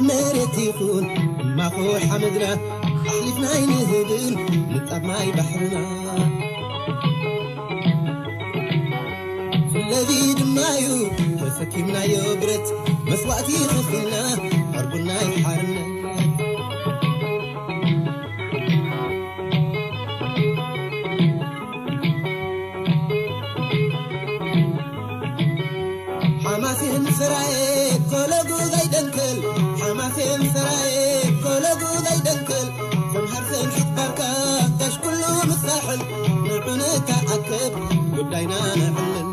መሬት ይኹን እማኾ ሓመድና ኣሕሊፍና ኣይንህብን ንጣብ ማይ ባሕርና። ስለዚ ድማ እዩ ተሰኪምናዮ ብረት መስዋእቲ ከፊልና ዕርቡና ሓርነት። ሓማሴን ሰራየ ኮለጉ ዘይደንክል፣ ሓማሴን ሰራየ ኮለጉ ዘይደንክል፣ ሰምሃር ሰምሒት ባርካ ጋሽ ኩሉ ምሳሕል፣ ንዑ ንተኣከብ ጉዳይና ነዕልል።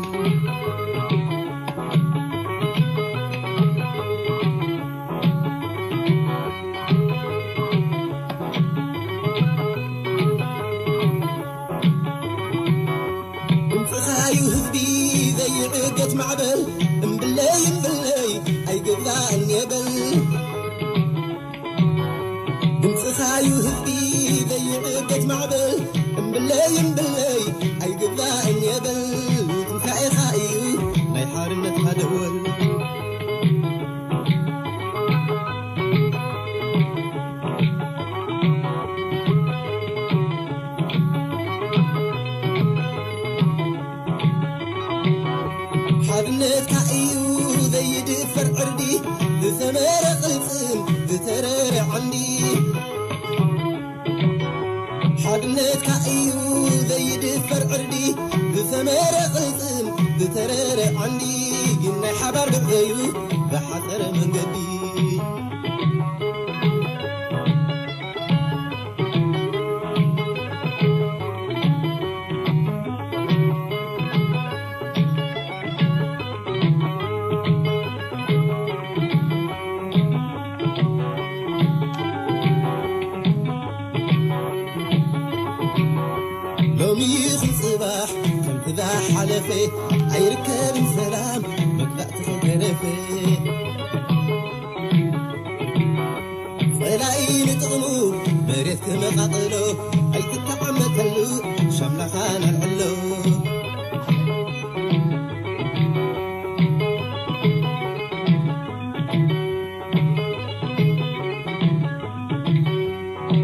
ድምፅኻዩ ህዝቢ ዘይዕገት ማዕበል፣ እምብለይ እምብለይ ኣይግባእን የበል። ድምፅኻዩ ህዝቢ ዘይዕገት ማዕበል፣ እምብለይ እምብለይ ኣይግባእን የበል። ትንሳኤኻ እዩ ናይ ሓርነትካ ደወል። ሓድነትካ እዩ ዘይድፈር ዕርዲ፣ ዝሰመረ ቅልጽም ዝተረረ ዓንዲ። ሓድነትካ እዩ ዘይድፈር ዕርዲ፣ ዝሰመረ ቅልጽም ዝተረረ ዓንዲ። ግን ናይ ሓባር ብዕዘዩ ዝሓጸረ መንገዲ። ሎሚ ይኹን ጽባሕ ከምቲ ዝሓለፈ ኣይርከብን ሰላም መግዛእቲ ከይተረፈ። ጸላኢ ንጥቕሙ መሬት ክመቓቕሎ ኣይትተዓመተሉ ሻምላኻ ነልዕሎ።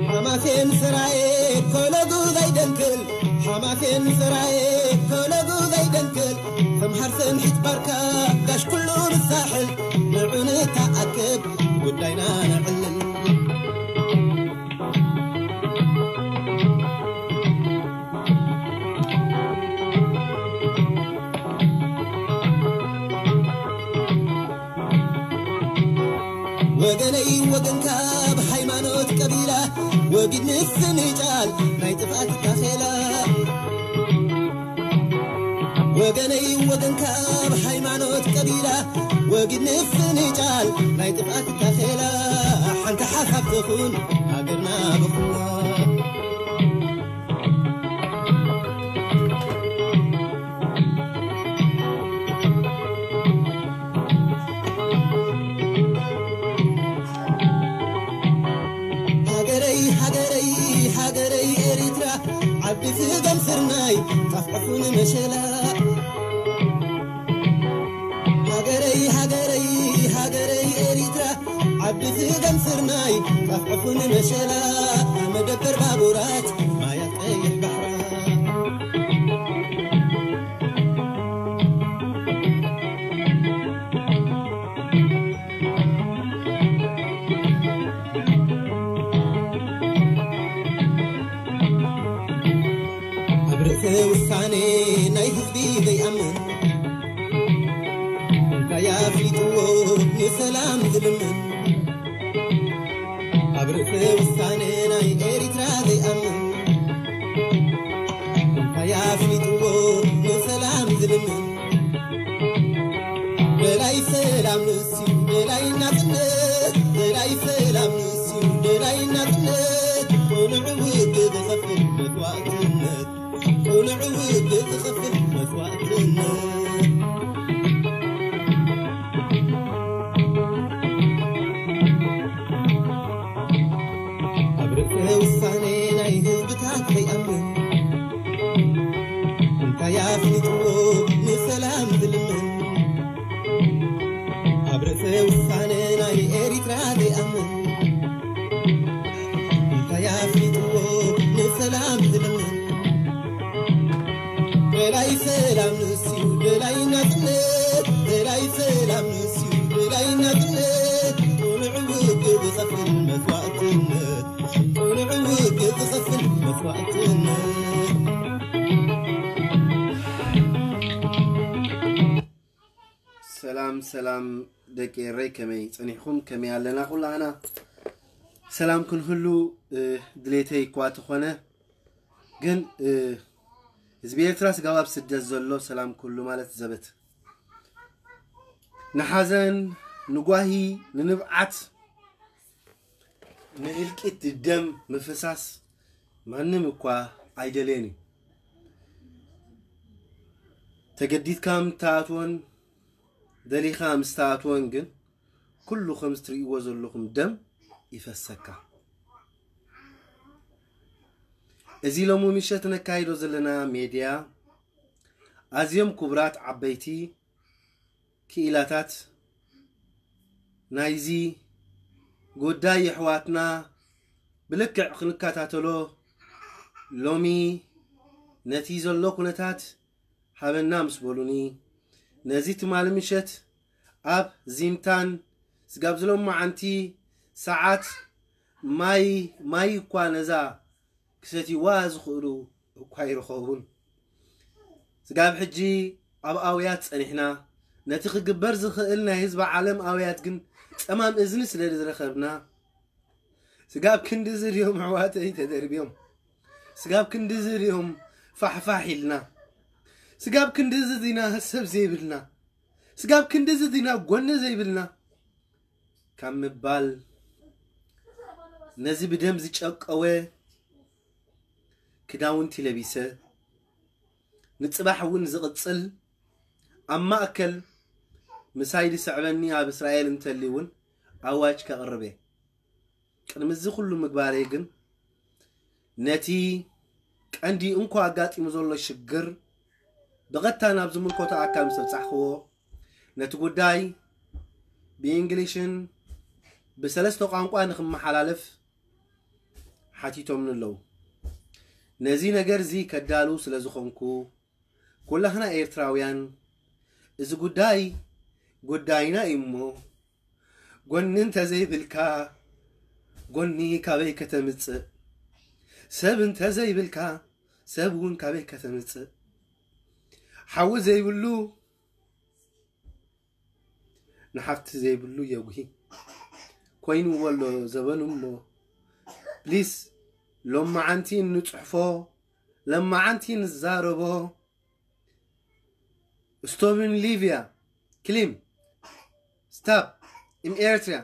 ሓማሴን ሰራየ ኮለጉ ዘይደንክል፣ ሓማሴን ሰራየ ኮለጉ ዘይደንክል፣ ሰምሃር ሰምሒት ባርካ ጋሽ ኩሉ ንሳሕል፣ ንዑ ንተኣከብ ጉዳይና ነዕልል። ወገነይ ወገንካ ብሃይማኖት ቀቢላ፣ ወጊድ ምስንጫል ናይ ጥፍኣት ታኼላ። ወገነይ ወገንካ ብሃይማኖት ቀቢላ፣ ወጊድ ምስንጫል ናይ ጥፍኣት ታኼላ። ሓንቲ ሓሳብ ትኹን ሃገርና ብኹላ። ሃገረይ፣ ሃገረይ፣ ሃገረይ ኤሪትራ፣ ዓዲ ስገም ስርናይ፣ ጣፍ ዕፉን መሸላ። ሃገረይ፣ ሃገረይ፣ ሃገረይ ኤሪትራ፣ ዓዲ ስገም ስርናይ፣ ጣፍ ዕፉን መሸላ፣ መደበር ባቡራት፣ ማያት ቀይሕ ባሕራ። ኣብ ርእሰ ውሳኔ ናይ ህዝቢ ዘይኣምን፣ እንታይ ኣፍሊጥዎ ንሰላም ዝልምን? ኣብ ርእሰ ውሳኔ ናይ ኤሪትራ ዘይኣምን፣ እንታይ ኣፍሊጥዎ ንሰላም ዝልምን? ደላይ ሰላም ንሱ፣ ደላይ ናጽነት፣ ደላይ ሰላም ንሱ፣ ደላይ ናጽነት። ቅኑዕ ውግእ ዝኸፍል መስዋእትነት፣ ቅኑዕ ውግእ ዝኸፍል መስዋእትነት። ኣብ ርእሰ ውሳኔ ናይ ህዝብታት ዘይኣምን፣ እንታይ ኣፍሊጥዎ ንሰላም ዝልምን? ኣብ ርእሰ ውሳነ ናይ ኤሪትራ ዘይኣምን ሰላም ይበለን። ደላይ ሰላም ንስዩ፣ ደላይ ናጽነት። ደላይ ሰላም ንስዩ፣ ደላይ ናጽነት። ጽኑዕ ውግእ ዝኸፍል መስዋእትነት። ጽኑዕ ውግእ ዝኸፍል መስዋእትነት። ሰላም ሰላም ደቂ ኤረይ፣ ከመይ ጸኒሕኩም? ከመይ ኣለና ኩላህና? ሰላም ክንህሉ ድሌተይ እኳ ተኾነ፣ ግን ህዝቢ ኤርትራ ስጋብ ኣብ ስደት ዘሎ ሰላም ኩሉ ማለት ዘበት፣ ንሓዘን፣ ንጓሂ፣ ንንብዓት፣ ንእልቂት፣ ደም ምፍሳስ ማንም እኳ ኣይደልየን እዩ። ተገዲድካ ምትኣትወን ደሊኻ ምስተኣትወን ግን ኩሉ ከም እትርእይዎ ዘለኹም ደም ይፈሰካ። እዚ ሎሚ ምሸት ነካይዶ ዘለና ሜድያ ኣዝዮም ክቡራት ዓበይቲ ክኢላታት ናይዚ ጉዳይ የሕዋትና ብልክዕ ክንከታተሎ ሎሚ ነቲ ዘሎ ኩነታት ሃበና ምስ በሉኒ፣ ነዚ ትማሊ ምሸት ኣብ ዚምታን ስጋብ ዝሎማዓንቲ ሰዓት ማይ ማይ እኳ ነዛ ክሰትይዋ ዝኽእሉ እኳ ይርከቡን። ስጋብ ሕጂ ኣብ ኣውያት ጸኒሕና፣ ነቲ ክግበር ዝኽእል ናይ ህዝቢ ዓለም ኣውያት ግን ጸማም እዝኒ ስለ ዝረኸብና፣ ስጋብ ክንድዚ ድዮም ኣሕዋተይ ተደርብዮም? ስጋብ ክንድዚ ድዮም ፋሕፋሕ ኢልና? ስጋብ ክንድዚ ዲና ሰብ ዘይብልና? ስጋብ ክንድዚ ዲና ጎኒ ዘይብልና? ካብ ምባል፣ ነዚ ብደም ዝጨቀወ ክዳውንቲ ለቢሰ፣ ንጽባሕ እውን ዝቕጽል ኣብ ማእከል ምሳይ ዝስዕበኒ ኣብ እስራኤል እንተልዩ እውን ኣዋጅ ከቕርብ እየ። ቅድሚ እዚ ኩሉ ምግባረይ ግን ነቲ ቀንዲ እንኮ ኣጋጢሙ ዘሎ ሽግር ብቐጥታ ናብ ዝምልከቶ ኣካል ምስ ኣብጻሕክዎ፣ ነቲ ጉዳይ ብእንግሊሽን ብሰለስተ ቋንቋ ንኽመሓላለፍ ሓቲቶምኒ ኣለዉ። ነዚ ነገር እዚ ከዳሉ ስለ ዝኾንኩ፣ ኩላህና ኤርትራውያን እዚ ጉዳይ ጉዳይና እዩ እሞ፣ ጎኒ እንተዘይብልካ ጎኒ ካበይ ከተምጽእ? ሰብ እንተዘይብልካ ሰብ እውን ካበይ ከተምጽእ? ሓዊ ዘይብሉ ንሓፍቲ ዘይብሉ የጉሂ ኮይንዎ ኣሎ ዘበኑ እሞ፣ ፕሊስ፣ ሎማዓንቲ እንጽሕፎ፣ ለማዓንቲ ንዛረቦ፣ ስቶፕ ኢን ሊብያ፣ ክሊም፣ ስታፕ ኢን ኤርትሪያ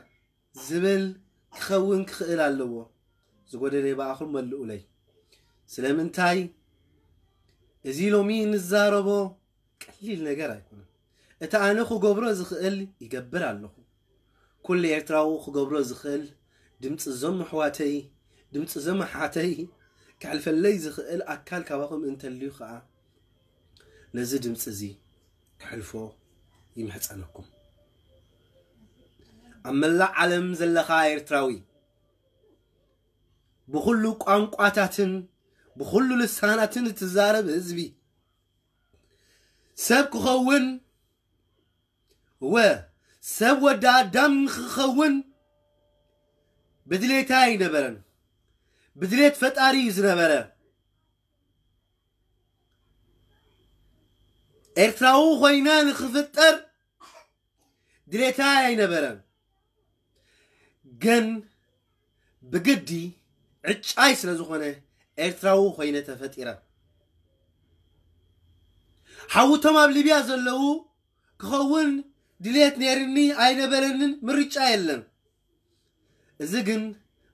ዝብል ክኸውን ክኽእል ኣለዎ። ዝጎደለይ ብኣኹም መልኡለይ። ስለምንታይ እዚ ሎሚ ንዛረቦ ቀሊል ነገር ኣይኮነን። እቲ ኣነ ክገብሮ ዝኽእል ይገብር ኣለኹ። ኩሉ ኤርትራዊ ክገብሮ ዝኽእል ድምፂ እዞም ኣሕዋተይ፣ ድምፂ እዞም ኣሓተይ ከሕልፈለይ ዝኽእል ኣካል ካባኹም እንተልዩ ከዓ ነዚ ድምፂ እዚ ከሕልፎ ይምሕፀነኩም። ኣብ መላእ ዓለም ዘለኻ ኤርትራዊ፣ ብኹሉ ቋንቋታትን ብኹሉ ልሳናትን እትዛረብ ህዝቢ ሰብ ክኸውን፣ እወ፣ ሰብ ወዲ ኣዳም ንክኸውን ብድሌታ ኣይነበረን። ብድሌት ፈጣሪ እዩ ዝነበረ። ኤርትራዊ ኮይና ንክፍጠር ድሌታ ኣይነበረን። ግን ብግዲ ዕጫይ ስለ ዝኾነ ኤርትራዊ ኮይነ ተፈጢረ። ሓውቶም ኣብ ሊብያ ዘለዉ ክኸውን ድሌት ነይርኒ ኣይነበረንን፣ ምርጫ የለን። እዚ ግን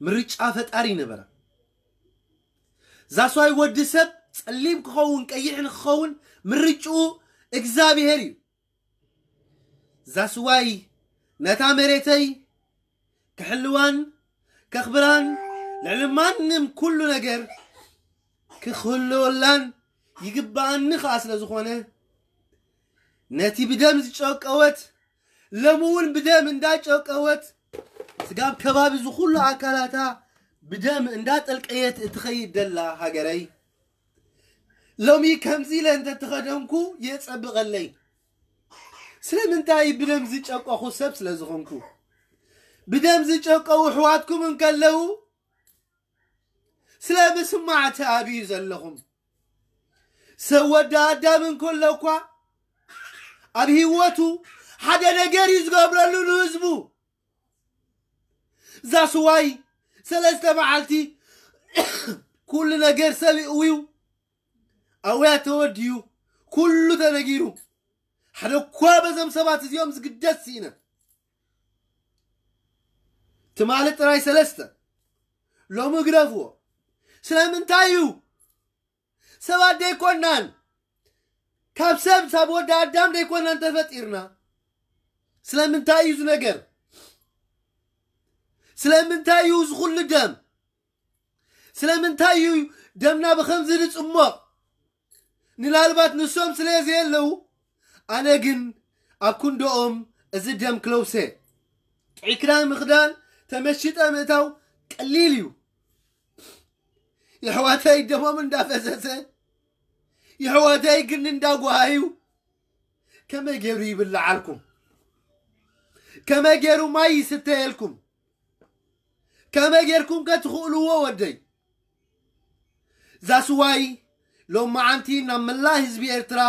ምርጫ ፈጣሪ ነበረ። ዛስዋይ ወዲ ሰብ ጸሊም ክኸውን ቀይሕ ንክኸውን ምርጭኡ እግዚኣብሔር እዩ። ዛስዋይ ነታ መሬተይ ክሕልዋን ከኽብራን ልዕሊ ማንም ኩሉ ነገር ክኽህልወላን ይግብኣኒ ኸኣ ስለ ዝኾነ ነቲ ብደም ዝጨቀወት ሎሚ እውን ብደም እንዳጨቀወት ስጋብ ከባቢ ዝኹሉ ኣካላታ ብደም እንዳጠልቀየት እትኸይድ ደላ ሃገረይ፣ ሎሚ ከምዚ ኢለ እንተተኸደንኩ የጸብቐለይ። ስለምንታይ ብደም ዝጨቀኹ ሰብ ስለ ዝኾንኩ። ብደም ዝጨቀው ኣሕዋትኩም እንከለዉ፣ ስለ ምስማዕ ትኣብዩ ዘለኹም። ሰብ ወዲ ኣዳም እንከሎ እኳ ኣብ ህይወቱ ሓደ ነገር እዩ ዝገብረሉ ንህዝቡ። ዛስዋይ ሰለስተ መዓልቲ ኩሉ ነገር ሰብ እውዩ፣ ኣውያ ተወድዩ፣ ኩሉ ተነጊሩ። ሓደ እኳ በዞም ሰባት እዚኦም ዝግደስ ስኢነ። ትማሊ ጥራይ ሰለስተ፣ ሎሚ ግደፍዎ። ስለምንታይ እዩ? ሰባት ደይኮናን፣ ካብ ሰብ፣ ካብ ወዲ ኣዳም ደይኮናን ተፈጢርና። ስለምንታይ እዩ እዚ ነገር? ስለምንታይ እዩ እዚ ኩሉ ደም? ስለምንታይ እዩ ደምና ብኸምዚ ዝጽሞቕ? ንላልባት ንሶም ስለ ዘየለዉ፣ ኣነ ግን ኣብ ክንድኦም እዚ ደም ክለውሰ። ጥዑይ ክዳን ምኽዳን፣ ተመሺጠ ምእታው ቀሊል እዩ። የሕዋተይ ደሞም እንዳፈሰሰ፣ የሕዋተይ ግን እንዳጓሃዩ፣ ከመይ ገይሩ ይብልዓልኩም? ከመይ ገይሩ ማይ ይስተየልኩም? ከመይ ጌርኩም ከ ትኽእልዎ ወደይ? ዛስዋይ ሎመዓንቲ ናብ መላእ ህዝቢ ኤርትራ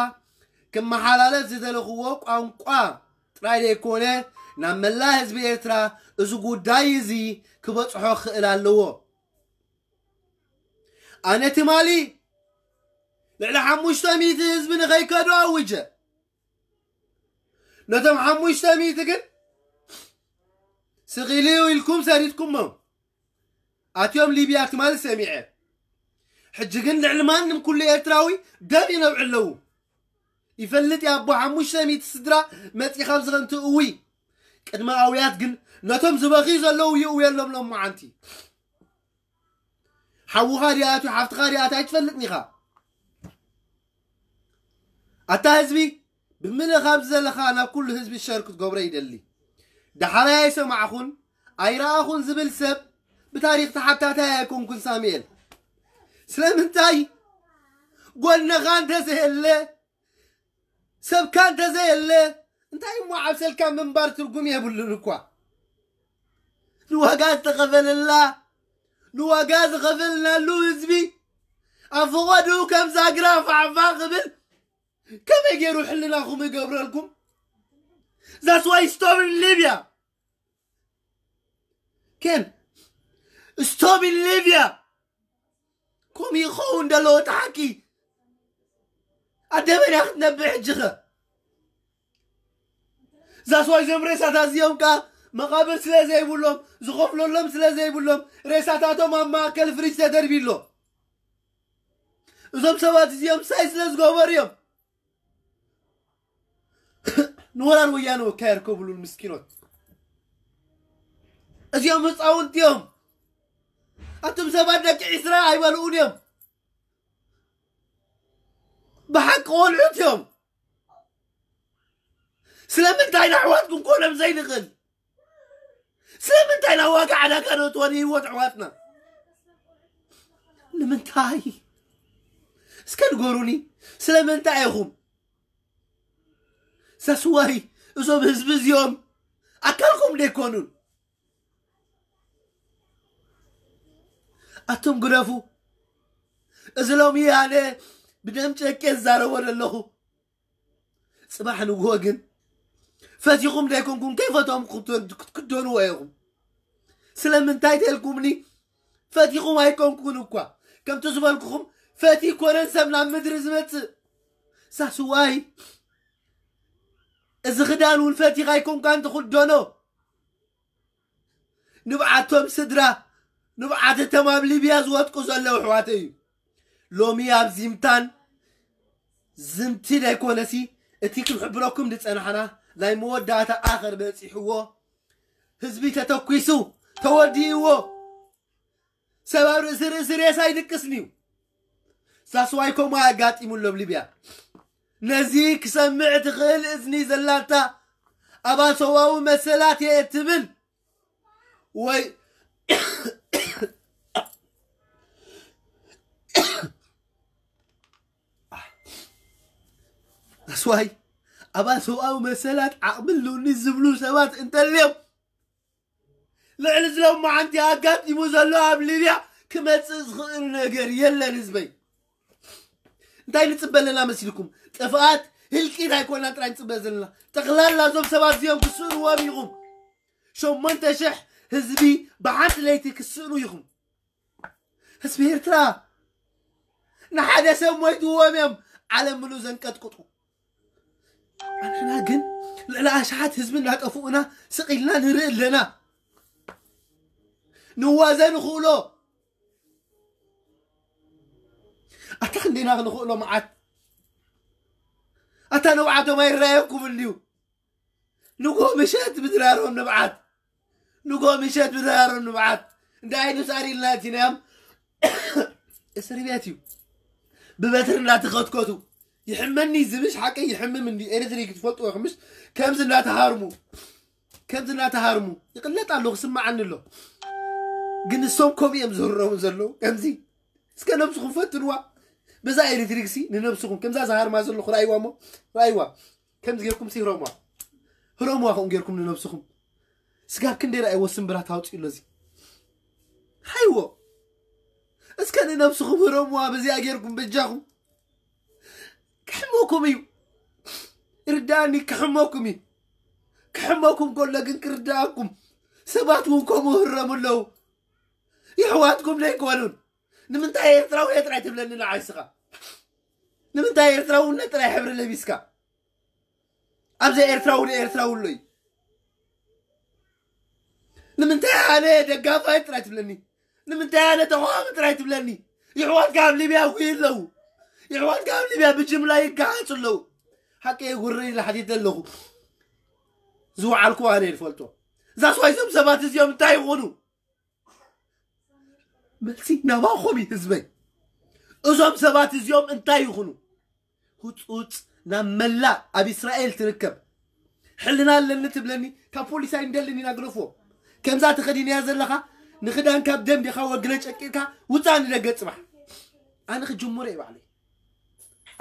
ክመሓላለፍ ዝደለኽዎ ቋንቋ ጥራይ ዘይኮነ፣ ናብ መላእ ህዝቢ ኤርትራ እዚ ጉዳይ እዚ ክበጽሖ ክኽእል ኣለዎ። ኣነ ትማሊ ልዕሊ ሓሙሽተ ሚእቲ ህዝቢ ንኸይከዱ ኣውጀ። ነቶም ሓሙሽተ ሚእቲ ግን ስቕ ኢሉ ኢልኩም ሰዲድኩሞም። ኣትዮም ሊብያ ትማሊ ሰሚዐ። ሕጂ ግን ልዕሊ ማንም ኩሉ ኤርትራዊ ደም ይነብዑ ኣለዉ። ይፈልጥ እየ ኣቦ ሓሙሽተ ሚእቲ ስድራ መጺኻ ኣብዚ ከንትእዊ። ቅድሚ ኣውያት ግን ነቶም ዝበኽዩ ዘለዉ ይእውየሎም ሎመዓንቲ። ሓውኻ ድኣ ኣትዩ ሓፍትኻ ድኣ ኣትያ ኣይትፈልጥን ኢኻ። ኣታ ህዝቢ፣ ብምልእ ካብዚ ዘለኻ ናብ ኩሉ ህዝቢ ሸር ክትገብሮ ይደሊ። ዳሕራይ ኣይሰማዕኹን ኣይረኣኹን ዝብል ሰብ ብታሪኽ ተሓታታይ ኣይኮንኩን ሳሙኤል። ስለምንታይ? ጎንኻ እንተዘየለ፣ ሰብካ እንተዘየለ፣ እንታይ እሞ ዓብሰልካ ምንባር ትርጉም የብሉን እኳ። ንዋጋ ዝተኸፈለላ፣ ንዋጋ ዝኸፈልናሉ ህዝቢ ኣብ ፈቐድኡ ከም ዛግራ ፋዕፋዕ ክብል ከመይ ገይሩ ሕልናኹም ይገብረልኩም? That's why stop in Libya. ኬን፣ stop in Libya. ከምኡ ይኸውን ደሎ እቲ ሓቂ። ኣደ መን እያ ክትነብዕ ሕጂ ኸ? ዛስዋይ እዞም ሬሳታት እዚኦም ከኣ መቓብር ስለ ዘይብሎም፣ ዝኸፍለሎም ስለ ዘይብሎም፣ ሬሳታቶም ኣብ ማእከል ፍሪጅ ተደርብዩ ኣሎ። እዞም ሰባት እዚኦም ሳይ ስለ ዝገበሩ እዮም። ንወራር ወያነ እኳ የርከብሉን ምስኪኖት። እዚኦም ህፃውንቲ እዮም። ኣቱም ሰባት ደቂ ዒስራ ኣይበልዑን እዮም። ብሓቂ ቆልዑት እዮም። ስለምንታይ ንኣሕዋትኩም ክኾኖም ዘይንኽእል? ስለምንታይ ናብ ዋጋ ዕዳጋ ነእትዎ ንህይወት ኣሕዋትና? ንምንታይ? እስከ ንገሩኒ። ስለምንታይ ኢኹም? ዛስዋይ እዞም ህዝቢ እዚኦም ኣካልኩም ደይኮኑን። ኣቶም ግደፉ። እዚ ሎሚ ኣነ ብደም ጨቄ ዝዛረቦ ዘለኹ፣ ጽባሕ ንግሆ ግን ፈቲኹም ደይኮንኩም ከይፈቶም ክትክደንዎ ኢኹም። ስለምንታይ ተልኩምኒ? ፈቲኹም ኣይኮንኩን እኳ። ከምቲ ዝበልኩኹም ፈቲ ኮነን ሰብ ናብ ምድሪ ዝመጽእ። ዛስዋይ እዚ ክዳን እውን ፈቲኻ ኣይኮንካን ትኽደኖ። ንብዓቶም ስድራ፣ ንብዓት እቶም ኣብ ሊብያ ዝወድቁ ዘለዉ ኣሕዋተይ እዩ። ሎሚ ኣብ ዚምታን ዝምቲ ደይኮነሲ፣ እቲ ክንሕብረኩም ዝጸናሕና ናይ መወዳእታ ኣኸር በጺሕዎ። ህዝቢ ተተኲሱ፣ ተወዲእዎ። ሰብ ኣብ ርእሲ ርእሲ ሬሳ ኣይድቅስን እዩ። ዛስዋይ ከምኡ ኣጋጢሙ ኣሎ ኣብ ሊብያ። ነዚ ክሰምዕ ትኽእል እዝኒ ዘላታ፣ ኣብ ኣሰዋዊ መሰላት እየ እትብል ወይ ትዋይ ኣባል ሰብኣዊ መሰላት ዓቕሚ ኣለኒ ዝብሉ ሰባት እንተልዮም ልዕሊ ዝሎም መዓንቲ ኣጋጢሙ ዘሎ ኣብ ሊብያ ክመፅእ ዝኽእል ነገር የለን። ህዝበይ እንታይ ንፅበ ኣለና መሲልኩም? ጥፍኣት ህልቂት ኣይኮና ጥራይ ንፅበ ዘለና። ጠቕላላ እዞም ሰባት እዚኦም ክስእንዎም ኢኹም። ሸሞንተ ሽሕ ህዝቢ ብሓንቲ ለይቲ ክስእኑ ኢኹም። ህዝቢ ኤርትራ ንሓደ ሰብ ሞይትዎም እዮም ዓለም ምሉእ ዘንቀጥቅጡ። ኣንሕና ግን ልዕሊ ኣሽሓት ህዝቢ እናጠፍኡና ስቕ ኢልና ንርኢ ኣለና። ንዋዘ ንኽእሎ ኣታ ክንደይና ክንኽእሎ መዓት ኣታ ንብዓቶም ኣይረኣየኩም እንድዩ። ንጎ ምሸት ብድራሮም ንብዓት ንጎ ምሸት ብድራሮም ንብዓት እንደ ኣይኑ ሳር ኢልና እቲናዮም። እስር ቤት እዩ። ብበትሪ እናተኸትከቱ ይሕመኒ ዝብሽ ሓቀይ ይሕምም እንዲ ኤሌክትሪክ ትፈልጥዎ ይኹምሽ ከምዚ እናተሃርሙ ከምዚ እናተሃርሙ ይቕለጥ ኣሎ ክስማዓኒ ኣሎ። ግን እሶም ከምኡ እዮም ዝህረሙ ዘለዉ ከምዚ እስከ ነብስኹም ፈትንዋ። በዛ ኤሌክትሪክ ሲ ንነብስኹም ከምዛ ዝሃርማ ዘለኹ ራእይዋ እሞ ራእይዋ ከምዚ ጌርኩም ሲ ህረምዋ። ህረምዋ ከምኡ ጌርኩም ንነብስኹም። ስጋብ ክንደይ ራእይዎ ስምብራት ኣውፅኡ ኣሎ እዚ ሃይዎ። እስከ ንነብስኹም ህረምዋ በዚኣ ጌርኩም በጃኹም። ክሕመኩም እዩ። ርዳእኒ ክሕመኩም እዩ። ክሕመኩም ከሎ ግን ክርዳእኩም ሰባት እውን ከምኡ ህረሙ ኣለዉ። ይሕዋትኩም ዘይኮኑን ንምንታይ ኤርትራዊ እየ ጥራይ ትብለኒ ንዓይ እስኻ? ንምንታይ ኤርትራውነት ጥራይ ሕብሪ ለቢስካ? ኣብዛ ኤርትራዊ ንኤርትራዊ ኣሎ እዩ። ንምንታይ ኣነ ደጋፋይ ጥራይ ትብለኒ? ንምንታይ ኣነ ተቃዋሚ ጥራይ ትብለኒ? ይሕዋትካ ኣብ ሊብያ እኮ ኣለዉ። ይሕዋትካ ኣብ ሊብያ ብጅምላ ይገሃጹ ኣለዉ። ሓቂ ጉረይ ዝሓቲት ኣለኹ። ዝወዓልኩ ኣነ ይፈልጦ። እዛ ስዋይ እዞም ሰባት እዚኦም እንታይ ይኾኑ? መልሲ ናባኹም እዩ ህዝበይ። እዞም ሰባት እዚኦም እንታይ ይኹኑ? ህፁፅ ናብ መላእ ኣብ እስራኤል ትርከብ ሕልና ኣለኒ ትብለኒ ካብ ፖሊስ ኣይንደልን ኢና ግደፎ። ከምዛ ተኸዲንያ ዘለኻ ንኽዳን ካብ ደም ዲኻ ወግለ ጨቂጥካ ውፃእ ንደገ ፅባሕ። ኣነ ክጅምሮ እየ ባዕለይ።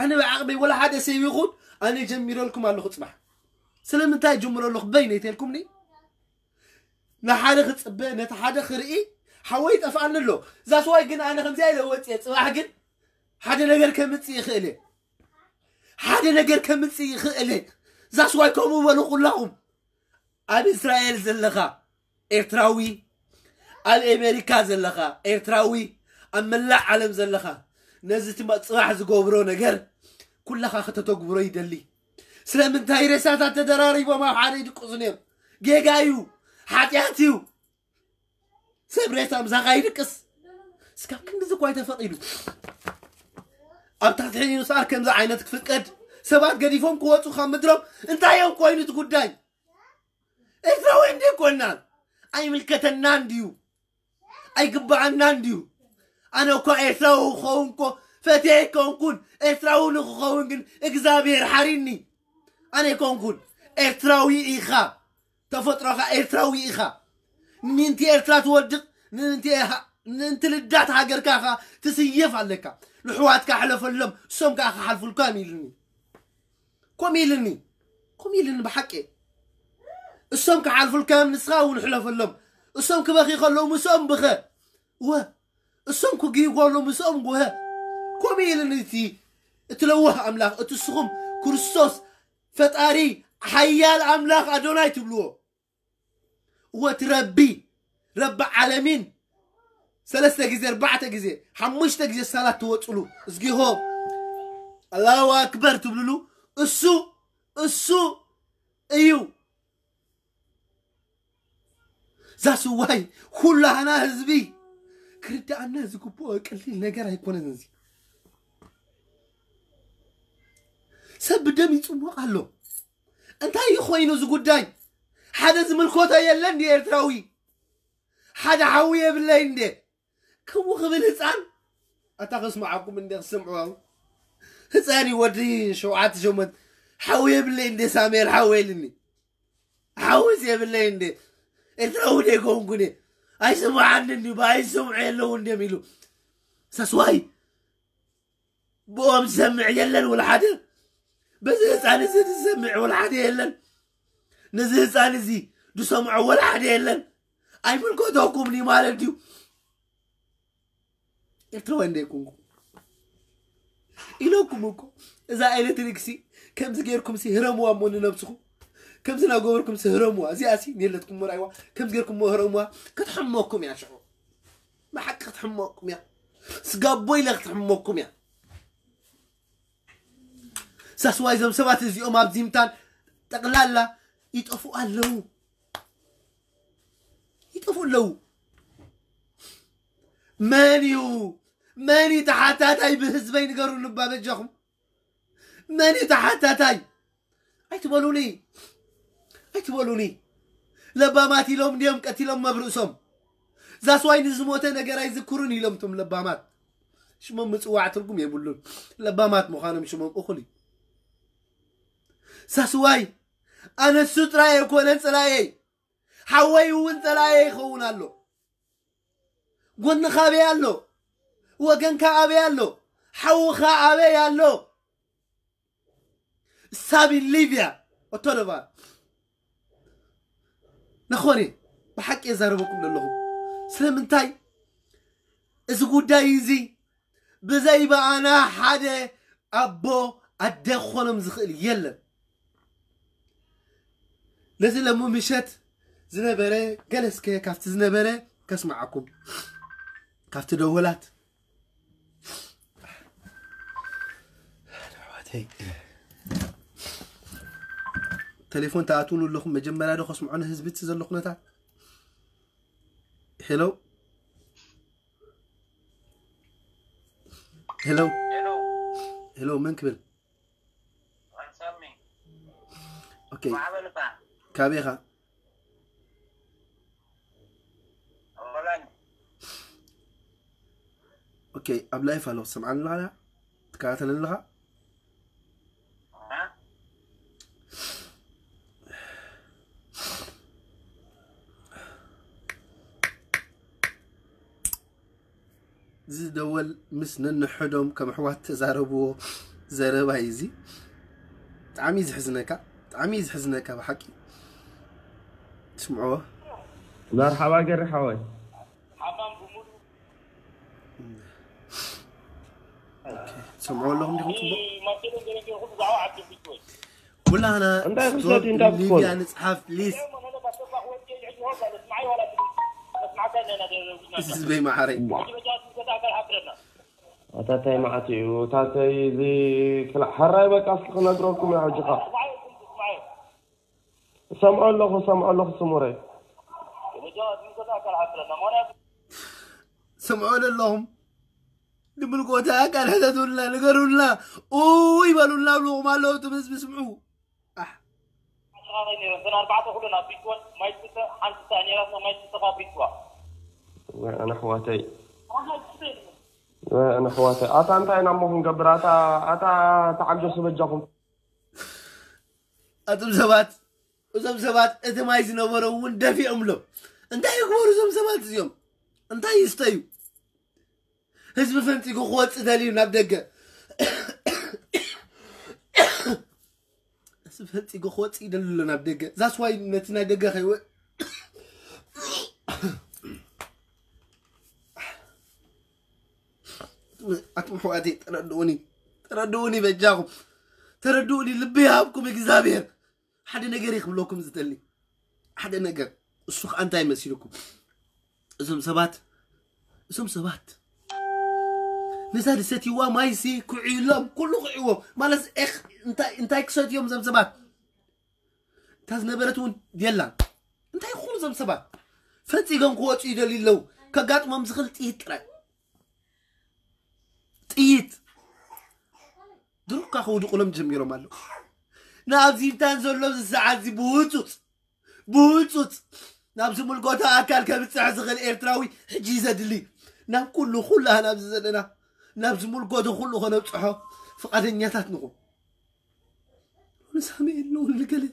ኣነ ብዓቕመይ ወላ ሓደ ሰብ ይኹን ኣነ ጀሚረልኩም ኣለኹ ፅባሕ። ስለምንታይ ጅምሮ ኣለኹ በይነይ ተልኩምኒ? ንሓደ ክፅበ ነቲ ሓደ ክርኢ ሓወይ ይጠፍኣኒ ኣሎ። እዛ ስዋይ ግን ኣነ ከምዚኣ ኢለ ወፅየ ፅባሕ ግን ሓደ ነገር ከምፅእ ይኽእል እየ። ሓደ ነገር ከምፅእ ይኽእል እየ። እዛ ስዋይ ከምኡ በሉ ኩላኹም። ኣብ እስራኤል ዘለኻ ኤርትራዊ፣ ኣብ ኣሜሪካ ዘለኻ ኤርትራዊ፣ ኣብ መላእ ዓለም ዘለኻ ነዚ ትማ- ፅባሕ ዝገብሮ ነገር ኩላኻ ከተተግብሮ ይደሊ። ስለምንታይ ሬሳታት ተደራሪቦም ኣብ ሓደ ይድቅሱን እዮም? ጌጋ እዩ፣ ሓጢኣት እዩ። ሰብ ሬሳ ምሳኻ ይድቅስ። እስካብ ክንድዚ እኳ ኣይተፈቒዱ። ኣብ ታሕቲ ሕኒኑ ሰኣር ከምዚ ዓይነት ክፍቀድ ሰባት ገዲፎም ክወፁ ካብ ምድሮም እንታይ እዮም ኮይኑ እቲ ጉዳይ? ኤርትራዊ እንዲ ኮናን ኣይምልከተናን ድዩ? ኣይግባኣናን ድዩ? ኣነ እኳ ኤርትራዊ ክኸውን እኮ ፈትየ ኣይኮንኩን። ኤርትራዊ ንክኸውን ግን እግዚኣብሔር ሓሪኒ። ኣነ ኣይኮንኩን። ኤርትራዊ ኢኻ። ተፈጥሮኻ ኤርትራዊ ኢኻ። ምእንቲ ኤርትራ ትወድቕ፣ ምእንቲ ሃ- ምእንቲ ልዳት ሃገርካ ኢኻ ትስየፍ ኣለካ። ንሕዋትካ ሕለፈሎም፣ እሶም ከዓ ክሓልፉልካ እዮም ኢሉኒ። ኮም ኢልኒ ኮም ኢልኒ ብሓቂ እሶም ክሓልፉልካዮም ንስኻ እውን ሕለፈሎም። እሶም ክበኺ ከለዉ ምስኦም ብኸ ወ እሶም ክግዩ ከለዉ ምስኦም ወ ኮም ኢልኒ እቲ እቲ ለዋህ ኣምላኽ እቲ እስኹም ክርስቶስ ፈጣሪ ሓያል ኣምላኽ ኣዶናይ ትብልዎ። እወ እቲ ረቢ ረቢ ዓለሚን ሰለስተ ግዜ ኣርባዕተ ግዜ ሓሙሽተ ግዜ ሳላት ትወፅሉ እዝጊሆ ኣላሁ ኣክበር ትብልሉ እሱ እሱ እዩ። ዛስዋይ ኩላህና ህዝቢ ክርዳኣና ዝግብኦ ቀሊል ነገር ኣይኮነን። እዚ ሰብ ብደም ይፅሞቕ ኣሎ። እንታይ እዩ ኮይኑ እዚ ጉዳይ? ሓደ ዝምልከቶ የለን ድዩ ኤርትራዊ? ሓደ ሓዊ የብለይ እንዴ? ከምኡ ክብል ህፃን ኣታ ከስማዓኩም እንዴ ክስምዑ ህፃን እዩ ወዲ ሸውዓተ ሸሞንተ ሓዊ የብለይ እንዴ ሳሙኤል ሓዊ የልኒ ሓዊስ የብለይ እንዴ ኤርትራዊ ደይኮንኩን እየ ኣይስምዓኒ እንዲ ብኣይ ዝሰምዑ የለዉ እንድዮም ኢሉ ሰስዋይ ብኦም ዝሰምዕ የለን ወላ ሓደ በዚ ህፃን እዚ ዝሰምዕ ወላ ሓደ የለን። ነዚ ህፃን እዚ ዝሰምዖ ወላ ሓደ የለን። ኣይምልከተኩምን እዩ ማለት ድዩ? ኤርትራዊ እንደ ይኩንኩ ኢለኩም እኮ። እዛ ኤሌክትሪክ ሲ ከምዚ ጌርኩም ሲ ህረምዋ እሞ ንነብስኹም። ከምዚ ናገበርኩም ሲ ህረምዋ። እዚኣ ሲ ንየለትኩም ሞ ራይዋ። ከምዚ ጌርኩም ሞ ህረምዋ። ክትሕመኩም እያ ሽዑ። ብሓቂ ክትሕመኩም እያ። ስጋቦ ኢለ ክትሕመኩም እያ። ሳስዋይ እዞም ሰባት እዚኦም ኣብ ዚምታን ጠቕላላ ይጠፉ ኣለዉ። ይጠፉ ኣለዉ። መን እዩ? መን እዩ ተሓታታይ? ብህዝበይ ንገሩኒ እባ በጃኹም። መን እዩ ተሓታታይ? ኣይትበሉኒ። ኣይትበሉኒ። ለባማት ኢሎም እንዲዮም ቀቲሎም መብርእሶም። ዛስዋይ ንዝሞተ ነገር ኣይዝክሩን ኢሎም እቶም ለባማት። ሽሞም ምጽዋዕ ትርጉም የብሉን። ለባማት ምዃኖም ሽሞም እኹል እዩ። ሳስዋይ ኣነሱ ጥራይ ኣይኮነን ጸላኤይ። ሓወይ እውን ጸላኤ ይኸውን ኣሎ። ጎንኻ ኣበይ ኣሎ? ወገንካ ኣበይ ኣሎ? ሓውኻ ኣበይ ኣሎ? ሳቢን ሊብያ ኦቶዶባ ነኾነ ብሓቂ የዛረበኩም ዘለኹም። ስለምንታይ እዚ ጉዳይ እዚ ብዘይ ብኣና ሓደ ኣቦ ኣደ ክኾኖም ዝኽእል የለን። ነዚ ለሙ ምሸት ዝነበረ ገለ እስከ ካብቲ ዝነበረ ከስምዓኩም። ካብቲ ደወላት ኣሕዋተይ፣ ቴሌፎን ተኣትውሉ ኣለኹም። መጀመርያ ዶ ከስምዖ ንህዝቢ እቲ ዘሎ ኩነታት? ሄሎ፣ ሄሎ፣ ሄሎ። ሄሎ፣ መን ክብል? ኣንሳሚ። ኦኬ። ማዕበል እባ። ካበይ ኢኻ? ሆላንድ። ኦኬ፣ ኣብ ላይፍ ኣሎ፣ ትሰምዓኒ ኣለኻ? ትከታተለኒ ኣለኻ? እ? ዝደወል ምስ ነንሕዶም ከም ኣሕዋት ተዛረብዎ ዘረባ እዩ እዚ። ብጣዕሚ እዩ ዝሕዝነካ፣ ብጣዕሚ እዩ ዝሕዝነካ ብሓቂ። ትስምዕዎ? መርሓባ ገሪ ሓወይ። ትሰምዕዎ ኣለኹም ዲኹም ጽቡቕ? ኩላህና እንታይ ክሰትዩ እንታይ ክትኮኑ? ሊብያ ንጽሓፍ ፕሊዝ። እዚ ዝበይ መዓረይ። ኣታታይ መዓት እዩ። ታተይ እዚ ክላ-፣ ሕራይ በቃ እስኪ ክነግረኩም እየ ሕጂ ኸ። ሰምዖ ኣለኹ፣ ሰምዖ ኣለኹ ስሙረይ። ሰምዖ ኣለኹም። ንምልኮታ ኣካል ሕተቱልና፣ ንገሩልና፣ ኡይ በሉልና፣ ኣብልኹም ኣለዉ፣ እቲ ህዝቢ ስምዑ። ኣሕ። ኣሽራራይ ነይረን። እተን ኣርባዕተ ኩለን ኣብ ቢትወን ማይ ትስተ፣ ሓንቲ እታ ነይራትና ማይ ትስተ ካብ ቢትዋ። ወይ ኣነ ኣሕዋተይ። ወይ ኣነ ኣሕዋተይ። ኣታ እንታይ ኢና እሞ ክንገብር? ኣታ፣ ኣታ ተዓገሱ በጃኹም። ኣቱም ሰባት፣ እዞም ሰባት እቲ ማይ ዝነበሮ እውን ደፊኦምሎም። እንታይ ይግበሩ እዞም ሰባት እዚኦም? እንታይ ይስተዩ? ህዝቢ ፈንጺጉ ክወጽእ ደልዩ ናብ ደገ። ህዝቢ ፈንጺጉ ክወጽእ ይደሊ ኣሎ ናብ ደገ። ዛስዋይ ነቲ ናይ ደገ ከይወ-፣ ኣቱም ኣሕዋተይ፣ ተረድኡኒ፣ ተረድኡኒ በጃኹም። ተረድኡኒ፣ ልቢ ይሃብኩም እግዚኣብሔር። ሓደ ነገር እየ ክብለኩም ዝደሊ። ሓደ ነገር። እሱ ኸዓ እንታይ መሲልኩም? እዞም ሰባት፣ እዞም ሰባት ነዛ ዝሰትይዋ ማይሲ ክዕይሎም፣ ኩሉ ክዕይዎም። ማለት፣ ኤኽ፣ እንታይ፣ እንታይ ክሰትዮም እዞም ሰባት? እታ ዝነበረት እውን የላን። እንታይ ይኹኑ እዞም ሰባት? ፈንጺጎም ክወጹ ይደልዩ ኣለዉ። ከጋጥሞም ዝኽእል ጥይት ጥራይ። ጥይት። ድሩካ ከውድቑሎም ጀሚሮም ኣለዉ። ንኣብዚ ኢልታን ዘሎ እዚ ሰዓት እዚ ብህጹጽ፣ ብህጹጽ ናብዚ ምልኮታ ኣካል ከብጽሕ ዝኽእል ኤርትራዊ ሕጂ እዩ ዘድሊ። ናብ ኩሉ፣ ኩላህና ኣብዚ ዘለና፣ ናብዚ ምልኮታ ኩሉ ከነብጽሖ ፍቓደኛታት ንኹን። ንሳሙኤል ንውን ንገለ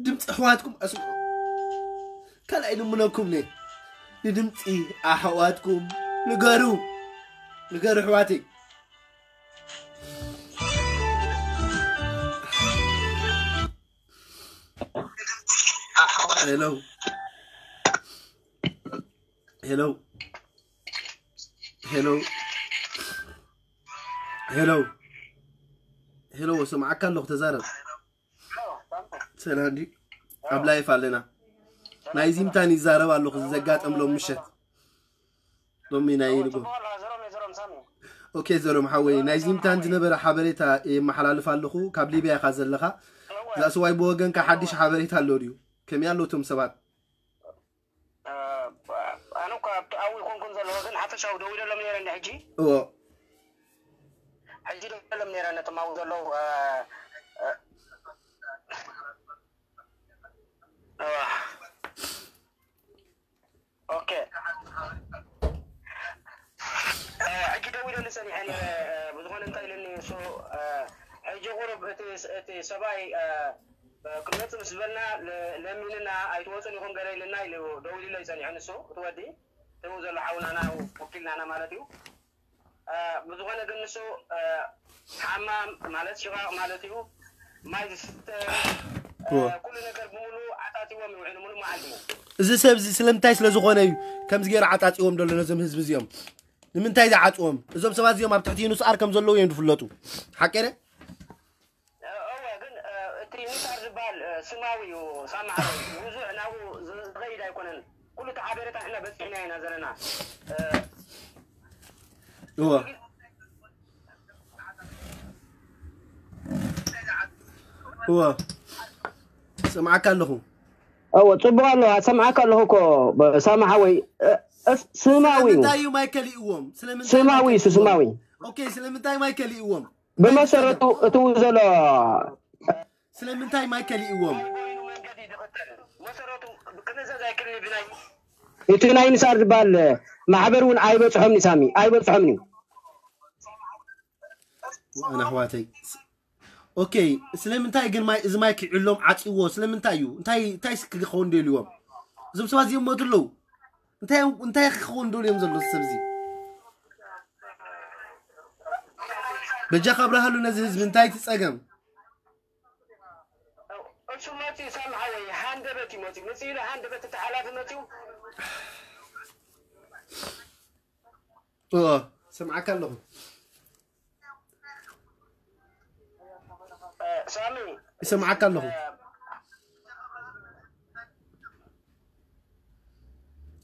ድምፂ ኣሕዋትኩም ኣስምዑ። ካልኣይ ልምነኩም ነ ንድምፂ ኣሕዋትኩም ንገሩ፣ ንገሩ ኣሕዋተይ። ሄሎ ሄሎ ሄሎ ሄሎ ሄሎ፣ ስምዓካ ኣለኹ፣ ተዛረብ። ሰላም ድዩ? ኣብ ላይፍ ኣለና። ናይ ዚምታን ይዛረብ ኣለኹ፣ ዘጋጠም ሎም ምሸት። ሎሚ ናይ ንጎ። ኦኬ፣ ዘሎም ሓወይ፣ ናይ ዚምታን ዝነበረ ሓበሬታ የመሓላልፍ ኣለኹ። ካብ ሊብያ ኢኻ ዘለኻ። ዛስዋይ ብወገንካ ሓድሽ ሓበሬታ ኣሎ ድዩ? ከመይ ኣለዉ እቶም ሰባት? ኣነ እኳ ኣብቲ ኣብኡ ይኮንኩን ዘለኹ፣ ግን ሓፈሻዊ ደዊለሎም ነይረ እንደ ሕጂ። እዎ። ሕጂ ደዊለሎም ነይረ ነቶም ኣብኡ ዘለዉ። እ፣ እ፣ እዋ። ኦኬ። እ፣ ሕጂ ደዊለሉ ጸኒሐ ነይረ። እ፣ ብዝኾነ እንታይ ኢለኒ እሱ፣ እ፣ ሕጂ ቁሩብ እቲ እቲ ሰብኣይ፣ እ፣ ክንወጽእ ምስ በልና ለ- ለሚንና ኣይትወጹን ኢኹም ገለ ኢልና ኢሉ ደዊሉለይ ጸኒሑ። ንሱ እቲ ወዲ እቲው ዘሎ ሓውናና ወኪልናና ማለት እዩ። እ፣ ብዝኾነ ግን ንሱ፣ እ፣ ሓማም ማለት ሽቓቕ ማለት እዩ። ማይ ዝስተ፣ እ፣ እወ። ኩሉ ነገር ብምሉ ዓጣጢዎም ይውዕሉ ሙሉ መዓልቲ። እዚ ሰብ እዚ ስለምንታይ ስለ ዝኾነ እዩ ከምዚ ገይሩ ዓጣጺዎም ዘሎ ነዞም ህዝቢ እዚኦም? ንምንታይ ዝዓጽዎም? እዞም ሰባት እዚኦም ኣብ ትሕቲ ዩንስኣር ከም ዘለዉ እዮም ዝፍለጡ። ሓቂ ደ? እወ፣ ግን፣ እ፣ እቲ ዩንስኣር ዝበሃል፣ እ፣ ስማዊ እዩ። ሳምዓ ብዙሕ ናብኡ ዝ- ዝኸይድ ኣይኮነን። ኩሉ እቲ ሓበሬታ ንሕና በፂሕና ኢና ዘለና። እ፣ እወ። እወ። ሰምዓካ ኣለኹ። እወ፣ ጽቡቕ ኣሎ። ኣሰምዓካ ኣለኹ እኮ፣ ሳማ ሓወይ። እ፣ እስ- ስማዊ እዩ። ስለምንታይ እዩ ማይ ከሊእዎም? ስለምንታይ ስማዊ ማይ እዩ፣ እሱ ከሊእዎም? ስማዊ። ኦኬ፣ ስለምንታይ ማይ ከሊእዎም? ብመሰረቱ እቲ ዘሎ ስለምንታይ ማይ ከሊእዎም? ኮይኑ መንገዲ ዝኽተል መሰረቱ ክምእዘዝ ኣይክእልን ብናይ እቲ ናይ ንሳር ዝበሃል ማሕበር እውን ኣይበፅሖም ሳሚ፣ ኣይበፅሖም እዩ። ኣነ ኣሕዋተይ፣ ኦኬ፣ ስለምንታይ ግን ማይ፣ እዚ ማይ ክዕሎም ዓፅዎ? ስለምንታይ እዩ? እንታይ እንታይ ክኸውን ደልዎም? እዞም ሰባት እዚኦም ሞቱ ኣለዉ። እንታይ እንታይ ክኸውን ደልዮም ዘሎ ሰብ እዚ? በጃኻ ኣብርሃሉ ነዚ ህዝቢ፣ እንታይ እቲ ፀገም? እሱ መፂኡ ሳሚ ሓወይ ሃንደበት እዩ መፂኡ። መፂኡ ኢሉ ሃንደበት እቲ ሓላፊ መፂኡ። ኦ፣ ሰምዓካ ኣለኹ። እ፣ ሳሚ ይሰምዓካ ኣለኹ።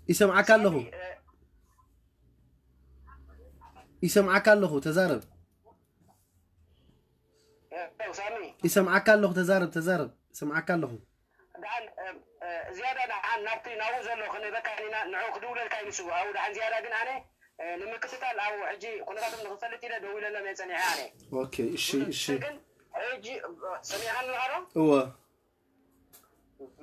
ይሰምዓካ ኣለኹ። ይሰምዓካ ኣለኹ። ተዛረብ። እ፣ ሳሚ ይሰምዓካ ኣለኹ። ተዛረብ፣ ተዛረብ። ይሰምዓካ ኣለኹ። ደሓን፣ እ፣ እ፣ ዝያዳ ደሓን ናብቲ ናብኡ ዘሎ ክንህበካ ኢና፣ ንዑ ክድውለልካ እዩ ንሱ። ኣብኡ ደሓን ዝያዳ ግን ኣነ፣ እ፣ ንምክትታል ኣብኡ ሕጂ ኩነታቶም ንክፈልጥ ኢለ ደዊለሎም እየ ጸኒሐ ኣነ። ኦኬ፣ እሺ፣ እሺ። ግን ሕጂ፣ እ፣ ሰሚዕካኒ ኣለኻ ዶ? እወ።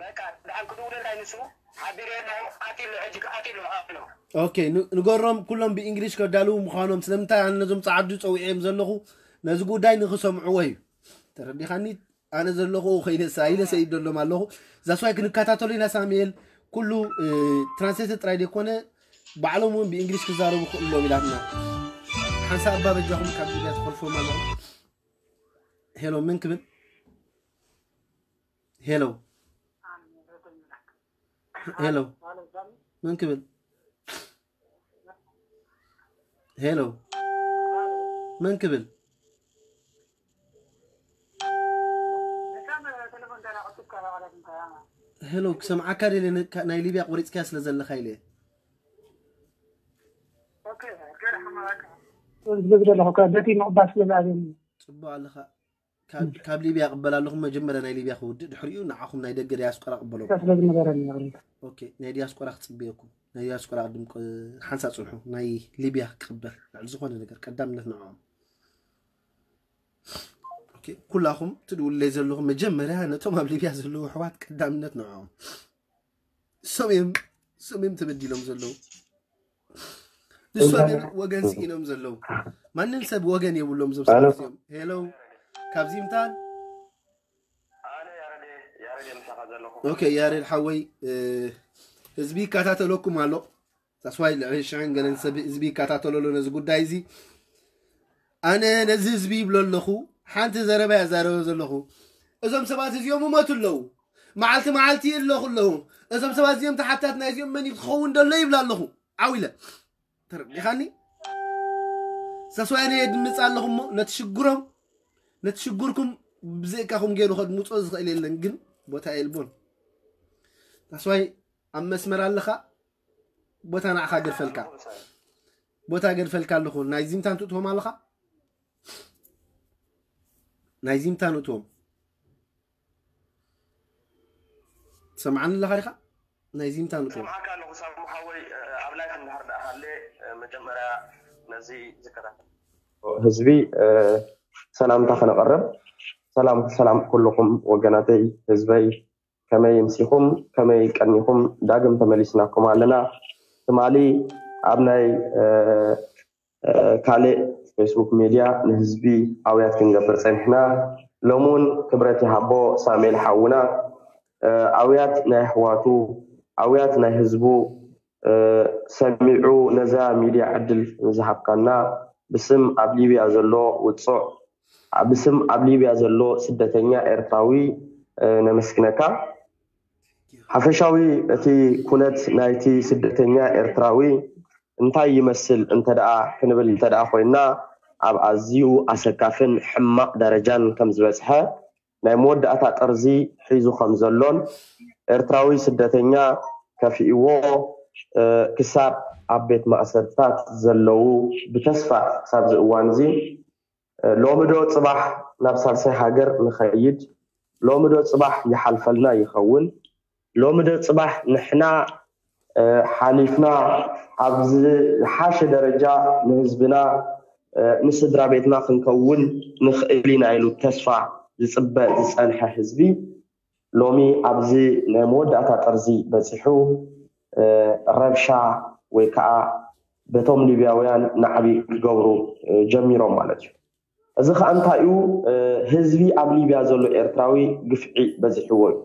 በቃ ደሓን ክድውለልካ እዩ ንሱ። ሓቢረ ኣለኹ። ኣትዩ ኣሎ፣ ሕጂ ኣትዩ ኣሎ፣ ኣሎ። ኦኬ፣ ን-፣ ንገሮም ኩሎም ብእንግሊሽ ከዳልዉ ምዃኖም። ስለምንታይ ኣነ ነዞም ጻዓዱ ጸዊዐዮም ዘለኹ ነዚ ጉዳይ ንኽሰምዕዎ እዩ። ተረዲኻኒ? ኣነ ዘለኹ ከይነ ሳይለ ሰይድ ደሎም ኣለኹ። ዛስዋይ ክንከታተሉ ኢና ሳሙኤል። ኩሉ፣ እ፣ ትራንስሌተር ጥራይ ዘይኮነ ባዕሎም እውን ብእንግሊሽ ክዛረቡ ክእሎም ኢላትና። ሓንሳእ እባ በጃኹም ካብ ሚድያ ትኸልፎም ኣለኹ። ሄሎ፣ ምን ክብል? ሄሎ። ሄሎ። ምን ክብል? ሄሎ። ምን ክብል? ሄሎ፣ ክሰምዓካ ደለ፣ ን-፣ ካ-፣ ናይ ሊብያ ቆሪጽካያ ስለ ዘለኻ ኢለ። ዝብል ኣለኹ፣ ካብ በቲ ምቕባል ስለ ዝኣበኒ። ጽቡቕ ኣለኻ። ካብ፣ ካብ ሊብያ ቅበል ኣለኹም። መጀመርያ ናይ ሊብያ ክውድእ፣ ድሕሪኡ ንዓኹም ናይ ደገ ዲያስቆራ ቅበለኩም። ስለ ዝነበረኒ ይቕሬታ። ኦኬ፣ ናይ ዲያስቆራ ክጽበየኩም። ናይ ዲያስቆራ ቅድም ቅ-፣ ሓንሳእ ጽንሑ። ናይ ሊብያ ክቅበል፣ ልዕሊ ዝኾነ ነገር ቀዳምነት ንዕኦም። ኦኬ፣ ኩላኹም ትድውልለይ ዘለኹም፣ መጀመርያ ነቶም ኣብ ሊብያ ዘለዉ ኣሕዋት ቀዳምነት ንዕኦም። እሶም እዮም፣ እሶም እዮም ተበዲሎም ዘለዉ። ንሶም እዮም ወገን ስኢኖም ዘለዉ። ማንም ሰብ ወገን የብሎም እዞም ሰባት እዚኦም። ሄሎ፣ ካብዚ ምታን። ኦኬ፣ ያሬድ ሓወይ፣ እ፣ ህዝቢ ይከታተለኩም ኣሎ። ታስዋይ ልዕሊ ሽሕን ገለን ሰብ ህዝቢ ይከታተሎ ኣሎ ነዚ ጉዳይ እዚ። ኣነ ነዚ ህዝቢ ይብሎ ኣለኹ፣ ሓንቲ ዘረባ እያ ዛረበ ዘለኹ። እዞም ሰባት እዚኦም ይሞቱ ኣለዉ። መዓልቲ መዓልቲ ኣለኹ ኣለኹ። እዞም ሰባት እዚኦም ተሓታት ናይዚኦም መን እዩ ክኸውን ደሎ ይብላ ኣለኹ። ዓው ኢለ። ተረዲኻኒ? ሳስዋይ ኣነ የድምፅ ኣለኹ እሞ ነቲ ሽግሮም፣ ነቲ ሽግርኩም ብዘይካኹም ገይሩ ከድምፆ ዝኽእል የለን፣ ግን ቦታ የልቦን። ሳስዋይ ኣብ መስመር ኣለኻ፣ ቦታ ንዓኻ ገድፈልካ። ቦታ ገድፈልካ ኣለኹ። ናይ ዚምታን ትእትዎም ኣለኻ? ናይ ዚምታን እትዎም። ትሰምዓኒ ኣለኻ ዲኻ? ናይ ዚምታን እትዎም። ሰምዓካ ኣለኹ ሳሙ ሓወይ፣ እ፣ ኣብ ላይፍ እንድሕር ደኣ ሃለ፣ እ፣ መጀመርያ ነዚ ዝከታተል ህዝቢ፣ እ፣ ሰላምታ ከነቐርብ። ሰላም፣ ሰላም ኩልኹም ወገናተይ፣ ህዝበይ፣ ከመይ ምሲኹም፣ ከመይ ቀኒኹም? ዳግም ተመሊስናኩም ኣለና። ትማሊ ኣብ ናይ፣ እ፣ እ፣ ካልእ ፌስቡክ ሜድያ ንህዝቢ ኣውያት ክንገብር ጸኒሕና። ሎሚ እውን ክብረት ይሃቦ ሳሙኤል ሓውና፣ እ፣ ኣውያት ናይ ኣሕዋቱ፣ ኣውያት ናይ ህዝቡ፣ እ፣ ሰሚዑ ነዛ ሚድያ ዕድል ንዝሃብካና፣ ብስም ኣብ ሊብያ ዘሎ ውጹዕ፣ ብስም ኣብ ሊብያ ዘሎ ስደተኛ ኤርትራዊ፣ እ፣ ነመስግነካ። ሓፈሻዊ እቲ ኩነት ናይቲ ስደተኛ ኤርትራዊ እንታይ ይመስል እንተ ደኣ ክንብል እንተ ደኣ ኮይንና፣ ኣብ ኣዝዩ ኣሰካፍን ሕማቕ ደረጃን ከም ዝበጽሐ፣ ናይ መወዳእታ ጥርዚ ሒዙ ከም ዘሎን፣ ኤርትራዊ ስደተኛ ከፊእዎ፣ እ፣ ክሳብ ኣብ ቤት ማእሰርትታት ዘለዉ ብተስፋ ክሳብ እዚ እዋን እዚ፣ እ፣ ሎሚ ዶ ጽባሕ ናብ ሳልሳይ ሃገር ንኸይድ? ሎሚ ዶ ጽባሕ ይሓልፈልና ይኸውን? ሎሚ ዶ ጽባሕ ንሕና፣ እ፣ ሓሊፍና ኣብ ዝሓሸ ደረጃ ንህዝብና፣ እ፣ ንስድራ ቤትና ክንከውን ንኽእል ኢና ኢሉ ተስፋ ዝጽበ ዝጸንሐ ህዝቢ፣ ሎሚ ኣብዚ ናይ መወዳእታ ጥርዚ በጺሑ፣ እ፣ ረብሻ ወይ ከኣ በቶም ሊብያውያን ናዕቢ ክገብሩ፣ እ፣ ጀሚሮም ማለት እዩ። እዚ ኸኣ እንታይ እዩ? እ፣ ህዝቢ ኣብ ሊብያ ዘሎ ኤርትራዊ ግፍዒ በዚሕዎ እዩ።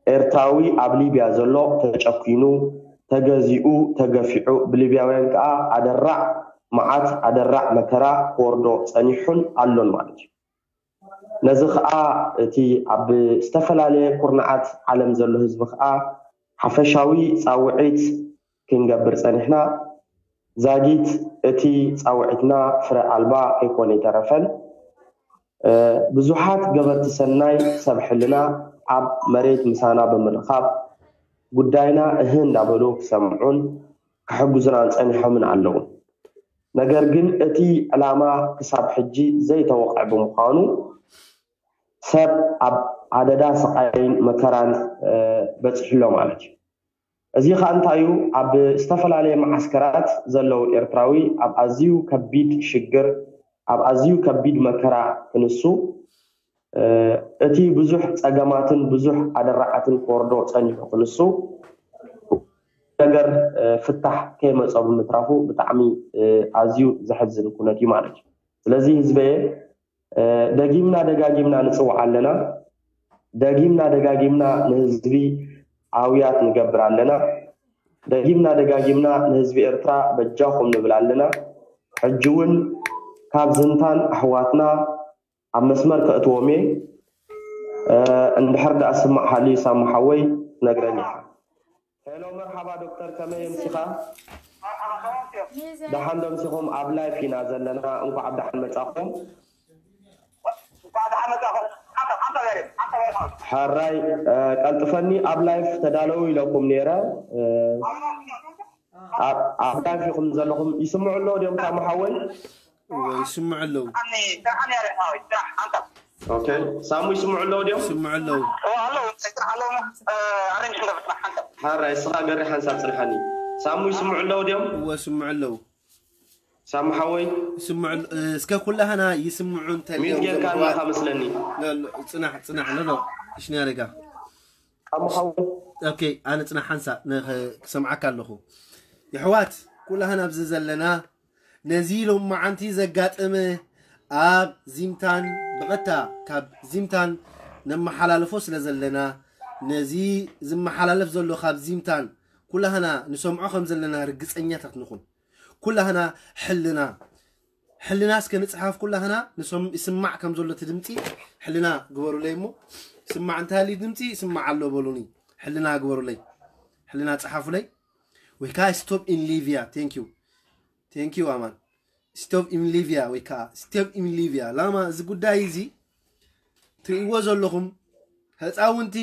ኤርትራዊ ኣብ ሊብያ ዘሎ ተጨኪኑ፣ ተገዚኡ፣ ተገፊዑ፣ ብሊብያውያን ከኣ ኣደራዕ መዓት፣ ኣደራዕ መከራ ክወርዶ ጸኒሑን ኣሎን ማለት እዩ። ነዚ ኸኣ እቲ ኣብ ዝተፈላለየ ኩርናዓት ዓለም ዘሎ ህዝቢ ኸኣ ሓፈሻዊ ጻውዒት ክንገብር ጸኒሕና። ዛጊት እቲ ጻውዒትና ፍረ ኣልባ ከይኮነ ኣይተረፈን። እ፣ ብዙሓት ገበርቲ ሰናይ ሰብ ሕልና ኣብ መሬት ምሳና ብምርኻብ ጉዳይና እህ እንዳበሉ ክሰምዑን ክሕግዙናን ጸኒሖምን ኣለዉ። ነገር ግን እቲ ዕላማ ክሳብ ሕጂ ዘይተወቕዐ ብምዃኑ ሰብ ኣብ ኣደዳ ስቓይን መከራን፣ እ፣ በጺሑ ኣሎ ማለት እዩ። እዚ ኸኣ እንታይ እዩ? ኣብ ዝተፈላለየ መዓስከራት ዘለዉ ኤርትራዊ ኣብ ኣዝዩ ከቢድ ሽግር፣ ኣብ ኣዝዩ ከቢድ መከራ ክንሱ፣ እ፣ እቲ ብዙሕ ጸገማትን ብዙሕ ኣደራዓትን ክወርዶ ጸኒሑ ክንሱ፣ ነገር፣ እ፣ ፍታሕ ከይመጾ ብምትራፉ ብጣዕሚ፣ እ፣ ኣዝዩ ዘሕዝን ኩነት እዩ ማለት እዩ። ስለዚ ህዝበየ፣ እ፣ ደጊምና ደጋጊምና ንጽውዕ ኣለና። ደጊምና ደጋጊምና ንህዝቢ ኣውያት ንገብር ኣለና። ደጊምና ደጋጊምና ንህዝቢ ኤርትራ በጃኹም ንብል ኣለና። ሕጂ እውን ካብ ዝንታን ኣሕዋትና ኣብ መስመር ከእትዎም እየ። እ፣ እንድሕር ደኣ ስማዕ ሃልዩ ሳሙ ሓወይ ትነግረኒ ኢኻ። ሄሎ፣ መርሓባ ዶክተር፣ ከመይ ኣምሲኻ? ደሓን ዶ ኣምሲኹም? ኣብ ላይፍ ኢና ዘለና። እንኳዕ ብደሓን መጻኹም። ሕራይ፣ እ፣ ቀልጥፈኒ፣ ኣብ ላይፍ ተዳለዉ ኢለኩም ነይረ። እ፣ ኣብ፣ ኣብ ላይፍ ኢኹም ዘለኹም። ይስምዑ ኣለዉ ድዮም ሳሙ ሓወይ? እወ፣ ይስምዑ ኣለዉ። ኦኬ፣ ሳሙ ይስምዑ ኣለዉ ድዮም? ይስምዑ ኣለዉ። ሕራይ፣ እስኻ ገሪ ሓንሳብ ጽንሓኒ። ሳሙ ይስምዑ ኣለዉ ድዮም? እወ፣ ይስምዑ ኣለዉ። ሳሙ ሓወይ? ይስምዑ ኣለ-፣ እስከ ኩላህና ይስምዑ እንተልዮም ሚዩት ጌርካ ዘለኹ ኣለኻ መስለኒ። ሎ፣ ሎ፣ ጽናሕ፣ ጽናሕ፣ ሎ፣ ሎ፣ እሽኒ ኣደጋ። ሳሙ ሓወይ? ኦኬ፣ ኣነ ጽናሕ ሓንሳብ ንኸ-፣ ክሰምዓካ ኣለኹ። የሕዋት፣ ኩላህና ኣብዚ ዘለና ነዚ ሎማዓንቲ ዘጋጠመ ኣብ ዚምታን ብቐጥታ ካብ ዚምታን ነመሓላልፎ ስለ ዘለና፣ ነዚ ዝመሓላለፍ ዘሎ ካብ ዚምታን ኩላህና ንሰምዖ ከም ዘለና ርግጸኛታት ንኹን። ኩላህና ሕልና፣ ሕልና እስከ ንጽሓፍ ኩላህና ንሶም ይስማዕ ከም ዘሎ እቲ ድምፂ። ሕልና ግበሩለይ እሞ፣ ይስማዕ እንተሃልዩ ድምፂ ይስማዕ ኣሎ በሉኒ። ሕልና ግበሩለይ፣ ሕልና ጸሓፉለይ። ወይ ከዓ stop in Libya። Thank you, thank you ኣማን። Stop in Libya ወይ ከዓ stop in Libya። ላማ እዚ ጉዳይ እዚ ትርእይዎ ዘለኹም ህፃውንቲ፣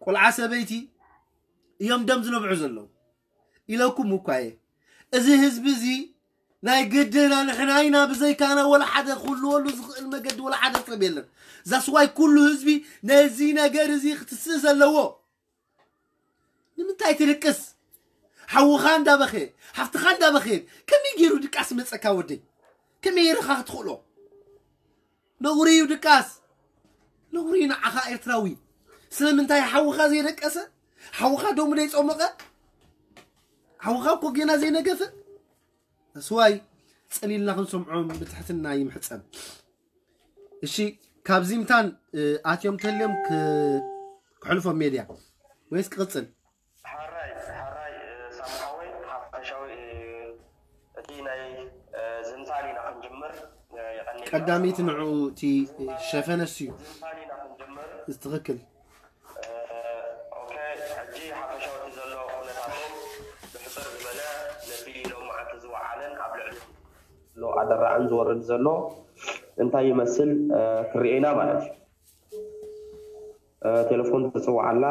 ቆልዓ ሰበይቲ እዮም ደም ዝነብዑ ዘለዉ ኢለኩም እኳ እየ። እዚ ህዝቢ እዚ ናይ ግድና ንሕና ኢና፣ ብዘይካና ወላ ሓደ ክህልወሉ ዝኽእል መገዲ ወላ ሓደ ሰብ የለን። ዛስዋይ ኩሉ ህዝቢ ነዚ ነገር እዚ ክትስእ ዘለዎ። ንምንታይ ትድቅስ? ሓውኻ እንዳበኸየ፣ ሓፍትኻ እንዳበኸየት ከመይ ገይሩ ድቃስ መጸካ ወደይ? ከመይ ኢርኻ ክትኽእሎ? ነውሪ እዩ ድቃስ። ነውሪ እዩ ንዓኻ ኤርትራዊ። ስለምንታይ ሓውኻ ዘይደቀሰ? ሓውኻ ደሙ ዘይጾመቐ? ሓውኻ እኮ ጌና ዘይነገፈ? ስዋይ ጸሊልና ክንሰምዖም ብትሕትና ይምሕጸን። እሺ፣ ካብ ዚምታን ኣትዮም ተልዮም ክሕልፎም ሜድያ ወይስ ክቕጽል? ሓራይ ሓራይ ሳምሓወይ ሓፈሻዊ እቲ ናይ ዝምታን ኢና ክንጅምር። የቐኒ ቀዳሚት ንዑ እቲ ሸፈነ እሱ እዩ። ዝምታን ኢና ክንጅምር። እዚ ትኽክል። ኦኬ፣ ሕጂ ሓፈሻዊ እቲ ዘሎ ኩነታቶም ብሕጽር ዝበለ ነቲ ሎማዓንቲ ዝወዓለን ኣብ ልዕሊ ዘሎ ኣደራዕን ዝወርድ ዘሎ እንታይ ይመስል ክርኤና ማለት እዩ። ቴሌፎን ትጽዋዕ ኣላ።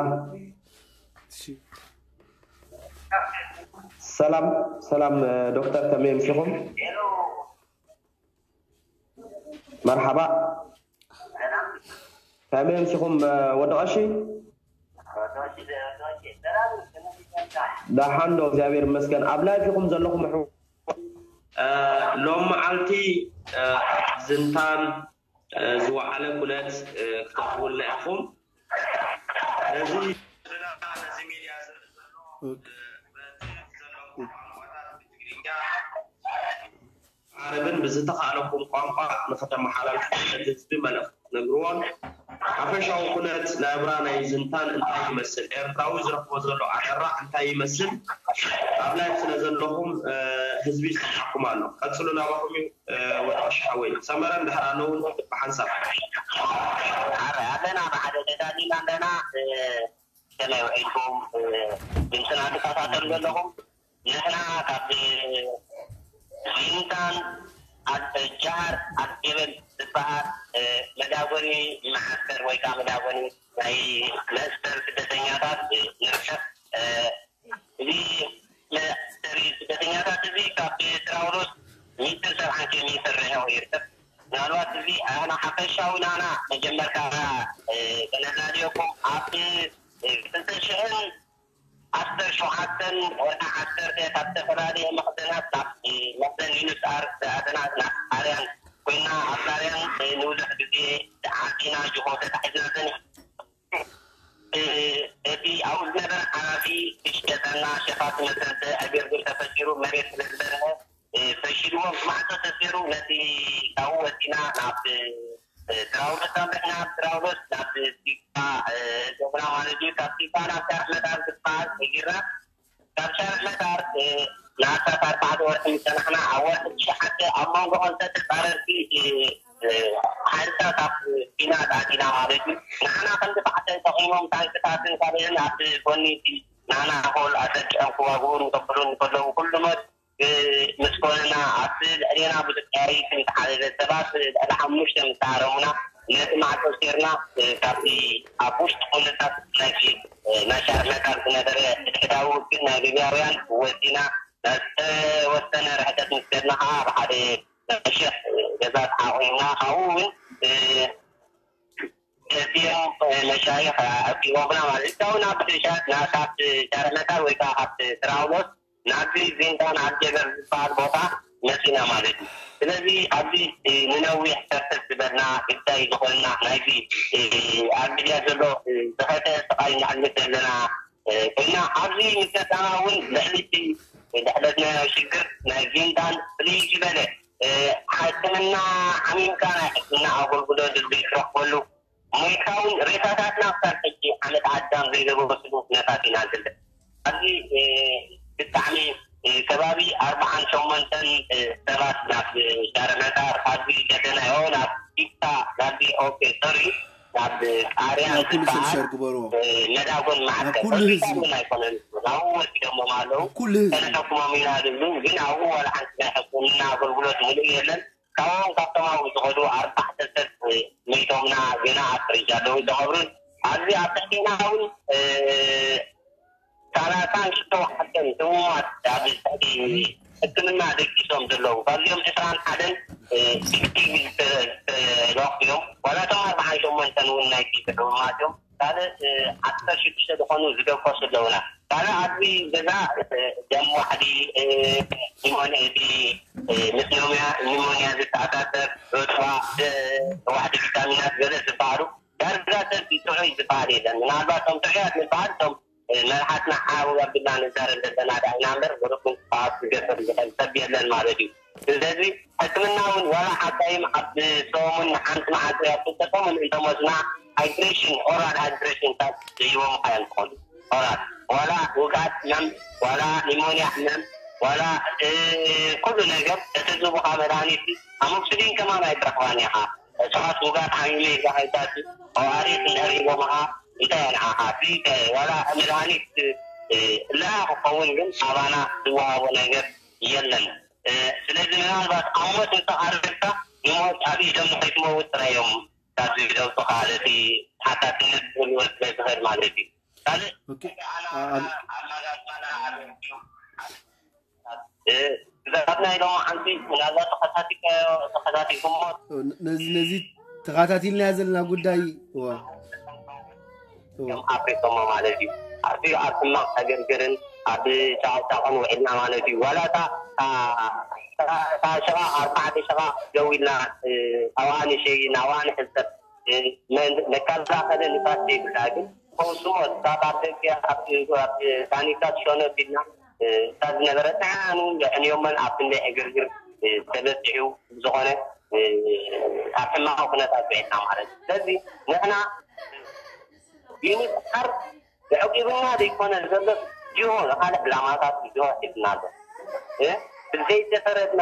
ሰላም ሰላም፣ ዶክተር ከመይ ኣምሲኹም? መርሓባ። ከመይ ኣምሲኹም ወዲ ቀሺ? ደሓን ዶ? እግዚኣብሔር ይመስገን። ኣብ ላይፍ ኢኹም ዘለኹም ኣሕዋት? ሎም መዓልቲ ዝንታን ዝወዓለ ኩነት ክተቕርቡልና ኢኹም። ነዚ ነዚ ሚድያ ዝርኢ ዘሎ በቲ ዘለኩም ቋንቋታት ብትግርኛ ዓረብን ብዝተኻእለኩም ቋንቋ ንኽተመሓላልፉ ነቲ ህዝቢ መልእኽቲ ክትነግርዎን ሓፈሻዊ ኩነት ናብራ ናይ ዝንታን እንታይ ይመስል፣ ኤርትራዊ ዝረኽቦ ዘሎ ኣደራዕ እንታይ ይመስል ኣብ ላይፍ ስለ ዘለኹም ህዝቢ ይሰምዓኩም ኣሎ። ቀጽሉ ናባኹም እዩ። ወጣሽ ሓወይ ሰመረ እንድሕር ኣለዉ ብሓንሳብ። ኣረ ኣለና ብሓደ ተዳሊና ኣለና። ከመይ ውዒልኩም? ድምፅና ትከታተሉ ዘለኹም ንሕና ካብ ቪንታን ጃሃር ኣልጀበል ዝበሃል መዳጎኒ መዓስከር ወይ ከዓ መዳጎኒ ናይ መእሰር ስደተኛታት ንርከብ። እዚ መእሰሪ ስደተኛታት እዚ ካብ ጥራውሎስ ሚእትን ሰብዓን ኪሎ ሜትር ርሒቑ ይርከብ። ምናልባት እዚ ኣና ሓፈሻዊ ናና መጀመርታ ከነላልየኩም ኣብ ክልተ ሽሕን ዓሰርተ ሸውዓተን ወርሒ ዓሰርተ ካብ ዝተፈላለየ መኽዘናት ናብ መኽዘን ዩኒስኣር ዝኣተና ናብ ጣልያን ኮይና ኣብ ጣልያን ንብዙሕ ግዜ ተዓፂና ጅሆ ተታሒዝና ዘን እቲ ኣብኡ ዝነበረ ሓላፊ ክሽየጠና ሸፋቱ መሰንተ ዕግርግር ተፈጢሩ መሬት ስለ ዝበርሀ ፈሺልዎም ማዕጾ ተሰይሩ ነቲ ካብኡ ወፂና ናብ ትራውሎስ ኣምሪሕና። ኣብ ትራውሎስ ናብ ፊፋ ዞምና ማለት እዩ። ካብ ፊፋ ናብ ሻርዕ መዳር ዝበሃል ሰጊርና። ካብ ሻርዕ መዳር ንኣስታት ኣርባዕተ ወርሒ ምስ ጸናሕና ኣብ ወርሒ ትሽዓተ ኣብ መንጎ ክልተ ተጻረርቲ ሓይልታት ኣብ ፊና ተኣቲና ማለት እዩ። ንዓና ከም ድፋዕ ተጠቒሞም ታንክታትን ካልእን ኣብ ጎኒ እቲ ናና ሆል ኣሰኪዖም ክዋግኡ እንተኽሉ እንከለዉ ኩሉ መት ምስ ኮነና ኣብቲ ልዕሌና ብዙሕ ተያይትን ዝሓለለ ሰባት ልዕሊ ሓሙሽተ ምስ ተሃረሙና ነቲ ማዕጾ ሴርና ካብቲ ኣብ ውሽጢ ኩነታት ናይቲ ናይ ሻርዕ መዳር ዝነበረ ሕድሕዳዊ ውግእ ናይ ሊብያውያን ወጺና ናብ ዝተወሰነ ርሕቀት ምስ ከድና ከዓ ኣብ ሓደ ነሽሕ ገዛ ተሓቑፍና ካብኡ እውን እዚኦም መሻይኽ ኣኪቦምና ማለት እዩ። ካብኡ ናብ ሻ- ናብ ካብ ሻርዕ መዳር ወይ ከዓ ካብ ትራውሎስ ናብዚ ቪንታን ኣልጀበር ዝበሃል ቦታ መፂና ማለት እዩ። ስለዚ ኣብዚ ንነዊሕ ሰፍር ዝበልና ግዳይ ዝኾንና ናይዚ ኣብ ሚድያ ዘሎ ዝኸተ ስቓይ እናሕልፍ ዘለና ኮይና ኣብዚ ምሰጣና እውን ልዕሊ እቲ ዝሕለፍናዮ ሽግር ናይ ቪንታን ፍልይ ዝበለ ሕክምና ዓሚምካ ናይ ሕክምና ኣገልግሎት ዘይትረኽበሉ ሞይትካ እውን ሬሳታትና ክሳብ ሕጂ ዓመት ኣዳም ዘይገበስሉ ኩነታት ኢና ንሕልፍ። ኣብዚ ብጣዕሚ ከባቢ ኣርባዓን ሸሞንተን ሰባት ናብ ሻርዕ መዳ ኦኬ፣ ሶሪ፣ ናብ ቃርያ ናብ ኩሉ ሰብ ዝበሃል፣ ሸር ግበርዎ። እ፣ መዳጎን ማዕከል ኩሉ ሆስፒታል ህዝቢ። እውን ኣይኮነን። ናብኡ ወሲዶሞም ኣለዉ። ኩሉ ህዝቢ። ተነሐኩሞም ኢና ዝብሉ፣ ግን ኣብኡ ዋላ ሓንቲ ናይ ሕክምና ኣገልግሎት ምሉእ የለን። ካብኦም ካብቶም ኣብኡ ዝኸዱ ኣርባዕተ ሰብ፣ እ፣ መይቶምና ገና ኣብ ፍሪጅ ኣለዉ ዝኸብሩን። ኣብዚ ኣብ ትሕቴና እውን፣ እ፣ ሰላሳን ሸውዓተን ህሙማት ኣብ ትሕቲ ሕክምና ደቂሶም ዘለዉ። ካብዚኦም ዕስራን ሓደን፣ እ፣ ዲግሪ ዝተ-፣ ዝተለኽዩ እዮም። ዋላ እቶም ኣርብዓን ሸሞንተን እውን ናይ ቲቢ ሕሙማት እዮም። ካልእ፣ እ፣ ዓሰርተ ሽዱሽተ ዝኾኑ ዝደቀሱ ኣለዉና። ካልእ ኣብዚ ገዛ፣ እ፣ ደም ዋሕዲ፣ እ፣ ኒሞንያ፣ እዚ፣ እ፣ ምስ ኒሞንያ፣ ኒሞንያ ዝተኣሳሰር፣ ሩጥባ፣ እ፣ ዋሕዲ ቪታሚናት ገለ ዝበሃሉ ዳርጋ ሰብ ጥዑይ ዝበሃል የለን። ምናልባት እቶም ጥዑያት ዝበሃል እቶም፣ እ፣ መርሓትና ሓው ኣቢልና ንዛረብ ዘለና ዳኣ ኢና እምበር፣ ብሩኽ ምንቅስቓስ ክገብር ዝኽእል ሰብ የለን ማለት እዩ። ስለዚ ሕክምና እውን ዋላ ሓካይም ኣብ ሰሙን ንሓንቲ መዓልቲ ኣብ ክልተ ሰሙን እንተሞትና፣ ሃይድሬሽን፣ ኦራል ሃይድሬሽን ካብ ዝህቦም እዮም ዝኾኑ። ኦራል፣ ዋላ ውግኣት ሕማም፣ ዋላ ኒሞንያ ሕማም፣ ዋላ፣ እ፣ ኩሉ ነገር እቲ ዝቡኻ መድሃኒት፣ ኣሞክሲሊን ከማን ኣይትረኽባን ኢኻ። እጽዋት ውጋት ሓሚመ ኢልካ ከይታሲ፣ ኦኣርኤስ እንድሕር ሂቦምኻ፣ እንታይ ንዓኻ? ፍሪ፣ ዋላ መድሃኒት፣ እ፣ እለኣ ክኸውን ግን ኣባና ዝወሃቦ ነገር የለን። እ፣ ስለዚ ምናልባት ኣብ ሞት እንተቓረብካ፣ ንሞት ኣብ ኢዶም ንኸይትመውት ጥራይ እዮም ካብ ዝደብሱኻ፣ እቲ ተሓታትነት ክህልዎ ስለ ዝኽእል ማለት እዩ። ካልእ ኦኬ። ኣና ኣ-፣ ኣብ ኣማራፅና ኣብ እ፣ ብዛዕባ ናይ ሎማዓንቲ ምናልባት ተኸታቲልካዮ፣ ተኸታቲልኩሞ ነ-፣ ነዚ፣ ነዚ ተኸታቲልናዮ ዘለና ጉዳይ፣ እዋ። እዋ። እዮም ኣፍሪሶሞ ማለት እዩ። ኣብቲ ኣብ ሕማቕ ዕግርግርን ኣብ ጫቕጫቕን ውዒልና ማለት እዩ። ዋላ እታ፣ እታ፣ እታ፣ እታ ሸቓቕ፣ ኣርባዕተ ሸቓቕ ደው ኢልና፣ እ፣ ኣብኣ ንሸይን ኣብኣ ንሕሰብ፣ እ፣ መን-፣ መከላኸሊ ንፋስ ዘይብላ ግን ፈውስዎ፣ እታ ኣብ ደገ ኣብ፣ ኣብ ታኒካ ትሸኖ ቢልና፣ እ፣ እታ ዝነበረ ጥዓኑ የዕንዮመን ኣብ ክንደይ ዕግርግር፣ እ፣ ተበጺሑ ብዝኾነ፣ እ፣ ኣብ ሕማቕ ኩነታት ውዒልና ማለት እዩ። ስለዚ ንሕና ዩኒስኣር የዕቂቡና ዘይኮነ ዘሎ ጅሆ ንኻልእ ዕላማታት ጅሆ ሒዝና ኣሎ። እ? ብዘይተፈረድና፣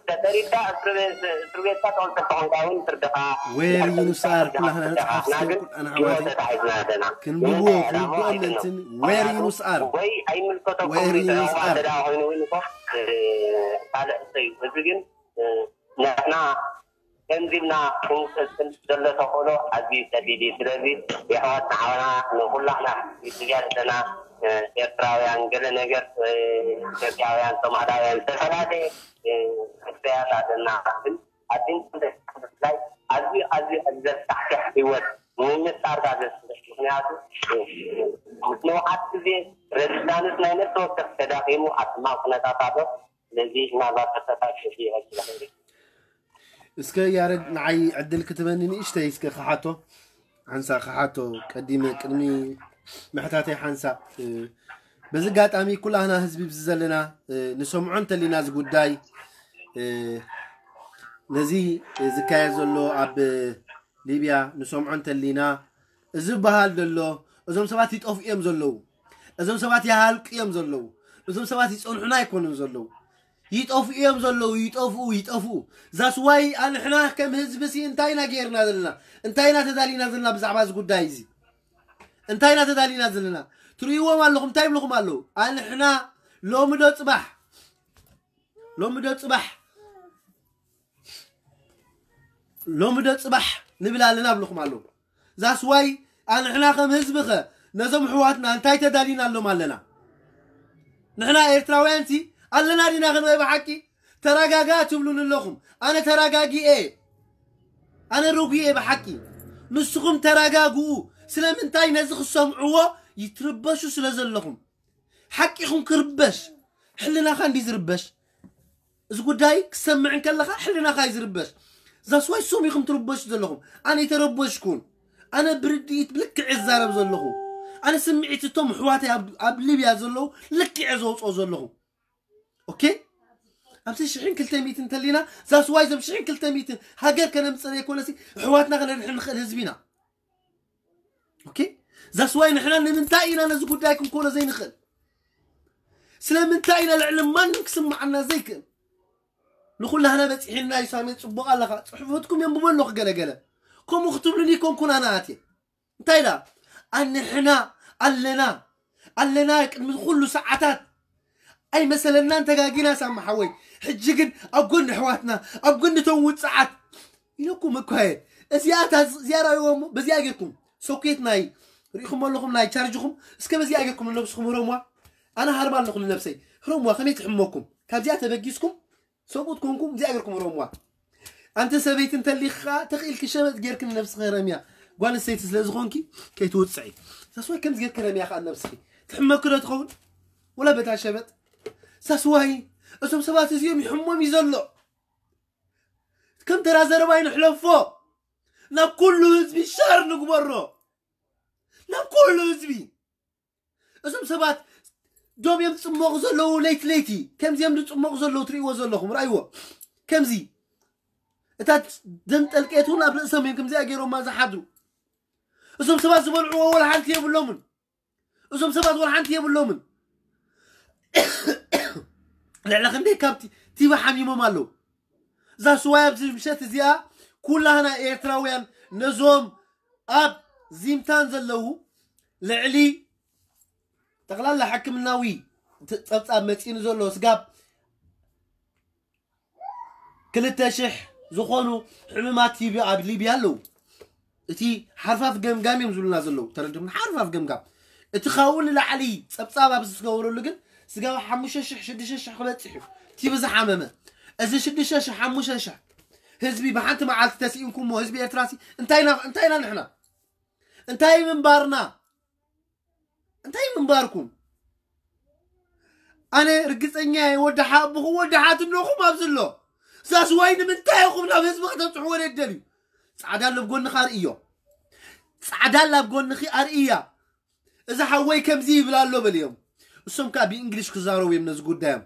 ተፈሪድካ እስር ቤት፣ እስር ቤትካ ተቐምጥ እንተኾንካ እውን ፍርድኻ ዌር ይንሳር ኩላህና ንጽሓፍ እስከ ግን ኩላህና ጅሆ ኣሕዋተይ ተታሒዝና ኣለና። ክንብብዎ፣ ንምንታይ ዕላማ ክንብብዎ ኣይኮነን። ኣለንትን። ዌር ምኽንያቱ ይንሳር። ወይ ኣይምልከተኩም ዌር ይንሳር። ተዳዋ ተዳ ኮይኑ እውን እኮ፣ እ፣ ካልእ እዩ። እዚ ግን፣ እ፣ ንሕና ከምዚ ኢልና ክንቅጽል ዘሎ ተኽእሎ ኣዝዩ ጸቢብ እዩ። ስለዚ የሕዋት ንዓና ንኹላህና ኢትዮጵያ ዘለና፣ እ፣ ኤርትራውያን ገለ ነገር፣ እ፣ ኢትዮጵያውያን ሶማላውያን ዝተፈላለየ፣ እ፣ ሕጽያት ኣለና። ግን ኣብ ኢንተርነት ብፍላይ ኣዝዩ ኣዝዩ ዘስካሕክሕ ህይወት ንምምስጣር እካ ዘስልሕ። ምኽንያቱ፣ እ፣ ንውሓት ግዜ ረድዳንስ ናይ ነፍሲ ወከፍ ተዳኺሙ ኣብ ሕማቕ ኩነታት ኣሎ። ስለዚ ምናልባት ተሳታፊ ይኽእል ይኽእል። እስከ ያረድ ንዓይ ዕድል ክትበኒ ንእሽተይ እስከ ክሓቶ ሓንሳ ክሓቶ ቀዲመ ቅድሚ ምሕታተይ ሓንሳ፣ እ፣ በዚ ኣጋጣሚ ኩላህና ህዝቢ ብዚ ዘለና፣ እ፣ ንሰምዖ እንተሊና እዚ ጉዳይ፣ እ፣ ነዚ ዝካየድ ዘሎ ኣብ ሊብያ ንሰምዖ እንተሊና፣ እዚ ዝበሃል ዘሎ፣ እዞም ሰባት ይጠፍኡ እዮም ዘለዉ። እዞም ሰባት ይሃልቁ እዮም ዘለዉ። እዞም ሰባት ይጸንሑና ኣይኮኑን ዘለዉ። ይጠፍኡ እዮም ዘለዉ፣ ይጠፍኡ፣ ይጠፍኡ። ዛስዋይ ኣንሕና ከም ህዝቢ ሲ እንታይ ኢና ገይርና ዘለና? እንታይ ኢና ተዳሊና ዘለና ብዛዕባ እዚ ጉዳይ እዚ? እንታይ ኢና ተዳሊና ዘለና? ትርእይዎም ኣለኹም፣ እንታይ ይብልኹም ኣለዉ? ኣንሕና ሎሚ ዶ ጽባሕ፣ ሎሚ ዶ ጽባሕ፣ ሎሚ ዶ ጽባሕ ንብል ኣለና ብልኹም ኣለዉ። ዛስዋይ ኣንሕና ከም ህዝቢ ኸ ነዞም ኣሕዋትና እንታይ ተዳሊናሎም ኣለና? ንሕና ኤርትራውያን ሲ ኣለና ዲና ክንበይ ብሓቂ? ተረጋጋ ትብሉኒ ኣለኹም። ኣነ ተረጋጊኤ፣ ኣነ ረጉኤ ብሓቂ። ንስኹም ተረጋግኡ። ስለምንታይ ነዚ ክሰምዕዎ ይትርበሹ ስለ ዘለኹም። ሓቂ ኢኹም ክርበሽ። ሕልናኻ እንዲ ዝርበሽ። እዚ ጉዳይ ክሰምዕ እንከለኻ ሕልናኻ እዩ ዝርበሽ። ዛስዋይ ሶም ኢኹም ትርበሹ ዘለኹም። ኣነ ይተረበሽኩን። ኣነ ብርድኢት ብልክዕ እዛረብ ዘለኹ። ኣነ ስምዒት እቶም ኣሕዋተይ ኣብ፣ ኣብ ሊብያ ዘለዉ ልክዕ ዘውፅኦ ዘለኹ። ኦኬ? ኣብዚ ሽሕን ክልተ ሚእትን እንተሊና፣ ዛስዋይ ዘም ሽሕን ክልተ ሚእትን ሃገር ከነምፅእ ዘይኮነሲ፣ ኣሕዋትና ከነድሕን ንኽእል ህዝቢ ኢና። ኦኬ? ዛስዋይ ንሕና ንምንታይ ኢና ነዚ ጉዳይ ክንኮኖ ዘይንኽእል? ስለምንታይ ኢና ልዕሊ ማንም ክስምዓና ዘይክእል? ንኹላህና በፂሕና እዩ። ሳሚ፣ ፅቡቕ ኣለኻ። ፅሑፈትኩም የንብቦ ኣለኹ ገለገለ። ከምኡ ክትብሉኒ ይኮንኩን ኣነ ኣትየ። እንታይ ዳ ኣንሕና ኣለና ኣለና ቅድሚ ኩሉ ሰዓታት ኣይመሰለናን ተጋጊና ሳማ ሓወይ። ሕጂ ግን ኣብ ጎኒ ኣሕዋትና ኣብ ጎኒ እቶም ውፅዓት ኢለኩም እኳ እየ። እዚኣ እታ እዚኣ ራእይዎ እሞ በዚኣ ጌርኩም ሶኬት ናይ ርኢኹም ኣለኹም ናይ ቻርጅኹም እስከ በዚኣ ጌርኩም ንነብስኹም ህረምዋ። ኣነ ሃርማ ኣለኹ ንነብሰይ። ህረምዋ ከመይ ትሕመኩም ካብዚኣ ተበጊስኩም ሰብኡት ኮንኩም እዚኣ ጌርኩም ህረምዋ። ኣንቲ ሰበይቲ እንተሊኻ ተኽኢልኪ ሸበጥ ጌርኪ ንነብስኺ ረምያ። ጓል ኣንስተይቲ ስለ ዝኾንኪ ከይትውፅዒ። ሳስዋይ ከምዚ ጌርኪ ረምያ ከዓ ንነብስኺ ትሕመኪ ዶ ትኸውን? ወላ በታ ሸበጥ ሳስዋይ እዞም ሰባት እዚኦም ይሕሞም እዩ ዘሎ። ከም ተራ ዘረባ ይንሕለፎ። ናብ ኩሉ ህዝቢ ሸር ንግበሮ። ናብ ኩሉ ህዝቢ እዞም ሰባት ዶም እዮም ዝፅመቑ ዘለዉ። ለይቲ ለይቲ ከምዚ እዮም ዝፅመቑ ዘለዉ። ትርእይዎ ዘለኹም ርኣይዎ። ከምዚ እታ ደም ጠልቄት እውን ኣብ ርእሶም እዮም ከምዚኣ ገይሮማ ዝሓድሩ። እዞም ሰባት ዝበልዕዎ ወላ ሓንቲ የብሎምን። እዞም ሰባት ወላ ሓንቲ የብሎምን። ልዕሊ ክንደይ ካብ ቲ- ቲቪ ሓሚሞም ኣለዉ። እዛ ስዋይ ኣብዚ ምሸት እዚኣ ኩላህና ኤርትራውያን ነዞም ኣብ ዚምታን ዘለዉ ልዕሊ ጠቕላላ ሕክምናዊ ት- ጸብጻብ መጺኑ ዘሎ ስጋብ ክልተ ሽሕ ዝኾኑ ሕሙማት ቲቢ ኣብ ሊብያ ኣለዉ። እቲ ሓርፋፍ ገምጋም እዮም ዝብሉና ዘለዉ ተረድም ሓርፋፍ ገምጋም። እቲ ካብኡ ንላዕሊ ጸብጻብ ኣብ ዝገበረሉ ግን ስጋብ ሓሙሽተ ሽሕ ሽዱሽተ ሽሕ ክበጽሕ እዩ። ቲቢ ዝሓመመ እዚ ሽዱሽተ ሽሕ ሓሙሽተ ሽሕ ህዝቢ ብሓንቲ መዓልቲ ተስኢንኩሞ ህዝቢ ኤርትራሲ እንታይ ኢና እንታይ ኢና ንሕና እንታይ ምንባርና እንታይ ምንባርኩም? ኣነ ርግጸኛ እየ ወዲ ሓብኹ ወዲ ሓትነኹም ኣብዚ ኣሎ። ሳስዋይ ንምንታይ ኢኹም ናብ ህዝቢ ከተብፅሕዎ ደደልዩ? ጻዕዳ ኣሎ ኣብ ጎንኻ ኣርእዮ። ጻዕዳ ኣሎ ኣብ ጎንኺ ኣርእያ። እዚ ሓወይ ከምዚ ይብል ኣሎ በልዮም። እሶም ከዓ ብእንግሊሽ ክዛረቡ እዮም ነዚ ጉዳዮም።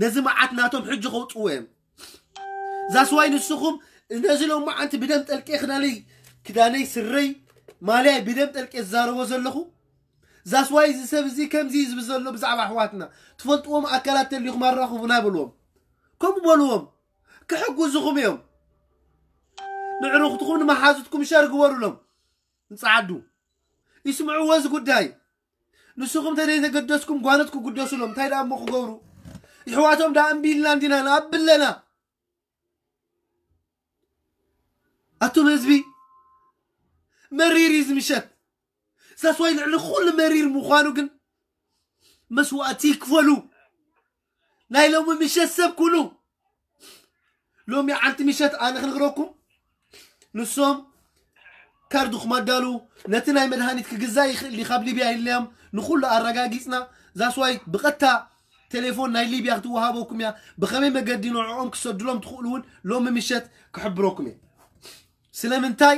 ነዚ መዓት ናቶም ሕጂ ከውፅዎ እዮም። ዛስዋይ ንስኹም ነዚ ሎማዓንቲ ብደም ጠልቄ ክዳነይ ክዳነይ ስረይ ማልያይ ብደም ጠልቄ ዝዛረቦ ዘለኹ ዛስዋይ እዚ ሰብ እዚ ከምዚ እዩ ዝብል ዘሎ ብዛዕባ ኣሕዋትና ትፈልጥዎም ኣካላት ተሊኹም ኣራኽቡና በልዎም። ከምኡ በልዎም። ክሕግዙኹም እዮም። ንዕሩኽትኹም ንመሓዙትኩም ሸር ግበሩሎም። ንፀዓዱ ይስምዕዎ እዚ ጉዳይ። ንስኹም ተዘይተገደስኩም ጓኖት ክጉደሱሎም እንታይ ደኣ እሞ ክገብሩ? ይሕዋቶም ደኣ እምቢ ኢልና እንዲና ንኣብለና። ኣቱም ህዝቢ መሪር እዩ ዝምሸት። ሳስዋይ ልዕሊ ኩሉ መሪር ምዃኑ ግን መስዋእቲ ይክፈሉ። ናይ ሎሚ ምሸት ሰብ ኩኑ ሎሚ ዓንቲ ምሸት ኣነ ክንግረኩም ንሶም ካርድኹም ኣዳሉ ነቲ ናይ መድሃኒት ክግዛእ ይኽእል ካብ ሊብያ ኢልናዮም ንኩሉ ኣረጋጊፅና ዛስዋይ ብቐጥታ ቴሌፎን ናይ ሊብያ ክትወሃበኩም እያ ብኸመይ መገዲ ንዕኦም ክሰድሎም ትኽእሉ እውን ሎሚ ምሸት ክሕብረኩም እየ ስለምንታይ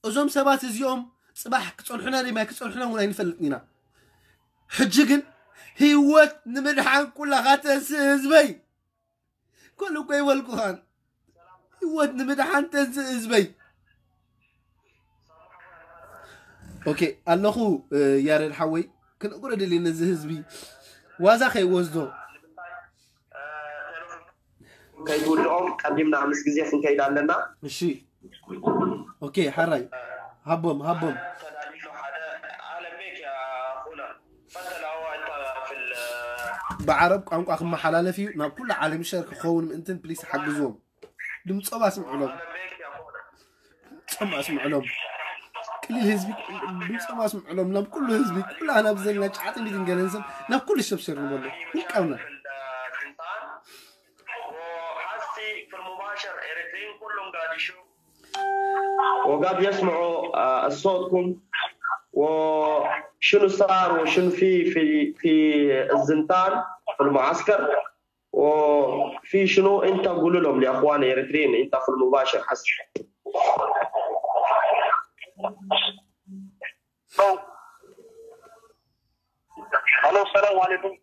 እዞም ሰባት እዚኦም ፅባሕ ክፀንሑና ደማ ክፀንሑና እውን ኣይንፈልጥን ኢና ሕጂ ግን ህይወት ንምድሓን ኩላኻ ተንስእ ህዝበይ ከሉ እኮ ይበልኩኻን ህይወት ንምድሓን ተንስእ ህዝበይ ኦኬ ኣለኹ ያሬድ ሓወይ ክነግሮ ደልየ ነዚ ህዝቢ ዋዛ ከይወስዶ ከይትውድኦም ቀዲምና ምስ ግዜ ክንከይድ ኣለና እሺ ኦኬ ሓራይ ሃቦም ሃቦም ብዓረብ ቋንቋ ክመሓላለፍ እዩ ናብ ኩሉ ዓለም ሸር ክኸውን ምእንትን ፕሊስ ሓግዝዎም ድምፆም ኣስምዕሎም ድምፆም ኣስምዕሎም ቅሊል ህዝቢ ድምፆም ኣስምዕሎም ናብ ኩሉ ህዝቢ ኩሉ ኣናብ ዘለና ጫዕጢ ሚድን ገለን ሰብ ናብ ኩሉ ሰብ ሸር ንበሎ ውልቃውና وقاعد يسمعوا الصوتكم وشنو صار وشنو في في في الزنتان في المعسكر وفي شنو انت قول لهم لاخوان الاريتريين انت في المباشر حسي الو السلام عليكم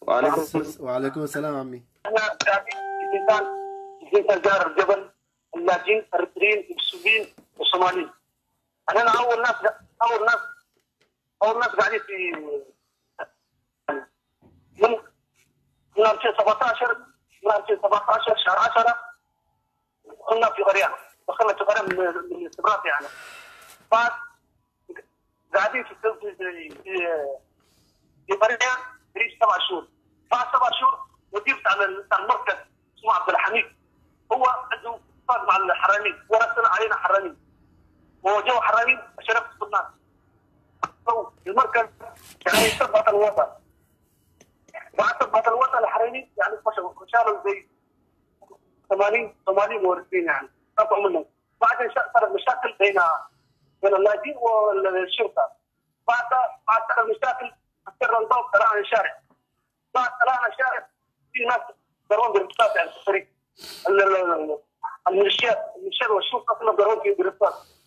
وعليكم السلام وعليكم السلام عمي احنا قاعدين في زنتان زنتان جار الجبل اللاجئين الاريتريين والسوريين والصوماليين انا اول ناس اول ناس اول ناس قاعدين في من من ألفين وسبعتاشر من ألفين وسبعتاشر شهر عشرة كنا في غريان وصلنا تقريبا من من السبرات يعني. بعد قاعدين في في في في قريه قريب سبع شهور. بعد سبع شهور مدير بتاع ال- بتاع المركز اسمه عبد الحميد، هو عنده اتفاق مع الحرامين، ورسل علينا حرامين، وجو حرامين شرف السلطان. المركز يعني ثبت الوضع. بعد ثبت الوضع الحرامين يعني خشوا، شالوا زي ثمانين، ثمانين مورثين يعني، قطعوا منهم. بعدين شا- صارت مشاكل بين بين اللاجئين والشرطه. بعد بعد صارت مشاكل، اكثر من ضرب طلعنا الشارع. بعد طلعنا الشارع، في ناس ضربون بالرصاص يعني في الطريق. ال- ال- ال- الميليشيات، الميليشيات والشرطه كلهم ضربون في بالرصاص.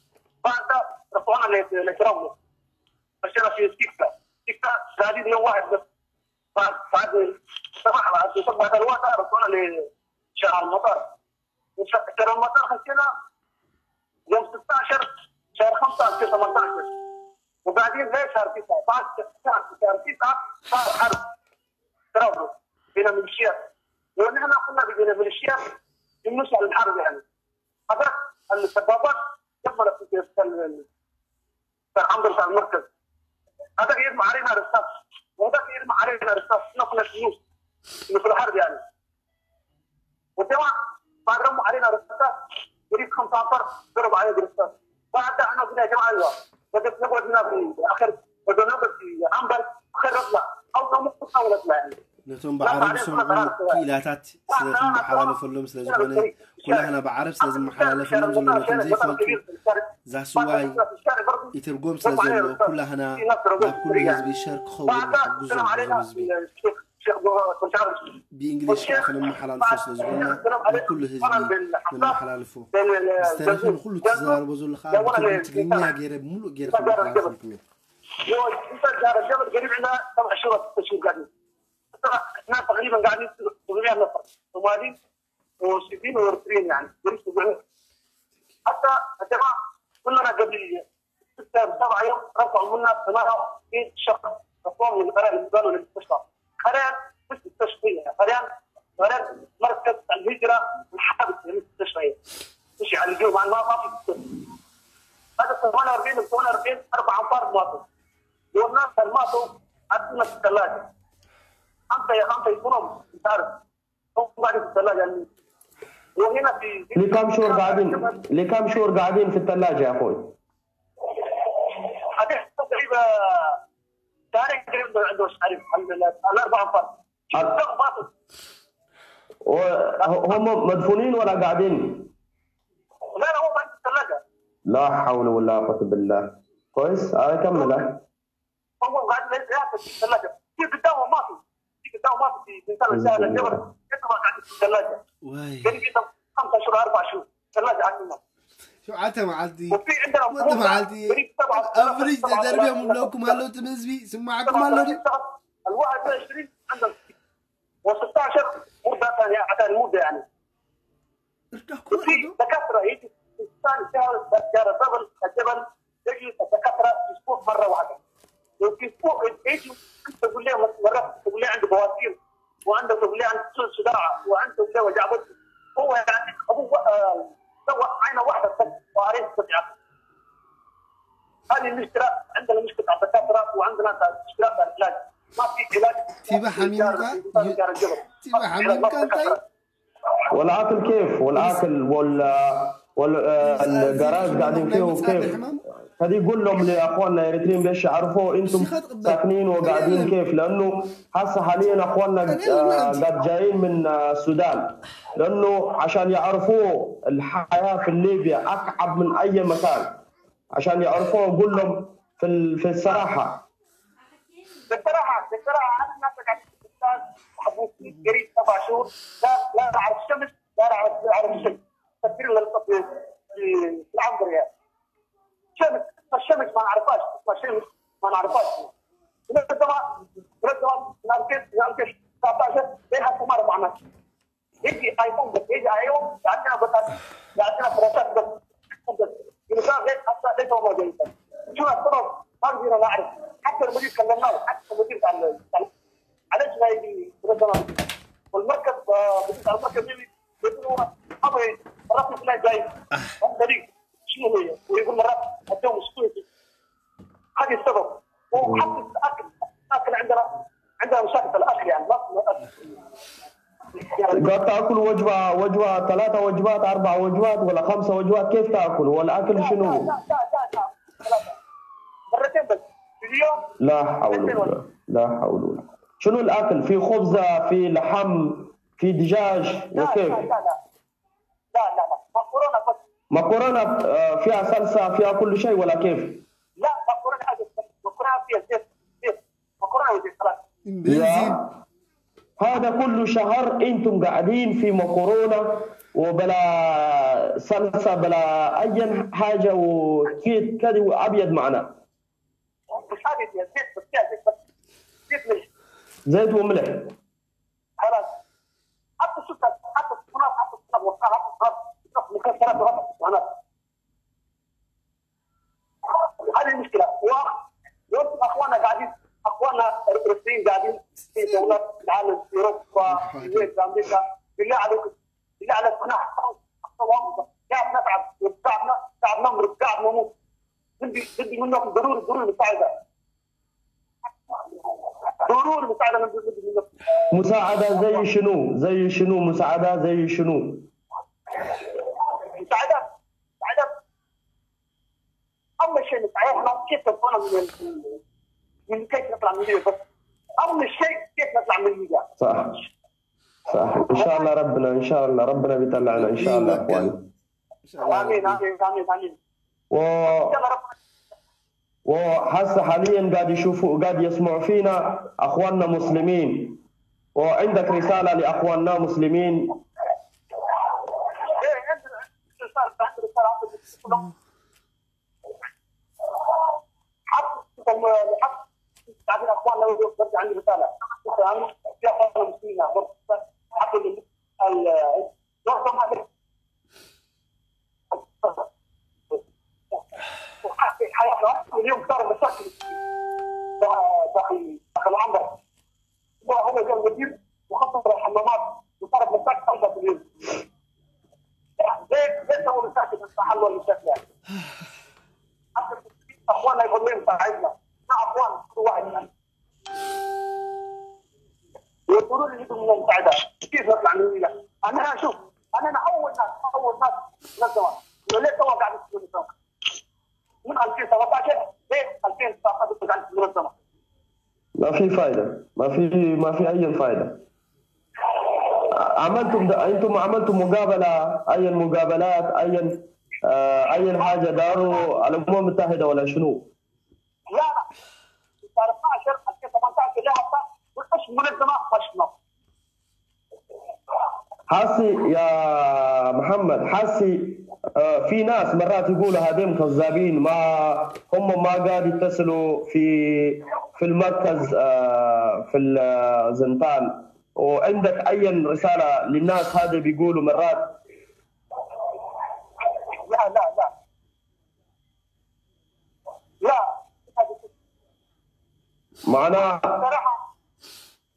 بعد رفعونا ل- لترابلس، مشينا في سكه، سكه قاعدين يوم واحد بس. بعد بعد الصباح، بعد الصبح، بعد الوقت رفعونا لشارع المطار. شارع المطار خشينا يوم ستاشر شهر خمسة ألفين وثمنتاشر. وبعدين ليش شهر تسعة؟ بعد شهر شهر تسعة صار حرب ترابلس بين ميليشيات، ونحن كنا بين ميليشيات يمشي على الحرب يعني. هذا السبابات دمرت في في ال- في العنبر بتاع المركز. هذا يرمى علينا رصاص، وهذا يرمى علينا رصاص، نحن في النص، في الحرب يعني. والجماعة بعد رموا علينا رصاص، يريد خمسة عشر ضرب عليه برصاص. بعد احنا قلنا يا جماعة ايوه، بدك نقعد هنا في اخر، بدنا نقعد في عنبر، خير نطلع، او نموت او نطلع يعني. ነቶም ብዓረብ ዝሰምዑ ክኢላታት ስለ ዝመሓላለፈሎም ስለ ዝኾነ፣ ኩላህና ብዓረብ ስለ ዝመሓላለፈሎም ዘሎ ነቶም ዘይፈልጡ ዛስዋይ ይትርጎም ስለ ዘሎ ኩላህና ናብ ኩሉ ህዝቢ ሸር ክኸውን ንሕግዞ። ነዞም ህዝቢ ብእንግሊሽ ከዓ ክነመሓላልፎ ስለ ዝኾንና ንኩሉ ህዝቢ ነመሓላልፎ። ዝተረፈ ንኩሉ ትዘራርቦ ዘሎ ከዓ ብትግርኛ ገይረ ብምሉእ ገይረ ከመሓላልፈልኩም እየ። يوم انت جار الجبل قريب عندنا سبع شهور ست شهور قاعدين. احنا تقريبا قاعدين سبعمية نفر، صوماليين وسوريين واريتريين يعني، قريب سبعمية. حتى الجماعه كلنا قبل ستة سبعة يوم رفعوا منا ثمانية وعشرين شخص، رفعوهم من القريه اللي قالوا للمستشفى. حاليا مش مستشفى، حاليا حاليا مركز الهجره الحادث للمستشفى. مش يعني اليوم ما ما في مستشفى. هذا ثمانية وأربعين، ثمانية وأربعين اربع انفار ماتوا. والناس اللي ماتوا عندنا في الثلاجه. خمسه يا خمسه يكونوا، انت عارف، هم قاعدين في الثلاجه يعني. وهنا في لكم شهور قاعدين؟ لكم شهور قاعدين في الثلاجه يا اخوي؟ حاجه تقريبا، تاريخ تقريبا عنده مش عارف، الاربع انفار. شوف، ماتوا. هم مدفونين ولا قاعدين؟ لا لا، هو قاعد في الثلاجه. لا حول ولا قوة بالله. كويس؟ آه كمل. هو قاعد ياكل في الثلاجه، في قدامه ما في، في قدامه ما في، في انسان شايل الجبل، يطلع قاعد في الثلاجه. ዋይ قريب جدا خمسة شهور، اربع شهور، ثلاجه عندنا. ሸውዓተ መዓልቲ وفي عندنا ወዲ መዓልቲ ኣብ ፍሪጅ ተደርብዮም ኣለውኩም ኣለዉ። እቲ ህዝቢ ስማዓኩም ኣሎ ድዩ? ال واحد وعشرين عندنا، و16 مده ثانيه عشان المده يعني. እርዳኩም وفي دكاتره يجي الانسان شهر شهر الجبل، الجبل يجي الدكاتره اسبوع مره واحده. وفي اسبوع يجي تقول لي مرات تقول لي عنده بواسير، وعنده تقول لي عنده صداع، وعنده تقول لي وجع بطن. هو يعني ابوه آه، سوى عينه واحده بس وعليه تسعه. هذه المشكله، عندنا مشكله على الدكاتره، وعندنا مشكله على العلاج. ما في علاج. ቲባ ሓሚምካ ቲባ ሓሚምካ እንታይ والاكل كيف؟ والاكل وال والجراج قاعدين فيه وكيف؟ هذه قول لهم لاخواننا الاريتريين باش يعرفوا انتم ساكنين وقاعدين كيف، لانه هسه حاليا اخواننا قد جايين من السودان، لانه عشان يعرفوا الحياه في ليبيا اصعب من اي مكان. عشان يعرفوا قول لهم في في الصراحه. بصراحه، بصراحه انا الناس قاعد، استاذ، محبوسين قريب سبع شهور، لا لا نعرف شمس، لا نعرف، نعرف شيء. تفكير للطفل في العنبر يعني. شمس، الشمس ما نعرفهاش، ما شمس ما نعرفهاش. من الزمان، من الزمان، نعرف كيف، نعرف كيف. تسعتاشر ليه حتى ما رفعناش. يجي ايفون بس، يجي ايفون، يعطينا بس، يعطينا فلاشات بس. بس. يلقى غير حتى ليس هو موجود. شو السبب؟ ما بقينا نعرف. حتى المدير كلمناه، حتى المدير قال، قال عليش ما يجي؟ والمركز، آه، مدير المركز يجي يقول هو ابغى الرقم لا جاي. هم بريء. شنو هي؟ ويقول مرات: "الجو مستوي". هذه السبب. وحتى الأكل، الأكل عندنا، عندنا مشاكل في الأكل، يعني، ما في أكل. يعني، قاعد تاكل وجبه، وجبه، ثلاثه وجبات، اربع وجبات، ولا خمسه وجبات؟ كيف تاكل؟ والاكل لا، شنو؟ لا، لا، لا، لا، لا. ثلاثة. مرتين بس في اليوم. لا حول ولا قوة. لا حول ولا قوة. شنو الاكل؟ في خبزه، في لحم، في دجاج، لا، وكيف؟ لا، لا، لا. لا، لا، لا. مكرونة بس. مكرونة، آه، فيها صلصة، فيها كل شيء ولا كيف؟ لا، مكرونة عادي. مكرونة فيها زيت، زيت. مكرونة وزيت، خلاص. Im Benzin. يا هذا كل شهر انتم قاعدين في مكرونة وبلا صلصة، بلا اي حاجة، وكيت كذي وابيض معنا. مش عادي، فيها زيت، بس فيها زيت بس. زيت ملح. زيت وملح. خلاص. حتى السكر، حتى السكر، حتى السكر، حتى السكر، مكسرات وغلط. هذه المشكلة. و-، وانتم اخواننا قاعدين، اخواننا الفلسطينيين قاعدين في دولات العالم، في اوروبا، في الولايات، في امريكا. بالله عليكم، بالله عليكم، احنا اصلا، اصلا واقفة. قاعد نتعب، وقاعد ن-، قاعد نمرض، قاعد نموت. بدي، بدي منكم ضروري، ضروري مساعدة. ضروري مساعدة من، بدي منكم. مساعدة زي شنو؟ زي شنو مساعدة؟ زي شنو؟ مساعدة، مساعدة. اول شيء نسعى احنا كيف نطلع من ال-، من كيف نطلع من ليبيا بس. اول شيء كيف نطلع من ليبيا. صح، صح. ان شاء الله ربنا، ان شاء الله ربنا بيطلعنا ان شاء الله اخواني. ان شاء الله. امين، امين، امين، امين. و يلا رب. وهسه حاليا قاعد يشوفوا، قاعد يسمعوا فينا اخواننا مسلمين، وعندك رساله لاخواننا مسلمين؟ ايه، عندنا رسالة، عندنا رسالة، عندنا رسالة. حتى، حتى بعدين اخواننا برجع عندي رسالة. يا اخواننا المسلمين، حتى ال-، ال-، اليوم صار مشاكل داخل، داخل العنبر. هو، هو جاي المدير وخطط الحمامات وصارت مشاكل خمسة في اليوم. ليه، ليه سووا مشاكل؟ حلوا المشاكل يعني. حتى اخواننا يقولون لهم: "ساعدنا". لا اخوان، كل واحد يعني. يقولوا لي: "يجب أن نساعدها". كيف نطلع من هنا؟ انا اشوف، انا، انا اول ناس، اول ناس نزلوا. ليه سوا قاعد يسوي سوا؟ من ألفين وسبعتاشر لين ألفين وتسعتاشر قاعد يسوي سوا. ما في فايده، ما في، ما في اي فايده. عملتم ده، انتم عملتم مقابله، اي مقابلات، اي، آه، اي حاجه داروا الامم المتحده ولا شنو؟ لا، لا. ألفين وتسعتاشر، ألفين وتمنتاشر، لا، حتى مش منظمه، مش منظمه. حسي يا محمد، حسي، آه، في ناس مرات يقولوا هذين كذابين، ما هم ما قاعد يتصلوا في، في المركز، آه، في الزنتان. وعندك اي رساله للناس هذه بيقولوا مرات؟ لا، لا، لا. لا. معناها صراحه،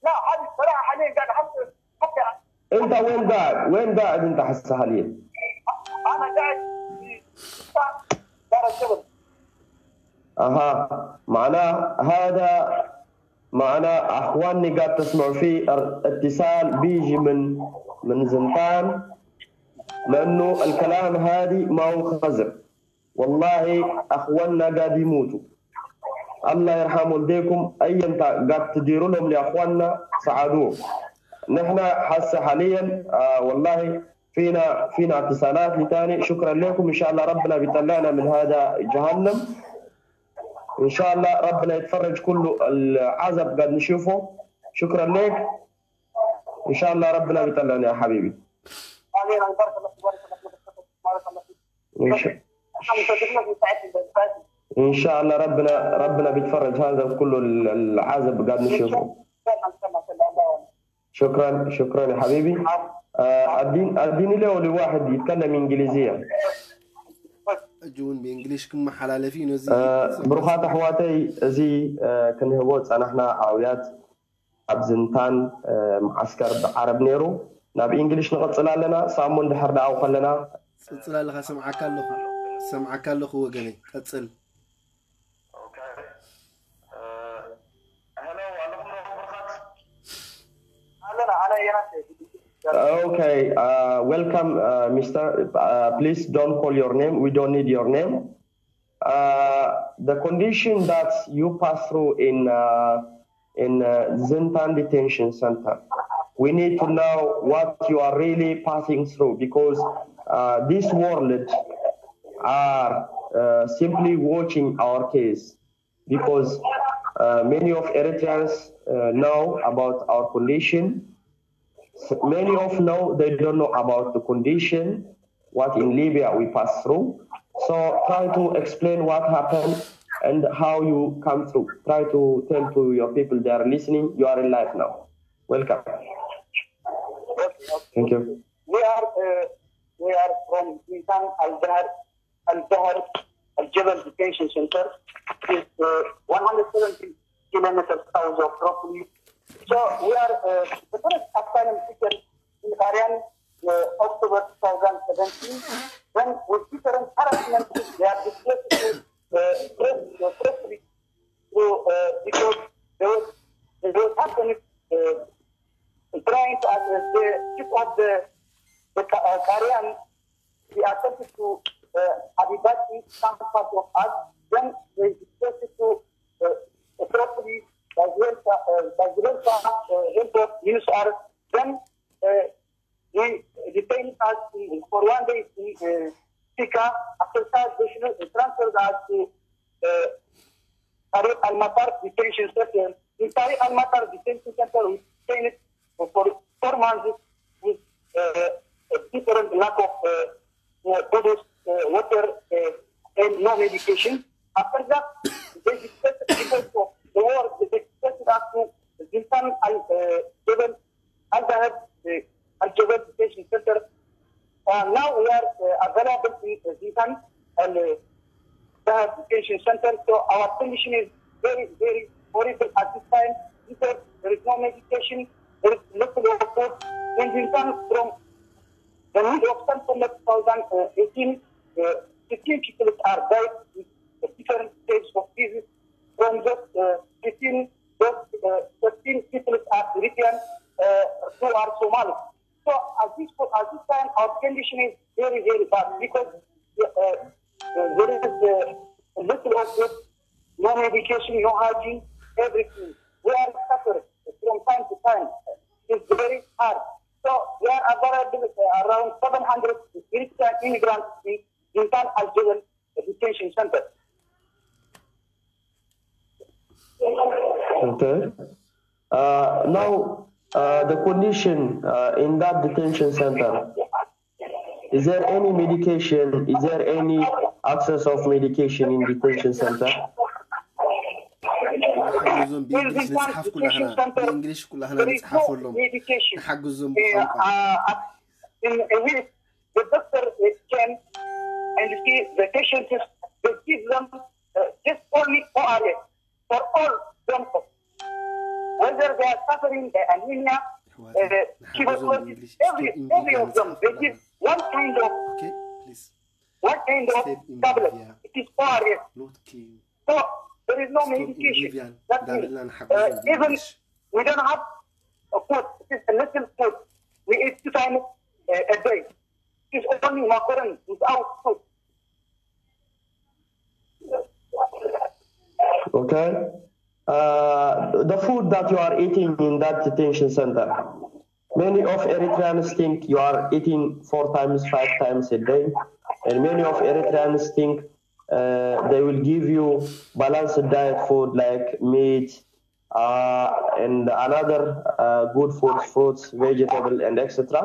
لا، هذه الصراحه حاليا قاعد احط، حتى انت وين قاعد؟ وين قاعد انت هسه حاليا؟ انا قاعد في دار الشغل. اها، معناه هذا، معناه اخواني قاعد تسمعوا فيه اتصال بيجي من، من زنتان، لانه الكلام هذه ما هو خزر. والله اخواننا قاعد يموتوا. الله يرحم والديكم، ايا تا-، قاعد تديروا لهم لاخواننا، ساعدوهم. نحن هسه حاليا، آه، والله فينا، فينا اتصالات لتاني. شكرا لكم، ان شاء الله ربنا بيطلعنا من هذا جهنم. ان شاء الله ربنا يتفرج كل العذاب قاعد نشوفه. شكرا لك، ان شاء الله ربنا بيطلعنا يا حبيبي. امين. بارك الله فيك، بارك الله فيك، بارك الله فيك. ان شاء، احنا متفقين، بنساعدكم، بنساعدكم. ان شاء الله ربنا، ربنا بيتفرج هذا كل ال-، العذاب قاعد نشوفه. ان شاء الله، ان شاء الله، ان شاء الله. شكرا، شكرا يا حبيبي. آه، ادين، اديني له لواحد يتكلم انجليزيه. እጅውን ብእንግሊሽ ክመሓላለፍ እዩ ነዚ آه، ብሩኻት ኣሕዋተይ፣ እዚ፣ آه፣ ክንህቦ ዝጸናሕና ኣውያት ኣብ ዝንታን፣ آه፣ መዓስከር ዓረብ ነይሩ። ናብ እንግሊሽ ንቐጽል ኣለና። ሳሙን ድሕር ደኣ ከለና ቀጽል ኣለኻ፣ ሰምዓካ ኣለኹ፣ ሰምዓካ ኣለኹ ወገነይ፣ ቀጽል። Okay. Uh, hello, ኣለኹም ዶ ብሩኻት? ኣለና፣ ኣነ የናስ። Okay, uh, welcome, uh, Mister Uh, please don't call your name. We don't need your name. Uh, the condition that you pass through in uh, in uh, Zintan detention center, we need to know what you are really passing through because uh, this world are uh, simply watching our case because uh, many of Eritreans uh, know about our condition. Many of know they don't know about the condition, what in Libya we pass through. So try to explain what happened and how you come through. Try to tell to your people they are listening, you are in life now. Welcome. Thank you. We are uh, we are from Intan Al Zahar Al Zahar Al Jebel Detention Center. It's uh, one hundred seventy kilometers south of Tripoli. So we are uh, the first asylum seeker in Aryan uh, October two thousand seventeen. When with different harassment, they are displaced to uh, press, uh, press release to uh, because they were they were happening uh, trying to address the tip of the the Ka- uh, Karian. They attempted to uh, Abibati some part of us. Then they displaced to uh, properly by the uh, by the uh, airport U S R. Then uh, they detained us in, for one day in uh, Sika. After that, they should transfer us to uh, Tariq Al Matar detention center. In Tariq Al Matar detention center, we detained for four months with uh, a different lack of uh, uh, food, uh, water, uh, and no medication. After that, they displaced because of the war. They displaced us to Zintan Al uh, Jebel Al Dahab uh, Al Jebel Detention Center. Uh, now we are uh, available in uh, Zintan Al uh, Dahab Detention Center. So our condition is very, very horrible at this time because there is no medication, there is little of food. And Zintan from the mid of September two thousand eighteen, uh, fifteen people are died with different stages of disease. From just uh, fifteen, just uh, thirteen people are Eritrean, uh, two are Somali. So at this point, at this time, our condition is very, very bad because uh, uh, there is uh, a little of food, no medication, no hygiene, everything. We are suffering from time to time. It's very hard. So we are available uh, around seven hundred Eritrean immigrants in Zintan Al Jebel detention center. Okay. Uh, now, uh, the condition uh, in that detention center, is there any medication? Is there any access of medication in detention center? ንሓግዞም ብእንግሊሽ ንፅሓፍ ኩላህና ብእንግሊሽ ኩላህና ንፅሓፈሎም ንሓግዞም ብቋንቋ The doctor came and see the patients, they give them uh, just only O R S for all symptoms. Whether they are suffering by anemia, uh, tuberculosis, every, every of them, they give one kind of Okay, please. One kind of Step in tablet. Libya. It is O R S. Not clean. So there is no Stop in medication. Libyan. That means, ዳርላን uh, ሓግዞም even ብእንግሊሽ we don't have a food. It is a little food. We eat two times uh, a day. It's only macaron without food. Okay. Uh, the food that you are eating in that detention center, many of Eritreans think you are eating four times, five times a day, and many of Eritreans think uh, they will give you balanced diet food like meat uh, and another uh, good foods, fruits, vegetable, and et cetera.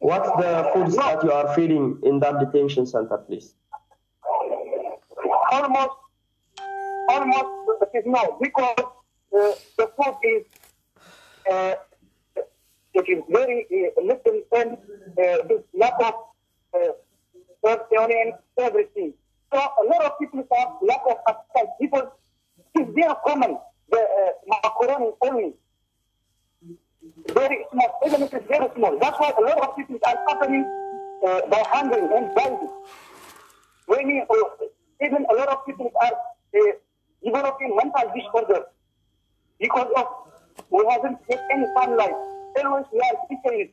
What's the foods that you are feeding in that detention center, please? Almost, almost it is no, because uh, the food is uh, it is very uh, little and uh, this lack of uh, protein and everything. So a lot of people have lack of appetite because it's very common the uh, macaroni only. Very small, even if it's very small. That's why a lot of people are suffering uh, by hanging and driving. Many, uh, even a lot of people are uh, developing mental disorder because of we haven't had any sunlight. Always we are detained.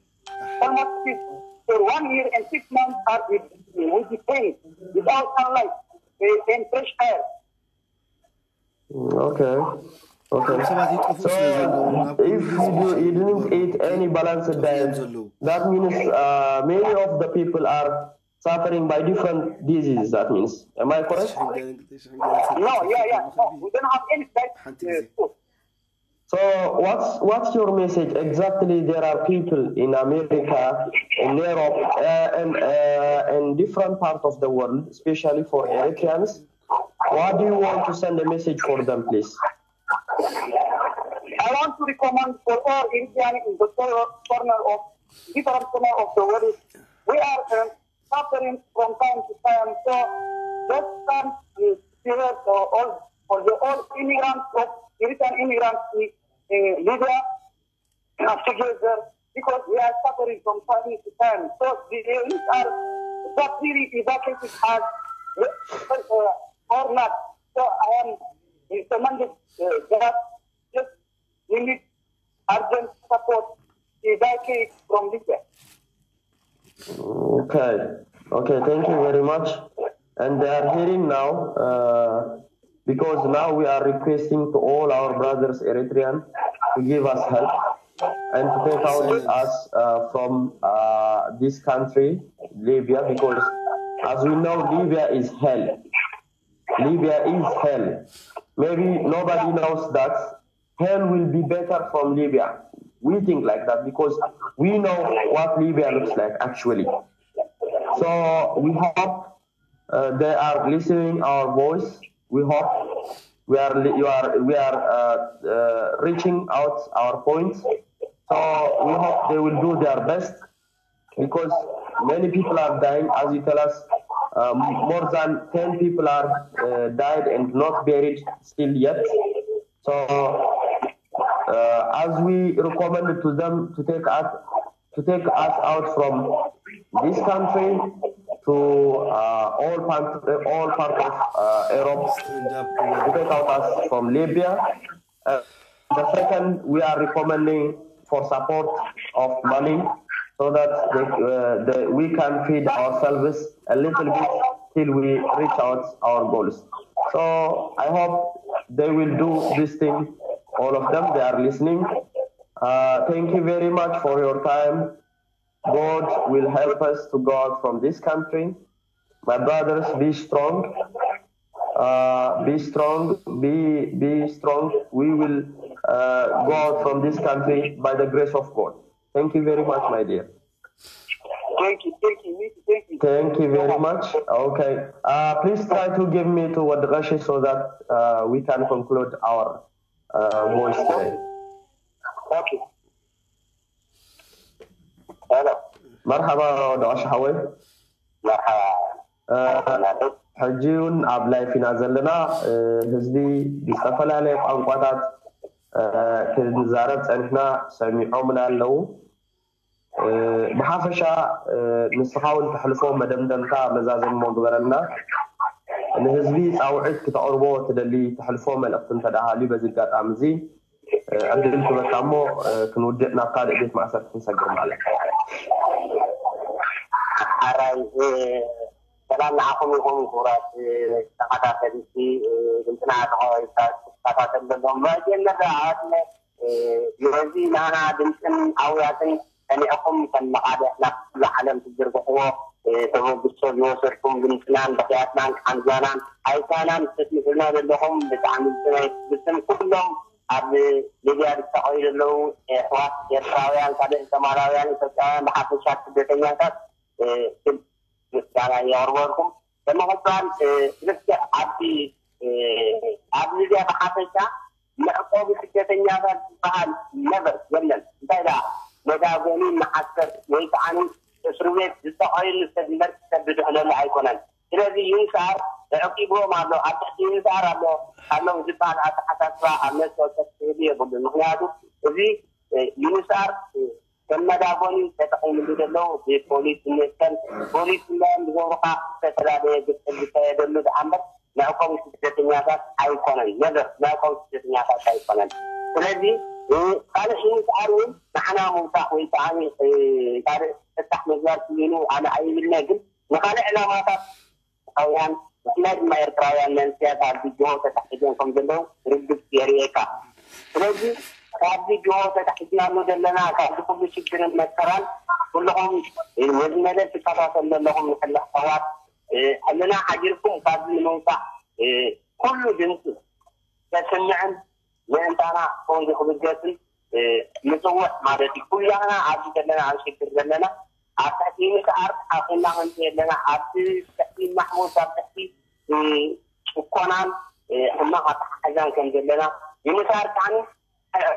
Almost six, for one year and six months are we, we detained without sunlight uh, and fresh air. Okay. Okay. ሰባት ይጠፍኡ So, ስለ ዘለዉ ናብ if you, do, you didn't eat any balanced diet, that means uh, many of the people are suffering by different diseases. That means, am I correct? No, yeah, yeah. No, we don't have any diet. ሓንቲ Uh, ግዜ food. So what's what's your message exactly? There are people in America, in Europe, uh, and uh, in different parts of the world, especially for Eritreans. What do you want to send a message for them, please? I want to recommend for all Eritrean in the cor- corner of different corner of the world. We are um, suffering from time to time. So let's come uh, together for all for the all immigrants of Eritrean immigrants in uh, Libya uh, together because we are suffering from time to time. So the youth are that really evacuated as uh, or not. So I am recommended uh, that just we need urgent support to evacuate from Libya. Okay. Okay. Thank you very much. And they are hearing now uh, because now we are requesting to all our brothers Eritrean to give us help and to take out us uh, from uh, this country, Libya, because as we know, Libya is hell. Libya is hell. Maybe nobody knows that hell will be better from Libya. We think like that because we know what Libya looks like actually. So we hope uh, they are listening our voice. We hope we are li- you are we are uh, uh, reaching out our points. So we hope they will do their best because many people are dying, as you tell us. Um, more than ten people are uh, died and not buried still yet. So uh, as we recommended to them to take us to take us out from this country to uh, all part all part of uh, Europe, to take out us from Libya. Uh, the second, we are recommending for support of money so that they, uh, the, we can feed ourselves a little bit till we reach out our goals. So I hope they will do this thing. All of them, they are listening. Uh, thank you very much for your time. God will help us to go out from this country. My brothers, be strong. Uh, be strong. Be be strong. We will uh, go out from this country by the grace of God. Thank you very much, my dear. Thank you, thank you, Nick, thank you. Thank you very much. Okay. Uh, please try to give me to Wadgashi so that uh, we can conclude our uh, voice today. Okay. Hello. መርሓባ ወደቐሽ ሓወይ። መርሓባ። ሕጂ እውን ኣብ ላይፍ ኢና ዘለና። ህዝቢ ብዝተፈላለየ ቋንቋታት ክንዛረብ ፀኒሕና፣ ሰሚዖምና ኣለዉ። ብሓፈሻ ንስኻ እውን ተሕልፎ መደምደምታ መዛዘሞ ግበረልና። ንህዝቢ ፃውዒት ክተቕርቦ ትደሊ ተሕልፎ መልእኽቲ እንተ ደኣ ሃልዩ በዚ ኣጋጣሚ እዚ ዕድል ክበካ እሞ ክንውድእ ናብ ካልእ ቤት ማእሰርቲ ክንሰግር ማለት እዩ። ሓራይ ሰላም ንዓኹም ይኹን ክቡራት ተኸታተልቲ ድምፅና ተኸታተል ዘለኹም መጀመርያ ዓወትነ ስለዚ ናና ድምፅን ኣውያትን ሰሚዕኹም ከም መቓልሕ ናብ ኩሉ ዓለም ትዝርግሕዎ ተበግሶ ዝወሰድኩም ድምፅናን ብኽያትናን ቃንዛናን ኣይሳናን ተስምዑልና ዘለኹም ብጣዕሚ ብስም ኩሎም ኣብ ሊብያ ዝሳቐዩ ዘለዉ ኣሕዋት ኤርትራውያን ካልእ ሶማላውያን ኢትዮጵያውያን ብሓፈሻ ስደተኛታት ምስጋና የቕርበልኩም። ብምቕፃል ልክዕ ኣብቲ ኣብ ሊብያ ብሓፈሻ መዕቆቢ ስደተኛታት ዝበሃል ነበር የለን። እንታይ ደኣ መዳጎኒ መዓስከር ወይ ከዓ እስሪ ቤት ዝሳቐዩሉ ሰብ እምበር ሰብ ዝድሕነሉ ኣይኮነን። ስለዚ ዩንስኣር ተዕቂብዎም ኣሎ፣ ኣብ ትሕቲ ዩንስኣር ኣሎ ኣለዉ ዝበሃል ኣተሓሳስባ ኣብ ነፍሲ ወከፍ ክህሉ የብሉን። ምክንያቱ እዚ ዩንስኣር ከም መዳጎኒ ተጠቒምሉ ዘለዉ ብፖሊስ ይመስል። ፖሊስ እምበኣር ብገብሩኻ ዝተፈላለየ ግፍዒ ዝካየደሉ ደኣ እምበር መዕቆቢ ስደተኛታት ኣይኮነን። ነበር መዕቆቢ ስደተኛታት ኣይኮነን። ስለዚ ካልእ ኢንስኣር እውን ንዓና ምውሳኽ ወይ ከዓ ካልእ ፍታሕ ምግባር ክኢሉ ኣነ ኣይብልነ፣ ግን ንካልእ ዕላማታት ኤርትራውያን ብፍላይ ድማ ኤርትራውያን መንስያት ኣብ ጅሆ ተታሒዞም ከም ዘለዉ ርግጽ የርእየካ። ስለዚ ካብ ጅሆ ተታሒዝናሉ ዘለና ካብዚ ኩሉ ሽግርን መከራን ኩልኹም ነዚ መደብ ትከታተሉ ዘለኹም ንሕልኽ ሰባት ሕልና ሓዲርኩም ካብዚ ንምውፃእ ኩሉ ድምፂ ዘስምዕን ምእንታና ከውዚ ክብገስን ምፅውዕ ማለት እዩ። ኩላህና ኣብዚ ዘለና ኣብ ሽግር ዘለና ኣብ ትሕቲ ምስ ኣርት ኣኹና ከምዚ ዘለና ኣብቲ ትሕቲ ማሕሙስ ኣብ ትሕቲ ጭኮናን ሕማቕ ኣተሓሕዛን ከም ዘለና ይምሳር ከዓኒ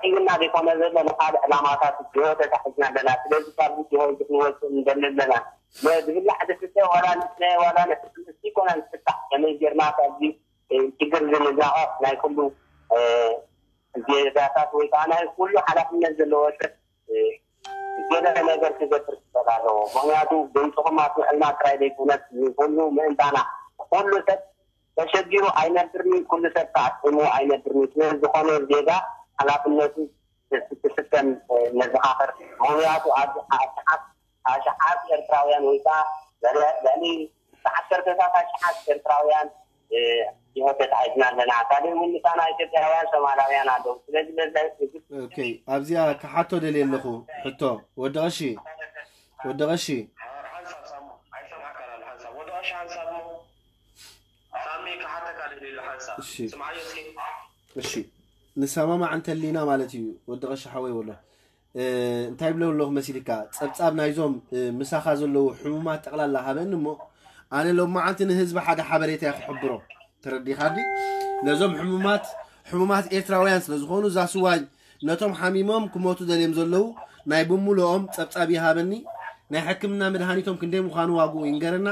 ኢልና ዘይኮነ ዘሎ ንካልእ ዕላማታት ጅሆተ ታሒዝና ኣለና። ስለዚ ካብዚ ጅሆ እዚ ክንወፅእ ንደሊ ኣለና። ዝብላዕ ዝስተ ዋላ ንስተ ዋላ ንስቲ ኮና ንፍታሕ ከመይ ጌርና ካብዚ ሽግር ዝንዛቐ ናይ ኩሉ ዜጋታት ወይ ከዓ ናይ ኩሉ ሓላፍነት ዘለዎ ሰብ ገለ ነገር ክገብር ክኽእል ኣለዎ። ምክንያቱ ድምፅኹም ኣስምዕልና ጥራይ ዘይኮነስ ንኩሉ ምእንታና ኩሉ ሰብ ተሸጊሩ ኣይነብርኒ፣ ኩሉ ሰብ ተኣጥሙ ኣይነብርኒ። ስለዝኾነ ዜጋ ሓላፍነቱ ክስከም ነዘኻኽር። ምክንያቱ ኣብዚ ኣሽሓት ኣሽሓት ኤርትራውያን ወይ ከዓ ልዕሊ ዓሰርተታት ኣሽሓት ኤርትራውያን ህይወት ተታሒዝና ኣለና። ካልእ እውን ምሳና ኢትዮጵያውያን ሶማላውያን ኣለዉ። ስለዚ በዛ ኦኬ ኣብዚኣ ክሓቶ ደልየ ኣለኹ ሕቶ ወዲ ቀሺ ወዲ ቀሺ ሓንሳብ ሳሙ ኣይሰማዕካን ኣሎ ሓንሳብ ወዲ ቀሺ ሓንሳብ እሞ ሳሚ ክሓተካ ደልዩ ኣሎ ሓንሳብ እሺ። ስምዓዮ እስኪ እሺ ንሰማማዕ እንተሊና ማለት እዩ ወዲ ቀሺ ሓወይ ወሎ እንታይ ብለው ኣለኹ መሲልካ ፀብፃብ ናይዞም ምሳኻ ዘለዉ ሕሙማት ጠቕላላ ሃበኒ እሞ ኣነ ሎማዓንቲ ንህዝቢ ሓደ ሓበሬታ እየ ክሕብሮ ተረዲኻ ዲ ነዞም ሕሙማት ሕሙማት ኤርትራውያን ስለ ዝኾኑ እዛ ስዋይ ነቶም ሓሚሞም ክሞቱ ደልዮም ዘለዉ ናይ ብምሉኦም ፀብፃብ ይሃበኒ ናይ ሕክምና መድሃኒቶም ክንደይ ምዃኑ ዋግኡ ይንገረና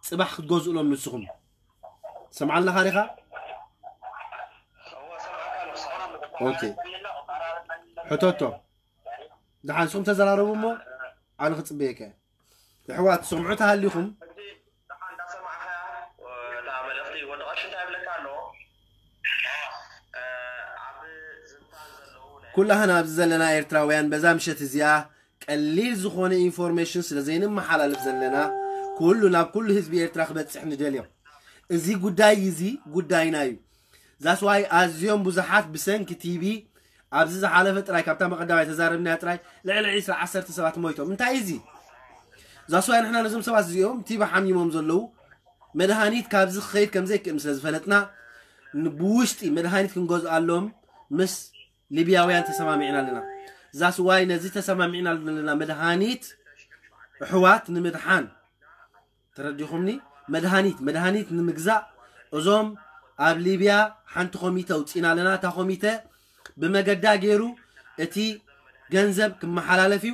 ፅባሕ ክትገዝእሎም ንስኹም ሰምዓልናኻ ዲኻ ኦኬ ሕቶቶ ደሓን ንስኹም ተዘራረቡ እሞ ኣነ ክፅበየካ እየ ኣሕዋት ትሰምዑ ተሃሊኹም ሕጂ ደሓን እንዳሰማዕኻያ እታ መልእኽቲ ወዲ ቀሺ እንታይ ይብለካ ኣሎ ኣብ ዝምታን ዘለዉ ናይ ኩላህና ኣብዚ ዘለና ኤርትራውያን በዛ ምሸት እዚኣ ቀሊል ዝኾነ ኢንፎርሜሽን ስለ ዘይንመሓላልፍ ዘለና ኩሉ ናብ ኩሉ ህዝቢ ኤርትራ ክበፅሕ ንደልዮ እዚ ጉዳይ እዚ ጉዳይና እዩ ዛስዋይ ኣዝዮም ብዙሓት ብሰንኪ ቲቪ ኣብዚ ዝሓለፈ ጥራይ ካብታ መቐዳማይ ተዛረብናያ ጥራይ ልዕሊ ዒስራ ዓሰርተ ሰባት ሞይቶም እንታይ እዚ ዛስዋይ ንሕና ነዞም ሰባት እዚኦም ቲቪ ሓሚሞም ዘለዉ መድሃኒት ካብዚ ክኸይድ ከም ዘይክእል ስለ ዝፈለጥና ብውሽጢ መድሃኒት ክንገዝኣሎም ምስ ሊብያውያን ተሰማሚዕና ኣለና ዛስዋይ ነዚ ተሰማሚዕና ዘለና መድሃኒት ኣሕዋት ንምድሓን ተረዲኹምኒ መድሃኒት መድሃኒት ንምግዛእ እዞም ኣብ ሊብያ ሓንቲ ኮሚተ ኣውፂና ኣለና እታ ኮሚተ ብመገዳ ገይሩ እቲ ገንዘብ ክመሓላለፍ እዩ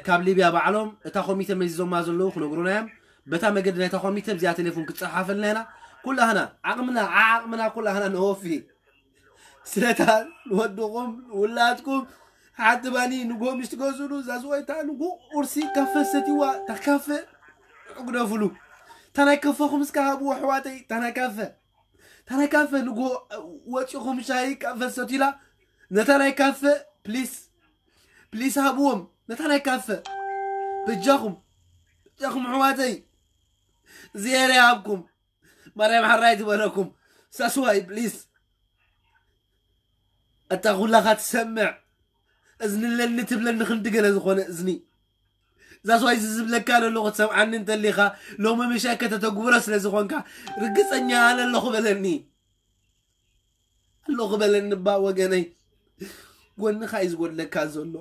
ካብ ሊብያ ባዕሎም እታ ኮሚተ መዚዞማ ዘለዉ ክነግሩና እዮም በታ መገዲ ናይታ ኮሚተ ብዚኣ ቴሌፎን ክፀሓፈልና ኢና ኩላህና ዓቕምና ዓቕምና ኩላህና ነወፊ ስለታ ንወድኹም ውላድኩም ሓንቲ ባኒ ንጎ ምሽ ትገዝሉ እዛ ዝወይታ ንጎ ቁርሲ ካፈ ሰቲዋ ታካፈ ዕጉደፍሉ ታናይ ከፈኹም እስካ ሃብዎ ኣሕዋተይ ታናይ ካፈ ታናይ ካፈ ንጎ ወፂኹም ሻይ ካፈ ሰቲላ ነታ ናይ ካፈ ፕሊስ ፕሊስ ሃብዎም ነታ ናይ ካፈ በጃኹም በጃኹም ኣሕዋተይ ዜረ ሃብኩም ማርያም ሓራይ ትበለኩም ሳስዋይ ፕሊስ እታ ኩላኻ ትሰምዕ እዝኒ ኣለኒ ትብለኒ ክንዲ ገለ ዝኾነ እዝኒ እዛ ሰዋይ እዚ ዝብለካ ዘለኹ ትሰምዓኒ እንተሊኻ ሎሚ ምሻይ ከተተግብሮ ስለ ዝኾንካ ርግፀኛ ኣነ ኣለኹ በለኒ ኣለኹ በለኒ እባ ወገነይ ጎንኻ እዩ ዝጎድለካ ዘሎ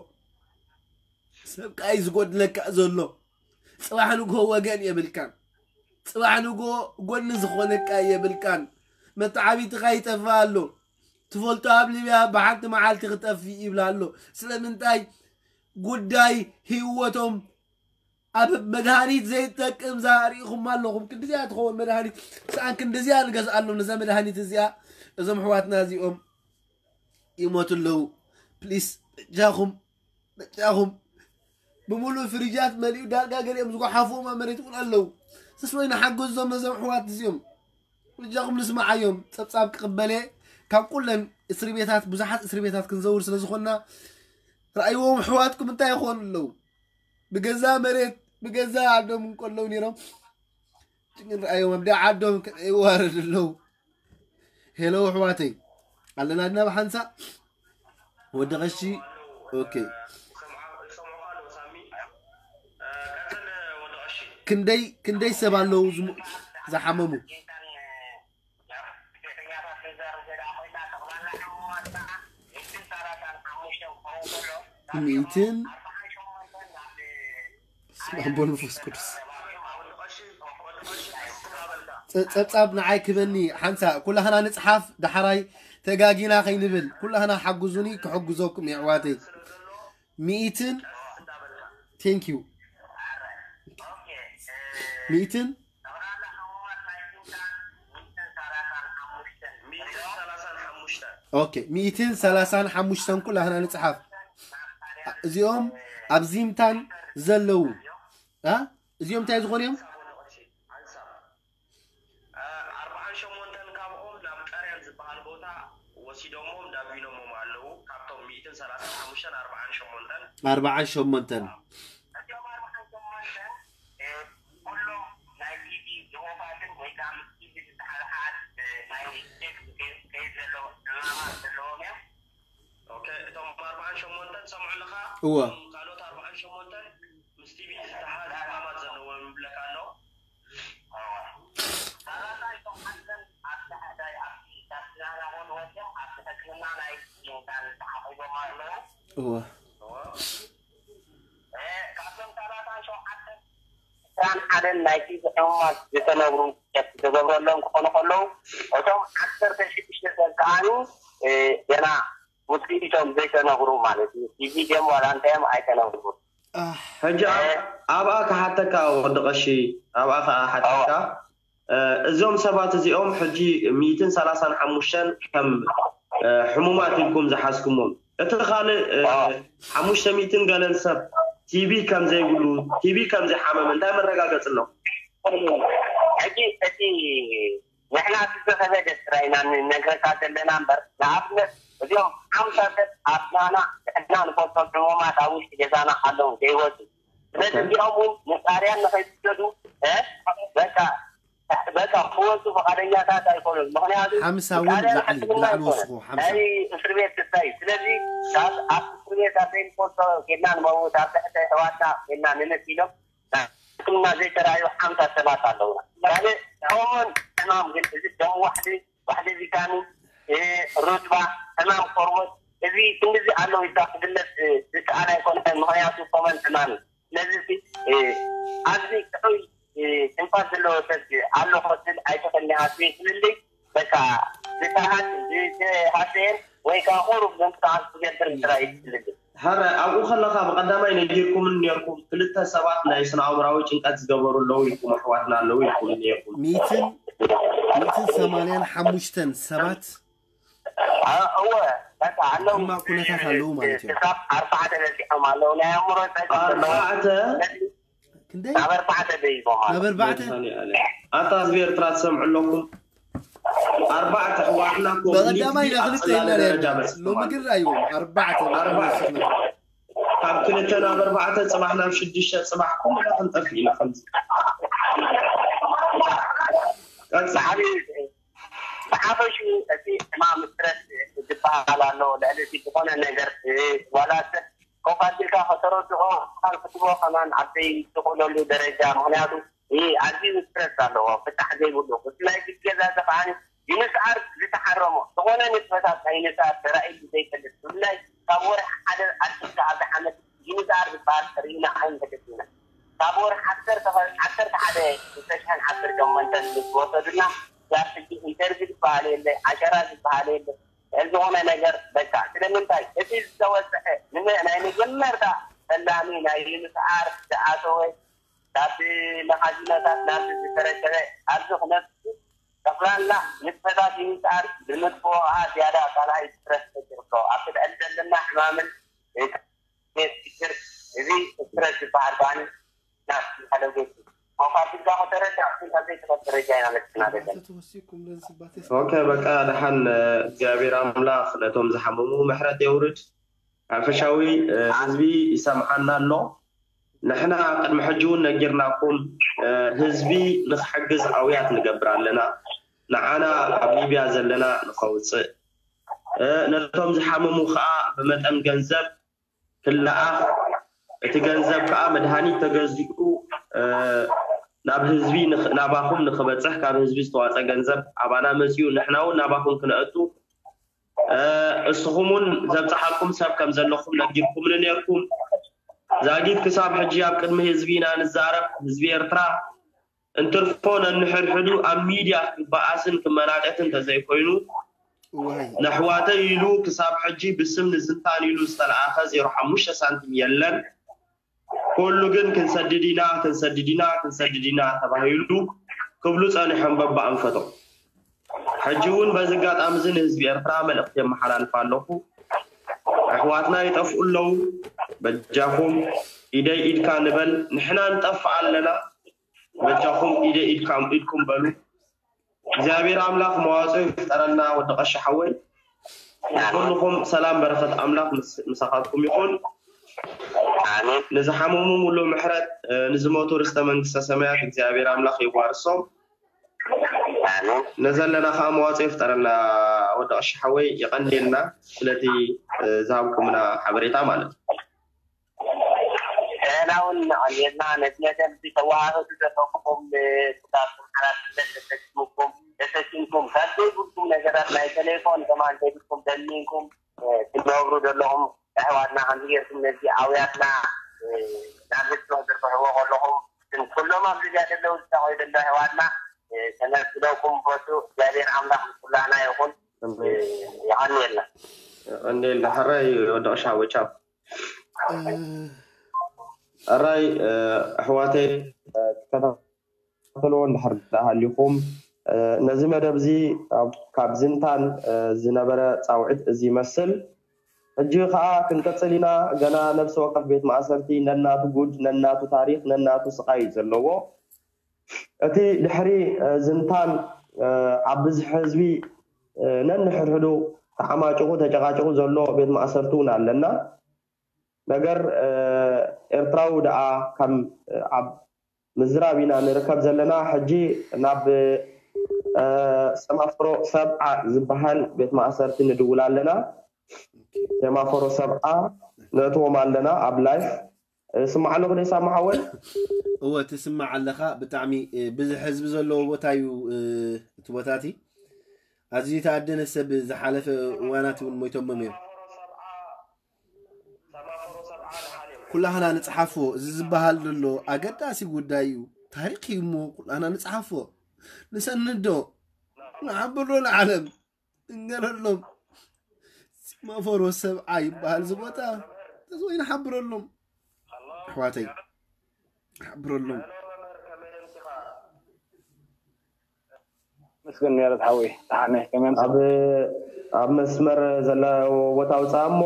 ሰብካ እዩ ዝጎድለካ ዘሎ ፅባሕ ንግሆ ወገን የብልካን ፅባሕ ንግሆ ጎኒ ዝኾነካ የብልካን መተዓቢትኻ ይጠፍእ ኣሎ ትፈልጦ ኣብ ሊብያ ብሓንቲ መዓልቲ ክጠፍእ ይብላ ኣሎ ስለምንታይ ጉዳይ ህይወቶም ኣብ መድሃኒት ዘይጠቅም ዛሪእኹም ኣለኹም ክንዲዚኣ ትኸውን መድሃኒት ሰኣን ክንዲዚኣ ንገዝኣሎም ነዛ መድሃኒት እዚኣ እዞም ኣሕዋትና እዚኦም ይሞቱ ኣለዉ ፕሊስ በጃኹም በጃኹም ብምሉእ ፍሪጃት መሊኡ ዳርጋ ገሊኦም ዝጓሓፍዎም ኣብ መሬት እውን ኣለዉ። ስስ ወይ ንሓገዞም ነዞም ኣሕዋት እዚኦም። ብጃኹም ንስምዓዮም። ጸብጻብ ክቕበል እየ ካብ ኩለን እስሪ ቤታት፣ ብዙሓት እስሪ ቤታት ክንዘውር ስለ ዝኾንና፣ ረኣይዎም ኣሕዋትኩም እንታይ ይኾኑ ኣለዉ። ብገዛ መሬት ብገዛ ዓዶም እንከለዉ ነይሮም። ጭግን ረኣይዎም ኣብ ደዓ ዓዶም ከመይ ይዋረዱ ኣለዉ። ሄሎ ኣሕዋተይ ኣለና ድና ብሓንሳእ ወዲ ቀሺ። ኦኬ። ክንደይ ክንደይ ሰብ ኣለዉ ዝሙ- ዝሓመሙ? ሚእትን ስመ ኣቦ መንፈስ ቅዱስ። ጸ- ጸብጻብ ንዓይ ክበኒ ሓንሳ ኩላህና ንጽሓፍ ዳሕራይ ተጋጊና ከይንብል ኩላህና ሓግዙኒ ክሕግዘኩም የሕዋተይ። ሚእትን thank you። ሚእትን ኦኬ ሚእትን ሰላሳን ሓሙሽተን ኩላህና ንጽሓፍ። እዚኦም ኣብ ዚምታን ዘለዉ እ እዚኦም እንታይ ዝኾኑ እዮም? ኣርባዓን ሸሞንተን ካብኦም ናብ ጠርያን ዝበሃል ቦታ ወሲዶሞም ዳጒኖሞም ኣለዉ። ካብቶም ሚእትን ሰላሳን ሓሙሽተን ኣርባዓን ሸሞንተን ኣርባዓን ሸሞንተን እዚኦም ኣርባዓን ሸሞንተን ኩሎም ናይ ቲቪ ዝሆፋትን ወይ ከዓ ምስ ቲቪ ዝተሓሓዝ ናይ ሴክስ ከይድ ዘለዎ ሕማማት ዘለዎም እዮም። ኦኬ፣ እቶም ኣርባዓን ሸሞንተን ሰምዑ ኣለኻ? እወ። እቶም ካልኦት ኣርባዓን ሸሞንተን ምስ ቲቪ ዝተሓሓዝ ሕማማት ዘለዎም ይብለካ ኣሎ። እወ። ካብቶም ሰላሳን ሸውዓተን ዕስራን ሓደን ናይቲ ሕሙማት ዝተነግሩ ቸክ ዝተገብረሎም ክኾኑ ከለዉ፣ እቶም ዓሰርተ ሽዱሽተ ሰብ ከኣ ገና ውፅኢቶም ዘይተነግሩ ማለት እዩ። ቲቪ ድዮም ዋላ እንታይ እዮም ኣይተነግሩ። ሕጂ ኣብ- ኣብኣ ክሓተካ ወዲ ቀሺ፣ ኣብኣ ከዓ ሓተካ። እ፣ እዞም ሰባት እዚኦም ሕጂ ሚእትን ሰላሳን ሓሙሽተን ከም እ፣ ሕሙማት ኢልኩም ዝሓዝኩሞም፣ እቲ ካልእ እ፣ ሓሙሽተ ሚእትን ገለን ሰብ ቲቢ ከም ዘይብሉ፣ ቲቢ ከም ዘይሓመመ እንታይ መረጋገፂ ኣሎ? ሕጂ እቲ ንሕና እቲ ዝኸበደ ስራይና ንነግረካ ዘለና እምበር፣ ንኣብነት እዚኦም ሓምሳ ሰብ ኣብ ናና ጥዕና ንፈልጦም ሕሙማት ኣብ ውሽጢ ገዛና ኣለዉ ዘይወፁ። ስለዚ እዚኦም እውን ንጣርያን ንኸይስደዱ እ፣ በቃ በቃ ክወፁ ፈቃደኛታት ኣይኮኑን። ምክንያቱ ሓምሳ እውን ጣልያን ላዕሊ ሕክምና ላዕሊ ኣይኮነን። ወስኹ ሓምሳ ናይ እስር ቤት ክስታይ። ስለዚ ካብ ኣብ እስር ቤት ኣብ ዘይንፈልጦ ጌድና ንመውት ኣብ ትሕቲ ኣሕዋትና ጌድና ንመት ኢሎም ሕክምና ዘይተረኣዩ ሓምሳ ሰባት ኣለውና። ካልእ ኮመን ሕማም ግን እዚ ደም ዋሕዲ፣ ዋሕዲ ቪታሚን፣ እ፣ ሩትባ፣ ሕማም ቆርቦት እዚ ክንድዚ ኣለዉ ኢልካ ክግለፅ ዝከኣል ኣይኮነን። ምክንያቱ ኮመን ሕማም እዩ። ስለዚ ኣብዚ ጥዑይ ትንፋስ ዘለዎ ሰብ ኣሎ ክትብል ኣይትኽእልን ኢኻ። እቲ ፍልልይ በቃ ዝተሃት ዝተሃሰየን ወይ ከዓ ቁሩብ ምንቅስቃስ ዝገብር ጥራይ እዩ እቲ ፍልልይ። ሕረ ኣብኡ ከለኻ ብቐዳማይ ነጊርኩምን ነርኩም፣ ክልተ ሰባት ናይ ስነ ኣእምራዊ ጭንቀት ዝገበሩ ኣለዉ ኢልኩም፣ ኣሕዋትና ኣለዉ ኢልኩም ነርኩም። ሚእትን ሚእትን ሰማንያን ሓሙሽተን ሰባት እወ በቃ ኣለዉ። ሕማቕ ኩነታት ኣለዉ ማለት እዮም። ክሳብ ኣርባዕተ በፂሖም ኣለዉ ናይ ኣእምሮ ፀገም ዘለዎም። ኣርባዕተ ክንደይ? ናብ ኣርባዕተ ደይቦም ኣለዉ። ናብ ኣርባዕተ ኣታ ህዝቢ ኤርትራ ትሰምዑ ኣለኩም። ኣርባዕተ ኣሕዋትና ኮምፕሊትሊ ብቐዳማይ ኣብ ናብ ክልተ ጽላለ ኢልና ደረጃ ነርና። በፂሖም ሎሚ ኣለዉ። ግን ራእይዎም ኣርባዕተ ኣርባዕተ። ካብ ክልተ ናብ ኣርባዕተ ፅባሕ ናብ ሽዱሽተ ፅባሕ ኩልና ክንጠፍእ ኢና ከምዚ። ቀፅል። ብሓፈሽኡ እቲ ሕማም ስትረስ ዝበሃል ኣሎ። ልዕሊ እቲ ዝኾነ ነገር ዋላ ሰብ ኮፍ ኣቢልካ ከተረድኦ ካልክትቦ ከማን ኣብ ዘይትኽእለሉ ደረጃ። ምክንያቱ ኣዝዩ ስትረስ ኣለዎ ፍታሕ ዘይብሉ። ብፍላይ እቲ ገዛ እዚ ከዓ ዩንስኣር ዝተሓረሞ ዝኾነ ንጥፈታት ናይ ዩንስኣር ተራእዩ ዘይፈልጥ ብፍላይ ካብ ወርሒ ሓደ ኣትሒዝካ ኣብዚ ዓመት ዩንስኣር ዝበሃል ርኢና ኣይንፈልጥን ኢና። ካብ ወርሒ ዓሰርተ ዓሰርተ ሓደ ክልተ ሽሕን ዓሰርተ ሸሞንተን ምስ ወሰዱና ዛር ሕጂ ኢንተርቪው ዝበሃል የለ፣ ዓሸራ ዝበሃል የለ፣ ዝኾነ ነገር በቃ። ስለምንታይ እቲ ዝተወሰኸ ንመ- ናይ መጀመርታ ፈላሚ ናይ ዩንስኣር ዝኣተወ ካብ መኻዚኖታት ናብዚ ዝተረከበ ኣብዚ ክነሱ ጠቕላላ ንጥፈታት ዩንስኣር ብምጥፍኦ ከዓ ዝያዳ ካልኣይ ስትረስ ፈጢሩ ኣሎ። ኣብቲ ልዕሊ ዘለና ሕማምን ቤት ችግር እዚ ስትረስ ዝበሃል ባኒ ናብ ሓደ ቤት ሞፋት ጋ ከተረዳ ኣብቲ ካብ ዘይትፈልጥ ደረጃ ኢና መፅና ደለን ኦኬ፣ በቃ ደሓን። እግዚኣብሔር ኣምላኽ ነቶም ዝሓመሙ ምሕረት የውርድ። ሓፈሻዊ ህዝቢ ይሰምዓና ኣሎ። ንሕና ቅድሚ ሕጂ እውን ነጊርናኩም፣ ህዝቢ ንክሕግዝ ኣውያት ንገብር ኣለና። ንዓና ኣብ ሊብያ ዘለና ንኸውፅእ፣ ነቶም ዝሓመሙ ከዓ ብመጠን ገንዘብ ክለኣኽ፣ እቲ ገንዘብ ከዓ መድሃኒት ተገዚኡ ናብ ህዝቢ ናባኹም ንክበፅሕ፣ ካብ ህዝቢ ዝተዋፀ ገንዘብ ኣባና መፂኡ ንሕና እውን ናባኹም ክነእቱ፣ እስኹም እውን ዘብፅሓልኩም ሰብ ከም ዘለኹም ነጊርኩምኒ ነርኩም። ዛጊት ክሳብ ሕጂ ኣብ ቅድሚ ህዝቢ ኢና ንዛረብ። ህዝቢ ኤርትራ እንትርፎ ነንሕድሕዱ ኣብ ሚድያ ክበኣስን ክመናጨትን እንተዘይኮይኑ፣ ነሕዋተይ ኢሉ ክሳብ ሕጂ ብስም ንዝንታን ኢሉ ዝተለኣኸ ዜሮ ሓሙሽተ ሳንቲም የለን። ኩሉ ግን ክንሰድድ ኢና፣ ክንሰድድ ኢና፣ ክንሰድድ ኢና ተባሂሉ ክብሉ ጸኒሖም በብኣንፈቶም። ሕጂ እውን በዚ ኣጋጣሚ እዚ ንህዝቢ ኤርትራ መልእኽቲ የመሓላልፍ ኣለኹ። ኣሕዋትና ይጠፍኡ ኣለዉ። በጃኹም ኢደይ ኢድካ ንበል። ንሕና ንጠፍእ ኣለና። በጃኹም ኢደይ ኢድካም ኢድኩም በሉ። እግዚኣብሔር ኣምላኽ መዋፅኦ ይፍጠረልና። ወዲ ቀሺ ሓወይ፣ ኩልኹም ሰላም በረኸት ኣምላኽ ምስ- ምሳኻትኩም ይኹን። ኣሜን ንዝሓመሙ ሙሉ ምሕረት፣ ንዝሞቱ ርስተ መንግስተ ሰማያት እግዚኣብሔር ኣምላኽ ይዋርሶም። ኣሜን ነዘለና ከዓ መዋፅኦ ይፍጠረልና። ወዲ ቀሺ ሓወይ የቐንየልና ስለቲ ዝሃብኩምና ሓበሬታ ማለት እዩ። ንሕና እውን ንቐንየልና። ነቲ መደብ እዚ ተወሃህዱ ዘለኹም ክሳብ ሓላፍነት ተሰኪምኩም ተሰኪምኩም ካብ ዘይብልኩም ነገራት ናይ ቴሌፎን ከማን ዘይብልኩም ደሚንኩም ትነብሩ ዘለኹም ኣሕዋትና ከምዚ ጌርኩም ነዚ ኣውያትና ናብ ህዝቢ ክትርብሕዎ ከለኹም ኩሎም ኣብ ሊብያ ዘለዉ ዝሳቆዩ ዘለዉ ኣሕዋትና ተነስለኩም ፈቱ እግዚኣብሔር ኣምላኽ ምስ ኩላህና ይኹን። የቐንየልና። እንዴ ለሐራይ ወደ ሻወቻ ኣራይ ኣሕዋተይ ትከታተልዎ እንድሕር ሃሊኹም ነዚ መደብ እዚ ካብ ዝንታን ዝነበረ ፃውዒት እዚ ይመስል። ሕጂ ከዓ ክንቅፅል ኢና። ገና ነብሲ ወከፍ ቤት ማእሰርቲ ነናቱ ጉድ፣ ነናቱ ታሪክ፣ ነናቱ ስቃይ እዩ ዘለዎ። እቲ ድሕሪ ዝንታን ኣብ ብዝሒ ህዝቢ ነንሕድሕዱ ተዓማጭቑ ተጨቃጭቑ ዘሎ ቤት ማእሰርቲ እውን ኣለና። ነገር ኤርትራዊ ደኣ ከም ኣብ ምዝራብ ኢና ንርከብ ዘለና። ሕጂ ናብ ሰማፍሮ ሰብዓ ዝበሃል ቤት ማእሰርቲ ንድውል ኣለና። ሰማፈሮ ሰብዓ ነእትዎም ኣለና ኣብ ላይፍ። ስማዕ ኣለኹ ደይ ሳማ ሓወይ? እወ ትስማዕ ኣለኻ። ብጣዕሚ ብዙሕ ህዝቢ ዘለዎ ቦታ እዩ እቲ ቦታ እቲ። ኣዝዩ ተኣደነ ሰብ ዝሓለፈ እዋናት እውን ሞይቶሞም እዮም። ኩላህና ንፅሓፎ። እዚ ዝበሃል ዘሎ ኣገዳሲ ጉዳይ እዩ። ታሪክ እዩ እሞ ኩላህና ንፅሓፎ፣ ንሰንዶ፣ ንዓብሮ ንዓለም እንገረሎም። ሲማፎሮ ሰብዓ ይበሃል እዚ ቦታ። ተዝወይ ንሓብረሎም ኣሕዋተይ፣ ሓብረሎም። መስገን ሜረት ሓወይ ተሓነ ከመይ ኣምሰ ኣብ ኣብ መስመር ዘለ ቦታ ውፃእ እሞ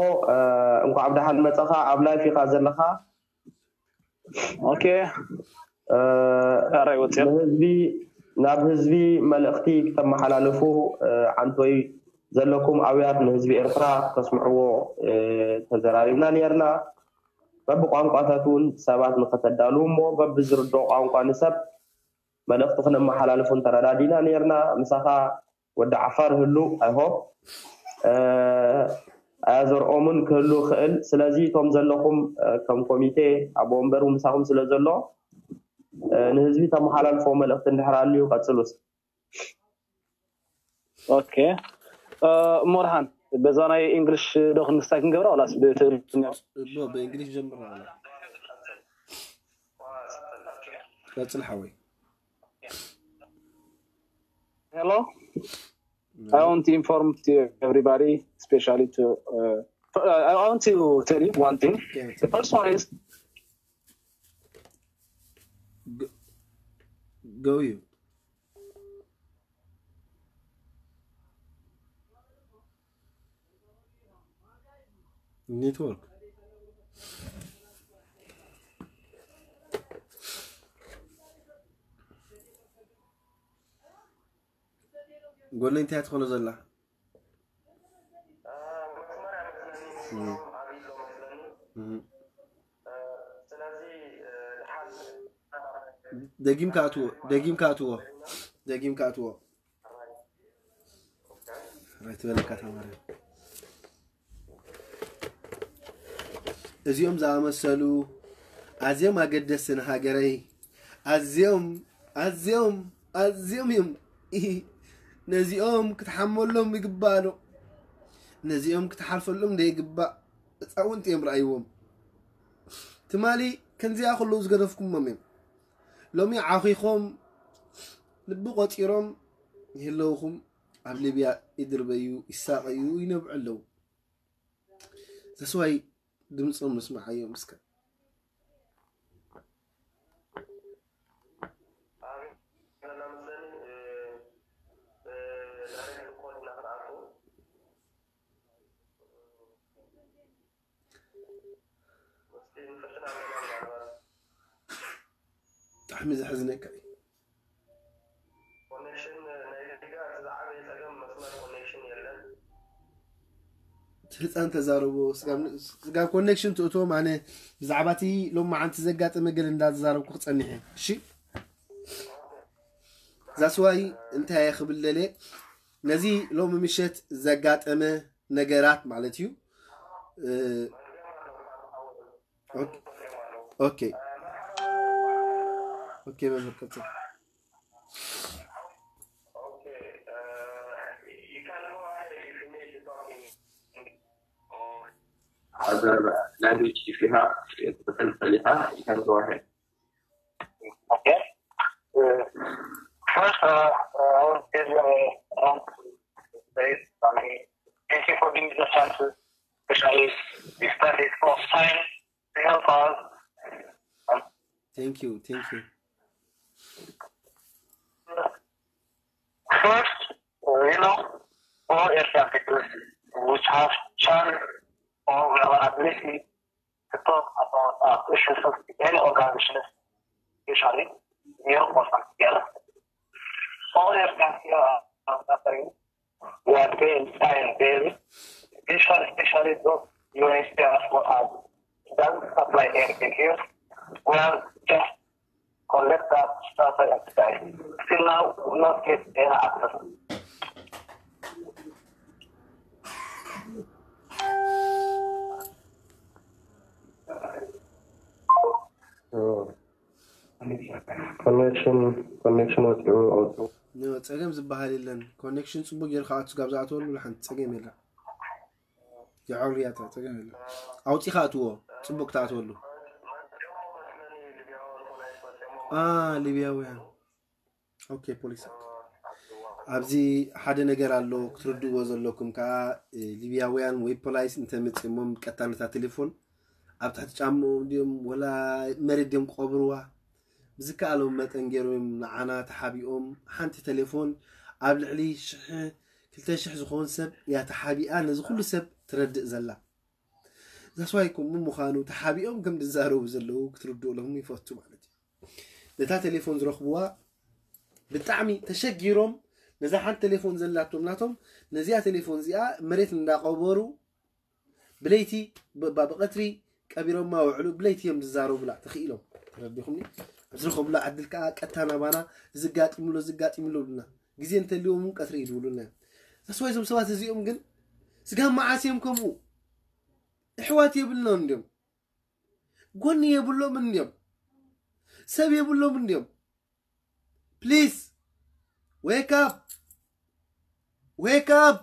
እንኳዕ ብደሓን መፀኻ። ኣብ ላይፍ ኢኻ ዘለኻ። ኦኬ ኣራይ ወፅኦም ንህዝቢ ናብ ህዝቢ መልእኽቲ ክተመሓላልፉ ዓንቶይ ዘለኩም ኣውያት ንህዝቢ ኤርትራ ክተስምዕዎ ተዘራሪብና ነርና። በብቋንቋታት እውን ሰባት ንኸተዳልዉ እሞ በብዝርድኦ ቋንቋ ንሰብ መልእኽቲ ክነመሓላልፉን ተረዳዲና ነርና። ምሳኻ ወዲ ዓፋር ህሉ ኣይሆፕ ኣያዘርኦምን ክህሉ ክእል። ስለዚ እቶም ዘለኹም ከም ኮሚቴ ኣብ ወንበር ምሳኹም ስለ ዘሎ ንህዝቢ ተመሓላልፎ መልእኽቲ እንድሕር ኣልዩ ቀፅሉስ። ኦኬ እሞ ደሓን በዛ ናይ እንግሊሽ ዶ ክንስታይ ክንገብራ ዋላስ ብትግርኛ? እሞ ብእንግሊሽ ጀምር። ቀፅል ሓወይ። Hello. I want to inform to everybody, especially to. Uh, I want to tell you one thing. The first one is go you. Network. ጎነይ እንታይ ትኾኖ ዘላ? ደጊም ካትዎ፣ ደጊም ካትዎ፣ ደጊም ካትዎ። ራይት በለካ ተማሪ። እዚኦም ዝኣመሰሉ ኣዝዮም ኣገደስቲ ንሃገረይ ኣዝዮም ኣዝዮም ኣዝዮም እዮም። ነዚኦም ክትሓመሎም ይግባእ ዶ? ነዚኦም ክትሓልፈሎም ዶ ይግባእ? ህፃውንቲ እዮም ረኣይዎም። ትማሊ ከምዚኣ ከለዉ ዝገደፍኩሞም እዮም። ሎሚ ዓኺኾም ልቢ ቆፂሮም ይህለውኹም ኣብ ሊብያ ይድርበዩ፣ ይሳቐዩ፣ ይነብዑ ኣለዉ። ተስዋይ ድምፆም ንስምዓዮም እስከ። ብጣዕሚ ዘሕዝነካ እዩ። እቲ ህፃን ተዛረቦ ስጋብ ኮኔክሽን ትእትዎም። ኣነ ብዛዕባ እቲ ሎማዓንቲ ዘጋጠመ ገለ እንዳተዛረብኩ ክፀኒሕ እየ። እሺ፣ ዛስዋይ እንታይ እየ ክብል ደልየ፣ ነዚ ሎሚ ምሸት ዘጋጠመ ነገራት ማለት እዩ። እ፣ ኦኬ፣ ኦኬ፣ ኦኬ፣ መምህር ቀጽል። Other language, if you have, if you have, you can go ahead. Okay. Uh, first, uh, uh, I want to tell you, uh, I want to say, I mean, thank you for giving me the chance, especially if that is for time to help us. Thank you, thank you. First, uh, you know, all Asian people which have chance or we have an ability to talk about uh, issues of any organization, especially here or together. All Asian people are suffering. We are paying time daily. Especially, especially those U N H C R for us. Doesn't supply anything here. We are just collect that stuff and die. Still now, we not get any access. Connection, connection ወፂኡ ኣውፅኡ። ኖ፣ ጸገም ዝበሃል የለን። ኮኔክሽን ጽቡቅ ጌርካ ኣቱ ጋብ ዝኣትወሉ ሓንቲ ጸገም የለን። የዐውልያታ ጸገም የለን። ኣውጺኻ ኣትዎ ጽቡቅ ትኣትወሉ። አ ሊብያውያን ኦኬ ፖሊስ ኣብዚ ሓደ ነገር ኣሎ ክትርድእዎ ዘለኩም ከዓ እ፣ ሊብያውያን ወይ ፖላይስ እንተመፅሞም ቀጥታ ነታ ቴሌፎን ኣብ ትሕቲ ጫምኦም ድዮም ወላ መሬት ድዮም ክቐብርዋ ብዝከኣሎም መጠን ገይሮም ንዓና ተሓቢኦም ሓንቲ ቴሌፎን ኣብ ልዕሊ ሽሕ ክልተ ሽሕ ዝኾን ሰብ እያ ተሓቢኣ ነዚ ኩሉ ሰብ ትረድእ ዘላ ዛስዋይ ከምኡ ምዃኑ ተሓቢኦም ከም ዝዛረቡ ዘለዉ ክትርድእሎም ይፈቱ ማለት እዩ ነታ ቴሌፎን ዝረኽብዋ ብጣዕሚ ተሸጊሮም ነዛ ሓንቲ ቴሌፎን ዘላቶም ናቶም ነዚኣ ቴሌፎን እዚኣ መሬት እንዳቀበሩ ብለይቲ ብባ ብቀትሪ ቀቢሮማ ውዕሉ ብለይቲ እዮም ዝዛረቡላ ተኽኢሎም ተረዲኹምኒ ኣብ ዝረኸቡላ ዕድል ከዓ ቀጥታ ናባና እዚ ጋጢሙሎ እዚ ጋጢሙሎ ብሉና ግዜ እንተልዎም እውን ቀትሪ ይድውሉልና እዮም ተስዋይ እዞም ሰባት እዚኦም ግን ስጋብ መዓስ እዮም ከምኡ እሕዋት የብልናን እንድዮም ጎኒ የብሎም እንድዮም ሰብ የብሎም እንድዮም please wake up wake up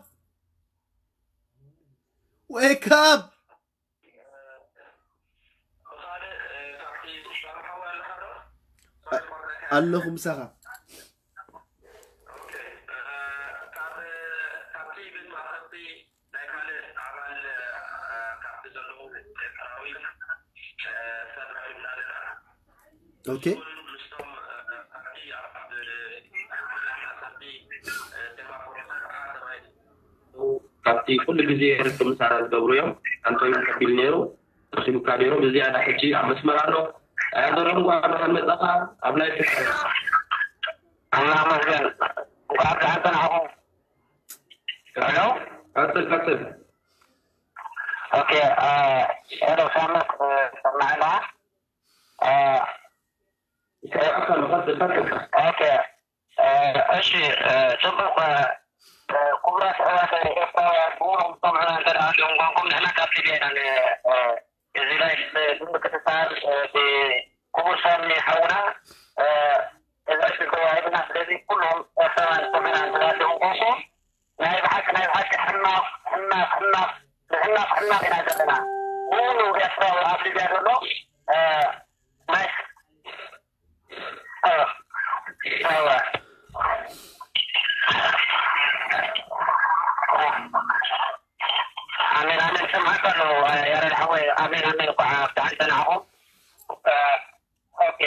wake up ኣለኹ ምሳኻ ናይ ካልእ ኣባል ካብቲ ዘለዉ ኤርትራዊ ሰብ ረኺብና ኣለና። ኦኬ። ካብቲ ኩሉ ግዜ ርክብ ምሳና ዝገብሩ እዮም። ኣንቶኒ ከቢል ነይሩ። ረኺቡካ ነይሩ። ብዝያዳ ሕጂ ኣብ መስመር ኣሎ። ኣያ ዘረም፣ እንኳዕ ብደሓን መጻኻ ኣብ ናይ ትሕቲ። ኣምላኽ ይመስገን። እንኳዕ ብደሓን ጸናሕኩም። ሄሎ? ቀጽል፣ ቀጽል። ኦኬ፣ እ፣ ሄሎ፣ ሳምንት፣ እ፣ ሰማዕና? እ፣ ይሰማዕካ ኣሎ። ቀጽል፣ ቀጽል። ኦኬ፣ እ፣ እሺ፣ እ፣ ጽቡቕ፣ እ፣ እ፣ ክቡራት ኣሕዋት ኤርትራውያን፣ ብሙሉ ሰምዑና እንተ ደኣ ኣልዮም ጓንኩም፣ ንሕና ካብ ሊብያ ኢና ን-፣ እ፣ እዚ ላይፍ ብምክትታል፣ እ፣ ብክቡር ሳሚ ሓውና፣ እ፣ እዚ ዕድል ተዋሂብና። ስለዚ ኩሎም ኤርትራውያን ዝሰምዑና እንተ ደኣ ኣልዮም ጓንኩም፣ ናይ ብሓቂ፣ ናይ ብሓቂ ሕማቕ፣ ሕማቕ፣ ሕማቕ፣ ብሕማቕ፣ ሕማቕ ኢና ዘለና። ሙሉ ኤርትራዊ ኣብ ሊብያ ዘሎ፣ እ፣ ናይ፣ እ፣ እወ። ኣሜን፣ ኣሜን። ሰምዓካ ኣለኹ፣ ያሬድ ሓወይ። ኣሜን፣ ኣሜን። እንኳዕ ብደሓን ጸናሕኹም። እ፣ ኦኬ።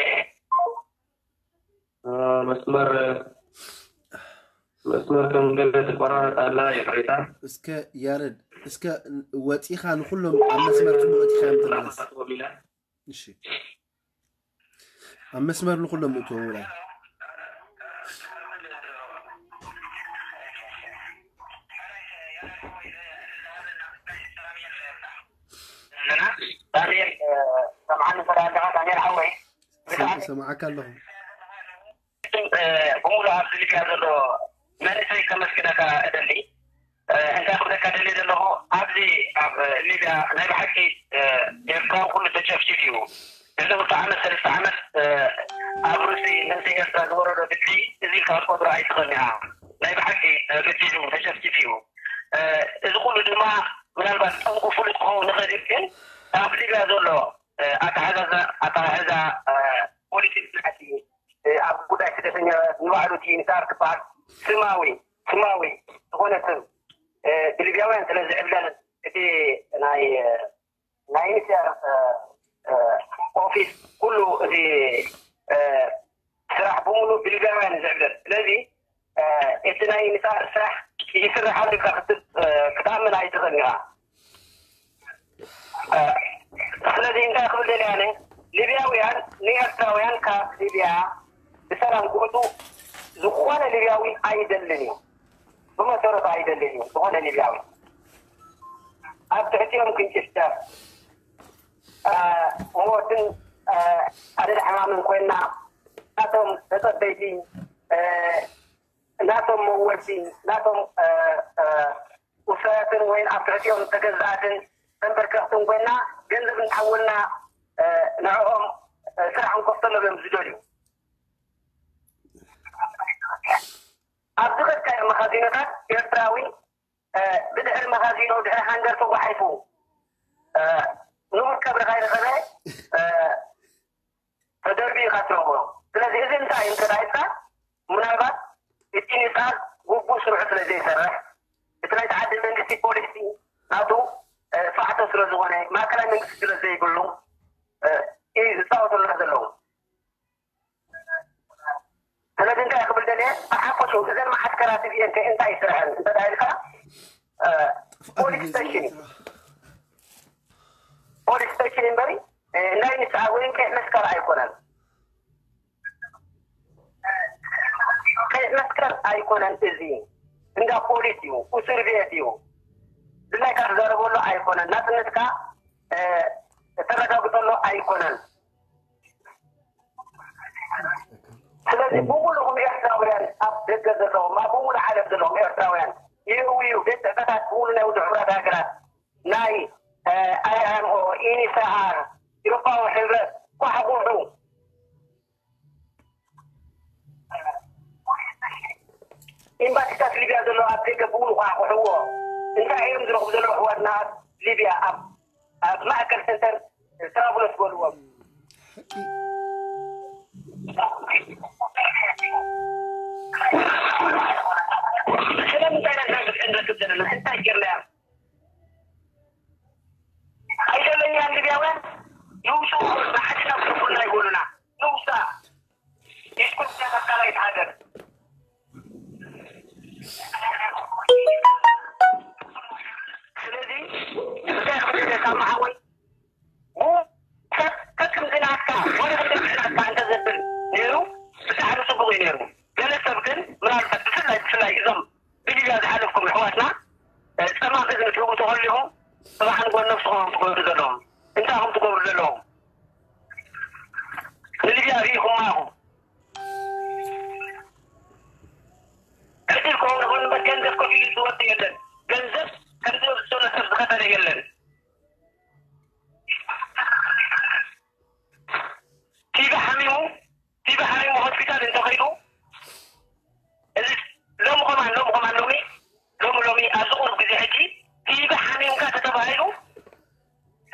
እ፣ መስመር፣ መስመር ከም ገለ ትቆራረጽ ኣላ፣ ይቕሬታ። እስከ ያሬድ፣ እስከ ወጺኻ ንኹሎም ኣብ መስመር ጽቡቕ ወጺኻ እዮም ተመለስ። እሺ። ኣብ መስመር ንኹሎም እእትዎም ውራይ። ዳንኤል፣ እ፣ ሰምዓኒ እንተ ደኣ ኣለኻ፣ ዳንኤል ሓወይ? ሰም-፣ ሰምዓካ ኣለኹ። እ፣ ብሙሉ ኣብዚ ሊብያ ዘሎ መንእሰይ ከመስግነካ እደሊ። እ፣ እንታይ ክብለካ ደልየ ዘለኹ፣ ኣብዚ ኣብ ሊብያ ናይ ብሓቂ፣ እ፣ ኤርትራዊ ኩሉ ተጨፍጭፉ እዩ። እዚ ክልተ ዓመት፣ ሰለስተ ዓመት፣ እ፣ ኣብ ርእሲ መንእሰይ ኤርትራ ዝወረዶ ግፍዒ እዚ ኢልካ ክትቆጽሮ ኣይትኽእልን ኢኻ። ናይ ብሓቂ፣ እ፣ ገዲዱ ተጨፍጭፉ እዩ። እ፣ እዚ ኩሉ ድማ ምናልባት ጠንቁ ፍሉጥ ክኸውን ይኽእል እዩ፣ ግን ኣብ ሊብያ ዘሎ፣ እ፣ ኣተሓዛዛ-፣ ኣተሓሕዛ፣ እ፣ ፖሊሲ ብልሓት እዩ። እ፣ ኣብ ጉዳይ ስደተኛ ንባዕሉ እቲ ንሳር ትበሃል ስማዊ፣ ስማዊ ዝኾነ ስም፣ እ፣ ብሊብያውያን ስለ ዝዕብለል፣ እቲ ናይ፣ እ፣ ናይ ዩኤንኤችሲኣር፣ እ፣ እ፣ ኦፊስ ኩሉ እቲ፣ እ፣ ስራሕ ብምሉእ ብሊብያውያን እዩ ዝዕብለል። ስለዚ፣ እ፣ እቲ ናይ ዩኤንኤችሲኣር ስራሕ ይስራሕ ኣሎ ኢልካ ክትብ-፣ እ፣ ክትኣምን ኣይትኽእልን ኢኻ። እ፣ ስለዚ እንታይ ክብል ደልየ ኣነ፣ ሊብያውያን ንኤርትራውያን ካብ ሊብያ ብሰላም ክወጹ ዝኾነ ሊብያዊ ኣይደልን እዩ። ብመሰረቱ ኣይደልን እዩ ዝኾነ ሊብያዊ። ኣብ ትሕቲኦም ክንጭፍጨፍ፣ እ፣ ሞትን፣ እ፣ ኣደዳ ሕማምን ኮይና፣ ናቶም ተጸበይቲ፣ እ፣ ናቶም መወልቲ፣ ናቶም፣ እ፣ እ፣ ውሳያትን ወይን ኣብ ትሕቲኦም ተገዛእትን ተንበርከኽትን ኮይና፣ ገንዘብ እንተሓወልና፣ እ፣ ንዕኦም፣ እ፣ ስራሕ እንከፍተሎም እዮም ዝደልዩ። ኣብዚ ከድካዮ መኻዚኖታት ኤርትራዊ፣ እ፣ ብድሕሪ መኻዚኖ፣ ድሕሪ ሃንገር ተጓሒፉ፣ እ፣ ንቡር ቀብሪ ካይረኸበ፣ እ፣ ተደርቢ ኢኻ ትረኽቦ። ስለዚ እዚ እንታይ እዩ እንተ ኢልካ፣ ምናልባት እቲ ዩኤንኤችሲኣር ግቡእ ስርሑ ስለ ዘይሰርሕ፣ እቲ ናይቲ ዓዲ መንግስቲ ፖሊሲ ናቱ፣ እ፣ ፋሕቶ ስለ ዝኾነ፣ ማእከላይ መንግስቲ ስለ ዘይብሉ፣ እ፣ እዩ ዝጻወተልና ዘለዉ። ስለዚ እንታይ ክብል ደልየ፣ ብሓፈሽኡ እዘን መዓስከራት እዚአን ከ እንታይ ይስርሐን እንተ ኢልካ፣ እ፣ ፖሊስ ስቴሽን እዩ። ፖሊስ ስቴሽን እምበሪ፣ እ፣ ናይ ንስሓ ወይም ቀይሕ መስቀል ኣይኮነን። ቀይሕ መስቀል ኣይኮነን፣ እዚ እንዳ ፖሊስ እዩ፣ እስር ቤት እዩ። ብናይ ካብ ትዛረበሉ ኣይኮነን፣ ናጽነትካ፣ እ፣ እተረጋግጠሉ ኣይኮነን። ስለዚ ብምሉኹም ኤርትራውያን፣ ኣብ ደገ ዘለኹም፣ ኣብ ብምሉእ ዓለም ዘለኹም ኤርትራውያን፣ ይእውዩ፣ ቤት ጽሕፈታት ብምሉእ ናይ ውድብ ሕቡራት ሃገራት፣ ናይ፣ እ፣ ኣይ ኤም ኦ፣ ዩኤንኤችሲኣር፣ ኤውሮጳዊ ሕብረት፣ ኳሕኩሑ። ኤምባሲታት ሊብያ ዘለዉ ኣብ ደገ ብምሉእ ኳሕኩሕዎ። እንታይ እዮም ዝረኽቡ ዘለዉ ኣሕዋትና ኣብ ሊብያ፣ ኣብ፣ ኣብ ማእከል ሰንተር ትራብሎስ በልዎም። ስለምንታይ ኢና ንረክብ ዘለና? እንታይ ጌርና? ኣይደለናን ሊብያውያን፣ ንውጹ፣ ንዓድና ክትርፉልና ይበሉና። ንውጻ። የስኩት ተካላይት ሃገር። ስለዚ፣ እንታይ ክብል ካብ መሓወይ ብፍላይ ብፍላይ እዞም ብሊብያ ዝሓለፍኩም ኣሕዋትና ጸማም እዝኒ ትህቡ ተኸሊኹም፣ ጽባሕ ንጎ ነብስኹም እዮም ትገብሩ ዘለኹም። እንታይ ኢኹም ትገብሩ ዘለኹም? ንሊብያ ርኢኹማ ኢኹም። ዕድል ክኸውን ይኹን እምበር ገንዘብ ከፊሉ ዝወዲ የለን። ገንዘብ ከም ዝወስዶ ሰብ ዝኸፈለ የለን። ቲቪ ሓሚሙ ቲቪ ሓሚሙ ሆስፒታል እንተኸይዱ እዚ ሎሚ ከማን ሎሚ ከማን ሎሚ ሎሚ ሎሚ ኣብዚ ቁሩብ ግዜ ሕጂ ቲቪ ሓሚምካ ተተባሂሉ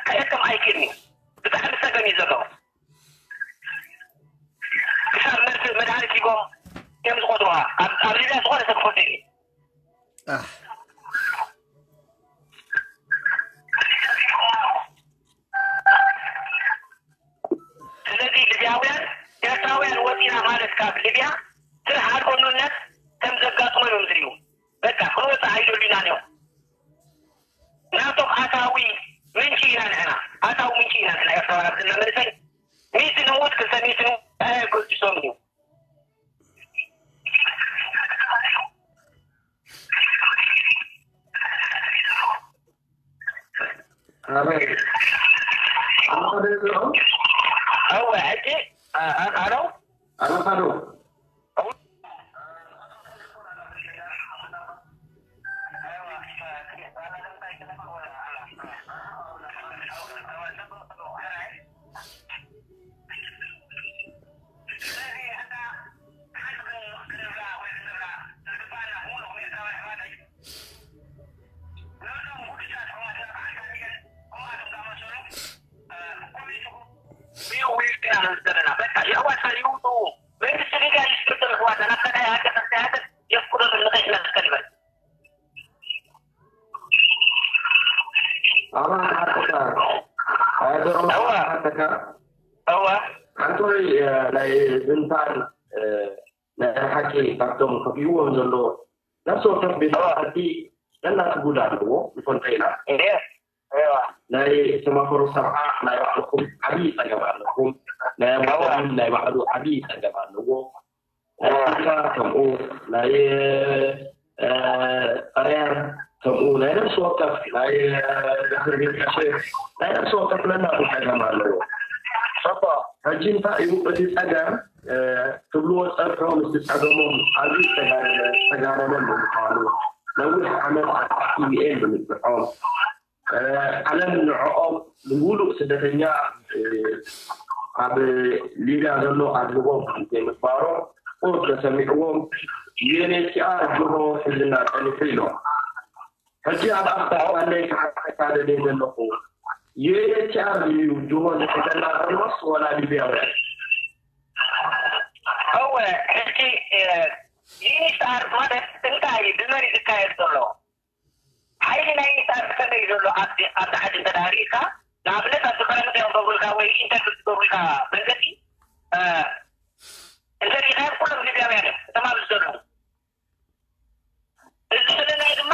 ክሕከም ኣይክእልን እዩ። ብጣዕሚ ፀገም እዩ ዘሎ። ክሳብ መርፍእ መድሃኒት ሂቦም እዮም ዝቆጥሩኻ። ኣብ ኣብ ሊብያ ዝኾነ ሰብ ክፈቱ እዩ። ኣህ። ስለዚ ሊብያውያን ኤርትራውያን ወፂና ማለት ካብ ሊብያ ስራሕ ኣልቦኑነት ከም ዘጋጥሞም እዮም ዝርእዩ። በቃ ክንወፅእ ኣይደሉናን እዮም። ናቶም ኣታዊ ምንጪ ኢና ንሕና። ኣታዊ ምንጪ ኢና ንሕና ኤርትራውያን ኣብዝና መንእሰይ ሚእቲ ንሙት ክልተ ሚእቲ ንሙት ኣየገድሶም እዩ። ኣበይ ኣበይ እወ ሕጂ ኣሎ ኣበኻዶ ሓንቲ ናይ ዝንታን ናይ ሓቂ ካብቶም ከፊእዎም ዘሎ ነፍሲ ወከፍ ቤት ጽሕፈቲ ነናቱ ጉድ ኣለዎ። ይኾን ከይና ናይ ሰማፈሮ ሰብዓ ናይ ባዕልኩም ዓብዪ ጸገም ኣለኩም። ናይ ኣቦም ናይ ባዕሉ ዓብዪ ጸገም ኣለዎ። ናይ ኣፍሪካ ከምኡ ናይ ጣልያን ከምኡ ናይ ነፍሲ ወከፍ ናይ ድሕሪ ቤት ናይ ነፍሲ ወከፍ ነናቱ ጸገም ኣለዎ። ሕጂ እንታይ እዩ እቲ ጸገም? ትብልዎ ጸብሖ ምስቲ ጸገሞም ኣዝዩ ዝተጋነነ ዝተጋነነ ብምዃኑ ነዊሕ ዓመት ኣብ ትሕቲ ዩ ኤን ብምጽንሖም ዓለም ንዕኦም ንሙሉእ ስደተኛ ኣብ ሊብያ ዘሎ ኣድህቦ ዘይምግባሮም ቁሩብ ተሰሚዕዎም ዩ ኤን ኤች ሲ ኣር ጅሆ ሒዝና ጸኒሑ ኢሎም። ሕጂ ኣብ ኣፍታ ዋለይ ክሓተካ ደልየ ዘለኹ ዩ ኤን ኤች ሲ ኣር ድዩ ጅሆ ዝሕዘና ዘሎስ ወላ ሊብያውያን? እወ ሕጂ ዩ ኤን ኤች ሲ ኣር ማለት እንታይ እዩ? ብመን እዩ ዝካየድ ዘሎ? ሓይሊ ናይ ዩ ኤን ኤች ሲ ኣር ብኸመይ እዩ ዘሎ? ኣብዚ ኣብዚ ዓዲ እንተ ደኣ ርኢኻ ንኣብነት ኣብ ዝኾነ ምድሪ ክገብሩልካ ወይ ኢንተርቪው ክገብሩልካ መንገዲ እንተ ርኢኻዮም ኩሎም ሊብያውያን እዮም እቶም ኣብዚ ዘለዉ። እዚ ዘለናዮ ድማ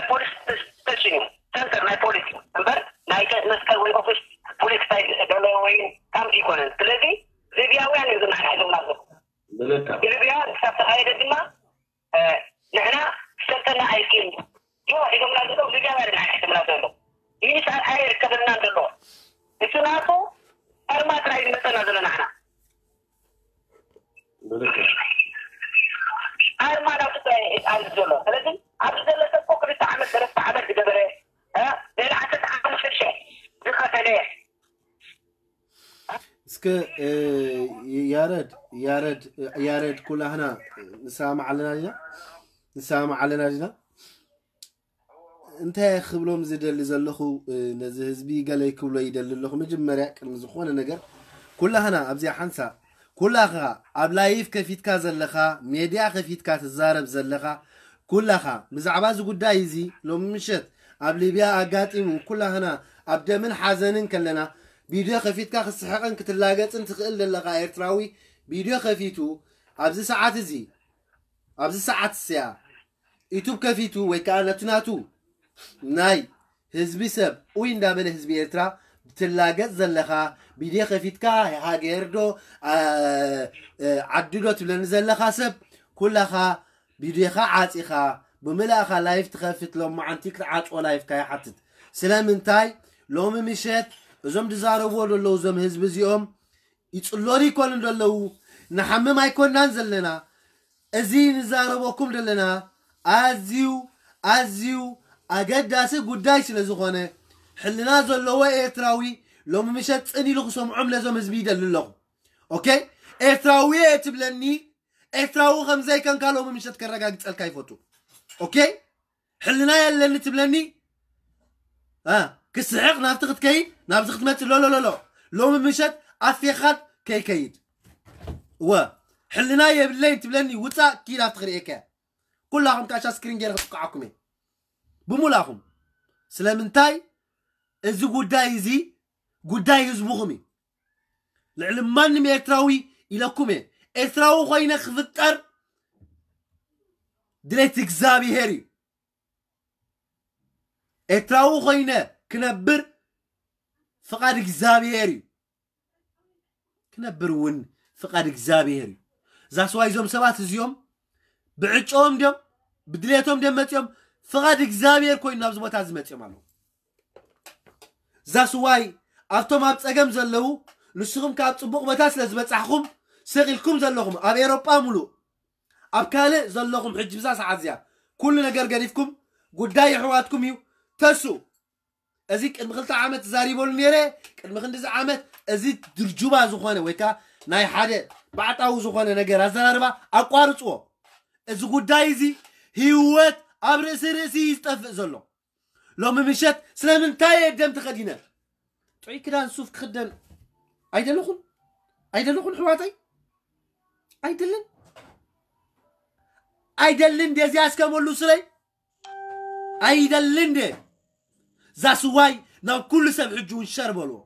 ፖሊስ ስቴሽን እዩ፣ ሰንተር ናይ ፖሊስ እዩ እምበር ናይ ቀይሕ መስቀል ወይ ኦፊስ ፖሊስ እንታይ ዘሎ ወይ ካምፕ ይኮነን። ስለዚ ሊብያውያን እዮም ዝመሓሒዞምና ዘሎ። ብልካ ሊብያ ክሳብ ተኻየደ ድማ ንሕና ክሰልጠና ኣይክእል ዮ ሒዞምና ዘሎ ሊብያውያን እዮም ሓሒዞምና ዘሎ። ሚኒስ ኣርኣያ ይርከበልና ዘሎ እሱ ናቱ ኣርማ ጥራይ ዝመፀና ዘሎ ንሕና ብልካ ኣርማ ናቱ ጥራይ እዩ ኣብዚ ዘሎ። ስለዚ ኣብዚ ዘሎ ሰብ እኮ ክልተ ዓመት ሰለስተ ዓመት ዝገበረ እ ልዕሊ ዓሰርተ ሓሙሽተ ሽሕ ዝኸፈለ እስከ ያረድ ያረድ ያረድ ኩላህና ንሰማማዕ ኣለና ዲና ንሰማማዕ ኣለና ዲና እንታይ ክብሎም ዝደሊ ዘለኹ ነዚ ህዝቢ ገለ ክብሎ ይደሊ ኣለኹ። መጀመርያ ቅድሚ ዝኾነ ነገር ኩላህና ኣብዚኣ ሓንሳእ ኩላኻ ኣብ ላይፍ ከፊትካ ዘለኻ ሜድያ ከፊትካ ትዛረብ ዘለኻ ኩላኻ ብዛዕባ እዚ ጉዳይ እዚ ሎሚ ምሸት ኣብ ሊብያ ኣጋጢሙ ኩላህና ኣብ ደምን ሓዘንን ከለና ቪድዮ ከፊትካ ክስሕቕን ክትላገጽን ትኽእል ዘለኻ ኤርትራዊ ቪድዮ ከፊቱ ኣብዚ ሰዓት እዚ ኣብዚ ሰዓት እስያ ዩቱብ ከፊቱ ወይ ከዓ ነቲ ናቱ ናይ ህዝቢ ሰብ ኡይ እንዳበለ ህዝቢ ኤርትራ ብትላገጽ ዘለኻ ቪድዮ ከፊትካ ሃገር ዶ ዓዲ ዶ ትብለኒ ዘለኻ ሰብ ኩላኻ ቪድዮኻ ዓፂኻ ብምልእኻ ላይፍ ትኸፍት ሎማዓንቲ ክትዓፅዎ ላይፍካ ይሓትት። ስለምንታይ ሎሚ ምሸት እዞም ዝዛረብዎ ዘለዉ እዞም ህዝቢ እዚኦም ይፅለሉ ይኮኑ ዘለዉ። ንሓምም ኣይኮናን ዘለና። እዚ ንዛረበኩም ዘለና ኣዝዩ ኣዝዩ ኣገዳሲ ጉዳይ ስለ ዝኾነ ሕልና ዘለዎ ኤርትራዊ ሎሚ ምሸት ፅን ኢሉ ክሰምዖም ነዞም ህዝቢ ይደሊ ኣለኹ። ኦኬ፣ ኤርትራዊ እየ ትብለኒ፣ ኤርትራዊ ከም ዘይከንካ ሎሚ ምሸት ከረጋግጸልካ ይፈቱ። ኦኬ፣ ሕልና የለኒ ትብለኒ፣ እ፣ ክስሕቕ ናብቲ ክትከይድ ናብዚ ክትመጽእ ሎሎሎሎ ሎሚ ምሸት ኣፌኻት ከይከይድ። እወ፣ ሕልና የብለይን ትብለኒ፣ ውጻእ ኪድ ኣብቲ ክርእየካ እየ። ኩላኹም ካሻ ስክሪን ገይረ ክጥቅዓኩም እየ ብሙላኹም። ስለምንታይ? እዚ ጉዳይ እዚ ጉዳይ ህዝብኹም እዩ። ልዕሊ ማንም ኤርትራዊ ኢለኩም እየ። ኤርትራዊ ኮይነ ክፍጠር ድሌት እግዚኣብሄር እዩ። ኤርትራዊ ኮይነ ክነብር ፍቓድ እግዚኣብሄር እዩ። ክነብር እውን ፍቓድ እግዚኣብሄር እዩ። ዛስዋይ እዞም ሰባት እዚኦም ብዕጨኦም ድዮም ብድሌቶም ድዮም መፂኦም? ፍቓድ እግዚኣብሄር ኮይኑ ናብዚ ቦታ እዚ መፂኦም ኣለዉ። ዛስዋይ ኣብቶም ኣብ ፀገም ዘለዉ ንስኹም ካብ ፅቡቕ ቦታ ስለ ዝበፃሕኹም ሰቂልኩም ዘለኹም ኣብ ኤሮጳ ሙሉእ ኣብ ካልእ ዘለኹም ሕጂ ብዛ ሰዓት እዚኣ ኩሉ ነገር ገዲፍኩም ጉዳይ የሕዋትኩም እዩ። ተስኡ እዚ ቅድሚ ክልተ ዓመት ተዛሪበሉ ነይረ። ቅድሚ ክንዲዚ ዓመት እዚ ድርጁባ ዝኾነ ወይ ከዓ ናይ ሓደ ባዕጣዊ ዝኾነ ነገር ኣዘራርባ ኣቋርፅዎ። እዚ ጉዳይ እዚ ህይወት ኣብ ርእሲ ርእሲ እዩ ዝጠፍእ ዘሎ። ሎሚ ምሸት ስለምንታይ እየ ደም ተኸዲነ? ጥዑይ ክዳን ሱፍ ክኽደን ኣይደለኹን? ኣይደለኹን ኣሕዋተይ? ኣይደልን? ኣይደልን? ደዚያ እስከመሉ ስለይ ኣይደልን? ደ ዛስዋይ ናብ ኩሉ ሰብ ሕጂ እውን ሸር በልዎ።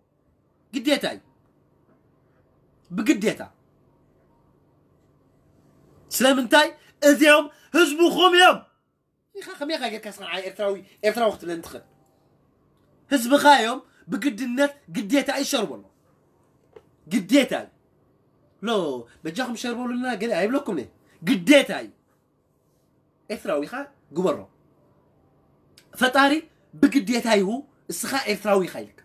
ግዴታ እዩ። ብግዴታ። ስለምንታይ? እዚኦም ህዝብኹም እዮም። ኢኻ ከመይ ኢኻ ጌርካ ስኻ ንዓይ ኤርትራዊ ኤርትራዊ ክትብለኒ ትኽእል? ህዝብኻ እዮም። ብግድነት ግዴታ እዩ ሸር በሎ። ግዴታ እዩ። ሎ በጃኹም ሸር በሉልና ገለ ኣይብለኩም እየ። ግዴታ እዩ። ኤርትራዊ ኢኻ ግበሮ። ፈጣሪ ብግዴታ ይሁ እስኻ ኤርትራዊ ኢኻ ኢልካ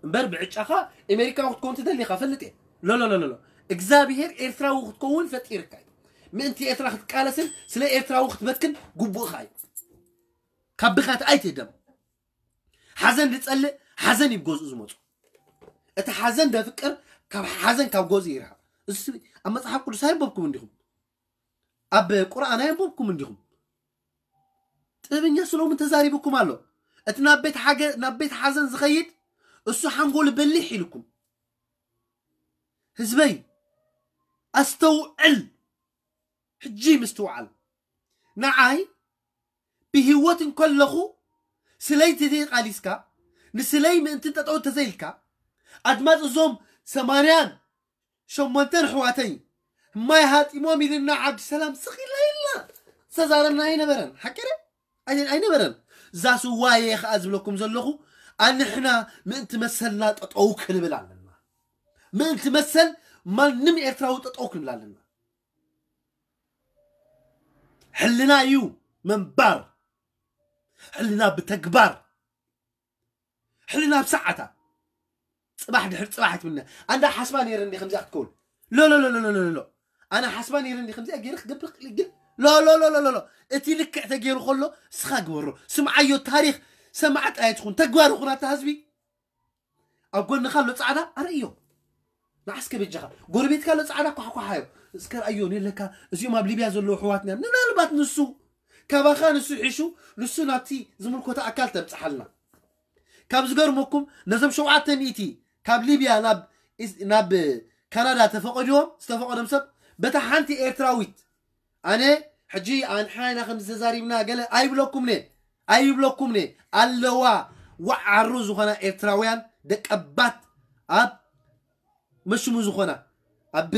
እምበር ብዕጫኻ ኣሜሪካዊ ክትከውን ትደሊ ኢኻ ፈልጥ እየ። ሎሎሎሎሎ እግዚኣብሄር ኤርትራዊ ክትከውን ፈጢርካ እዩ። ምእንቲ ኤርትራ ክትቃለስን ስለ ኤርትራዊ ክትበክን ግቡእኻ እዩ። ካብ ብኻት ኣይትህደም። ሓዘን ዝጸልእ ሓዘን እዩ ገዝኡ ዝመፁ። እቲ ሓዘን ደፍቅር ካብ ሓዘን ካብ ገዝኡ ይርሓቕ። እዚ ኣብ መጽሓፍ ቅዱስ ኣይንበብኩም እንዲኹም? ኣብ ቁርኣን ኣየንበብኩም እንዲኹም? ጥበበኛ ሰሎሞን ተዛሪቡኩም ኣሎ። እቲ ናብ ቤት ሓገ ናብ ቤት ሓዘን ዝኸይድ እሱ ሓንጎሉ በሊሕ ኢልኩም። ህዝበይ ኣስተውዕል። ሕጂ ምስትውዓል። ንዓይ ብህይወት እንከለኹ ስለይ ተዘይቃሊስካ ንስለይ ምእንቲ ጠጠው ተዘይልካ ኣድማፅ እዞም ሰማንያን ሸሞንተን ኣሕዋተይ ማይ ሃጢሞም ኢልና ዓዲ ሰላም ስቕ ኢልና ኢልና ዝተዛረብና ኣይነበረን። ሓቂ ደ? ኣይ- ኣይነበረን። እዛ ስዋየ ከዓ ዝብለኩም ዘለኹ ኣንሕና ምእንቲ መሰልና ጠጠው ክንብል ኣለና። ምእንቲ መሰል ማንም ኤርትራዊ ጠጠው ክንብል ኣለና። ሕልና እዩ መንባር። ሕልና ብተግባር ሕልና ኣብ ሰዓታ። ፅባሕ ድሕሪ ፅባሕ ኣይትብልና። ኣንዳ ሓስባ ነይረ እንዲ ከምዚኣ ክትከውን። ሎሎሎሎሎሎ ኣነ ሓስባ ነይረ እንዲ ከምዚኣ ገይረ ክገብር ክእል ግን ሎሎሎሎሎሎ እቲ ልክዕ ተገይሩ ከሎ እስኻ ግበሮ። ስምዓዮ። ታሪኽ ሰማዕት ኣይትኹን ተግባር ይኹን ኣታ ህዝቢ። ኣብ ጎንኻ ኣሎ ፃዕዳ ኣርእዮ። ንዓስከ በጃኻ ጎረቤትካ ኣሎ ፃዕዳ ኳሕኳሓዮ። እስከ ርኣዮ ነለካ እዚኦም ኣብ ሊብያ ዘለዉ ኣሕዋትና ምናልባት ንሱ ካባኻ ንሱ ሒሹ ንሱ ናብቲ ዝምልኮቶ ኣካል ተብፅሓልና። ካብ ዝገርመኩም ነዞም ሸውዓተ ሚእቲ ካብ ሊብያ ናብ ኢስ- ናብ ካናዳ ተፈቐድዎም ዝተፈቐዶም ሰብ በታ ሓንቲ ኤርትራዊት ኣነ ሕጂ ኣንሓና ከም ዝተዛሪብና ገለ ኣይብለኩምነ ኣይብለኩምነ ኣለዋ። ዋዓሩ ዝኾና ኤርትራውያን ደቀባት ኣብ መሽሙ ዝኾና ኣብ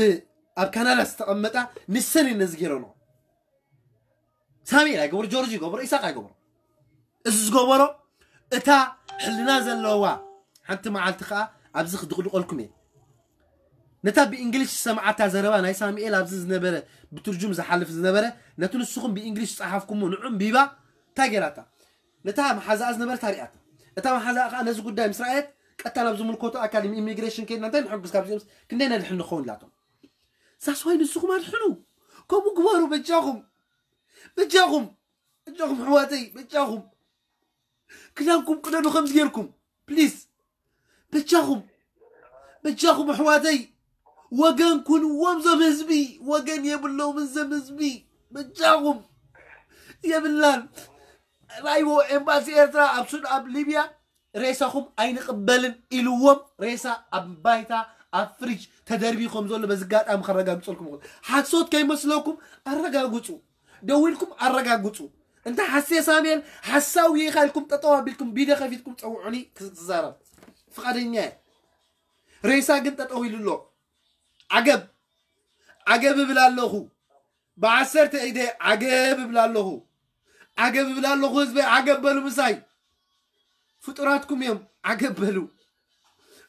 ኣብ ካናዳ ዝተቐመጣ ንሰን እየ ነዚ ገይረንኦ። ሳሚኤል ኣይገብሮ፣ ጆርጅ ይገብሮ፣ ኢሳቅ ኣይገብሮ። እዚ ዝገበሮ እታ ሕልና ዘለዋ ሓንቲ መዓልቲ ከዓ ኣብዚ ክድቕድቐልኩም እየ። ነታ ብእንግሊሽ ዝሰምዓታ ዘረባ ናይ ሳሙኤል ኣብዚ ዝነበረ ብትርጁም ዝሓልፍ ዝነበረ ነቲ ንስኹም ብእንግሊሽ ዝጸሓፍኩሞ ንዑ ኣንቢባ እንታይ ገይራታ? ነታ መሓዛኣ ዝነበረት ኣርእያታ። እታ መሓዛኣ ከኣ ነዚ ጉዳይ ምስ ረኣየት ቀጥታ ናብ ዝምልከቶ ኣካል ኢሚግሬሽን ከይድና እንታይ ንሕግዝ ካብዚኦም ክንደይ ነድሕን ንኸውን ኢላቶም። ሳስዋይ ንስኹም ኣድሕኑ። ከምኡ ግበሩ በጃኹም። በጃኹም። በጃኹም ኣሕዋተይ በጃኹም። ክዳንኩም ቅደዱ ከምዚ ጌርኩም ፕሊዝ። በጃኹም በጃኹም ኣሕዋተይ ወገን ኩንዎም። ዞም ህዝቢ ወገን የብሎምን። ዞም ህዝቢ በጃኹም የብልናን። ራይዎ ኤምባሲ ኤርትራ ኣብ ሱድ ኣብ ሊብያ ሬሳኹም ኣይንቕበልን ኢልዎም። ሬሳ ኣብ ባይታ ኣብ ፍሪጅ ተደርቢ ከም ዘሎ በዚ ኣጋጣሚ ከረጋግፀልኩም ይኽእል። ሓሶት ከይመስለኩም ኣረጋግፁ። ደዊልኩም ኣረጋግፁ። እንተ ሓስየ ሳሙኤል ሓሳዊ ኢኻ ኢልኩም ጠጠው ኣቢልኩም ቢደ ከፊትኩም ፀውዑኒ ክዛረብ ፍቓደኛ እየ። ሬሳ ግን ጠጠው ኢሉ ኣሎ። ዓገብ ዓገብ እብል ኣለኹ። ብዓሰርተ ኢደ ዓገብ እብል ኣለኹ። ዓገብ እብል ኣለኹ ህዝበይ ዓገብ በሉ ምሳይ። ፍጡራትኩም እዮም ዓገብ በሉ።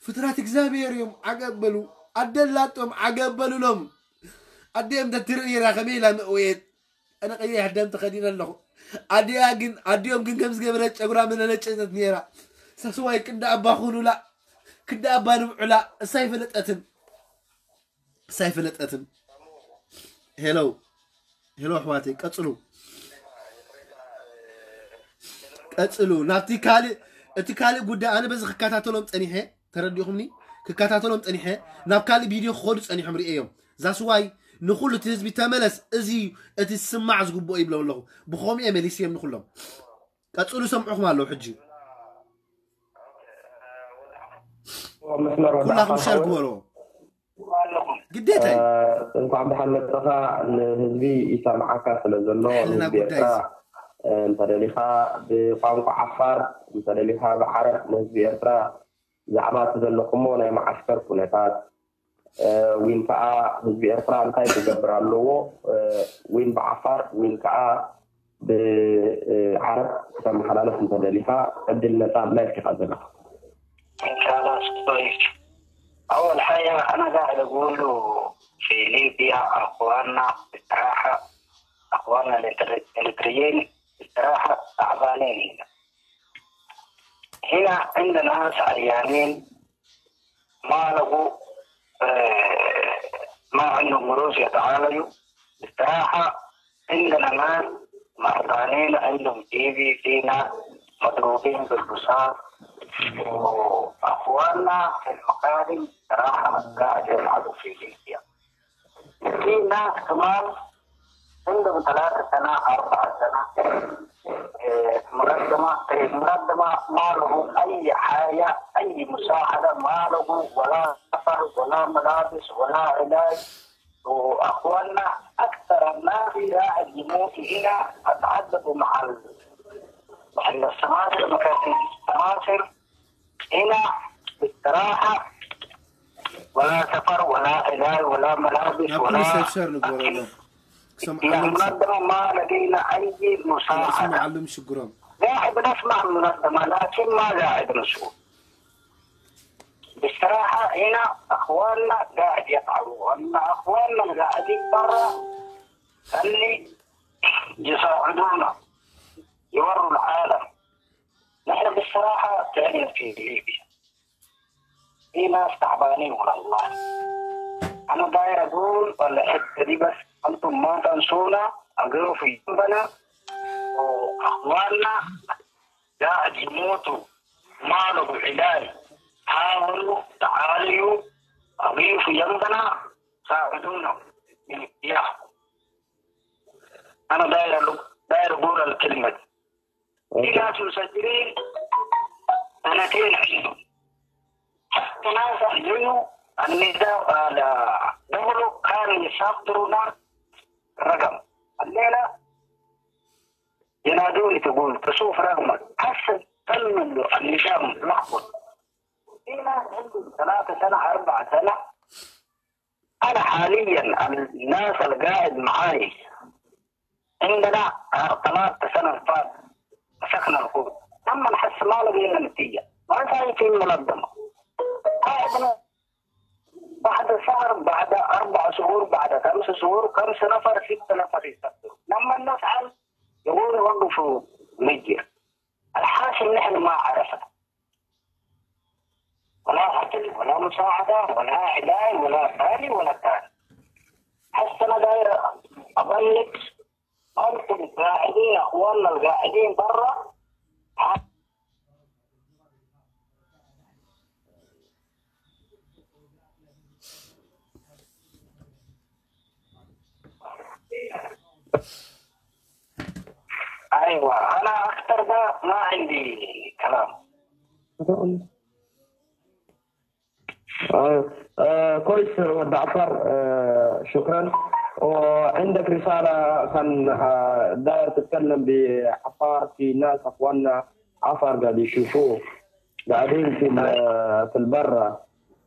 ፍጡራት እግዚኣብሔር እዮም ዓገብ በሉ። ኣደ ኣላቶም ዓገብ በሉሎም። ኣዲኦም እንተትርኢ ነይራ ከመይ ኢላ መእወየት። ኣነ ቀይሕ ደም ተኸዲነ ኣለኹ። ኣዲኣ ግን ኣዲኦም ግን ከም ዝገበረት ጨጉራ መነነጨተት ነይራ። ሳስዋይ ክንዲ ኣባ ኩኑላ ክንዲ ኣባ ንብዑላ እሳ ኣይፈለጠትን። እሳ ኣይፈለጠትን። ሄሎ ሄሎ ኣሕዋተይ ቀፅሉ ቀፅሉ ናብቲ ካልእ እቲ ካልእ ጉዳይ ኣነ በዚ ክከታተሎም ፀኒሐ ተረዲኹምኒ ክከታተሎም ፀኒሐ ናብ ካልእ ቪድዮ ክኸዱ ፀኒሖም ርእዮም ዛስዋይ ንኩሉ እቲ ህዝቢ ተመለስ እዚ እቲ ዝስማዕ ዝግብኦ ይብሎም ኣለኹ ብኸምኡ እየ መሊስዮም ንኩሎም ቀፅሉ ሰምዑኹም ኣለዉ ሕጂ መስመር ወደ ኩላኹም ሸር ኣኻውሕ ግበርዎ ግዴታ እዩ እንኳዕ ብሓን መፅኻ ንህዝቢ ይሰምዓካ ስለ ዘሎ ሕልና ህዝቢ ጉዳይ ኤርትራ እዩ። እንተደሊኻ ብቋንቋ ዓፋር እንተደሊኻ ብዓረብ ንህዝቢ ኤርትራ ብዛዕባ እቲ ዘለኹሞ ናይ መዓስከር ኩነታት ዊን ከዓ ህዝቢ ኤርትራ እንታይ ክገብር ኣለዎ ዊን ብዓፋር ዊን ከዓ ብዓረብ ክተመሓላለፍ እንተደሊኻ ዕድል ነፃ ኣብ ላይፍ ኢኻ ዘለኻ خلاص كويس. أول حاجة أنا قاعد أقول له في ليبيا أخواننا بصراحة أخواننا الإريتريين بصراحة تعبانين هنا. هنا عندنا ناس عيانين ما لقوا آه، ما عندهم رؤوس يتعالجوا. بصراحة عندنا ناس مرضانين عندهم تي بي في ناس مضروبين بالرصاص وأخواننا في المقادم صراحة قاعد يلعبوا في ليبيا. في ناس كمان عندهم ثلاثة سنة أربعة سنة إيه، منظمة إيه، منظمة ما لهم أي حاجة أي مساعدة ما لهم ولا سفر ولا ملابس ولا علاج وأخواننا أكثر الناس قاعد يموت هنا أتعذبوا مع ال- مع السماسرة مكاتب السماسرة هنا بالصراحة ولا سفر ولا علاج ولا ملابس ናብ ولا ፖሊስ ሸር ንግበረሎም يا ክሰምዓሎም منظمة ما لدينا أي مساعدة ክሰምዓሎም ሽግሮም قاعد بنسمع منظمة لكن ما قاعد نشوف. بصراحة هنا أخواننا قاعد يتعبوا، أما أخواننا اللي قاعدين برا خلي يساعدونا يوروا العالم. نحن بصراحة تعبنا في ليبيا. في ناس تعبانين والله. أنا داير أقول الحتة دي بس، أنتم ما تنسونا، أقفوا في جنبنا، وأخواننا قاعد يموتوا، ما لقوا علاج، حاولوا تعالجوا، أقفوا جنبنا، ساعدونا. يا. أنا داير أقول، داير أقول الكلمة دي. في ناس مسجلين سنتين عندهم. حتى ناس أعلنوا النظام على قبله كانوا يسافروا ناس رقم. الليلة ينادوني تقول تشوف رقمك. هسه تم له النظام لخبط. في ناس عندهم ثلاثة سنة، أربعة سنة. أنا حاليًا الناس اللي قاعد معاي عندنا ثلاث سنة فات مسكنا الخوت. أما نحس ما لقينا نتيجة. ما شايفين منظمة. قاعد بعد شهر، بعد أربع شهور، بعد خمس شهور، خمس نفر، ست نفر يسافروا. لما نسأل يقول: وقفوا مجر. الحاصل نحن ما عرفنا. ولا أكل، ولا مساعدة، ولا علاج، ولا ثاني، ولا ثاني. هسه أنا داير أبلغ أنتم القاعدين، أخواننا القاعدين برا. أيوة، أنا أكثر ده ما عندي كلام. آه، آه، كويس ود عفار، آه، شكرا. وعندك رسالة كان، آه، داير تتكلم بعفار، في ناس أخواننا عفار قاعد يشوفوه، قاعدين في ال- في البرة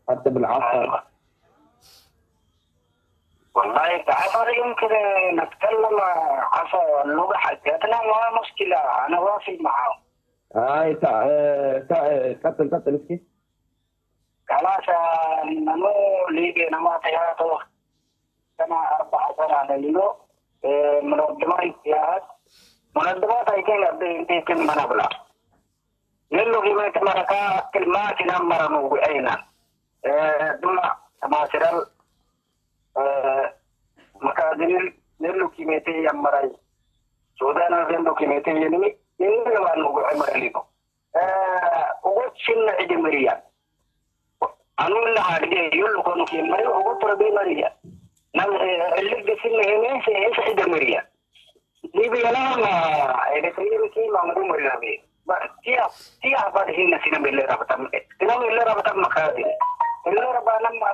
حتى بالعفار. والله تعفر يمكن نتكلم عفا اللغة حقتنا، ما مشكلة، أنا واصل معاهم. هاي تع... آه، تع... آه، قتل قتل اسكي. خلاص، نمو ليبي نما تياتو سنة أربعة سنة ليلو. منظمات جهات، منظمات أيتين أبدي أنتي كم منابلا. Nello gimete maraka kilmati na mara no gu aina. Eh, duma masiral, eh, makadini nello kimete ya marai. Sudana nello kimete ya ni, nello ma no gu ai marai no. Eh, ugo sinna ide maria. Anu la hadi yullo kono ki mari ugo toro be maria. Nam, eh, lig sinna hene se se ide maria. Libi yana ma, eh, de sirri ki ma mu mari labi. Ba, tia, tia ba de hinna sina belle rabatam. Sina belle rabatam makadi. Belle rabanam ma,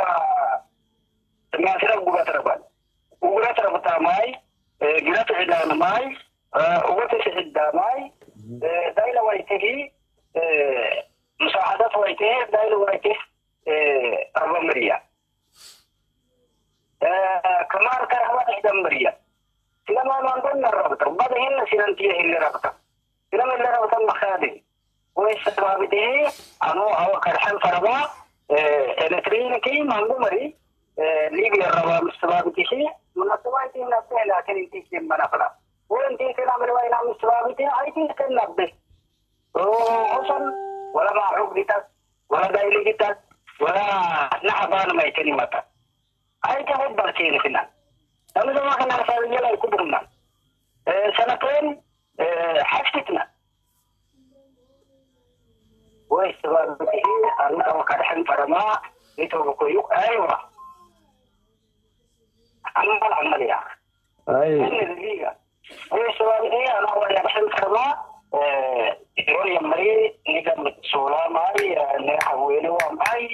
sina sira gubat raban. Gubat rabata mai, eh, girat idan mai, eh, uwat sihidda mai, eh, daila waitihi, eh, مساعدات waitihi, daila waitihi, eh, arba maria. Eh, kamar karhamat idan maria. Sila ma mandon na rabata. Ba de hinna sinan tia hinna rabata. Sila ma hinna rabata makadi. Wai sababitihi, anu awa karhan faraba, eh, eletriniki mangu mari, eh, Libya raba sababitihi, munasabati nafsi lakin inti kim manafla. Wai inti kena mari wai nam sababitihi, aiti kena be. Oh, hosan, wala ma huk ditak, wala daili ditak, wala nahaban ma itini mata. Aiti huk barkini finan. Tamu sama kena sabi yala ikut rumah. Eh, sanaten, eh, haskitna. Wai sababitihi, anu awa karhan farama, itu buku yuk, aywa. Amal, amal ya. Ai. Ini dia. Wai sababitihi, anu awa karhan farama, eh, itu yang mari, ini kan sola mai, eh, ne hawene wa mai,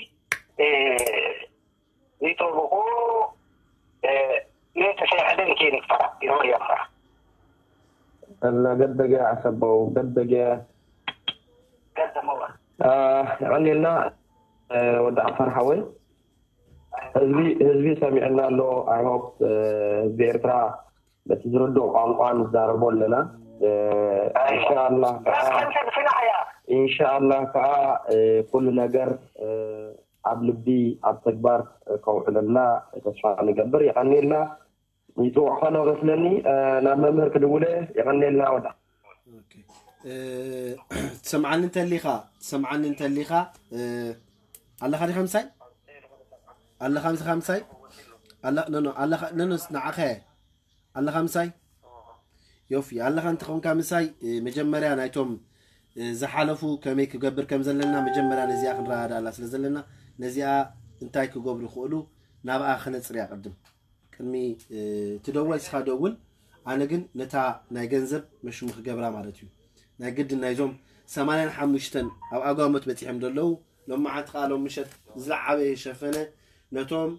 eh, Nito buku, eh, nito saya ada yang kini para, iro yang para. እና ገደገ ዓሰበው ገደገ Kada mawa. የቐኒልና ወዲ ዓፋር ሓወይ። ህዝቢ ህዝቢ ሰሚዕና ኣሎ። I hope ህዝቢ ኤርትራ በቲ ዝርድኦ ቋንቋ ንዛረቦ ኣለና። ኢንሻኣላህ ከዓ Kan kan sila ya. ኢንሻኣላህ ከዓ ኩሉ ነገር ኣብ ልቢ ኣብ ተግባር ከውዕለልና ተስፋ ንገብር። የቐኒልና። ይፅውዕኻ ነው መስለኒ። ናብ መምህር ክድውለ። የቐኒልና ወዳ። ኦኬ። እ፣ ትሰምዓኒ እንተሊኻ ትሰምዓኒ እንተሊኻ እ፣ ኣለኻ ዲኻ ምሳይ? ኣለኻ ምሳኻ ምሳይ? ኣለ- ኖ፣ ኖ፣ ኣለኻ፣ ኖ፣ ኖ፣ ንዓኸ ኣለኻ ምሳይ? ዮፊ፣ ኣለኻ እንተኾንካ ምሳይ፣ እ፣ መጀመርያ ናይቶም፣ እ፣ ዝሓለፉ ከመይ ክገብር ከም ዘለና መጀመርያ ነዚኣ ክንረዳዳላ ስለ ዘለና፣ ነዚኣ እንታይ ክገብሩ ይኽእሉ ናብኣ ክነጽርያ ቅድም። ቅድሚ፣ እ፣ ትደወል ንስኻ ደውል። ኣነ ግን ነታ ናይ ገንዘብ መሽሙ ክገብራ ማለት እዩ። ናይ ግድን ናይዞም ሰማንያን ሓሙሽተን ኣብ ኣጓሞት በጺሖም ዘለዉ፣ ሎሚ መዓልቲ ከኣ ሎም ምሸት ዝለዓበ ሸፈነ ነቶም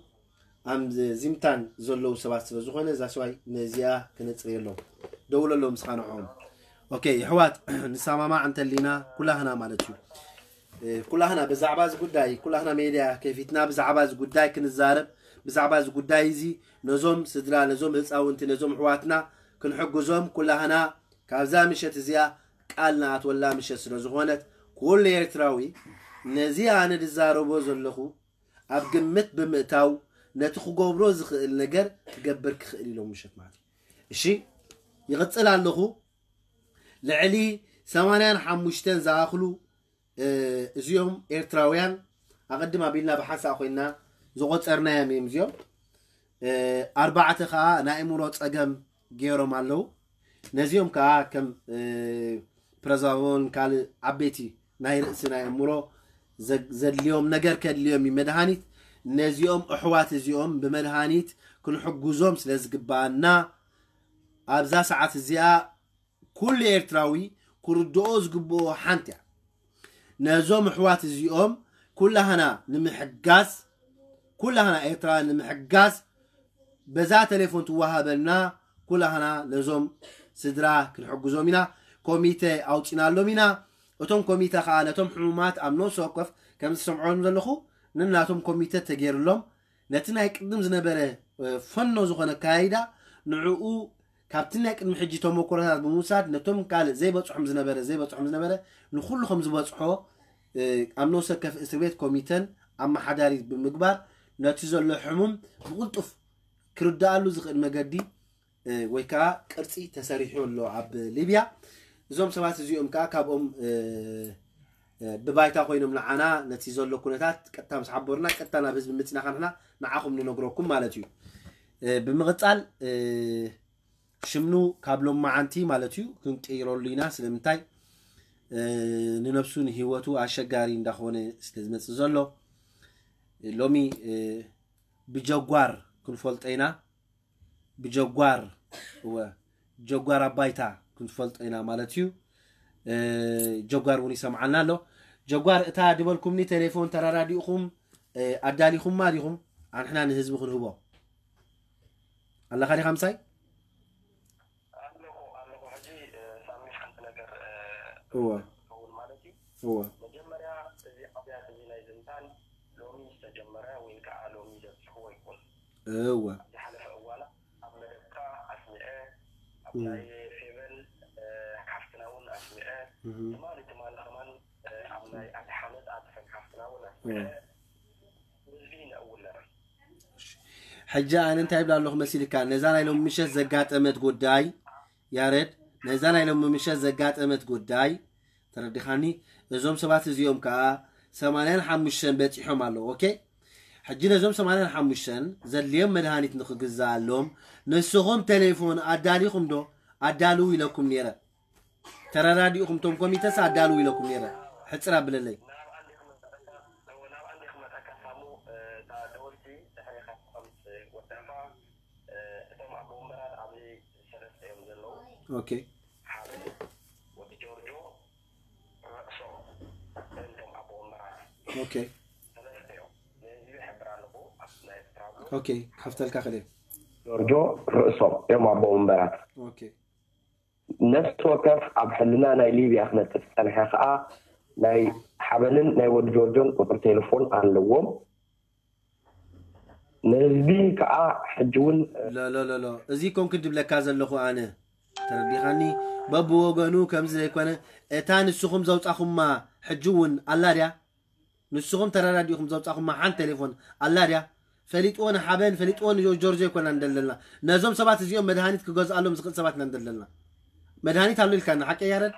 ኣብ ዚምታን ዘለዉ ሰባት ስለ ዝኾነ፣ እዛ ሰብኣይ ነዚኣ ክነጽርየሎም። ደውለሎም ንስኻ ንዕኦም። ኦኬ፣ የሕዋት፣ ንሰማማዕ እንተሊና ኩላህና ማለት እዩ። እ፣ ኩላህና ብዛዕባ እዚ ጉዳይ፣ ኩላህና ሜድያ ከፊትና ብዛዕባ እዚ ጉዳይ ክንዛረብ፣ ብዛዕባ እዚ ጉዳይ እዚ ነዞም ስድራ፣ ነዞም ህፃውንቲ፣ ነዞም ኣሕዋትና ክንሕግዞም ኩላህና ካብዛ ምሸት እዚኣ ቃል ንኣትወላ ምሸት ስለ ዝኾነት፣ ኩሉ ኤርትራዊ ነዚ ኣነ ዝዛረቦ ዘለኹ ኣብ ግምት ብምእታው ነቲ ክገብሮ ዝኽእል ነገር ክገብር ክኽእል ኢሎም ምሸት ማለት እዩ። እሺ፣ ይቕጽል ኣለኹ። ልዕሊ ሰማንያን ሓሙሽተን ዝኣኽሉ እዚኦም ኤርትራውያን ኣቐድም ኣቢልና ብሓንሳእ ኮይና ዝቆጸርናዮም እዮም። እዚኦም ኣርባዕተ ከዓ ናይ ኣእምሮ ጸገም ገይሮም ኣለዉ። ነዚኦም ከዓ ከም ፕረዛቦን ካልእ ዓበይቲ ናይ ርእሲ ናይ ኣእምሮ ዘድልዮም ነገር ከድልዮም እዩ መድሃኒት። ነዚኦም ኣሕዋት እዚኦም ብመድሃኒት ክንሕጉዞም ስለ ዝግባና ኣብዛ ሰዓት እዚኣ ኩሉ ኤርትራዊ ክርድኦ ዝግብኦ ሓንቲ እያ። ነዞም ኣሕዋት እዚኦም ኩላህና ንምሕጋዝ፣ ኩላህና ኤርትራውያን ንምሕጋዝ በዛ ቴሌፎን ትወሃበልና ኩላህና ነዞም ስድራ ክንሕግዞም ኢና። ኮሚቴ ኣውፂናሎም ኢና። እቶም ኮሚተ ከዓ ነቶም ሕሙማት ኣብ ነፍሲ ወከፍ ከም ዝሰምዖም ዘለኹ ንናቶም ኮሚተ ተገይሩሎም ነቲ ናይ ቅድም ዝነበረ ፈኖ ዝኾነ ኣካያይዳ ንዕኡ ካብቲ ናይ ቅድሚ ሕጂ ተመኩሮታት ብምውሳድ ነቶም ካልእ ዘይበፅሖም ዝነበረ ዘይበፅሖም ዝነበረ ንኩሉ ከም ዝበፅሖ ኣብ ነፍሲ ወከፍ እስር ቤት ኮሚተን ኣመሓዳሪት ብምግባር ነቲ ዘሎ ሕሙም ብቕልጡፍ ክርድኣሉ ዝኽእል መገዲ ወይ ከዓ ቅርፂ ተሰሪሑ ኣሎ ኣብ ሊብያ። እዞም ሰባት እዚኦም ከዓ ካብኦም ብባይታ ኮይኖም ንዓና ነቲ ዘሎ ኩነታት ቀጥታ ምስ ሓበሩና ቀጥታ ናብ ህዝቢ ምፅናኻ ንሕና ንዓኹም ንነግረኩም ማለት እዩ። ብምቕፃል ሽምኑ ካብ ሎማዓንቲ ማለት እዩ ክንቀይረሉ ኢና። ስለምንታይ ንነብሱ ንህይወቱ ኣሸጋሪ እንዳኾነ ስለ ዝመፅእ ዘሎ ሎሚ ብጀጓር ክንፈልጦ ኢና። ብጀጓር እወ ጀጓር ኣባይታ ክንፈልጦ ኢና ማለት እዩ። ጀጓር እውን ይሰምዓልና ኣሎ። ጀጓር እታ ድበልኩምኒ ቴሌፎን ተረዳዲእኹም ኣዳሊኹማ ዲኹም? ኣንሕና ንህዝቢ ክንህቦ ኣለኻ ዲኻ ምሳይ? ኣለኹ ኣለኹ። ሕጂ ሳሚ ሓንቲ ነገር እወ ትኸውን ማለት እዩ። እወ መጀመርያ እዚ ኣብያት እዚ ናይ ዝምታን ሎሚ ዝተጀመረ ወይ ከዓ ሎሚ ዘብፅሕዎ ይኮን። እወ ዝሓለፈ እዋና ኣብ መደብካ ኣስሚዐ ኣብ ናይ ፌቨን ሓፍትና እውን ኣስሚዐ ትማሊ ትማሊ ከማን ኣብ ናይ ኣድሓነት ኣጥፈን ሓፍትና እውን ኣስሚዐ ህዝቢ ይነእውለር። ሕጂ ኣነ እንታይ ይብላ ኣለኹ መሲልካ ነዛ ናይ ሎም ምሸት ዘጋጠመት ጉዳይ ያረድ ነዛ ናይ ሎም ምሸት ዘጋጠመት ጉዳይ ተረዲኻኒ። እዞም ሰባት እዚኦም ከዓ ሰማንያን ሓሙሽተን በፂሖም ኣለዉ። ኦኬ ሕጂ ነዞም ሰማንያን ሓሙሽተን ዘድልዮም መድሃኒት ንክግዛኣሎም ንስኹም ቴሌፎን ኣዳሊኹም ዶ? ኣዳልዉ ኢለኩም ነይረ። ተረዳዲእኹም ቶም ኮሚተስ ኣዳልዉ ኢለኩም ነይረ። ሕፅር ኣብለለይ። ኦኬ ኦኬ ኦኬ ከፍተልካ ክእል። ጆርጆ ርእሶም እዮም ኣቦ ወንበራት። ኦኬ ነፍሲ ወከፍ ኣብ ሕልና ናይ ሊብያ ክነጥፍ ዝጸንሐ ከኣ ናይ ሓበንን ናይ ወዲ ጆርጆን ቁጽሪ ቴሌፎን ኣለዎም። ንህዝቢ ከኣ ሕጂ እውን ሎሎሎሎ እዚ ኮንክ ድብለካ ዘለኹ ኣነ ተረዲኻኒ። በብወገኑ ከምዚ ዘይኮነ እታ ንስኹም ዘውጻኹማ ሕጂ እውን ኣላ ድያ? ንስኹም ተረዳዲእኹም ዘውጻኹማ ሓንቲ ቴሌፎን ኣላ ድያ? ፈሊጥዎ ንሓበን ፈሊጥዎ ንጆርጆ ይኮና እንደለና ነዞም ሰባት እዚኦም መድሃኒት ክገዝኣሎም ዝኽእል ሰባት ኢና እንደለና መድሃኒት ኣሎ ኢልካና ሓቀ ያረድ?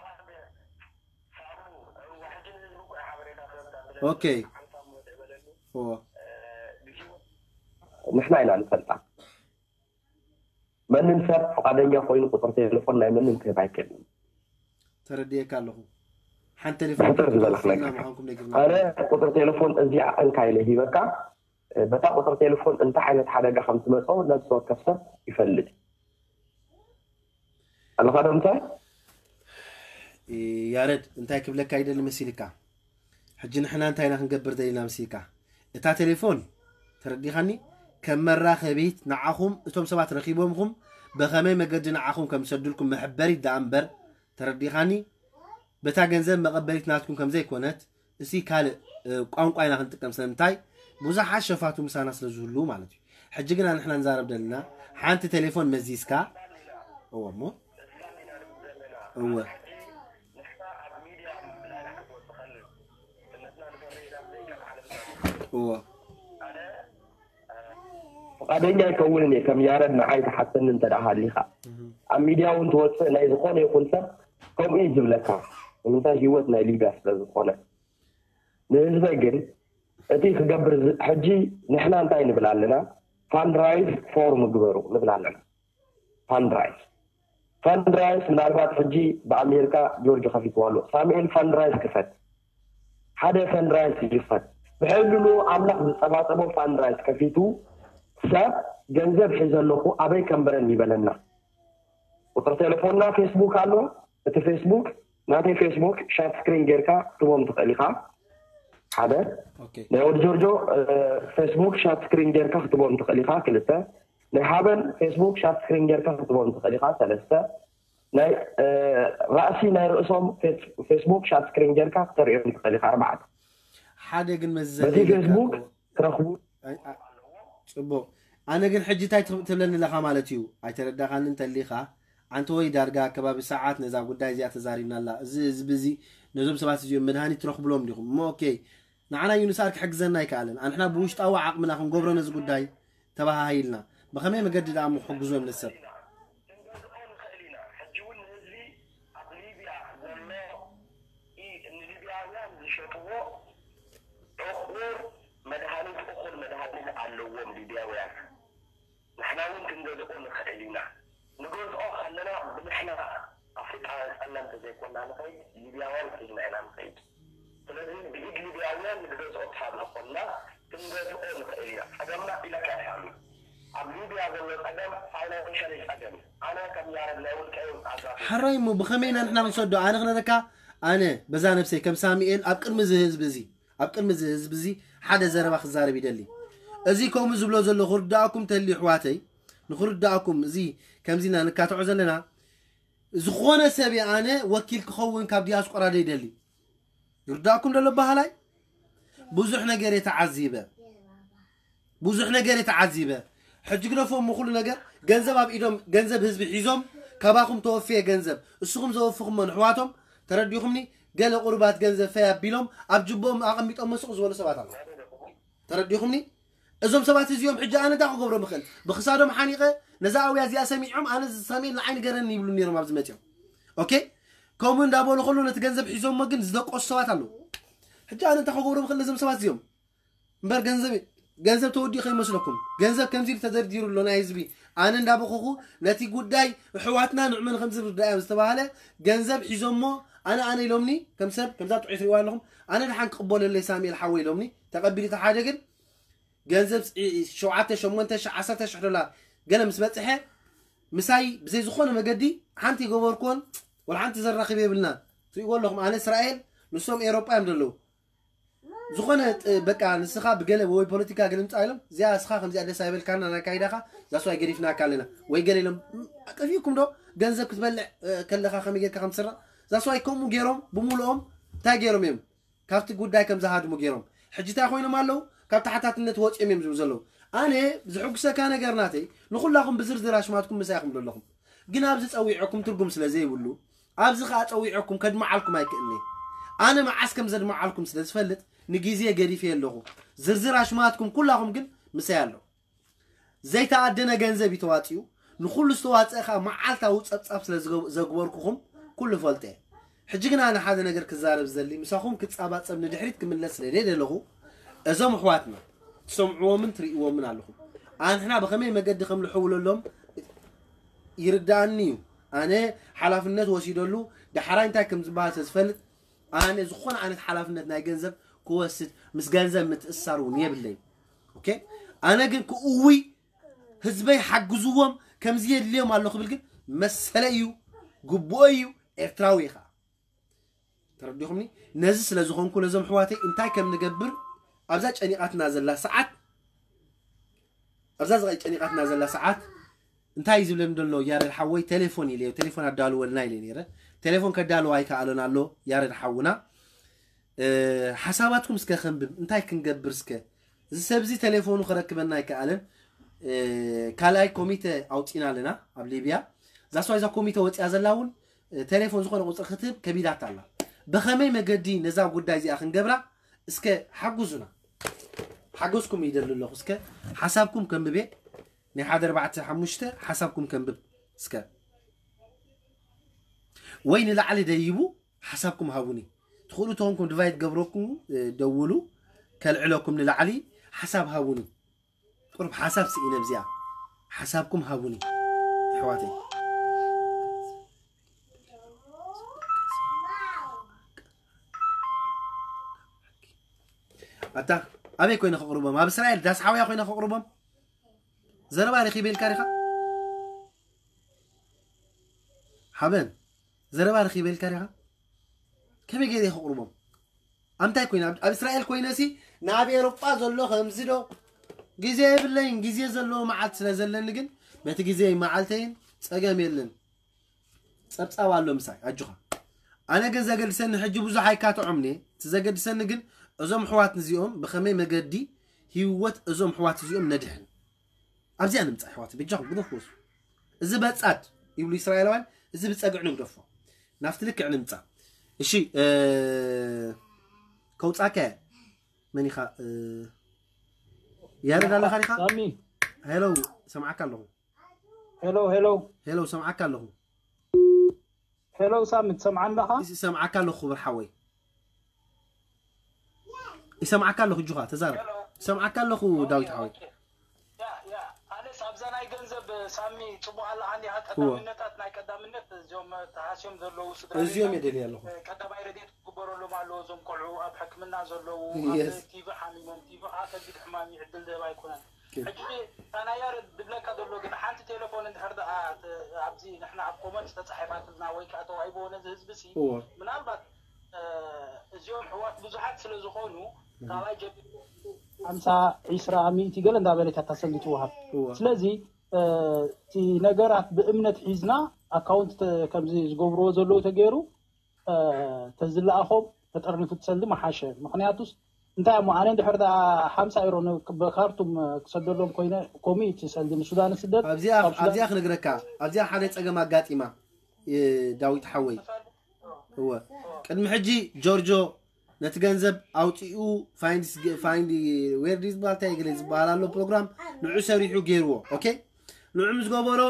ኦኬ ንሕና ኢና ንፈልጣ። መንን ሰብ ፍቓደኛ ኮይኑ ቁፅሪ ቴሌፎን ናይ መንን ክህብ ኣይክእልን። ተረድየካ ኣለኹ። ሓንቲ ቴሌፎን ሕፅር ዝበለት ነገር። ኣነ ቁፅሪ ቴሌፎን እዚኣ እንካ ኢለ ሂበካ፣ በታ ቁፅሪ ቴሌፎን እንታይ ዓይነት ሓደጋ ከም ትመፅኦ ነብሲ ወከፍ ሰብ ይፈልጥ። ኣለኻ ዶ ምሳይ? ያረድ እንታይ ክብለካ ይደሊ መሲልካ? ሕጂ ንሕና እንታይ ኢና ክንገብር ደሊና መሲልካ? እታ ቴሌፎን ተረዲኻኒ ከም መራኸቢት ንዓኹም እቶም ሰባት ረኺቦምኹም ብኸመይ መገዲ ንዓኹም ከም ዝሰዱልኩም መሕበሪት ደኣ እምበር ተረዲኻኒ በታ ገንዘብ መቐበሊት ናትኩም ከም ዘይኮነት እሲ ካልእ ቋንቋ ኢና ክንጥቀም ስለምንታይ ብዙሓት ሸፋቱ ምሳና ስለ ዝህልዉ ማለት እዩ። ሕጂ ግና ንሕና ንዛረብ ደለና ሓንቲ ቴሌፎን መዚዝካ እወ እሞ እወ እወ ፍቓደኛ ኣይከውንን እየ፣ ከም ያረድ ንዓይ ትሓተኒ እንተ ደኣ ሃሊኻ። ኣብ ሚድያ እውን ትወፅእ ናይ ዝኾነ ይኹን ሰብ ከምኡ እዩ ዝብለካ። ንምንታይ? ህይወት ናይ ሊብያ ስለ ዝኾነ። ንህዝበይ ግን እቲ ክገብር ዝ- ሕጂ ንሕና እንታይ ንብል ኣለና? ፋንድራይዝ ፎርም ግበሩ ንብል ኣለና። ፋንድራይዝ ፋንድራይዝ ምናልባት ሕጂ ብኣሜሪካ ጆርጆ ከፊትዋ ኣሎ። ሳሙኤል ፋንድራይዝ ክፈት፣ ሓደ ፋንድራይዝ ይኽፈት። ብሕልሉ ኣምላኽ ዝጸባጸቦ ፋንድራይዝ ከፊቱ ሰብ ገንዘብ ሒዘ ኣለኹ ኣበይ ከንበረን ይበለና። ቁፅሪ ቴሌፎንና ፌስቡክ ኣሎ። እቲ ፌስቡክ ናተይ ፌስቡክ ሻት ስክሪን ጌርካ ክትቦም ትኽእል ኢኻ። ሓደ ኦኬ ናይ ወዲ ጆርጆ እ፣ ፌስቡክ ሻት ስክሪን ጌርካ ክትቦም ትኽእል ኢኻ። ክልተ ናይ ሓበን ፌስቡክ ሻት ስክሪን ጌርካ ክትቦም ትኽእል ኢኻ። ሰለስተ ናይ እ፣ ራእሲ ናይ ርእሶም ፌስ- ፌስቡክ ሻት ስክሪን ጌርካ ክተርእዮም ትኽእል ኢኻ። ኣርባዕተ ሓደ ግን መዚ በቲ ዘለካ ፌስቡክ ትረኽቡ ኣይ- ኣ- ጽቡቅ ኣነ ግን ሕጂ እንታይ ትብ- ትብለኒ ኣለኻ ማለት እዩ ኣይተረዳኻኒ እንተሊኻ ኣንቲ ወይ ዳርጋ ከባቢ ሰዓት ነዛ ጉዳይ እዚኣ ተዛሪብና ኣላ እዚ ህዝቢ እዚ ነዞም ሰባት እዚኦም መድሃኒት ትረኽብሎም ዲኹም እሞ ኦኬ ንዓና ዩኒሳር ክሕግዘና ኣይከኣለን ኣንሕና ብውሽጣዊ ዓቕምና ክንገብሮ ነዚ ጉዳይ ተባሃሂልና ብኸመይ መገዲ ደኣ እሞ ክሕግዞም ነሰብ ክንገዝኦ ንኽእል ኢና። ሕጂ እውን ንህዝቢ ኣብ ሊብያ ዘሎ ኢ- ንሊብያውያን ዝሸጥዎ ዕቑር መድሃኒት እኹል መድሃኒት ኣለዎም ሊብያውያን። ንሕና እውን ክንገዝኦ ንኽእል ኢና። ንገዝኦ ከለና ብንሕና ኣፍሪቃውያን ጸለምቲ ዘይኮና ንኸይድ ሊብያውያን ሒዝና ኢና ንኸይድ። ስለዚ ብኢድ ሊብያውያን ንገዝኦ ክሳብ ዝኾንና ክንገዝኦ ንኽእል ኢና። ጸገምና ኢለካ ኢኻ። ኣብ ሊብያ ዘሎ ጸገም ፋይናንሻሊ ጸገም እዩ። ኣነ ከም ያረድ ናይ ውልቀይ ኣጋፊ ሓራይ እሞ ብኸመይ ኢና ንሕና ክንሰዶ ኣነ ክነረካ ኣነ በዛ ነብሰይ ከም ሳሙኤል ኣብ ቅድሚ እዚ ህዝቢ እዚ ኣብ ቅድሚ እዚ ህዝቢ እዚ ሓደ ዘረባ ክዛረብ ይደሊ እዚ ከምኡ ዝብሎ ዘሎ ክርዳእኩም ተልዩ ኣሕዋተይ ንክርዳእኩም እዚ ከምዚ ኢና ንካትዖ ዘለና ዝኾነ ሰብ እየ ኣነ ወኪል ክኸውን ካብ ዲያስቆራ ዘይደሊ ይርዳእኩም ደሎ በሃላይ ብዙሕ ነገር እየ ተዓዚበ ብዙሕ ነገር እየ ተዓዚበ ሕጂ ግደፎም ኩሉ ነገር ገንዘብ ኣብ ኢዶም ገንዘብ ህዝቢ ሒዞም ካባኹም ተወፍየ ገንዘብ እስኹም ዘወፍኹሞ ንሕዋቶም ተረዲኹምኒ ገለ ቁሩባት ገንዘብ ፈይ ኣቢሎም ኣብ ጅቦም ኣቐሚጦም መስቕ ዝበሉ ሰባት ኣለዉ ተረዲኹምኒ እዞም ሰባት እዚኦም ሕጂ ኣነ እንታይ ክገብሮም ይኽእል ብክሳዶም ሓኒቐ ነዛ ኣውያ እዚኣ ሰሚዖም ኣነ ሳሙኤል ንዓይ ንገረኒ ይብሉ ነይሮም ኣብዚ መፂኦም ኦኬ ከምኡ እንዳበሉ ከሉ ነቲ ገንዘብ ሒዞሞ ግን ዝደቀሱ ሰባት ኣለዉ ሕጂ ኣነ እንታይ ክገብሮም ይኽእል ነዞም ሰባት እዚኦም እምበር ገንዘብ ገንዘብ ተወዲኡ ከይመስለኩም ገንዘብ ከምዚ ኢሉ ተደርዲሩ ኣሎ ናይ ህዝቢ ኣነ እንዳበኸኹ ነቲ ጉዳይ ኣሕዋትና ንዕመን ከምዚ ርዳዮም ዝተባሃለ ገንዘብ ሒዞሞ ኣነ ኣነ ኢሎምኒ ከም ሰብ ከምዛ ጥዑይ ትሪእዋ ኣለኹም ኣነ ድሓን ክቕበለለይ ሳሙኤል ሓወ ኢሎምኒ ተቐቢሉ እቲ ሓደ ግን ገንዘብ ሸውዓተ ሸሞንተ ሽሕ ዓሰርተ ሽሕ ዶላር ገለ ምስ በፅሐ ምሳይ ብዘይ ዝኾነ መገዲ ሓንቲ ይገበርኩዎን ወላ ሓንቲ ዘራኽብ የብልና ትሪእዎ ኣለኹም ኣነ እስራኤል ንሶም ኤሮጳ እዮም ዘለዉ ዝኾነ ጥ- በቃ ንስኻ ብገለ ወይ ፖለቲካ ገለ ምፃእ ኢሎም እዚኣ እስኻ ከምዚኣ ደስ ኣይበልካና ናይ ካይዳኻ ዛስዋይ ገዲፍናካ ኣለና ወይ ገለ ኢሎም ም- ጠፊእኩም ዶ ገንዘብ ክትበልዕ እ፣ ከለኻ ከመይ ጌርካ ከም ትስራቕ ዛስዋይ ከምኡ ገይሮም ብምሉኦም እንታይ ገይሮም እዮም ካብቲ ጉዳይ ከም ዝሃድሙ ገይሮም ሕጂ እንታይ ኮይኖም ኣለዉ ካብ ተሓታትነት ወፂኦም እዮም ዝብሉ ዘለዉ ኣነ ዝሕጉሰካ ነገር ናተይ ንኩላኹም ብዝርዝር ኣሽማትኩም ምሳይ ኢኹም ዘለኹም ግን ኣብዚ ፀዊዐኩም ትርጉም ስለ ዘይብሉ ኣብዚ ከዓ ፀዊዐኩም ከድምዓልኩም ኣይክእልኒ ኣነ መዓስ ከም ዘድምዓልኩም ስለ ዝፈልጥ ንግዜ ገዲፈ ኣለኹ ዝርዝር ኣሽማትኩም ኩላኹም ግን ምሳይ ኣሎ ዘይተኣደነ ገንዘብ እዩ ተዋፂኡ ንኩሉ ዝተዋፀአ ከዓ መዓልታዊ ፀብፃብ ስለ ዝገ- ዘግበርኩኹም ኩሉ ፈልጠ ሕጂ ግን ኣነ ሓደ ነገር ክዛረብ ዝደሊ ምሳኹም ክፃባፀብ ንድሕሪት ክምለስ ስለ ደለኹ እዞም ኣሕዋትና ትሰምዕዎምን ትርእይዎምን ኣለኹም ኣንሕና ብኸመይ መገዲ ከም ንሕውለሎም ይርዳኣኒ እዩ ኣነ ሓላፍነት ወሲደሉ ዳሕራይ እንታይ ከም ዝበሃል ስለ ዝፈልጥ ኣነ ዝኾነ ዓይነት ሓላፍነት ናይ ገንዘብ ክወስድ ምስ ገንዘብ ምትእሳር እውን የብለይ ኦኬ ኣነ ግን ክእውይ ህዝበይ ሓግዝዎም ከምዚ የድልዮም ኣሎ ክብል ግን መሰለ እዩ ግቡኦ እዩ ኤርትራዊ ኢኻ ተረዲኹምኒ ነዚ ስለ ዝኾንኩ ነዞም ኣሕዋተይ እንታይ ከም ንገብር ኣብዛ ጨኒቓትና ዘላ ሰዓት ኣብዛ ዝቐ ጨኒቓትና ዘላ ሰዓት እንታይ እዩ ዝብለኒ ዘሎ ያረድ ሓወይ ቴሌፎን ኢለዮ ቴሌፎን ኣዳልወልና ኢለ ነይረ ቴሌፎን ከዳልዋ ኣይከኣሎን ኣሎ ያረድ ሓውና እ፣ ሓሳባትኩም እስከ ከንብብ እንታይ ክንገብር እስከ እዚ ሰብ እዚ ቴሌፎኑ ክረክበና ኣይከኣለን እ፣ ካልኣይ ኮሚተ ኣውፂና ኣለና ኣብ ሊብያ እዛ ሰው እዛ ኮሚተ ወፂኣ ዘላ እውን እ፣ ቴሌፎን ዝኾነ ቁፅሪ ክትህብ ከቢዳታ ኣላ ብኸመይ መገዲ ነዛ ጉዳይ እዚኣ ክንገብራ እስከ ሓጉዙና ሓገዝኩም ይደሊ ኣለኹ እስከ ሓሳብኩም ከንብቤ ናይ ሓደ ኣርባዕተ ሓሙሽተ ሓሳብኩም ከንብብ እስከ። ወይ ንላዕሊ ደይቡ ሓሳብኩም ሃቡኒ። ትኽእሉ ተኾንኩም ድቫይት ገብረኩም፣ እ፣ ደውሉ፣ ከልዕለኩም ንላዕሊ ሓሳብ ሃቡኒ። ቁሩብ ሓሳብ ስኢነ ኣብዚኣ። ሓሳብኩም ሃቡኒ፣ ኣሕዋተይ። ኣታ ኣበይ ኮይነ ከቕርቦም? ኣብ እስራኤል ዳስ ሓውያ ኮይነ ከቕርቦም? ዘረባ ረኺበ ኢልካ ዲኻ? ሓበን፣ ዘረባ ረኺበ ኢልካ ዲኻ? ከመይ ገይረ ከቕርቦም? ኣብ እንታይ ኮይነ? ኣብ፣ ኣብ እስራኤል ኮይነሲ ናብ ኤውሮጳ ዘሎ ከምዚ ዶ? ግዜ የብለይን። ግዜ ዘለዎ መዓልቲ ስለ ዘለኒ ግን በቲ ግዜይ መዓልተይን ጸገም የለን። ጸብጻብ ኣሎ ምሳይ፣ ኣጆኻ። ኣነ ግን ዘገድሰኒ ሕጂ ብዙሕ ኣይካትዖምኒ። እቲ ዘገድሰኒ ግን እዞም ኣሕዋት እዚኦም ብኸመይ መገዲ ህይወት እዞም ኣሕዋት እዚኦም ነድሕን። ኣብዚኣ ንምጻእ ኣሕዋት፣ በጃኹም ግደፍዎ። እዚ በጻድ ይብሉ እስራኤላውያን፣ እዚ ብጸግዕ ንግደፎ። ናብቲ ልክዕ ንምጻእ። እሺ፣ እ፣ ከውጻከ መን ኢኻ? እ፣ ያሬድ ኣለኻ ዲኻ? ሳሚ። ሄሎ፣ ሰምዓካ ኣለኹ። ሄሎ፣ ሄሎ። ሄሎ፣ ሰምዓካ ኣለኹ። ሄሎ፣ ሳሚ፣ ትሰምዓኒ ኣለኻ? ይሰምዓካ ኣለኹ፣ ክቡር ሓወይ። ይሰምዓካ ኣለኹ፣ እጁኻ ተዛረብ። ሄሎ። ይሰምዓካ ኣለኹ፣ ኦኬ፣ ዳዊት ሓወይ። ኦኬ። ያ፣ ያ፣ ኣነስ ኣብዛ ናይ ገንዘብ ሳሚ ጽቡቕ ኣለኻ እንዲኻ? እወ። ቀዳምነታት ናይ ቀዳምነት እዚኦም ተሃስዮም ዘለዉ ስድራ እዚኦም ቤታት፣ የደልየ ኣለኹ። እ፣ ቀዳማይ ረድኤት ክግበረሎም ኣለዎ። እዞም ቆልዑ ኣብ ሕክምና ዘለዉ፣ ኣብ የስ። ቲቪ ሓሚሞም፣ ቲቪ ከዓ ከቢድ ሕማም እዩ፣ ዕድል ዝህብ ኣይኮነን። ኦኬ። ሕጂ ታናያር ድብለካ ዘሎ ግን ሓንቲ ቴሌፎን እንድሕር ደኣ ተ-፣ ኣብዚ ንሕና ኣብ ኮመንት ተጻሒፋትልና ወይ ከዓ ተዋሂብዎ ነዚ ህዝቢ ሲ፣ እወ። ምናልባት፣ እ፣ እዚኦም ኣሕዋት ብዙሓት ስለ ዝኾኑ፣ እም። ካባይ ጀሚሩ ሓምሳ፣ ዒስራ፣ ሚእቲ ገለ እንዳበለት እያ ተሰልዩ ትወሃብ። እወ። ስለዚ፣ እ፣ እቲ ነገራት ብእምነት ሒዝና ኣካውንት ተ-፣ ከምዚ ዝገብርዎ ዘለዉ ተገይሩ፣ እ፣ ተዝለኣኾም ተጠርኒፉ ትሰልዲ መሓሸ። ምኽንያቱስ እንታይ እሞ ኣነ እንድሕር ደኣ ሓምሳ ዩሮ ን-፣ ብካርቱም ክሰደሎም ኮይነ፣ ኮሚ ትሰልዲ ንሱዳን ስደድ፣ ኣብዚኣ፣ ካብ ሱዳን ኣብዚኣ ክነግረካ፣ ኣብዚኣ ሓደ ጸገም ኣጋጢማ፣ እ፣ ዳዊት ሓወይ። እወ። ቅድሚ ሕጂ ጆርጆ ነቲ ገንዘብ ኣውፂኡ ፋይንድ ስ-፣ ፋይንድ ዌር ዲ ዝበሃል እንታይ ገለ ዝበሃል ኣሎ ፕሮግራም ንዑ ሰሪሑ ገይርዎ። ኦኬ? ንዑ ምስ ገበሮ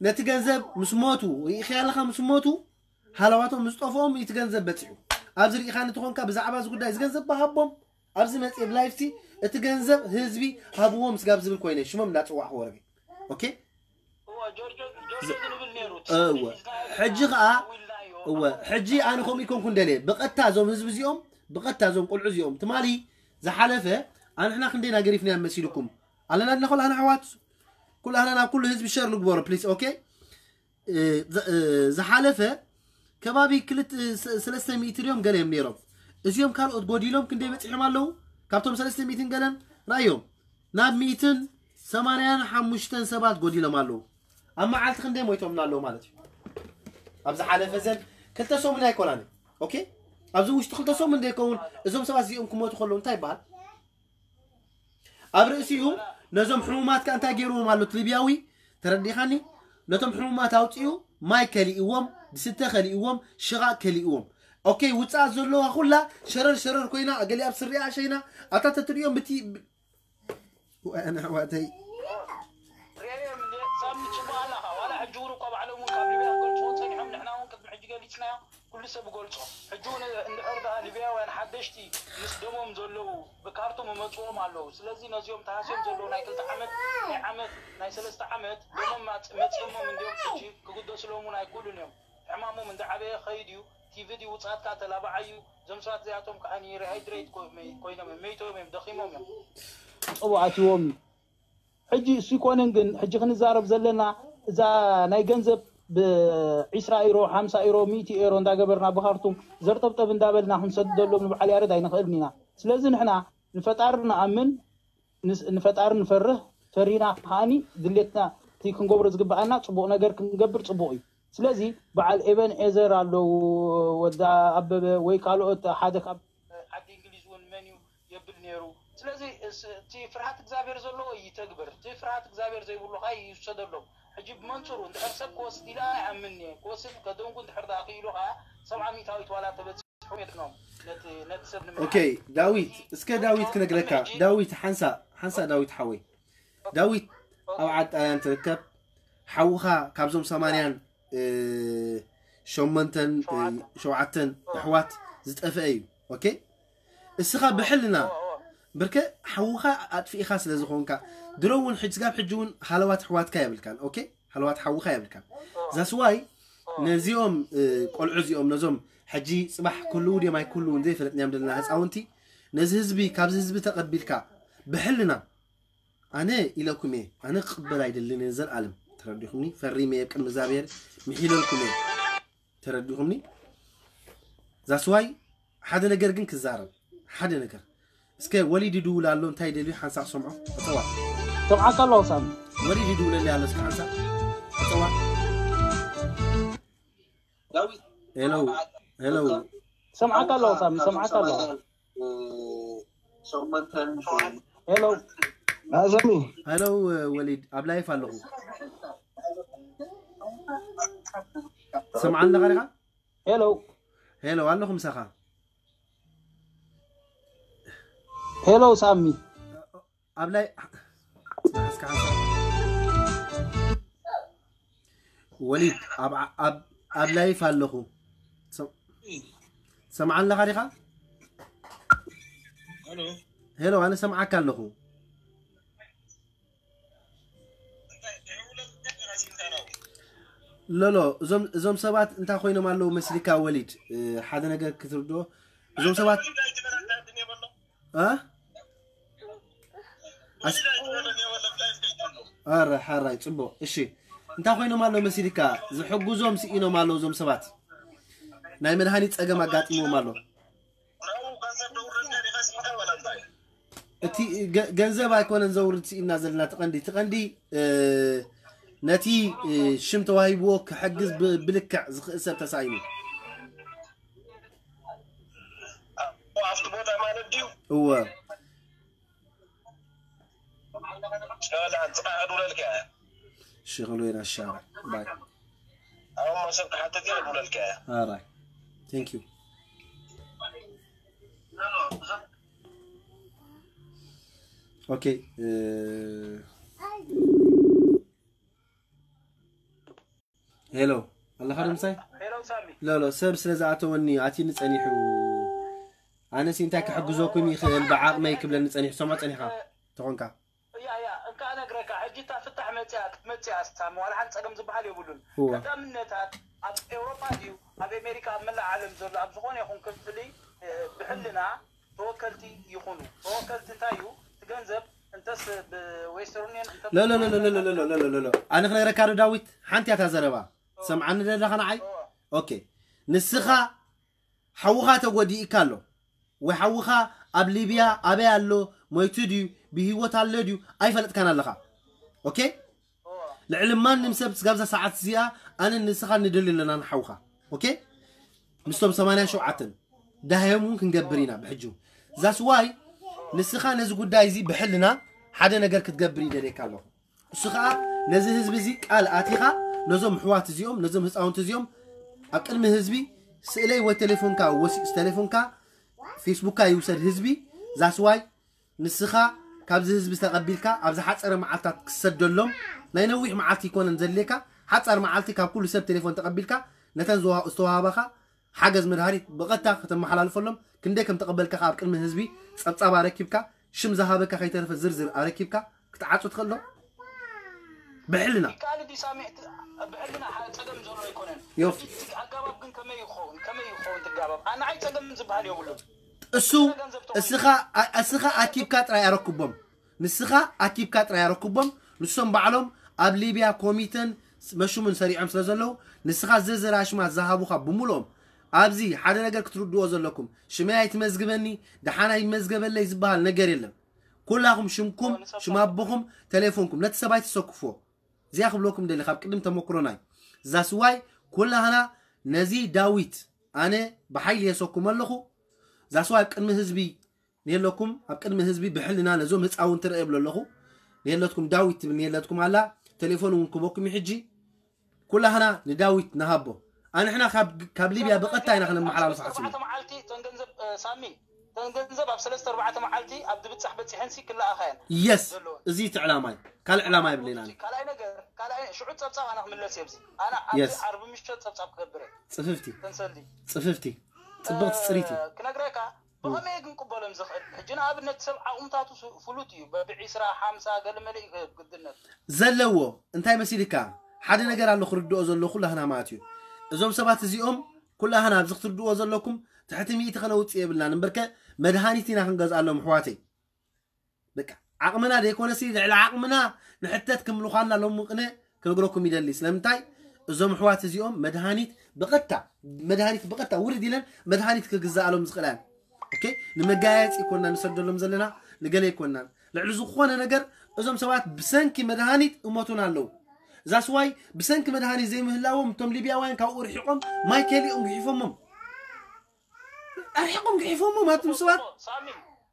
ነቲ ገንዘብ ምስ ሞቱ፣ ርኢኺ ኣለኻ ምስ ሞቱ፣ ሃለዋቶም ምስ ጠፍኦም እቲ ገንዘብ በፂሑ። ኣብዚ ርኢኻኒ ተኾንካ ብዛዕባ እዚ ጉዳይ እዚ ገንዘብ ብሃቦም፣ ኣብዚ መፅእ ብላይፍ ሲ እቲ ገንዘብ ህዝቢ ሃብዎም ስጋብ ዝብል ኮይነ ሽሞም እንዳፀዋዕኹ ወረቢ። ኦኬ? እወ፣ ጆርጆ፣ ጆርጆ ዝ-፣ ዝንብል ነይሩ። እወ። ሕጂ ኸዓ፣ እወ፣ ሕጂ ኣነ ከምኡ ይኮንኩ እንደልየ። ብቐጥታ እዞም ህዝቢ እዚኦም፣ ብቐጥታ እዞም ቆልዑ እዚኦም፣ ትማሊ ዝሓለፈ ኣንሕና ክንደይና ገሪፍናዮም መሲልኩም? ኣለና ድና ኩሉ ኣነ ኣሕዋት? ኩሉ ኣነ ናብ ኩሉ ህዝቢ ሸር ንግበሮ፣ ፕሊስ፣ ኦኬ? እ፣ ዝ-፣ እ፣ ዝሓለፈ ከባቢ ክልተ፣ ስ-፣ ሰለስተ ሚእቲ ድዮም ገለ እዮም ነይሮም። እዚኦም ካልኦት ጎዲሎም ክንደይ በፂሖም ኣለዉ? ካብቶም ሰለስተ ሚእትን ገለን ራዮም ናብ ሚእትን ሰማንያን ሓሙሽተን ሰባት ጎዲሎም ኣለዉ። ኣብ መዓልቲ ክንደይ ሞይቶምና ኣለዉ ማለት እዩ? ኣብ ዝሓለፈ ዘን ክልተ ሰሙን ኣይኮናን። ኦኬ? ኣብዚ ውሽጢ ክልተ ሰሙን ዘይከውን እዞም ሰባት እዚኦም ክሞቱ ከለዉ እንታይ ይበሃል? ኣብ ርእሲኡ ነዞም ሕሙማት ከ እንታይ ገይርዎም ኣሎ እቲ ሊብያዊ? ተረዲኻኒ? ነቶም ሕሙማት ኣውፂኡ ማይ ከሊእዎም፣ ድስተ ከሊእዎም፣ ሽቓቕ ከሊእዎም። ኦኬ፣ ውፅኣት ዘለዋ ኩላ ሸረር ሸረር ኮይና፣ ገሊኣ ኣብ ስሪኣ ሸይና፣ ኣታ ተትሪኦም ብቲ-፣ ብ-፣ ወ-፣ ኣነ ኣሕዋተይ። ሪኤዮም እንዴ? ሳሚ፣ ጽቡቕ ኣለኻ። ዋላ ሕጂ እውን እኳ ባዕሎም እውን ካብ ሊብያ ክገልጽዎ ጸኒሖም፣ ንሕና እውን ቅድሚ ሕጂ ገሊጽናዮ፣ ኩሉ ሰብ ይገልጾ። ሕጂ እውን እንድሕር ደኣ ሊብያውያን ሓደሽቲ ምስ ደሞም ዘለዉ ብካርቱም ይመጽዎም ኣለዉ። ስለዚ ነዚኦም ተሃስዮም ዘለዉ ናይ ክልተ ዓመት፣ ናይ ዓመት፣ ናይ ሰለስተ ዓመት ደሞም ማጽ-፣ መጺኦሞም እንድዮም ሕጂ ክግደስሎም እውን ኣይክእሉን እዮም። ሕማሞም እንዳዓበየ ኸይድ እዩ። ቲቪ ድዩ ውጽኣት ከኣ ተላባዓይ እዩ። እዞም ሰባት እዚኣቶም ከኣ ሪሃይድሬት ኮ-፣ መ-፣ ኮይኖም እዮም፣ መይቶም እዮም፣ ደኺሞም እዮም። ጽቡቕ ኣትዎም እዩ። ሕጂ እሱ ይኮነን ግን፣ ሕጂ ክንዛረብ ዘለና እዛ ናይ ገንዘብ ብዒስራ ዩሮ፣ ሓምሳ ዩሮ፣ ሚእቲ ዩሮ እንዳገበርና ብኻርቱም ዘርጠብጠብ እንዳበልና ክንሰደሎም ንበዓል ያሬድ ኣይንኽእልን ኢና። ስለዚ ንሕና ንፈጣሪ ንኣምን፣ ንስ-፣ ንፈጣሪ ንፈርህ፣ ፈሪህና ከዓኒ ድሌትና እቲ ክንገብሮ ዝግብኣና ጽቡቕ ነገር ክንገብር ጽቡቕ እዩ። ስለዚ በዓል ኤበን ኤዘር ኣለዉ፣ ወዲ ኣበበ ወይ ካልኦት ሓደ ካብ ዓዲ እንግሊዝ እውን መን እዩ የብል ነይሩ። ስለዚ እስ-፣ እቲ ፍርሃት እግዚኣብሔር ዘለዎ ይተግብር፣ እቲ ፍርሃት እግዚኣብሔር ዘይብሉ ኸዓ ይውሰደሎም። ሕጂ ብመንጽሩ እንድሕር ሰብ ክወስድ ኢለ ኣይኣምን እየ። ክወስድ ከደንጉ እንድሕር ደኣ ክኢሉ ኸዓ ሰብዓ ሚእታዊት ዋላ ተበጺሖም የድሕኖም ነቲ፣ ነቲ ሰብ ንምድሓን። ኦኬ፣ ዳዊት፣ እስከ ዳዊት ክነግረካ። ሕጂ ዳዊት፣ ሓንሳ፣ ሓንሳ ዳዊት ሓወይ። ዳዊት፣ ኣብ ዓዲ ጣልያን ትርከብ። ሓውኻ ካብዞም ሰማንያን ሸሞንተን ሸውዓተን ኣሕዋት ዝጠፍአ እዩ። ኦኬ፣ እስኻ ብሕልና ብርከ ሓውኻ ኣጥፊእኻ ስለ ዝኾንካ፣ ድሮ እውን ሕጂ፣ ስጋብ ሕጂ እውን ሃለዋት ኣሕዋትካ የብልካን። ኦኬ፣ ሃለዋት ሓውኻ የብልካን። ዛስዋይ ነዚኦም ቆልዑ እዚኦም፣ ነዞም ሕጂ ጽባሕ ክህልዉ ድዮም ኣይክህልዉን ዘይፈለጥናዮም ዘለና ህፃውንቲ፣ ነዚ ህዝቢ፣ ካብዚ ህዝቢ ተቐቢልካ ብሕልና፣ ኣነ ኢለኩም እየ፣ ኣነ ክቕበል ኣይደልን እየ ንዘለኣለም። ተረዲኹምኒ? ፈሪመ እየ ቅድሚ እግዚኣብሔር፣ ምሒለልኩም እየ። ተረዲኹምኒ? ዛስዋይ ሓደ ነገር ግን ክዛረብ፣ ሓደ ነገር። እስከ ወሊድ ይድውል ኣሎ፣ እንታይ ደልዩ ሓንሳእ ክሰምዖ? ኣጸዋ። ሰምዓካ ኣለኹ ሳሚ። ወሊድ ይድውለለይ ኣሎ፣ እስከ ሓንሳእ። ኣጸዋ። ሄሎ፣ ሄሎ። ሰምዓካ ኣለኹ ሳሚ፣ ሰምዓካ ኣለኹ። ሄሎ። ናዘሚ። ሄሎ፣ ወሊድ፣ ኣብ ላይፍ ኣለኹ። ሰምዓኒ ኣለኻ ዲኻ? ሄሎ። ሄሎ፣ ኣለኹ ምሳኻ። ሄሎ ሳሚ። ኣብ ላይ፣ እስከ ሓንሳእ። ወሊድ፣ ኣብ፣ ኣብ፣ ኣብ ላይፍ ኣለኹ። ሰም-፣ ሰምዓኒ ኣለኻ ዲኻ? ሄሎ፣ ኣነ ሰምዓካ ኣለኹ። ሎሎ፣ እዞም፣ እዞም ሰባት እንታይ ኮይኖም ኣለዉ መስሊካ ወሊድ? እ፣ ሓደ ነገር ክትርድኦ። እዞም ሰባት፣ እ? ኣስ-፣ ኣረ፣ ሓራይ፣ ጽቡቕ። እሺ፣ እንታይ ኮይኖም ኣለዉ መስሊካ? ዝሕግዞም ስኢኖም ኣለዉ እዞም ሰባት። ናይ መድሃኒት ጸገም ኣጋጢምዎም ኣሎ። እቲ ገ-፣ ገንዘብ ኣይኮነን ዘውርድ ስኢና ዘለና። ትቐንዲ፣ ትቐንዲ፣ እ፣ ነቲ፣ እ፣ ሽም ተዋሂብዎ ክሕግዝ ብ-፣ ብልክዕ ዝኽእል ሰብ ተሳኢኑ። ኣብቲ ቦታ ማለት ድዩ? እወ። ሸላ ጽባሕ እድውለልካ እየ። ሽኽሉ ኢና ሻራ። ባይ። ኣብ እሞ ሰብ ክሓትት እየ እድውለልካ እየ። ኣራይ። Thank you። ኦኬ። እ፣ ሄሎ፣ ኣለኻ ዶ ምሳይ? ሄሎ ሳሚ። ሎ፣ ሎ፣ ሰብ ስለ ዝኣተወኒ ኣትዩኒ ጸኒሑ። ኣነሲ እንታይ ክሕግዘኩም ይኽእል ብዓቕመይ ክብለኒ ጸኒሑ። ሰምዖ ጸኒሕካ ተኾንካ። እያ እያ እንካ እነግረካ ሕጂ እታ ፍታሕ መፅያ ክትመፅያ ሳሚ ዋላ ሓንቲ ፀገም ዝበሃል የብሉን። እወ። ቀዳምነታት ኣብ ኤውሮጳ ድዩ ኣብ ኣሜሪካ ኣብ መላእ ዓለም ዘሎ ኣብ ዝኾነ ይኹን ክፍሊ እ፣ ብሕልና ተወከልቲ ይኹኑ። ተወከልቲ እንታይ እዩ እቲ ገንዘብ እንተስ ብዌስተርን ዩኒየን እንተ ሎ፣ ሎ፣ ሎ፣ ሎ፣ ሎ፣ ሎ፣ ሎ፣ ሎ፣ ሎ፣ ሎ። ኣነ ክነግረካ ዶ ዳዊት? ሓንቲ እያ እታ ዘረባ። ሰምዓኒ ደለኻ ንዓይ? እወ። ኦኬ። ንስኻ ሓውኻ ተጎዲእካ ኣሎ ወይ ሓውኻ ኣብ ሊብያ ኣበይ ኣሎ፣ ሞይቱ ድዩ፣ ብህይወት ኣሎ ድዩ ኣይፈለጥካን ኣለኻ። ኦኬ? ልዕሊ ማንም ሰብ ስጋብዛ ሰዓት እዚኣ ኣነ ንስኻ ንደሊ ኣለና ንሓውኻ። ኦኬ? ምስቶም ሰማንያን ሸውዓተን ዳህዮም እውን ክንገብር ኢና ብሕጂ። ዛስዋይ ንስኻ ነዚ ጉዳይ እዚ ብሕልና ሓደ ነገር ክትገብር ይደልየካ ኣለኹ። እሱ ኸዓ ነዚ ህዝቢ እዚ ቃል ኣቲኻ ነዞም ኣሕዋት እዚኦም፣ ነዞም ህፃውንቲ እዚኦም ኣብ ቅድሚ ህዝቢ ስእለይ ወይ ቴሌፎንካ ወሲ-፣ ቴሌፎንካ ፌስቡክካ ይውሰድ ህዝቢ። ዛስዋይ ንስኻ ካብዚ ህዝቢ ተቐቢልካ ኣብ ዝሓፀረ መዓልታት ክሰደሎም ናይ ነዊሕ መዓልቲ ይኮነን ዘድልየካ። ሓፃር መዓልቲ ካብ ኩሉ ሰብ ቴሌፎን ተቐቢልካ ነተን ዝዋ-፣ ዝተዋሃባኻ ሓገዝ መድሃኒት ብቐጥታ ከተመሓላልፈሎም ክንደይ ከም ተቐበልካ ኣብ ቅድሚ ህዝቢ ፀብፃብ ኣረኪብካ ሽም ዝሃበካ ከይተረፈ ዝርዝር ኣረኪብካ ክትዓፁ ትኽእል ዶ? ብሕልና ይከኣል ድዩ ሳሚ? እቲ ብሕልና ሓ- ፀገም ዘሎ ኣይኮነን። ዮፍ። እቲ ኣጋባብ ግን ከመይ ይኸውን? ከመይ ይኸውን ትጋባብ? ኣነ ኣይ ፀገም ዝበሃል የብሉን። እሱ እስኻ ኣ- እስኻ ኣኪብካ ጥራይ ኣረክቦም። ንስኻ ኣኪብካ ጥራይ ኣረክቦም። ንሶም ባዕሎም ኣብ ሊብያ ኮሚተን መሹምን ሰሪዖም ስለ ዘለዉ ንስኻ ዝርዝር ኣሽማት ዝሃቡኻ ብምልኦም ኣብዚ ሓደ ነገር ክትርድዎ ዘለኩም ሽመይ ኣይትመዝግበኒ ደሓን ኣይመዝገበለይ ዝበሃል ነገር የለን። ኩላኹም ሽምኩም ሽም ኣቦኹም ተሌፎንኩም ነቲ ሰብ ኣይትሰክፍዎ። እዚኣ ክብለኩም ደሊ ካብ ቅድም ተመክሮናይ ዛስዋይ ኩላህና ነዚ ዳዊት ኣነ ብሓይሊ የሰኩም ኣለኹ። ዛስዋይ ኣብ ቅድሚ ህዝቢ ንየለኩም ኣብ ቅድሚ ህዝቢ ብሕልና ነዞም ህፃውንቲ ርአ ይብሎ ኣለኹ። ንየለትኩም ዳዊት ትብል ንየለትኩም ኣላ ተሌፎን እውን ክበኩም እዩ ሕጂ። ኩላህና ንዳዊት ንሃቦ። ኣንሕና ካብ፣ ካብ ሊብያ ብቐጥታ ኢና ክነመሓላልፎ ሓሲብና። መዓልቲ እተን ገንዘብ እ፣ ሳሚ እተን ገንዘብ ኣብ ሰለስተ ኣርባዕተ መዓልቲ ኣብ ድብጻሕ በጺሐንሲ ክለኣኻ እየን የስ ዘለወን። እዚ እቲ ዕላማ እዩ። ካልእ ዕላማ የብለና። ካልኣይ ነገር ካልኣይ ሽዑ ጸብጻብ ኣነ ክምለስ እየ ኣብዚ ኣነ ኣብዚ Yes. ዓርቢ ምሸት ጸብጻብ ክገብር እየ ጽፍፍቲ ተንሰልዲ ጽፍፍቲ ጽብቕቲ ጽሪቲ ክነግረካ ብኸመይ ግን ቅበሎም ዝኽእል ሕጂ ንኣብነት ሰብ ዓቕምታቱ ሱ- ፍሉጥ እዩ በብዒስራ ሓምሳ ገለ መለ እዩ ክህብ ግድነት ዘለዎ እንታይ መሲልካ ሓደ ነገር ኣሎ ክርድኦ ዘሎ ኩላህና ማለት እዩ። እዞም ሰባት እዚኦም ኩላህና ኣብዚ ክትርድዎ ዘለኩም ትሕቲ ሚእቲ ከነውፅእ የብልናን እምበርከ መድሃኒት ኢና ክንገዝኣሎም ኣሕዋተይ። በቃ ዓቕምና ዘይኮነሲ ልዕሊ ዓቕምና ንሕተት ክምልኳና ሎም ቅነ ክነግረኩም ይደሊ። ስለምንታይ እዞም ኣሕዋት እዚኦም መድሃኒት ብቐጥታ መድሃኒት ብቐጥታ ውርድ ኢለን መድሃኒት ክግዛኣሎም ዝኽእላ እየን። ኦኬ ንመጋየፂ ይኮና ንሰደሎም ዘለና ንገለ ይኮናን ልዕሊ ዝኾነ ነገር እዞም ሰባት ብሰንኪ መድሃኒት እሞቱን ኣለዉ። ዛስዋይ ብሰንኪ መድሃኒት ዘይምህላዎም እቶም ሊብያውያን ካብኡ ርሒቆም ማይ ከሊኦም ግሒፎሞም ኣርሒቆም ግሒፎሞም ኣቱም ሰባት ሳሚ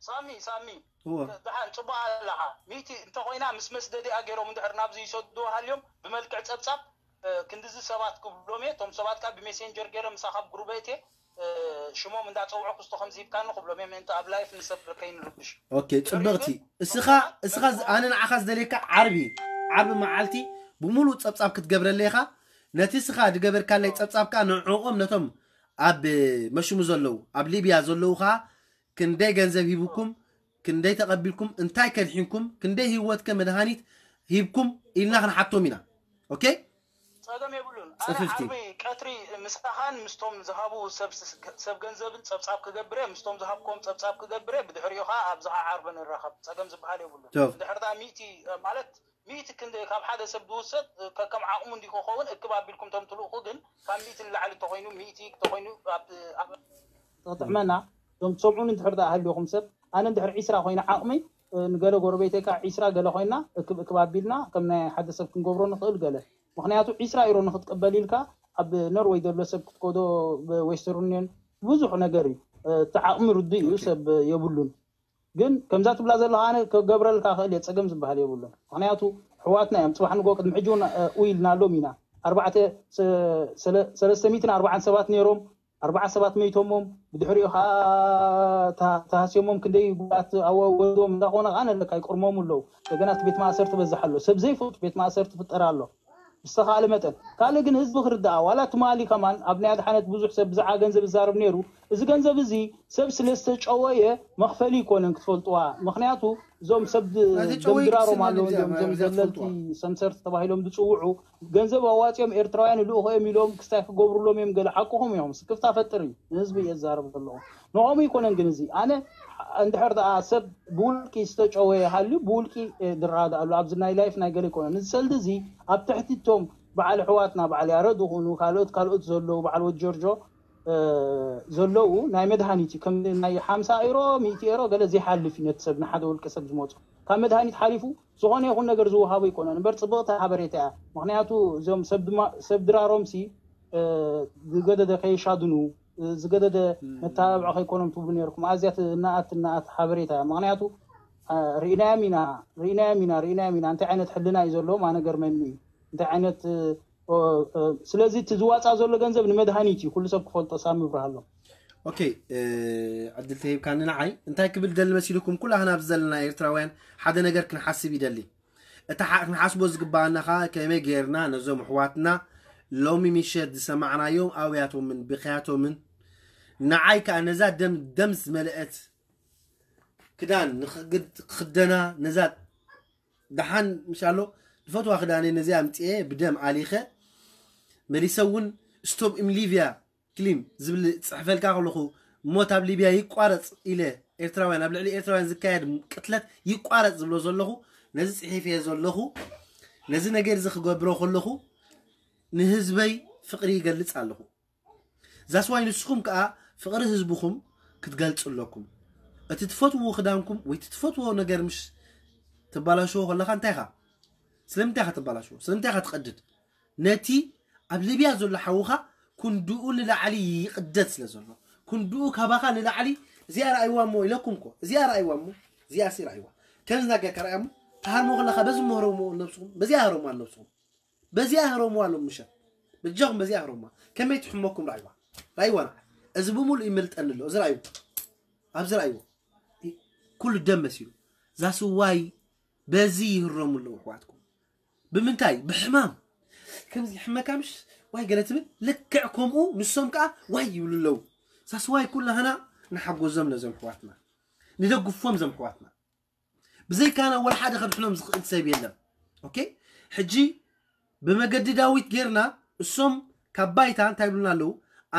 ሳሚ ሳሚ እወ ደሓን ፅቡቅ ኣለካ ሚእቲ እንተኮይና ምስ መስደዲኣ ገይሮም እንድሕር ናብዚ ይሰዱ ሃልዮም ብመልክዕ ፀብፃብ እ፣ ክንድዚ ሰባት ክብሎም እየ እቶም ሰባት ካብ ብሜሴንጀር ገይረ ምሳካ ኣብ ግሩበ እትየ እ፣ ሽሞም እንዳፀውዑ ክስቶ ከምዚ ሂብካኒ ክብሎም እየ ምእንቲ ኣብ ላይፍ ንሰብ ከይንርብሽ ኦኬ ጽብቕቲ እስኻ እስኻ ዝ- ኣነ ንዓኻ ዝደልየካ ዓርቢ ዓርቢ መዓልቲ ብምሉእ ጸብጻብ ክትገብረለይ ኢኻ። ነቲ እስኻ ዝገበርካለይ ጸብጻብ ከኣ ንዕኦም ነቶም ኣብ መሽሙ ዘለዉ ኣብ ሊብያ ዘለዉ ከኣ ክንደይ ገንዘብ ሂብኩም ክንደይ ተቐቢልኩም እንታይ ከድሒንኩም ክንደይ ህይወትከ መድሃኒት ሂብኩም ኢልና ክንሓቶም ኢና። ኦኬ ጸገም የብሉን። ኣነ ጽፍፍቲ። ዓርቢ ቀትሪ ምሳኻን ምስቶም ዝሃቡ ሰብ ሰብ ገንዘብን ጸብጻብ ክገብር እየ፣ ምስቶም ዝሃብኮም ጸብጻብ ክገብር እየ፣ ብድሕሪኡ ኸኣ ኣብዚ ኸዓ ዓርቢ ንራኸብ። ጸገም ዝበሃል የብሉን። ጆብ። እንድሕር ደኣ ሚእቲ ማለት ሚእቲ ክንደ ካብ ሓደ ሰብ ዝውሰድ ከከም ዓቕሙ እንዲ ክኸውን እክብ ኣቢልኩም ቶም ትልእኹ ግን ካብ ሚእቲ ንላዕሊ ተኾይኑ ሚእቲ ተኾይኑ ኣብ ኣብ ጥዕመና እዞም ትሰምዑን እንድሕር ደኣ ሃልዮኹም ሰብ ኣነ እንድሕር ዒስራ ኮይነ ዓቕመይ እ፣ ንገለ ጎረቤተይ ከዓ ዒስራ ገለ ኮይና እክብ እክብ ኣቢልና ከም ናይ ሓደ ሰብ ክንገብሮ ንኽእል ገለ ምኽንያቱ ዒስራ ኢሮ ንክትቅበል ኢልካ ኣብ ኖርወይ ዘሎ ሰብ ክትከዶ ዌስተርን ዩኒየን ብዙሕ ነገር እዩ እ፣ እቲ ዓቕሚ ርዱእ እዩ ሰብ የብሉን ግን ከምዛ ትብላ ዘለካ ኣነ ክገብረልካ ክእል እየ ጸገም ዝበሃል የብሉን ምኽንያቱ ሕዋትና እዮም ጽባሕ ንጎ ቅድሚ ሕጂ እውን እ፣ ኡ ኢልናሎም ኢና ኣርባዕተ ሰ- ሰለ- ሰለስተ ሚእትን ኣርባዓን ሰባት ነይሮም ኣርባዓ ሰባት መይቶሞም ብድሕሪኡ ከዓ ተ- ተሃስዮሞም ክንደይ ጉድኣት ኣወ- ወርዶም እንዳኾነ ከዓ ነለካ ይቆርሞም ኣለዉ እንደገና እቲ ቤት ማእሰርቲ በዝሕ ኣሎ ሰብ ዘይፈልጡ ቤት ማእሰርቲ ፍጠር ኣሎ ብዝተኻእለ መጠን ካልእ ግን ህዝቢ ክርዳኣ ዋላ ትማሊ ከማን ኣብ ናይ ኣድሓነት ብዙሕ ሰብ ብዛዕባ ገንዘብ ይዛረብ ነይሩ እዚ ገንዘብ እዚ ሰብ ስለ ዝተጨወየ መኽፈሊ ይኮነን ክትፈልጥዋ ምክንያቱ እዞም ሰብ ድ- ናይተጨወዩ ደምድራሮም ክስና ኣለዉ ንግዚኣ እዞም እዞም መረጃ ዘለልቲ ትፈልጥዋ። ሰምሰርቲ ተባሂሎም ዝፅውዑ ገንዘብ ኣዋፂኦም ኤርትራውያን ልእኾ እዮም ኢሎም ክስታይ ክገብሩሎም እዮም ገለ ሓቅኹም እዮም ስክፍታ ፈጥር እዩ ንህዝቢ እየ ዝዛረብ ዘለኹ ንኦም ይኮነን ግን እዚ ኣነ እንድሕር ደኣ ሰብ ብውልቂ ዝተጨወየ ሃልዩ ብውልቂ እ፣ ድረዳእ ኣሎ ኣብዚ ናይ ላይፍ ናይ ገለ ይኮነ እዚ ሰልዲ እዚ ኣብ ትሕቲ እቶም በዓል ኣሕዋትና በዓል ያረድ ይኹኑ ካልኦት ካልኦት ዘለዉ በዓል ወድ ጆርጆ እ፣ ዘለዉ ናይ መድሃኒት እዩ ከም ናይ ሓምሳ ኤሮ ሚእቲ ኤሮ ገለ ዘይሓልፍ እዩ ነቲ ሰብ ንሓደ ውልቀ ሰብ ዝመፁ ካብ መድሃኒት ሓሊፉ ዝኾነ ይኹን ነገር ዝወሃቡ ኣይኮነን እምበር ፅብቕቲ ሓበሬታ እያ ምክንያቱ እዞም ሰብ ድማ- ሰብ ድራሮም ሲ እ፣ ዝገደደ ከይሻድኑ እ፣ ዝገደደ መተባብዒ ከይኮኖም ትብሉ ነርኩም ኣዝያ ትናኣት ትናኣት ሓበሬታ እያ ምክንያቱ እ፣ ርኢናዮም ኢና ርኢናዮም ኢና ርኢናዮም ኢና እንታይ ዓይነት ሕልና እዩ ዘለዎም ኣነ ገርመኒ እዩ እንታይ ዓይነት እ፣ እ፣ እ፣ ስለዚ እቲ ዝዋፃ ዘሎ ገንዘብ ንመድሃኒት እዩ ኩሉ ሰብ ክፈልጦ ሳብ ምብርሃሎም ኦኬ እ፣ ዕድል ተሂብካኒ ንዓይ እንታይ ክብል ደሊ መሲልኩም ኩላህና ኣብዚ ዘለና ኤርትራውያን ሓደ ነገር ክንሓስብ ይደሊ እቲ ሓ- ክንሓስቦ ዝግባኣና ከዓ ከመይ ገይርና ነዞም ኣሕዋትና ሎሚ ምሸት ዝሰማዕናዮም ኣውያቶምን ብክያቶምን ንዓይ ከዓ ነዛ ደም ደም ዝመልአት ክዳን ንክግድ- ክክደና ነዛ ደሓን ምሻሎ ዝፈትዋ ክዳነይ ነዚኣ ኣምፅኤ ብደም ኣሊኸ መሊሰ እውን ስቶብ ኢም ሊብያ ክሊም ዝብል ፅሕፈልካ ከለኹ ሞት ኣብ ሊብያ ይቋረፅ ኢለ ኤርትራውያን ኣብ ልዕሊ ኤርትራውያን ዝካየድ ቅትለት ይቋረፅ ዝብሎ ዘለኹ ነዚ ፅሒፈዮ ዘለኹ ነዚ ነገር እዚ ክገብሮ ከለኹ ንህዝበይ ፍቕሪ ይገልፅ ኣለኹ ዛስዋይ ንስኹም ከዓ ፍቕሪ ህዝብኹም ክትገልፁ ኣለኩም እቲ ትፈትዎ ክዳንኩም ወይ እቲ ትፈትዎ ነገር ምሽ ትባላሽዎ ከለካ እንታይ ኢኻ ስለምንታይ ኢኻ ትባላሽዎ ስለምንታይ ኢኻ ትቐድድ ነቲ ኣብ ሊብያ ዘሎ ሓውኻ ክንድኡ ንላዕሊ ይቕደድ ስለ ዘሎ ክንድኡ ካባኻ ንላዕሊ እዚኣ ረኣይዋ እሞ ኢለኩም ኮ እዚኣ ረኣይዋ እሞ እዚኣ ሲ ረኣይዋ ከምዚ ናገርካ ረኣያ እሞ ተሃርሞ ከለካ በዚ ምህረሙ ነብስኹም በዚኣ ህረሙ ነብስኹም በዚኣ ህረሙ ኣሎ ምሸት በጃኹም በዚኣ ህረሙ ከመይ ትሕመኩም ረኣይዋ ረኣይዋ ንዓ እዚ ብምሉእ ይመልጠኒ ኣሎ እዚ ረኣዩ ኣብዚ ረኣይዎ። ኩሉ ደም መሲሉ። ዛስዋይ በዚ ይህረሙ ኣለዉ ኣሕዋትኩም። ብምንታይ? ብሕማም። ከምዚ ይሕመካ ምሽ? ዋይ ገለ ትብል። ልክዕ ከምኡ ንሶም ከኣ ዋይ ይብሉ ኣለዉ። ዛስዋይ ኩላህና ንሓጎዞም ነዞም ኣሕዋትና። ንደግፎም ዞም ኣሕዋትና። ብዘይካና ወላ ሓደ ከድሕኖም ዝኽእል ሰብ የለን። ኦኬ? ሕጂ ብመገዲ ዳዊት ጌርና እሶም ካብ ባይታ እንታይ ይብሉና ኣለዉ?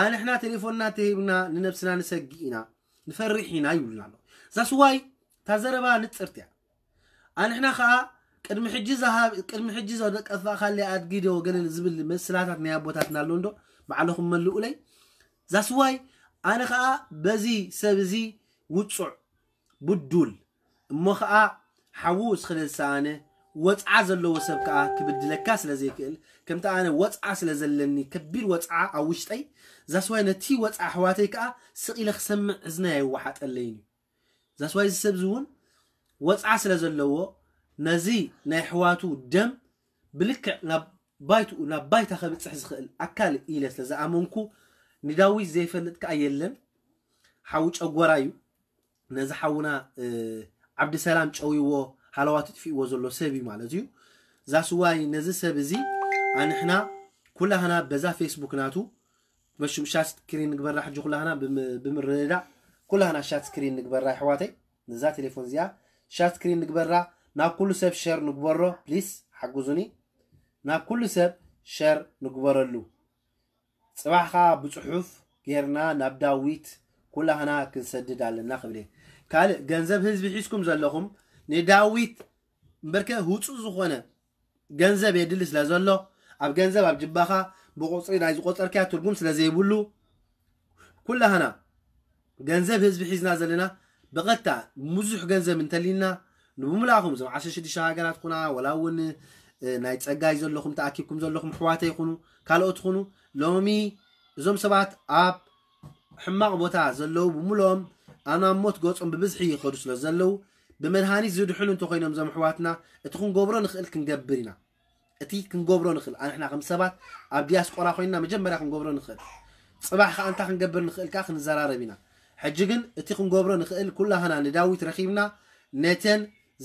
ኣንሕና ቴሌፎንና ተሂብና ንነብስና ንሰግእ ኢና፣ ንፈርሕ ኢና ይብሉና ኣለዉ። ዛስዋይ እታ ዘረባ ንጽርቲ እያ። ኣንሕና ኸኣ ቅድሚ ሕጂ ዝሃብ-፣ ቅድሚ ሕጂ ዘደቀፋእካለይ ኣድጊ ዶ ገለ ዝብል ምስላታት ናይ ኣቦታትና ኣሎ እንዶ ባዕልኹም መልኡለይ። ዛስዋይ ኣነ ኸኣ በዚ ሰብ እዚ ውጹዕ፣ ብዱል፣ እሞ ኸኣ ሓዉ ዝኽእል ዝሰኣነ፣ ወጽዓ ዘለዎ ሰብ ከኣ ክብድለካ ስለ ዘይክእል፣ ከምቲ ኣነ ወጽዓ ስለ ዘለኒ፣ ከቢድ ወጽዓ ኣብ ውሽጠይ፣ ዛስዋይ ነቲ ወጽዓ ኣሕዋተይ ከኣ ስቕ ኢለ ክሰምዕ እዝነይ ኣይወሓጠለይን እዩ። ዛስዋይ እዚ ሰብ እዚ እውን ወጽዓ ስለ ዘለዎ፣ ነዚ ናይ ኣሕዋቱ ደም ብልክዕ ናብ ባይትኡ፣ ናብ ባይታ ከብጽሕ ዝኽእል ኣካል ኢለ ስለ ዝኣመንኩ፣ ንዳዊት ዘይፈልጥ ከኣ የለን። ሓዉ ጨጎራ እዩ። ነዚ ሓውና፣ እ፣ ዓብዲ ሰላም ጨውይዎ፣ ሃለዋቱ ጥፊእዎ ዘሎ ሰብ እዩ ማለት እዩ። ዛስዋይ ነዚ ሰብ እዚ ኣንሕና ኩላህና በዛ ፌስቡክ ናቱ፣ መሹም ሻት ስክሪን ንግበራ ሕጂ ኩላህና ብም-፣ ብምርድዳእ ኩላህና ሻት ስክሪን ንግበራ ኣሕዋተይ። ነዛ ቴሌፎን እዚኣ ሻት ስክሪን ንግበራ፣ ናብ ኩሉ ሰብ ሸር ንግበሮ ፕሊስ፣ ሓግዙኒ። ናብ ኩሉ ሰብ ሸር ንግበረሉ። ጽባሕ ኸኣ ብጽሑፍ ጌርና ናብ ዳዊት ኩላህና ክንሰድድ ኣለና ክብል እየ። ካልእ ገንዘብ ህዝቢ ሒዝኩም ዘለኹም ንዳዊት እምበርከ ውጹእ ዝኾነ ገንዘብ የድሊ ስለ ዘሎ ኣብ ገንዘብ ኣብ ጅባኻ ብቁጽሪ ናይ ዝቆጸርካያ ትርጉም ስለ ዘይብሉ ኩላህና ገንዘብ ህዝቢ ሒዝና ዘለና ብቐጥታ ብዙሕ ገንዘብ እንተሊና ንብምላእኹም እዞም ዓሰርተ ሽዱሽተ ሃገራት ኩና ወላ እውን እ፣ ናይ ጸጋይ ዘለኹም ተኣኪብኩም ዘለኹም ኣሕዋተይ ይኹኑ ካልኦት ይኹኑ ሎሚ እዞም ሰባት ኣብ ሕማቕ ቦታ ዘለዉ ብምልኦም ኣናብ ሞት ገጾም ብብዝሒ ይኸዱ ስለ ዘለዉ ብመድሃኒት ዝድሕኑ እንተኾይኖም እዞም ኣሕዋትና እቲ ክንገብሮ ንኽእል ክንገብር ኢና። እቲ ክንገብሮ ንኽእል ኣንሕና ከም ሰባት ኣብ ዲያስቆራ ኮይንና መጀመርያ ክንገብሮ ንኽእል ጽባሕ ከኣ እንታይ ክንገብር ንኽእል ከኣ ክንዘራረብ ኢና። ሕጂ ግን እቲ ክንገብሮ ንኽእል ኩላህና ንዳዊት ረኺብና ነተን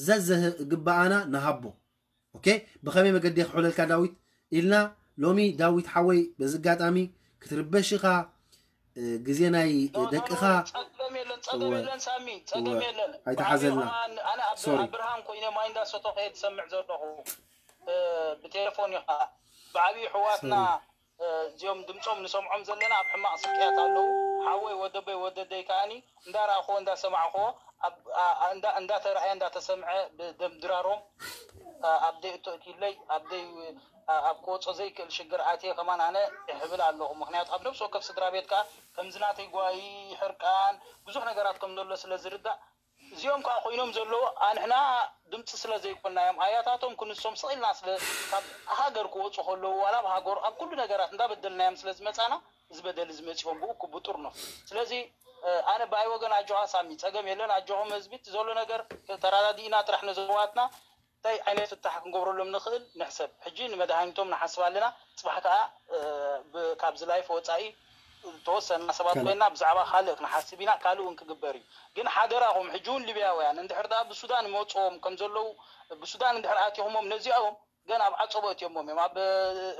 ዘዘግብኣና ንሃቦ። ኦኬ፣ ብኸመይ መገዲ ክሕለልካ ዳዊት ኢልና ሎሚ ዳዊት ሓወይ በዚ ኣጋጣሚ ክትርበሽ ኢኻ። እ፣ ግዜ ናይ ኖ፣ ኖ፣ ደቅኻ ኖ፣ ጸገም የለን፣ ጸገም እወ፣ የለን ሳሚ፣ ጸገም እወ፣ የለን። ኣይተሓዘልና። ብዓቢኡ ኣነ ኣብ፣ ሶሪ። ኣብ ብርሃን ኮይነ ማይ እንዳሰተኹ እየ ዝሰምዕ ዘለኹ። እ፣ ብቴሌፎን ኢኻ። ብዓቢኡ ኣሕዋትና፣ ሶሪ። እ፣ እዚኦም ድምጾም ንሰምዖም ዘለና ኣብ ሕማቕ ስቅያት ኣለዉ። ሓወይ ወደበይ ወደደይ ከኣኒ እንዳረኣኽዎ እንዳሰማዕኽዎ ኣብ፣ ኣ-፣ ኣ-፣ እንዳ-፣ እንዳተረኣየ እንዳተሰምዐ ብደም ድራሮም፣ ኣ-፣ ኣብ ደይ እቶ እቲለይ፣ ኣብ ደይ፣ ኣ-፣ ኣብ ክወጾ ዘይክእል ሽግር ኣትየ ከማን ኣነ ይሕብል ኣለኹ። ምኽንያቱ ኣብ ነፍሲ ወከፍ ስድራ ቤት ከኣ ከምዚ ናተይ ጓሂ፣ ሕርቃን፣ ብዙሕ ነገራት ከም ዘሎ ስለ ዝርዳእ፣ እዚኦም ከኣ ኮይኖም ዘለዉ ኣንሕና ድምጺ ስለ ዘይኮንናዮም፣ ኣያታቶም ክንሶም ስቕ ኢልና ስለ ካብ ሃገር ክወጹ ከለዉ፣ ዋላ ኣብ ሃገር ኣብ ኩሉ ነገራት እንዳበደልናዮም ስለ ዝመጻና፣ እዚ በደል እዚ መጺኦም ብኡ ክብጥርኖ። ስለዚ፣ እ፣ ኣነ ብኣይ ወገን ኣጆኻ ሳሚ፣ ጸገም የለን፣ ኣጆኹም ህዝቢ፣ እቲ ዘሎ ነገር ተረዳዲእና ጥራሕ ነዞም ኣሕዋትና እንታይ ዓይነት ፍታሕ ክንገብረሎም ንኽእል ንሕሰብ። ሕጂ ንመድሃኒቶም ንሓስብ ኣለና። ጽባሕ ከኣ፣ እ፣ ብ-፣ ካብዚ ላይፍ ወጻኢ ተወሰና ሰባት ሰላም። ኮይና ብዛዕባ ካልእ ክንሓስብ ኢና፣ ካልእ እውን ክግበር እዩ። ግን ሓደራኹም፣ ሕጂ እውን ሊብያውያን እንድሕር ደኣ ብሱዳን መጽኦም ከም ዘለዉ፣ ብሱዳን እንድሕር ኣቲኹሞም ነዚኦም ገና ኣብ ዓጸቦ እትዮሞም እዮም። ኣብ፣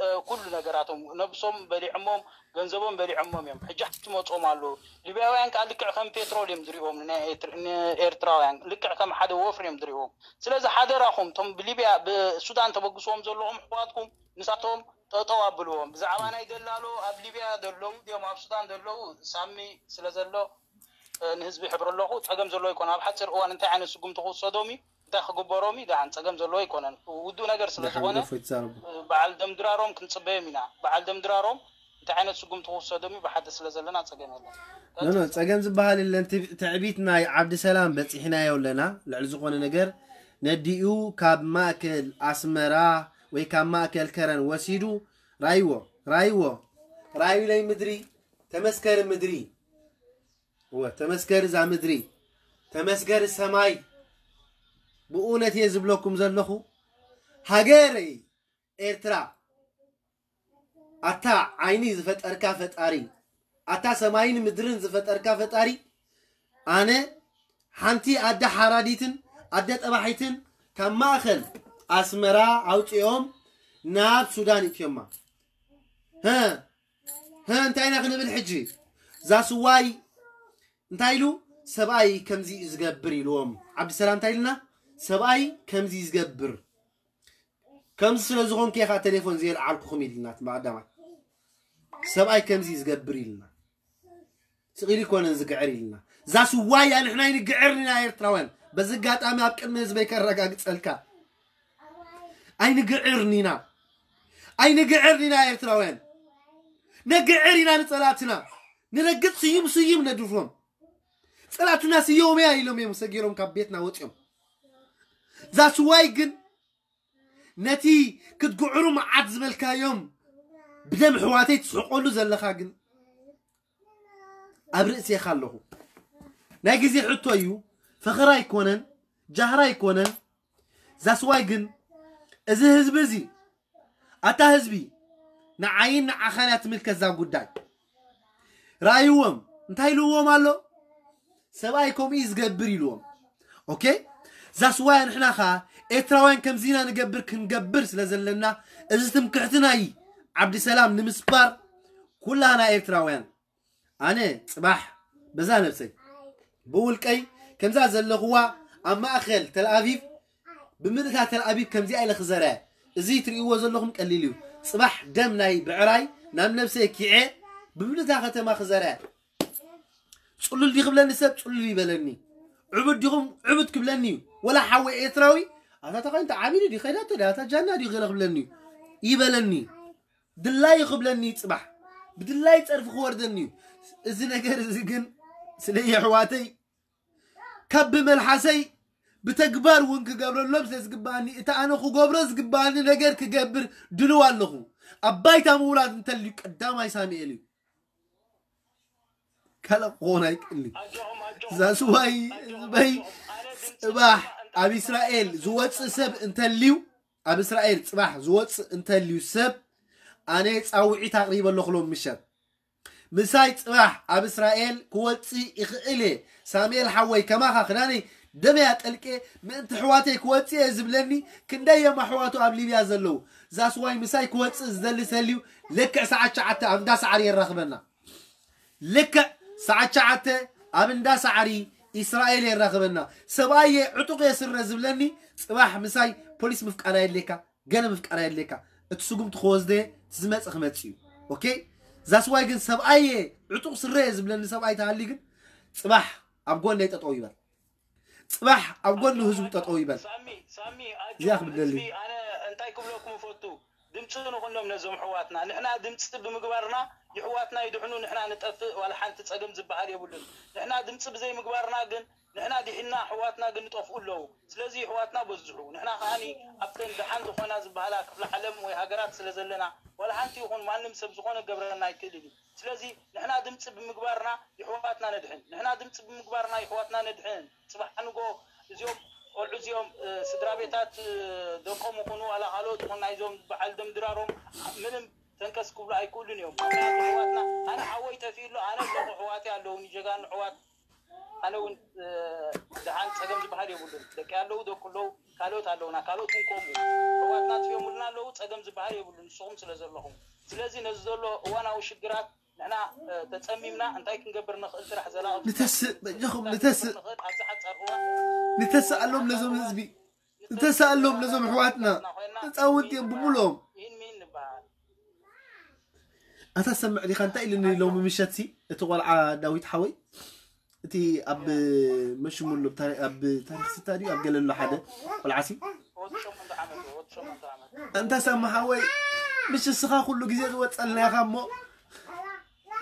እ፣ ኩሉ ነገራቶም ነብሶም በሊዖሞም፣ ገንዘቦም በሊዖሞም እዮም። ሕጂ ሓንቲ መጾም ኣለዉ። ሊብያውያን ከኣ ልክዕ ከም ፔትሮል እዮም ዝሪኦም ንናይ ኤርትር-፣ ንኤርትራውያን። ልክዕ ከም ሓደ ወፍሪ እዮም ዝሪኦም። ስለዚ ሓደራኹም፣ እቶም ብሊብያ፣ ብሱዳን ተበግስዎም ዘለኹም ኣሕዋትኩም፣ ንሳቶም ጠጠው ኣብልዎም። ብዛዕባ ናይ ደላሎ ኣብ ሊብያ ዘለዉ ድዮም ኣብ ሱዳን ዘለዉ ሳሚ ስለ ዘሎ፣ እ፣ ንህዝቢ ይሕብር ኣለኹ። ጸገም ዘለዎ ኣይኮነ። ኣብ ሓጺር እዋን እንታይ ዓይነት ስጉምቲ ክውሰዶም እዩ፣ እንታይ ክግበሮም እዩ፣ ደሓን ጸገም ዘለዎ ኣይኮነን። ውዱእ ነገር ስለ ደሓን ዝኾነ፣ ገፎ ይትዛረቡ። እ፣ በዓል ደምድራሮም ክንጽበዮም ኢና። በዓል ደምድራሮም እንታይ ዓይነት ስጉምቲ ክውሰዶም እዩ፣ ብሓደ ስለ ዘለና ጸገም የለን። ኖ፣ ኖ፣ ጸገም ዝበሃል የለን። ትብ-፣ ትዕቢት ናይ ዓብዲ ሰላም በጺሕናዮ ኣለና። ልዕሊ ዝኾነ ነገር ነዲኡ ካብ ማእከል ኣስመራ ወይ ካብ ማእከል ከረን ወሲዱ ራይዎ፣ ራይዎ፣ ራዩለይ ምድሪ፣ ተመስከሪ ምድሪ። እወ፣ ተመስገን እዛ ምድሪ፣ ተመስገን ሰማይ። ብእውነት እየ ዝብለኩም ዘለኹ፣ ሃገረይ ኤርትራ፣ ኣታ ዓይኒ ዝፈጠርካ ፈጣሪ፣ ኣታ ሰማይን ምድርን ዝፈጠርካ ፈጣሪ፣ ኣነ ሓንቲ ኣደ ሓራዲትን ኣደ ጠባሒትን ካብ ማእኸል ኣስመራ ኣውፂኦም ናብ ሱዳን እትዮማ። ሀ ሀ እንታይ ኢና ክንብል ሕጂ? ዛስዋይ እንታይ ኢሉ? ሰብኣይ ከምዚ እዩ ዝገብር ኢልዎም። ዓብዲሰላም እንታይ ኢልና? ሰብኣይ ከምዚ እዩ ዝገብር። ከምዚ ስለ ዝኾንኩ እየ ከዓ ቴሌፎን ዘየልዓልኩኹም ኢልና እቲ ቀዳማይ። ሰብኣይ ከምዚ እዩ ዝገብር ኢልና። ስቕ ኢሉ ይኮነን ዝግዕር ኢልና። ዛስዋይ ንሕና ኣይንግዕርን ኢና ኤርትራውያን። በዚ ኣጋጣሚ ኣብ ቅድሚ ህዝበይ ከረጋግጸልካ። ኣይንግዕርን ኢና። ኣይንግዕርን ኢና ኤርትራውያን። ነግዕር ኢና ንጸላእትና። ንረግጽ ስዩም ስዩም ነድርፎም። ጸላእትና ስዮምያ ኢሎም እዮም ሰጊሮም ካብ ቤትና ወጺኦም። ዛስዋይ ግን ነቲ ክትግዕሩ መዓት ዝበልካዮም ብደም ኣሕዋተይ ትስሕቀሉ ዘለኻ ግን ኣብ ርእሴኻ ኣለኹ። ናይ ግዜ ሕቶ እዩ። ፈኸራ ኣይኮነን፣ ጃህራ ኣይኮነን። ዛስዋይ ግን እዚ ህዝቢ እዚ፣ ኣታ ህዝቢ፣ ንዓይን ንዓኻን እያ ትምልከት እዛ ጉዳይ። ረኣይዎም፣ እንታይ ኢልዎም ኣሎ? ሰብኣይ ከምኡ እዩ ዝገብር ኢልዎም። ኦኬ? ዛስዋይ ንሕና ኸኣ ኤርትራውያን ከምዚና ንገብር ክንገብር ስለ ዘለና፣ እዚ ትምክሕትና እዩ። ዓብዲሰላም ንምስባር ኩላና ኤርትራውያን፣ ኣነ ጽባሕ በዛ ነብሰይ ብውልቀይ ከምዛ ዘለኹዋ ኣብ ማእከል ተልኣቪቭ ብምልእታ ተልኣቪቭ ከምዚኣ ኢለ ክዘርያ። እዚ ትርእይዎ ዘለኹም ቀሊል እዩ። ጽባሕ ደም ናይ ብዕራይ ናብ ነብሰይ ኪዐ ብምልእታ ከተማ ክዘርያ። ጽሉል ዲ ክብለኒ ሰብ ጽሉል ይበለኒ። ዕቡድ ዲኹም ዕቡድ ክብለኒ እዩ። ወላ ሓወይ ኤርትራዊ ኣታ ተኻይን ተዓሚሉ ዲ ኸይዳቶ ዲ ኣታ ጃና ዲ ገለ ክብለኒ እዩ። ይበለኒ። ድላይ ክብለኒ እዩ ጽባሕ። ብድላይ ጸርፊ ክወርደኒ እዩ። እዚ ነገር እዚ ግን ስለ የሕዋተይ ካብ ብመልሓሰይ ብተግባር እውን ክገብረሎም ስለ ዝግባኣኒ፣ እቲ ኣነ ክገብሮ ዝግባኣኒ ነገር ክገብር ድልው ኣለኹ። ኣብ ባይታ ምውራድ እንተልዩ ቀዳማይ ሳሙኤል እዩ። ካልእ ክኾን ኣይክእልን እዩ። ዛስዋይ ህዝበይ ጽባሕ ኣብ እስራኤል ዝወጽእ ሰብ እንተልዩ፣ ኣብ እስራኤል ጽባሕ ዝወጽእ እንተልዩ ሰብ ኣነ ጻውዒት ኣቕሪበ ኣለኹ ሎም ምሸት። ምሳይ ጽባሕ ኣብ እስራኤል ክወጽእ ይኽእል እየ። ሳሙኤል ሓወይ ከማኻ ክዳነይ ደመይ ኣጠልቄ ምእንቲ ኣሕዋተይ ክወጽእ እየ ዝብለኒ ክንደይ እዮም ኣሕዋቱ ኣብ ሊብያ ዘለዉ። ዛስዋይ ምሳይ ክወጽእ ዝደሊ ተልዩ ልክዕ ሰዓት ትሽዓተ ኣብ እንዳ ሰዓሪ የራኽበና። ልክዕ ሰዓት ትሽዓተ ኣብ እንዳ ሰዓሪ እስራኤል የራኽበና። ሰብኣየ ዕጡቕ እየ ስረ ዝብለኒ ጽባሕ ምሳይ ፖሊስ ምፍቃር ኣየድልየካ፣ ገለ ምፍቃር ኣየድልየካ። እቲ ስጉምቲ ክወስደ ዝመጽእ ክመጽእ እዩ። ኦኬ? ዛስዋይ ግን ሰብኣየ ዕጡቕ ስረ እየ ዝብለኒ ሰብኣይ ተሃልዩ ግን ጽባሕ ኣብ ጎነይ ጠጠው ይበል። ጽባሕ ኣብ ጎኒ ህዝቡ ጠጠው ይበል። ሳሚ ሳሚ ኣጆ እዚኣ ክብለሊ ህዝቢ ኣነ እንታይ ክብለኩም እፈቱ ድምፂ ንኹኖም ነዞም ኣሕዋትና ንሕና ድምፂ ብምግባርና የሕዋትና ይድሕኑ ንሕና ንጠፍእ ዋላ ሓንቲ ፀገም ዝበሃል የብሉን ንሕና ድምፂ ብዘይምግባርና ግን ንሕና ዲሕና ኣሕዋትና ግን ንጠፍኡ ኣለዉ ስለዚ ኣሕዋትና በዝሑ ንሕና ከዓኒ ኣብተን ደሓን ዝኾና ዝበሃላ ክፍለ ዓለም ወይ ሃገራት ስለ ዘለና ዋላ ሓንቲ ይኹን ማንም ሰብ ዝኾነ ገብረና ኣይክእልን እዩ ስለዚ ንሕና ድምፂ ብምግባርና የሕዋትና ነድሕን ንሕና ድምፂ ብምግባርና የሕዋትና ነድሕን ፅባሕ ንጎ እዚኦም ቆልዑ እዚኦም ስድራ ቤታት ደቆም ይኹኑ ዋላ ካልኦት ይኹን ናይዞም በዓል ደምድራሮም ምንም ተንከስ ክብሉ ኣይክእሉን እዮም ምክንያቱ ኣሕዋትና ኣነ ሓወይ ጠፊኡ ኣሎ ኣነ ኣለኹ ኣሕዋተይ ኣለውኒ ጀጋኑ ኣሕዋት ኣነ እውን ደሓን ፀገም ዝበሃል የብሉን ደቂ ኣለዉ ደቁ ኣለዉ ካልኦት ኣለውና ካልኦት እውን ከምኡ ኣሕዋትና ኣጥፊኦምልና ኣለዉ ፀገም ዝበሃል የብሉን ንስኹም ስለ ዘለኹም ስለዚ ነዚ ዘሎ እዋናዊ ሽግራት ንሕና ተፀሚምና እንታይ ክንገብር ንኽእል ስራሕ ዘላቒ ንተስእ በጃኹም ንተስእ ንኽእል ኣብዚ ሓፃር እዋን ንተስእ ኣሎም ነዞም ህዝቢ ንተስእ ኣሎም ነዞም ኣሕዋትና ህፃውንቲ እዮም ብምልኦም ይህን ሚን ንበሃል ኣታ ሰምዕ ዲኻ እንታይ ኢልኒ ሎሚ ምሸት ሲ እቲ ቆልዓ ዳዊት ሓወይ እቲ ኣብ መሽሙሉ ኣብ ታሪክ ስታ ድዩ ኣብ ገለሎ ሓደ ቆልዓ ሲ ወዲ ሸሞንተ ዓመት ወዲ ሸሞንተ ዓመት እንተ ሰማሓወይ ምስ እስኻ ኩሉ ግዜ ዝወፀልና ኢኻ እሞ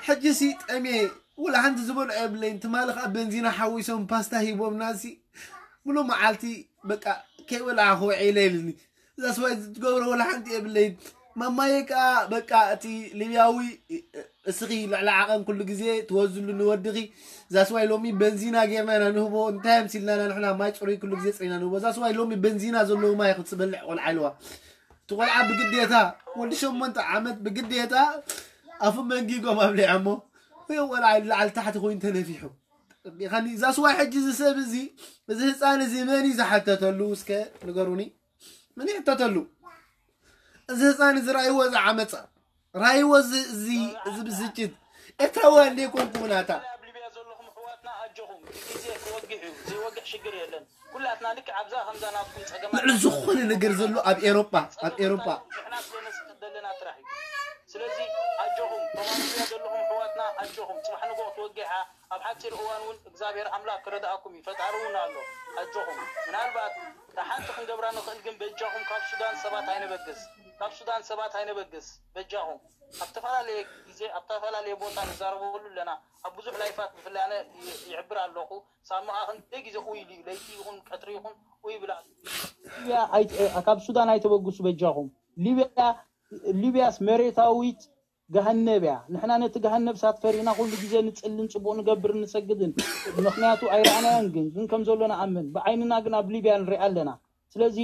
ሕጂ ሲ ጠምየ ወላ ሓንቲ ዝበልዖ የብለይን ትማሊ ከዓ በንዚና ሓዊሶም ፓስታ ሂቦምና ሲ ሙሉ መዓልቲ በቃ ከይበላዓ ክውዒለ ኢልኒ እዛ ስዋይ ትገብሮ ወላ ሓንቲ የብለይን ማማየ ከዓ በቃ እቲ ሊብያዊ እስኺ ልዕሊ ዓቐን ኩሉ ግዜ ትወዝሉ ንወድኺ እዛ ስዋይ ሎሚ በንዚና ጌርና ኢና ንህቦ እንታይ ኣምሲልና ኢና ንሕና ማይ ፅሩይ ኩሉ ግዜ ፅሪና ንህቦ እዛ ስዋይ ሎሚ በንዚና ዘለዎ ማይ ክትበልዕ ቆልዓ ኢልዋ እቲ ቆልዓ ብግዴታ ወዲ ሸሞንተ ዓመት ብግዴታ ኣፉ መንጊጎም ኣብሊዖሞ ወይ ቆልዓ ኢሉ ላዕሊ ታሕቲ ኮይኑ ተነፊሑ ቢኻኒ እዛ ስዋይ ሕጂ እዚ ሰብ እዚ፣ እዚ ህፃን እዚ መን እዩ ዝሓተተሉ? እስከ ንገሩኒ። መን ይሕተተሉ? እዚ ህፃን እዚ ራይዎ እዚ ዓመፃ፣ ራይዎ እዚ፣ እዚ፣ እዚ ብስጭት ኤርትራውያን ዘይኮንኩም ናታ። ኣብ ሊብያ ዘለኹም ኣሕዋትና ኣጆኹም፣ እቲ ግዜ ክወግሕ እዩ፣ ዘይወግሕ ሽግር የለን። ኩላትና ልክዕ ኣብዛ ከምዛ ናትኩም ጸገማት ልዕሊ ዝኾነ ነገር ዘሎ ኣብ ኤሮጳ፣ ኣብ ኤሮጳ። ንሕና ስለ ነስክፍ ዘለና ጥራሕ እዩ። ስለዚ ኣጆኹም፣ እቶም ኣብ ሊብያ ዘለኹም ኣሕዋትና ኣጆኹም፣ ጽባሕ ንግሆ ክትወግሕ እያ። ኣብ ሓጺር እዋን እውን እግዚኣብሔር ኣምላኽ ክረድኣኩም እዩ፣ ፈጣሪ እውን ኣሎ። ኣጆኹም። ምናልባት እታ ሓንቲ ክንገብራ ንኽእል ግን በጃኹም ካብ ሱዳን ሰባት ኣይነበግስ፣ ካብ ሱዳን ሰባት ኣይነበግስ፣ በጃኹም። ኣብ ዝተፈላለየ ግዜ ኣብ ዝተፈላለየ ቦታ ንዛረበሉ ኣለና። ኣብ ብዙሕ ላይፋት ብፍላይ ኣነ ይ- ይሕብር ኣለኹ። ሳሞኣ ክንደይ ግዜ ኡይ ኢሉ እዩ፣ ለይቲ ይኹን ቀትሪ ይኹን ኡይ ይብል ኣሎ። ሊብያ ኣይ- ካብ ሱዳን ኣይተበግሱ በጃኹም። ሊብያ ሊብያስ መሬታዊት ገሃነብ እያ። ንሕና ነቲ ገሃነብ እሳት ፈሪና ኩሉ ግዜ ንጽልን ጽቡቕ ንገብር ንሰግድን። ምኽንያቱ ኣይረኣናያን ግን ግን ከም ዘሎ ንኣምን። ብዓይንና ግን ኣብ ሊብያ ንሪኣ ኣለና። ስለዚ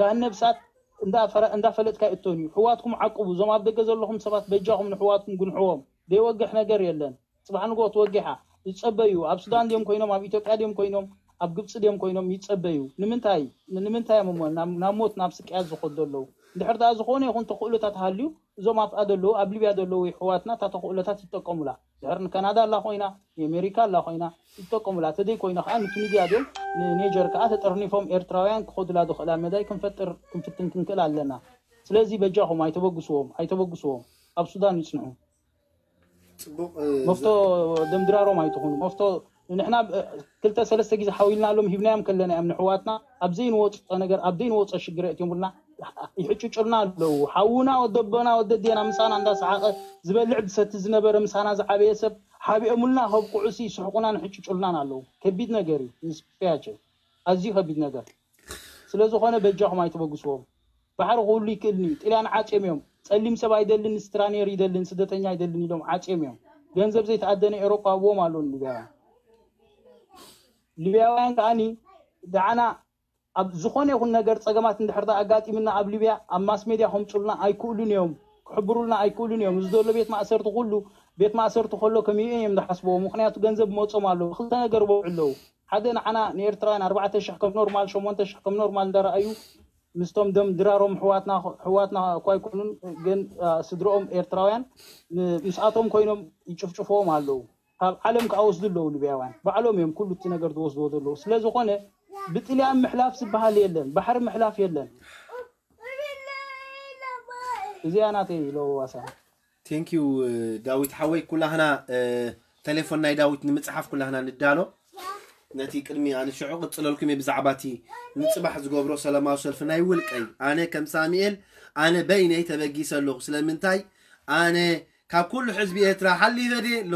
ገሃነብ እሳት እንዳፈረ- እንዳፈለጥካ ይእቶን እዩ። ሕዋትኩም ዓቅቡ። እዞም ኣብ ደገ ዘለኹም ሰባት በጃኹም ንሕዋትኩም ግንሕዎም። ዘይወግሕ ነገር የለን። ጽባሕ ንግሆ ትወጊሓ። ይጸበዩ። ኣብ ሱዳን ድዮም ኮይኖም፣ ኣብ ኢትዮጵያ ድዮም ኮይኖም፣ ኣብ ግብጺ ድዮም ኮይኖም ይጸበዩ። ንምንታይ? ንምንታይ እዮም እሞ ናብ ናብ ሞት ናብ ስቅያት ዝኸዱ ዘለዉ? እንድሕር ደኣ ዝኾነ ይኹን ተኽእሎታት ሃልዩ እዞም ኣብኣ ዘለዉ ኣብ ሊብያ ዘለዉ የሕዋትና እታ ተኽእሎታት ይጠቀሙላ። ድሕር ንካናዳ ኣላ ኮይና ንኣሜሪካ ኣላ ኮይና ይጠቀሙላ። ተደይ ኮይና ከዓ ንቱኒዝያ ድዮም ንኔጀር ከዓ ተጠርኒፎም ኤርትራውያን ክኸዱላ ዝኽእላ መዳይ ክንፈጥር ክንፍትን ክንክእል ኣለና። ስለዚ በጃኹም ኣይተበግስዎም ኣይተበግስዎም። ኣብ ሱዳን ይጽንሑ። ፅቡቅ መፍቶ ደምድራሮም ኣይትኹኑ። መፍቶ ንሕና ክልተ ሰለስተ ግዜ ሓዊልናሎም ሂብናዮም ከለና እዮም ንሕዋትና ኣብ ዘይንወፅኦ ነገር ኣብ ዘይንወፅኦ ሽግር የእትዮምልና ይሕጭጭልና ኣለዉ። ሓውና ወደቦና ወደዴና ምሳና እንዳሰሓቐ ዝበልዕ ዝሰቲ ዝነበረ ምሳና ዝዓበየ ሰብ ሓቢኦምልና ከብቅዑሲ ይስሕቁናን ይሕጭጭልናን ኣለዉ። ከቢድ ነገር እዩ። ንስያቸው ኣዝዩ ከቢድ ነገር ስለዝኾነ በጃኹም ኣይትበግስዎም። ባሕሪ ክህሉ ይክእልኒ እዩ። ጥልያን ዓፅዮም እዮም። ፀሊም ሰብ ኣይደልን ስትራኔር ይደልን ስደተኛ ኣይደልን ኢሎም ዓፅዮም እዮም። ገንዘብ ዘይተኣደነ ኤሮጳ ኣብዎም ኣሎ ንሊብያውያን። ሊብያውያን ከዓኒ ደዓና ኣብ ዝኾነ ይኹን ነገር ፀገማት እንድሕር ኣጋጢምና ኣብ ሊብያ ኣብ ማስ ሜድያ ከምፁልና ኣይክእሉን እዮም። ክሕብሩልና ኣይክእሉን እዮም። እዚ ዘሎ ቤት ማእሰርቲ ኩሉ ቤት ማእሰርቲ ከሎ ከሚኡ እዮም ዝሓስብዎ። ምክንያቱ ገንዘብ መፆም ኣሎ። ክልተ ነገር በልዑ ኣለዉ። ሓደ ንዓና ንኤርትራውያን ኣርባዕተ ሽሕ ከም ኖርማል ሸሞንተ ሽሕ ከም ኖርማል እንዳረኣዩ ምስቶም ደም ድራሮም ሕዋትና ሕዋትና እኳ ኣይኮኑን ግን ስድሮኦም ኤርትራውያን ምስኣቶም ኮይኖም ይጭፍጭፍዎም ኣለዉ። ካብ ዓለም ከዓ ወስዱ ኣለዉ ሊብያውያን ባዕሎም እዮም ኩሉ እቲ ነገር ዝወስድዎ ዘለዉ። ስለዝኾነ ብጥልያን ምሕላፍ ዝበሃል የለን፣ ባሕሪ ምሕላፍ የለን። እዚኣ ናተይ ለዋሳ ቴንኪዩ ዳዊት ሓወይ ኩላህና ተሌፎን ናይ ዳዊት ንምፅሓፍ ኩላህና ንዳሎ። ነቲ ቅድሚ ኣነ ሽዑ ቅፅለልኩም እየ ብዛዕባ እቲ ንፅባሕ ዝገብሮ ሰላማዊ ሰልፊ ናይ ውልቀይ ኣነ ከም ሳሙኤል ኣነ በይነይ ተበጊሰ ኣለኹ። ስለምንታይ ኣነ ካብ ኩሉ ሕዝቢ ኤርትራ ሓሊፈ ድየ ኣሎ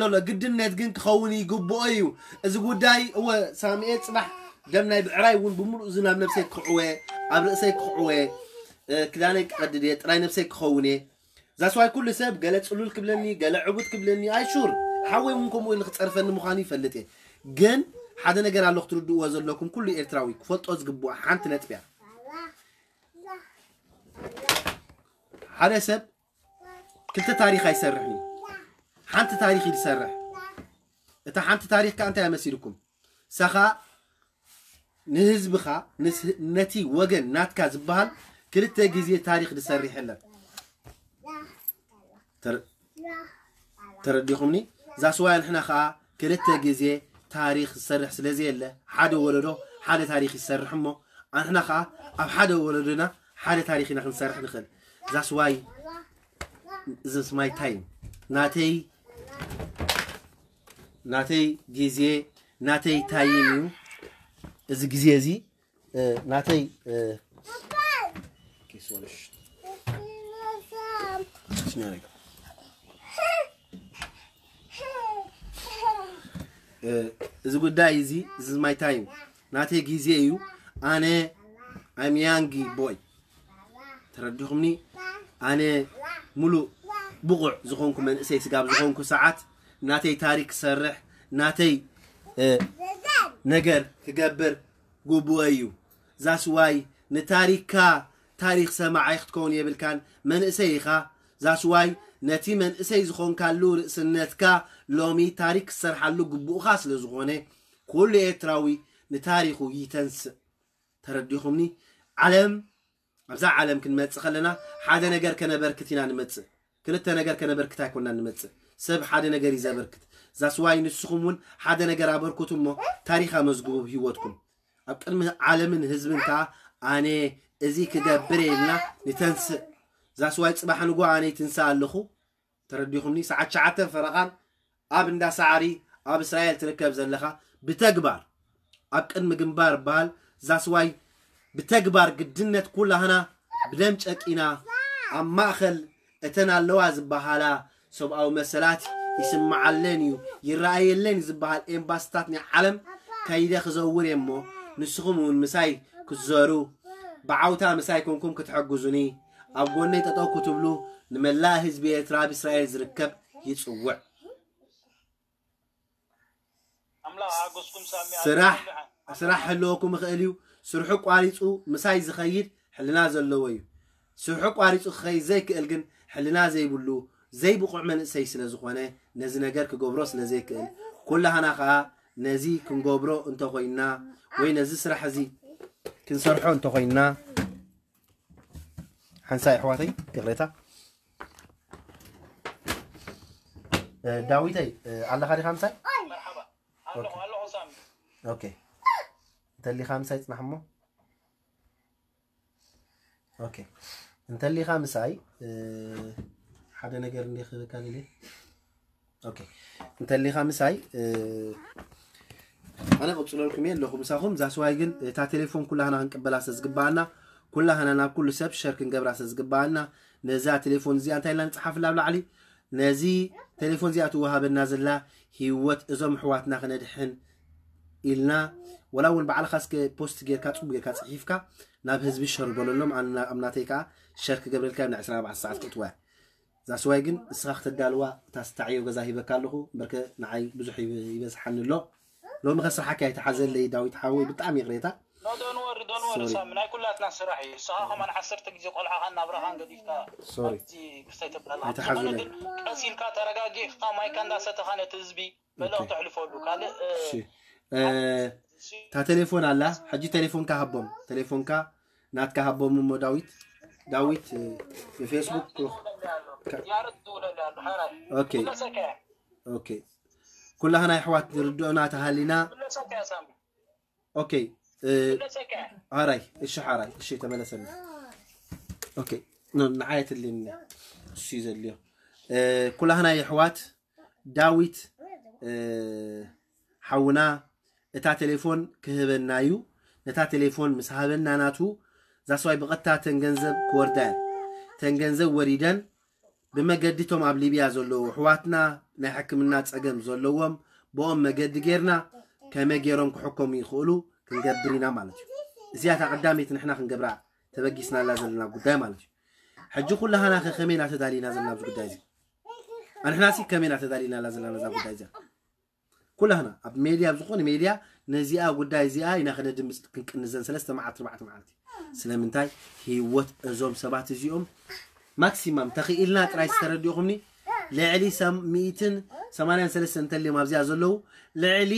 ኣሎ ግድነት ግን ክኸውን ይግብኦ እዩ እዚ ጉዳይ። እወ ሳሙኤል ፅባሕ ደም ናይ ብዕራይ እውን ብምሉእ ዝናብ ነብሰይ ክዕወ ኣብ ርእሰይ ክዕወ ክዳነይ ክቐድድ እየ ጥራይ ነብሰይ ክኸውን እየ። ዛስዋይ ኩሉ ሰብ ገለ ጽሉል ክብለኒ ገለ ዕቡት ክብለኒ ኣይሹር ሓወይ እውን ከምኡ ኢሉ ክጸርፈኒ ምዃኑ ይፈልጥ እየ። ግን ሓደ ነገር ኣሎ ክትርድእዎ ዘለኩም ኩሉ ኤርትራዊ ክፈልጦ ዝግብኦ ሓንቲ ነጥቢ እያ። ሓደ ሰብ ክልተ ታሪኽ ኣይሰርሕን እዩ። ሓንቲ ታሪኽ እዩ ዝሰርሕ። እታ ሓንቲ ታሪኽ ከኣ እንታይ እያ መሲልኩም? ሰኻ ንህዝብኻ ንስ- ነቲ ወገን ናትካ ዝበሃል ክልተ ግዜ ታሪኽ ዝሰርሕ የለን። ተረ- ተረዲኹምኒ? ዛስዋይ ንሕና ኸዓ ክልተ ግዜ ታሪኽ ዝሰርሕ ስለ ዘየለ ሓደ ወለዶ ሓደ ታሪኽ ይሰርሕ እሞ ኣንሕና ኸዓ ኣብ ሓደ ወለዶና ሓደ ታሪኽ ኢና ክንሰርሕ ንኽእል። ዛስዋይ this is my time ናተይ ናተይ ግዜ ናተይ ታይም እዩ። እዚ ግዜ እዚ ናተይ እዚ ጉዳይ እዚ እዚ ማይ ታይም ናተይ ግዜ እዩ። ኣነ I'm young boy ተረዲኹምኒ። ኣነ ሙሉእ ብቑዕ ዝኾንኩ መንእሰይ ስጋብ ዝኾንኩ ሰዓት ናተይ ታሪክ ክሰርሕ ናተይ ነገር ክገብር ግቡእ እዩ። ዛስዋይ ንታሪክካ ታሪክ ሰማዓይ ክትከውን የብልካን። መንእሰይ ኢኻ። ዛስዋይ ነቲ መንእሰይ ዝኾንካሉ ርእስነትካ ሎሚ ታሪክ ክሰርሓሉ ግቡእኻ ስለ ዝኾነ፣ ኩሉ ኤርትራዊ ንታሪኹ ይተንስእ። ተረዲኹምኒ? ዓለም፣ ኣብዛ ዓለም ክንመጽእ ከለና ሓደ ነገር ከነበርክት ኢና ንመጽእ። ክልተ ነገር ከነበርክት ኣይኮና ንመጽእ። ሰብ ሓደ ነገር እዩ ዘበርክት። ዛስዋይ ንስኹም እውን ሓደ ነገር ኣበርክቱ እሞ ታሪኽ ኣመዝግቡ ብህይወትኩም። ኣብ ቅድሚ ዓለምን ህዝብን ከኣ ኣነ እዚ ክገብር እየ ኢልና ንተንስእ። ዛስዋይ ጽባሕ ንጎ ኣነ ይትንስእ ኣለኹ። ተረዲኹምኒ? ሰዓት ትሽዓተ ፈረቓን ኣብ እንዳ ሳዕሪ ኣብ እስራኤል ትርከብ ዘለኻ ብተግባር ኣብ ቅድሚ ግንባር በሃል ዛስዋይ ብተግባር ግድነት ኩላህና ብደም ጨቂና ኣብ ማእኸል እተን ኣለዋ ዝበሃላ ሰብኣዊ መሰላት ይስምዓለን እዩ ይረኣየለን እዩ ዝበሃል ኤምባስታት ናይ ዓለም ከይደ ክዘውር እየ እሞ ንስኹም እውን ምሳይ ክትዘሩ ብዓውታ ምሳይ ኮንኩም ክትሕግዙኒ ኣብ ጎነይ ጠጠው ክትብሉ ንመላእ ህዝቢ ኤርትራ ኣብ እስራኤል ዝርከብ ይጽውዕ። ኣምላኽ ሓጎስኩም ሳሚ ስራሕ ኣልሓምዱሊላህ። ስራሕ ህልወኩም ይኽእል እዩ። ስርሑ ቋሪጹ ምሳይ ዝኸይድ ሕልና ዘለዎ እዩ። ስርሑ ቋሪጹ ክኸይድ ዘይክእል ግን ሕልና ዘይብሉ ዘይብቑዕ መንእሰይ ስለ ዝኾነ ነዚ ነገር ክገብሮ ስለ ዘይክእል ኩላህና ኸኣ ነዚ ክንገብሮ እንተኾይንና ወይ ነዚ ስራሕ እዚ ክንሰርሖ እንተኾይንና ሓንሳይ ኣሕዋተይ ይቕሬታ እ፣ ዳዊተይ እ፣ ኣለኻ ዲኻ ምሳይ? መርሓባ ኣለኹ ኣለኹ ሳሚ። ኦኬ እንተሊኻ ምሳይ ጽናሕ እሞ ኦኬ እንተሊኻ ምሳይ እ፣ ሓደ ነገር እንደ ክብካ ልለ ኦኬ እንተሊኻ ምሳይ እ፣ ኣነ ቀጽለልኩም እየ ኣለኹ ምሳኹም። ዛስዋይ ግን እታ ቴሌፎን ኩላህና ክንቅበላ ስለ ዝግባኣና ኩላህና ናብ ኩሉ ሰብ ሸር ክንገብራ ስለ ዝግባኣና ነዛ ቴሌፎን እዚኣ እንታይ ኢልና ንጽሓፍላ ኣብ ላዕሊ ነዚ ቴሌፎን እዚኣ ትወሃበና ዘላ ህይወት እዞም ኣሕዋትና ክነድሕን ኢልና ወላ እውን ባዕልኻ እስከ ፖስት ጌርካ ጽቡቅ ጌርካ ጽሒፍካ ናብ ህዝቢ ሸር በለሎም። ኣነ ኣብ ናተይ ከዓ ሸር ክገብረልካ ናብ ዕስራን ኣርባዕተን ሰዓት ክእትዋ እያ። ዛስዋይ ግን እስኻ ክተዳልዋ እታ ስታዕዮ ገዛ ሂበካ ኣለኹ እምበርከ ንዓይ ብዙሕ ይበ- ይበዝሓኒ ኣሎ። ሎሚ ከስርሓካ ኣይተሓዘለይ ዳዊት ሓወይ ብጣዕሚ ይቕሬታ። ኖ ዶን ወሪ ዶን ወሪ ሶሪ። ሳሚ ናይ ኩላትና ስራሕ እዩ። ንስኻ ከማን ዓሰርተ ግዜ ቆልዓኻን ናብራኻን ገዲፍካ ሶሪ። ኣብዚ ክስታይ ተብላላ ኣይተሓዙለይ። ግን ቀስ ኢልካ ተረጋጊእካ ማይካ እንዳሰተኻ ነቲ ህዝቢ መልእኽቲ ተሕልፈሉ ካልእ እ፣ እሺ እ፣ እታ ቴሌፎን ኣላ ሕጂ ቴሌፎንካ ሃቦም ቴሌፎንካ ናትካ ሃቦም እሞ ዳዊት ዳዊት እ፣ ብፌስቡክ ያረድ ትውለድ ያሉ ሓራይ ኦኬ መለሰካ ኦኬ ኩላህና ኣሕዋት ዝርድኦና ተሃሊና መለሰካ ሳሚ ኦኬ እ፣ ሓራይ እሺ ሓራይ እሺ ተመለሰኒ ኦኬ ኖ ንዓይ ትልኒ እሱ እዩ ዘድልዮ እ፣ ኩላህና የሕዋት ዳዊት እ፣ ሓውና እታ ቴሌፎን ክህበና እዩ ነታ ቴሌፎን ምስ ሃበና ናቱ ዛስዋይ ብቐጥታ ተን ገንዘብ ክወርዳ እየን ተን ገንዘብ ወሪደን ብመገዲ እቶም ኣብ ሊብያ ዘለዉ ኣሕዋትና ናይ ሕክምና ጸገም ዘለዎም ብኦም መገዲ ጌርና ከመይ ጌሮም ክሕከሙ ይኽእሉ ክንገብር ኢና ማለት እዩ። እዚኣ እታ ቀዳመይቲ ንሕና ክንገብራ ተበጊስናላ ዘለና ጉዳይ ማለት እዩ። ሕጂ ኩላህና ከ ከመይ ኢና ተዳሊና ዘለና ኣብዚ ጉዳይ እዚ? ኣንሕናሲ ከመይ ኢና ተዳሊናላ ዘለና እዛ ጉዳይ እዚኣ? ኩላህና ኣብ ሜድያ ኣብ ዝኾነ ሜድያ ነዚኣ ጉዳይ እዚኣ ኢና ከነድምፅ ክንቅንዘን ሰለስተ መዓልቲ ኣርባዕተ መዓልቲ ስለምንታይ ህይወት እዞም ሰባት እዚኦም ማክሲማም ተኽኢልና ጥራይ ዝተረዲእኹምኒ ልዕሊ ሚእትን ሰማንያን ሰለስተ እንተልዮም ኣብዚኣ ዘለዉ ልዕሊ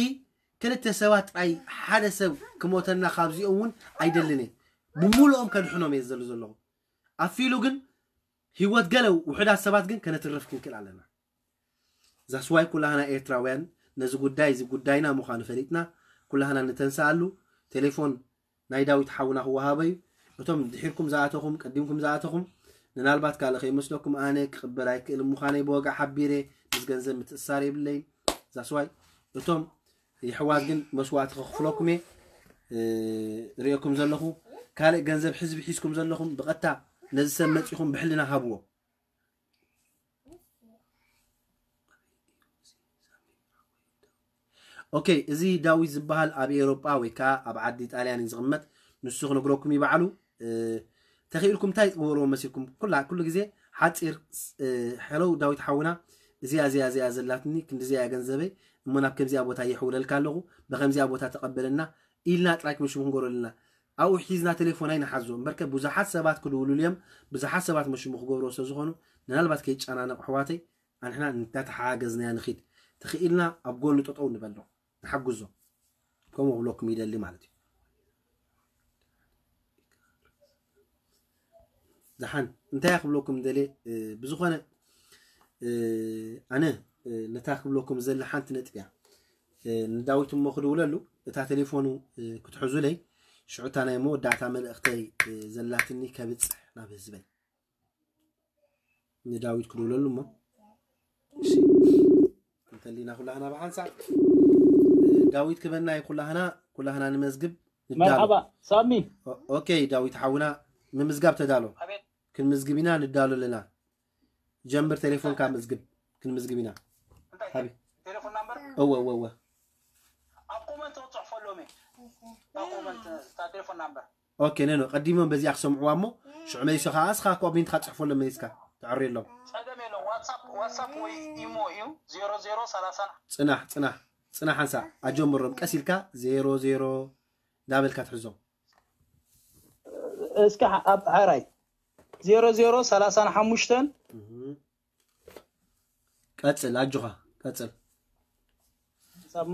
ክልተ ሰባት ጥራይ ሓደ ሰብ ክሞተና ካብዚኦም እውን ኣይደልን እየ ብምሉኦም ከድሕኖም እየ ዝደሊ ዘለኹ ኣፊሉ ግን ህይወት ገለ ውሑዳት ሰባት ግን ከነትርፍ ክንክእል ኣለና ዛስዋይ ኩላህና ኤርትራውያን ነዚ ጉዳይ እዚ ጉዳይና ምዃኑ ፈሊጥና ኩላህና ንተንስኣሉ ቴሌፎን ናይ ዳዊት ሓውና ክወሃበ እዩ እቶም ድሒርኩም ዝኣተኹም ቀዲምኩም ዝኣተኹም ምናልባት ካልእ ከይመስለኩም ኣነ ክቕበል ኣይክእልን ምዃነይ ብወግዒ ሓቢረ ምስ ገንዘብ ምትእስሳር የብለይን ዛስዋይ እቶም የሕዋት ግን መስዋእቲ ከኽፍለኩም እየ እ፣ ርእየኩም ዘለኹ ካልእ ገንዘብ ሕዝቢ ሒዝኩም ዘለኹም ብቐጥታ ነዚ ሰብ መጺኹም ብሕልና ሃብዎ ኦኬ እዚ ዳዊት ዝበሃል ኣብ ኤውሮጳ ወይ ከዓ ኣብ ዓዲ ጣልያን እዩ ዝቕመጥ ንሱ ክነግረኩም እዩ ባዕሉ እ፣ ተኽኢልኩም እንታይ ትገብርዎ መሲልኩም ኩላ ኩሉ ግዜ ሓፂር እ፣ ሄለው ዳዊት ሓውና እዚኣ እዚኣ እዚኣ ዘላትኒ ክንዲ እዚኣ ገንዘበይ እሞ ናብ ከምዚኣ ቦታ የሕውለልካ ኣለኹ ብከምዚኣ ቦታ ተቐበለና ኢልና ጥራይ ክምሽሙ ክንገብሮ ኣለና ኣብኡ ሒዝና ቴሌፎን ኣይንሓዞ እምበርከ ብዙሓት ሰባት ክድውሉሉ እዮም ብዙሓት ሰባት መሽሙ ክገብርዎ ስለ ዝኾኑ ምናልባት ከይጨናነቕ ኣሕዋተይ ኣንሕና እንዳተሓጋገዝናያ ንኺድ። ተኽኢልና ኣብ ጎኑ ጠጠው ንበሎ፣ ንሓግዞ። ከምኡ ክብለኩም ይደሊ ማለት እዩ። ደሓን እንታይ ክብለኩም ደልየ፣ ብዝኾነ ኣነ ነታ ክብለኩም ዘለ ሓንቲ ነጥብ እያ። ንዳዊት እሞ ክድውለሉ እታ ቴሌፎኑ ክትሕዙለይ ሽዑታ ናይ መወዳእታ መልእኽተይ ዘላትኒ ከብፅሕ ናብ ህዝበይ ንዳዊት ክድውለሉ እሞ እንተሊና ኩላህና ብሓንሳብ ዳዊት ክበና ኩላህና ኩላህና ንመዝግብ ንዳሎ። መርሓባ ሳሚ። ኦኬ ዳዊት ሓውና ምምዝጋብ ተዳሎ። ክንምዝግብ ኢና ንዳሎ ኣለና። ጀምር ቴሌፎንካ ምዝግብ። ክንምዝግብ ኢና። እንታይ ቴሌፎን ናምበር እወ እወ እወ ኣብ ኮመንት ክፅሕፈሎም እየ። ኣብ ኮመንት እታ ቴሌፎን ናምበር ኦኬ ነኖ ቀዲሞም በዚኣ ክሰምዕዋ እሞ ሽዑ መሊሶ ከዓ እስኻ ኮሜንትካ ፅሕፈሎም መሊስካ ተዕርየሎም። ጸገም የለው። ዋትሳፕ ዋትሳፕ ወይ ኢሞ እዩ። ዜሮ ዜሮ ሰላሳ ፅናሕ ፅናሕ ፅናሕ ሓንሳ ኣጀምሮም ቀስ ኢልካ ዜሮ ዜሮ እንዳበልካ ትሕዞም። እስኪ ኣብ ሓራይ ዜሮ ዜሮ ሰላሳን ሓሙሽተን ቀጽል ኣጆኻ ቀጽል። ሳሞ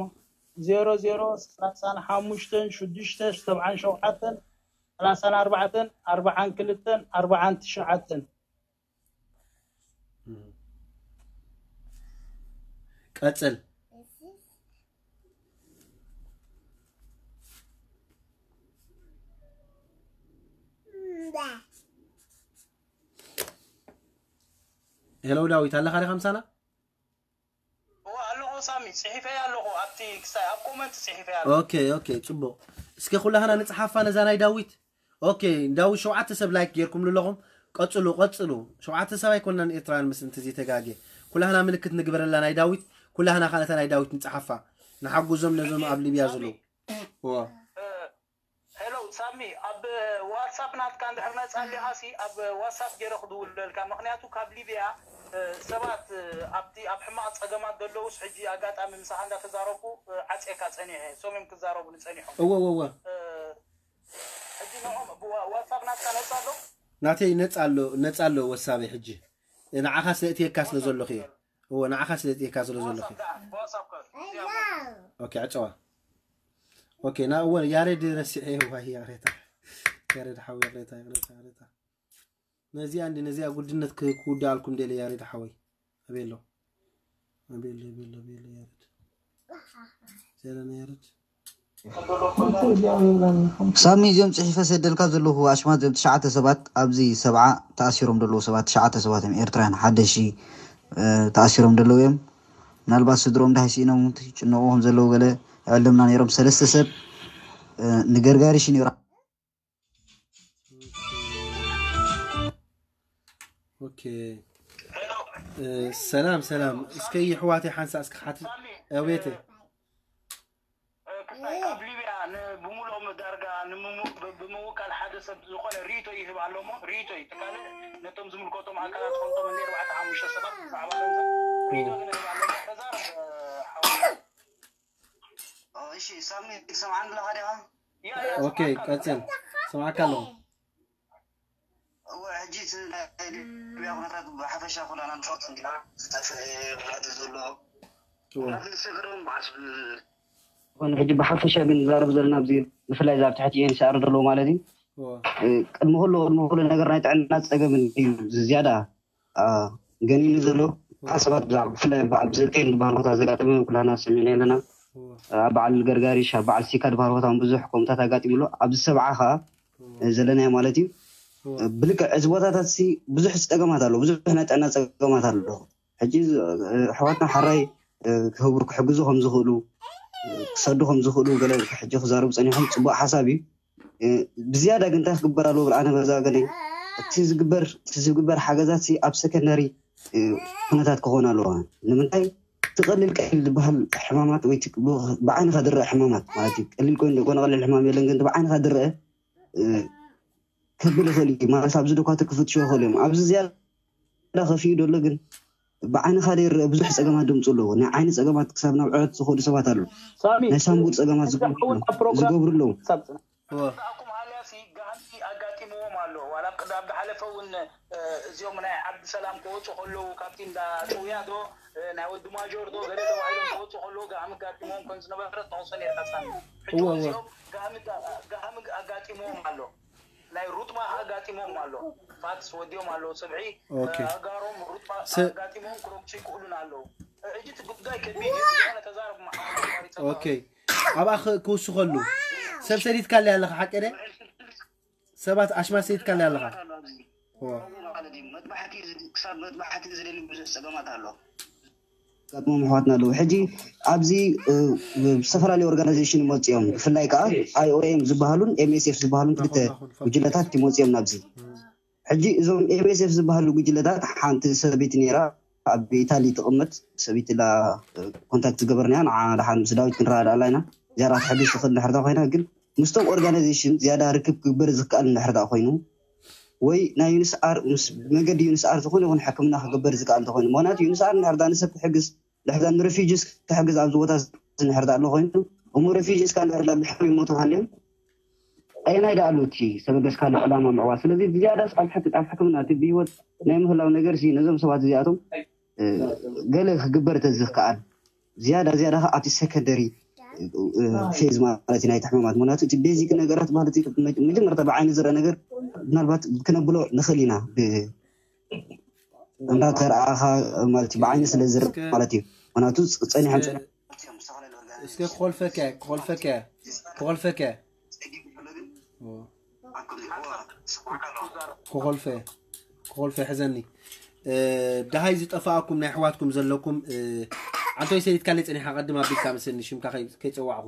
ዜሮ ዜሮ ሰላሳን ሓሙሽተን ሽዱሽተ ሰብዓን ሸውዓተን ሰላሳን ኣርባዕተን ኣርባዓን ክልተን ኣርባዓን ትሽዓተን ቀጽል። ሄሎ ዳዊት ኣለኻ ዲኻ ምሳና? እዋ ኣለኹ ሳሚ ጽሒፈ ኣለኹ። ኣብቲ ክሳይ ኣብ ኮመንት ጽሒፈ ኣለኹ። ኦኬ ኦኬ ጽቡቕ። እስኪ ኩላህና ንጽሓፋ ነዛ ናይ ዳዊት። ኦኬ ዳዊት ሸውዓተ ሰብ ላይክ ጌርኩምሉ ኣለኹም። ቀጽሉ ቀጽሉ። ሸውዓተ ሰብ ኣይኮንናን ኤርትራውያን ምስ እንት ዘይተጋጌ። ኩላህና ምልክት ንግበረላ ናይ ዳዊት። ኩላህና ካልእታ ናይ ዳዊት ንጽሓፋ። ንሓጉዞም ነዞም ኣብ ሊብያ ዘለዉ። እዋ ሄሎ ሳሚ ኣብ ዋትሳፕ ናትካ እንድሕር ነፃ ኣሊኻ ሲ ኣብ ዋትሳፕ ገይረ ክድውለልካ። ምክንያቱ ካብ ሊብያ ሰባት ኣብቲ ኣብ ሕማቕ ፀገማት ዘለውስ ሕጂ ኣጋጣሚ ምሳኻ እንዳተዛረብኩ ዓፅየካ ፀኒሐ። እሶም እዮም ክዛረቡኒ ፀኒሖም። እወ እወ እወ ሕጂ ንኦም ዋትሳፕ ናትካ ነፃ ኣሎ? ናተይ ነፃ ኣሎ ነፃ ኣሎ ወሳበይ ሕጂ ንዓኻ ስለ እትየካ ስለ ዘለኹ እየ። እወ ንዓኻ ስለ እትየካ ስለ ዘለኹ እየ። ዋትሳፕ ከ ኦኬ ዕፀዋ ኦኬ ና እወ ያሬድ ረሲዐ ዋይ ያሬታ ያሬድ ሓው ያሬታ ያሬታ ያሬታ ነዚኣ እንዲ ነዚኣ ጉድነት ክውዳኣልኩም ደለ ያሬድ ሓወይ ኣቤሎ ኣቤሎ ኣቤሎ ኣቤሎ ያሬድ ዘረና ያሬድ ሳሚ እዚኦም ፅሒፈ ሰደልካ ዘለኹ ኣሽማት እዚኦም ትሽዓተ ሰባት ኣብዚ ሰብዓ ተኣሲሮም ዘለዉ ሰባት ትሽዓተ ሰባት እዮም ኤርትራውያን ሓደሺ ተኣሲሮም ዘለዉ እዮም ምናልባት ስድሮም ዳይ ስኢኖም ጭነቑ ከም ዘለዉ ገለ ዕልምና ነይሮም ሰለስተ ሰብ ንገርጋሪ ሺ ነይሩ ኦኬ ሰላም ሰላም እስከ ይሕዋተይ ሓንሳ እስከ ሓት ኣቤተ ክሳይ ካብ ሊብያ ብሙሉኦም ዳርጋ ብምውካል ሓደ ሰብ ዝኾነ ርእይቶ ይህብ ኣሎ እሞ ርእይቶይ ትካልእ ነቶም ዝምልከቶም ኣካላት ፈልጦም እንደ ኣርባዕተ ሓሙሽተ ሰባት ብዛዕባ ገንዘብ ርእይቶ ዝንህብ ኣሎ እሞ ተዛረብ ሓወይ እሺ ሳሚ ትሰምዓኒ ኣለኻ ዲኻ ኦኬ ቀጽል ሰማዕካ ኣለኹ እወ ሕጂ እቲ ናይ ሊብያ ኩነታት ብሓፈሻ ኩላና ንፈልጦ እንዲና ዝጠፍአ ኩነታት ዘሎ ኩነታት ንስግሮም በዓስ ኮነ ሕጂ ብሓፈሻ ግን ንዛረብ ዘለና ኣብዚ ብፍላይ ዛብ ትሕቲ ኤንሲኣር ዘለዎ ማለት እዩ ቅድሚ ኩሉ ቅድሚ ኩሉ ነገር ናይ ጥዕና ፀገም እዩ ዝያዳ ገኒኑ ዘሎ ሓሳባት ብዛዕባ ብፍላይ በዓል ብዘልከይን ዝበሃል ቦታ ዘጋጠመ ኩላና ሰሚዕና ኣለና ኣብ በዓል ገርጋሪሽ ኣብ በዓል ሲካ ዝበሃል ቦታ እውን ብዙሕ ከምታት ኣጋጢሙ ኣሎ ኣብዚ ሰብዓ ከዓ ዘለናዮ ማለት እዩ ብልክዕ እዚ ቦታታት ሲ ብዙሕ ፀገማት ኣሎ ብዙሕ ናይ ጥዕና ፀገማት ኣሎ ሕጂ ኣሕዋትና ሓራይ ክህብሩ ክሕግዙ ከም ዝኽእሉ ክሰዱ ከም ዝኽእሉ ገለ ሕጂ ክዛረቡ ፀኒሖም ፅቡቅ ሓሳብ እዩ ብዝያዳ ግን እንታይ ክግበር ኣለዎ ብል ኣነ በዛ ገለይ እቲ ዝግበር እቲ ዝግበር ሓገዛት ሲ ኣብ ሰከንደሪ ኩነታት ክኾን ኣለዎ ንምንታይ እቲ ቀሊል ቀሊል ዝበሃል ሕማማት ወይ ብዓይንኻ ዝረአ ሕማማት ማለት እዩ ቀሊል ኮይኑ ደኮነ ቀሊል ሕማም የለን ግን ብዓይንኻ ዝረአ ከብል ይኽእል እዩ ማለት ኣብዚ ደኳ ተክፍትሾ ይኽእል እዮም ኣብዚ ዝያዳ ከፍዩ ደሎ ግን ብዓይንኻ ደይረአ ብዙሕ ፀገማት ድምፁ ኣለዎ ናይ ዓይኒ ፀገማት ክሳብ ናብ ዕለት ዝኸዱ ሰባት ኣለዉ ናይ ሳምቡእ ፀገማት ዝገብሩ ኣለዉ ኩም ሃልያ ሲ ጋህንቲ ኣጋጢምዎም ኣሎ ዋላ ኣብ ዝሓለፈ እውን እዚኦም ናይ ዓዲ ሰላም ክወፁ ከለዉ ካብቲ እንዳ ጭውያ ዶ ናይ ወዲ ማጆር ዶ ገለ ተባሂሎም ክወፁ ከለዉ ጋህሚ ኣጋጢሞም ከም ዝነበረ ጠቕሶ ነርካ ሳሚ። ሕጂ እውን እዚኦም ጋህሚ ኣጋጢሞም ኣሎ። ናይ ሩጥባ ኣጋጢሞም ኣሎ። ፋክስ ወዲኦም ኣለዉ። ጽብሒ ኣጋሮም ሩጥባ ኣጋጢሞም ክረግጹ ይክእሉን ኣለዉ። ሕጂ እቲ ጉዳይ ከቢድ እዩ። ዝኾነ ተዛረብ መሓመድ። ኦኬ፣ ኣብኣ ክውስኸሉ ሰብ ሰዲድካለ ኣለኻ ሓቂ ደ? ሰባት ኣሽማት ሰዲድካለ ኣለኻ። መጥባሕቲ ክሳብ መጥባሕቲ ዝደሊ ብዙሕ ፀገማት ኣሎ። ኣጋጥሞም ኣሕዋትና ኣለዉ። ሕጂ ኣብዚ ዝተፈላለዩ ኦርጋናይዜሽን ይመፁ እዮም። ብፍላይ ከዓ ኣይኦኤም ዝበሃሉን ኤምኤስኤፍ ዝበሃሉን ክልተ ጉጅለታት ይመፁ እዮም ናብዚ። ሕጂ እዞም ኤምኤስኤፍ ዝበሃሉ ጉጅለታት ሓንቲ ሰበይቲ ነይራ ኣብ ኢታሊ ትቕመጥ ሰበይቲ ላ ኮንታክት ዝገበርናያ ንዓ ደሓን ምስ ዳዊት ክንረዳዳኣላ ኢና። ዝያዳ ክትሕግዝ ትኽእል እንድሕር ኮይና ግን ምስቶም ኦርጋናይዜሽን ዝያዳ ርክብ ክግበር ዝከኣል እንድሕር ኮይኑ ወይ ናይ ዩንስኣር ምስ መገዲ ዩንስኣር ዝኾነ ይኹን ሕክምና ክግበር ዝከኣል እንተኮይኑ ምክንያቱ ዩንስኣር እንድሕር ንሰብ ክሕግዝ ድሕር ንረፊጅስ ክሕግዝ ኣብዚ ቦታ እንድሕር ኣሎ ኮይኑ እሞ ረፊጅስ ካ እንድሕር ብሕማም ይሞቱ ሃልዮም ኣየናይ ደኣ ኣሎ እቲ ሰበገስ ካልእ ዕላማ ምዕዋት ስለዚ ብዝያዳስ ኣብ ሕክምና እቲ ብሂወት ናይ ምህላው ነገር ነዞም ሰባት እዚኣቶም ገለ ክግበር ተዝክኣል ዝያዳ ዝያዳ ከዓ ኣብቲ ሰከንደሪ ፌዝ ማለት እዩ ናይቲ ሕማማት ምክንያቱ እቲ ቤዚክ ነገራት ማለት እዩ መጀመርታ ብዓይኒ ዝረአ ነገር ምናልባት ክነብሎ ንኽእል ኢና እንዳተረኣኻ ማለት እዩ ብዓይኒ ስለ ዝረአ ማለት እዩ ምክንያቱ ፀኒሖም ፀኒሖም እስከ ክኾልፈከ ክኾልፈከ ክኾልፈከ ክኾልፈ ክኾልፈ ሕዘኒ ደሃይ ዝጠፋኣኩም ናይ ኣሕዋትኩም ዘለኩም ዓንቶይ ሰሊትካለይ ፀኒሓ ቀድም ኣቢልካ መስለኒ ሽምካ ከይፀዋዕኹ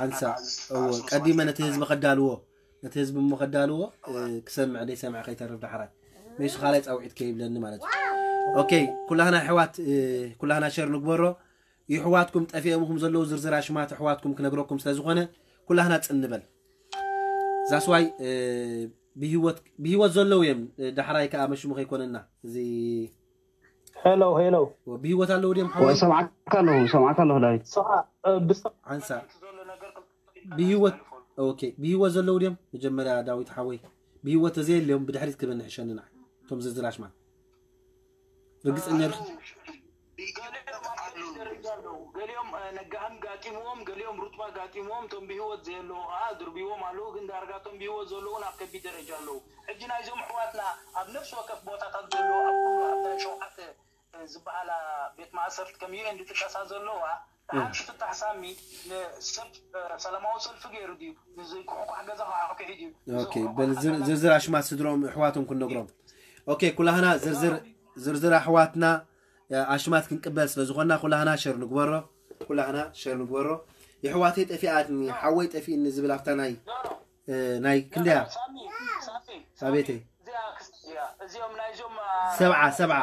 ኣንሳ ቀዲመ ነቲ ህዝቢ ከዳልዎ ነቲ ህዝቢ እሞ ከዳልዎ ክሰምዕ ደይ ሰምዕ ከይተርፍ ዳሕራይ መይሱ ካልኣይ ፃውዒት ከይብለኒ ማለት እዩ ኦኬ ኩላህና ኣሕዋት ኩላህና ሸር ንግበሮ ይሕዋትኩም ጠፊኦምኹም ዘለዉ ዝርዝር ኣሽማት ኣሕዋትኩም ክነግረኩም ስለ ዝኾነ ኩላህና ፅን ንበል ዛስዋይ ብህይወት ዘለዉ እዮም ዳሕራይ ከዓ መሽሙ ከይኮነና እዚ ሄሎ ሄሎ ብህይወት ኣለዉ ድዮም ሓወይ ሰምዓካ ኣለኹ ሰምዓካ ኣለኹ ዳዊት ሓንሳ ብህይወት ኦኬ ብህይወት ዘለዉ ድዮም መጀመርያ ዳዊት ሓወይ ብህይወት ተዘየልዮም ብድሕሪት ክበኒ ሕሸንና እቶም ዝርዝር ኣሽማት ርግፀኛ ገሊኦም ነጋህም ጋጢምዎም ገሊኦም ሩጥባ ጋጢምዎም እቶም ብህይወት ዘየለዉ ከዓ ድርብይዎም ኣለዉ ግን ዳርጋ እቶም ብህይወት ዘለዉ ናብ ከቢድ ደረጃ ኣለዉ ሕጂ ናይዞም ኣሕዋትና ኣብ ነፍሲ ወከፍ ቦታታት ዘለዉ ኣብ ኩሉ ኣብተን ሸውዓተ ዝበሃላ ቤት ማእሰርቲ ከም ዩኤን ዝጥቀሳ ዘለዋ ተሓምሽቱ ታሕሳሚ ንሰብ ሰላማዊ ሰልፊ ገይሩ ድዩ ንዝኩሕኳሕ ገዛ ክዓኩሒ ድዩ ዝርዝር ኣሽማት ስድሮም ኣሕዋቶም ክንነግሮም ኦኬ ኩላህና ዝርዝር ኣሕዋትና ኣሽማት ክንቅበል ስለ ዝኾንና ኩላህና ሸር ንግበሮ ኩላህና ሸር ንግበሮ የሕዋተይ ጠፊኣትኒ ሓወይ ጠፊእኒ ዝብል ኣብታ ናይ ናይ ክንደያ ኣቤተይ እዚኦም ናይዞም ሰብዓ ሰብዓ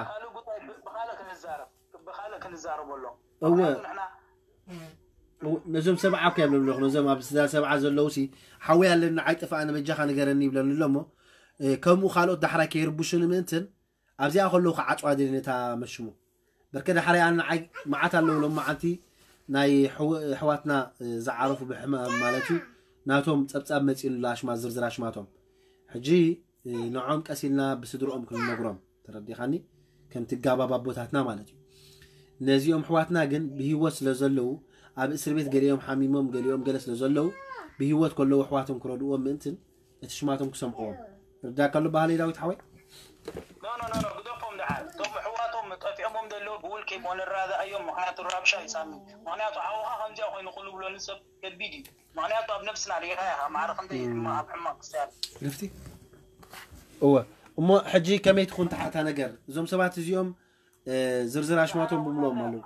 ብካልእ ክንዛረብ ብካልእ ክንዛረበሎም እወ ነዞም ሰብዓ እኮ እዮም ንብለኹ ነዞም ኣብ ስዳ ሰብዓ ዘለዉ ሲ ሓወይ ኣለኒ ንዓይ ጠፋእኒ በጃኻ ንገረኒ ይብለኒ ኣሎ እሞ ከምኡ ካልኦት ዳሕራይ ከይርብሹኒ ምእንትን ኣብዚኣ ከለዉ ክዓፅዋ ደሊ ነታ መሽሙ በርከ ዳሕራይ ኣነ ንዓይ መዓት ኣለዉ ሎም መዓልቲ ናይ ኣሕዋትና ዝዓረፉ ብሕማም ማለት እዩ ናቶም ፀብፃብ መፂኡሉ ኣሽማት ዝርዝር ኣሽማቶም ሕጂ ንዖም ቀስ ኢልና ብስድርኦም ክንነግሮም ተረዲኻኒ ከምቲ ጋባብ ኣቦታትና ማለት እዩ ነዚኦም ኣሕዋትና ግን ብህይወት ስለ ዘለዉ ኣብ እስር ቤት ገሊኦም ሓሚሞም ገሊኦም ገለ ስለ ዘለዉ ብህይወት ከለዉ ኣሕዋቶም ክረድእዎም ምእንትን እቲ ሽማቶም ክሰምዕዎም ርዳካ ኣሎ ባህለይ ዳዊት ሓወይ ግደፎም ደሓር እቶም ኣሕዋቶም ጠፊኦሞም ዘለዉ ብውልቂ እሞ ንረዳእዮም ምክንያቱ ራብሻ ይሳሚ ምክንያቱ ሓውኻ ከምዚኣ ኮይኑ ክንብሎ ንሰብ ከቢድ እዩ ምክንያቱ ኣብ ነብስና ሪኢኻ ኢኻ ማዕረ ክንደይ ሕማቕ ኣብ ሕማቕ ክስያል ግፍቲ እወ እሞ ሕጂ ከመይ ትኹን ተሓታ ነገር እዞም ሰባት እዚኦም ዝርዝር ኣሽማቶም ብምሎም ኣለዉ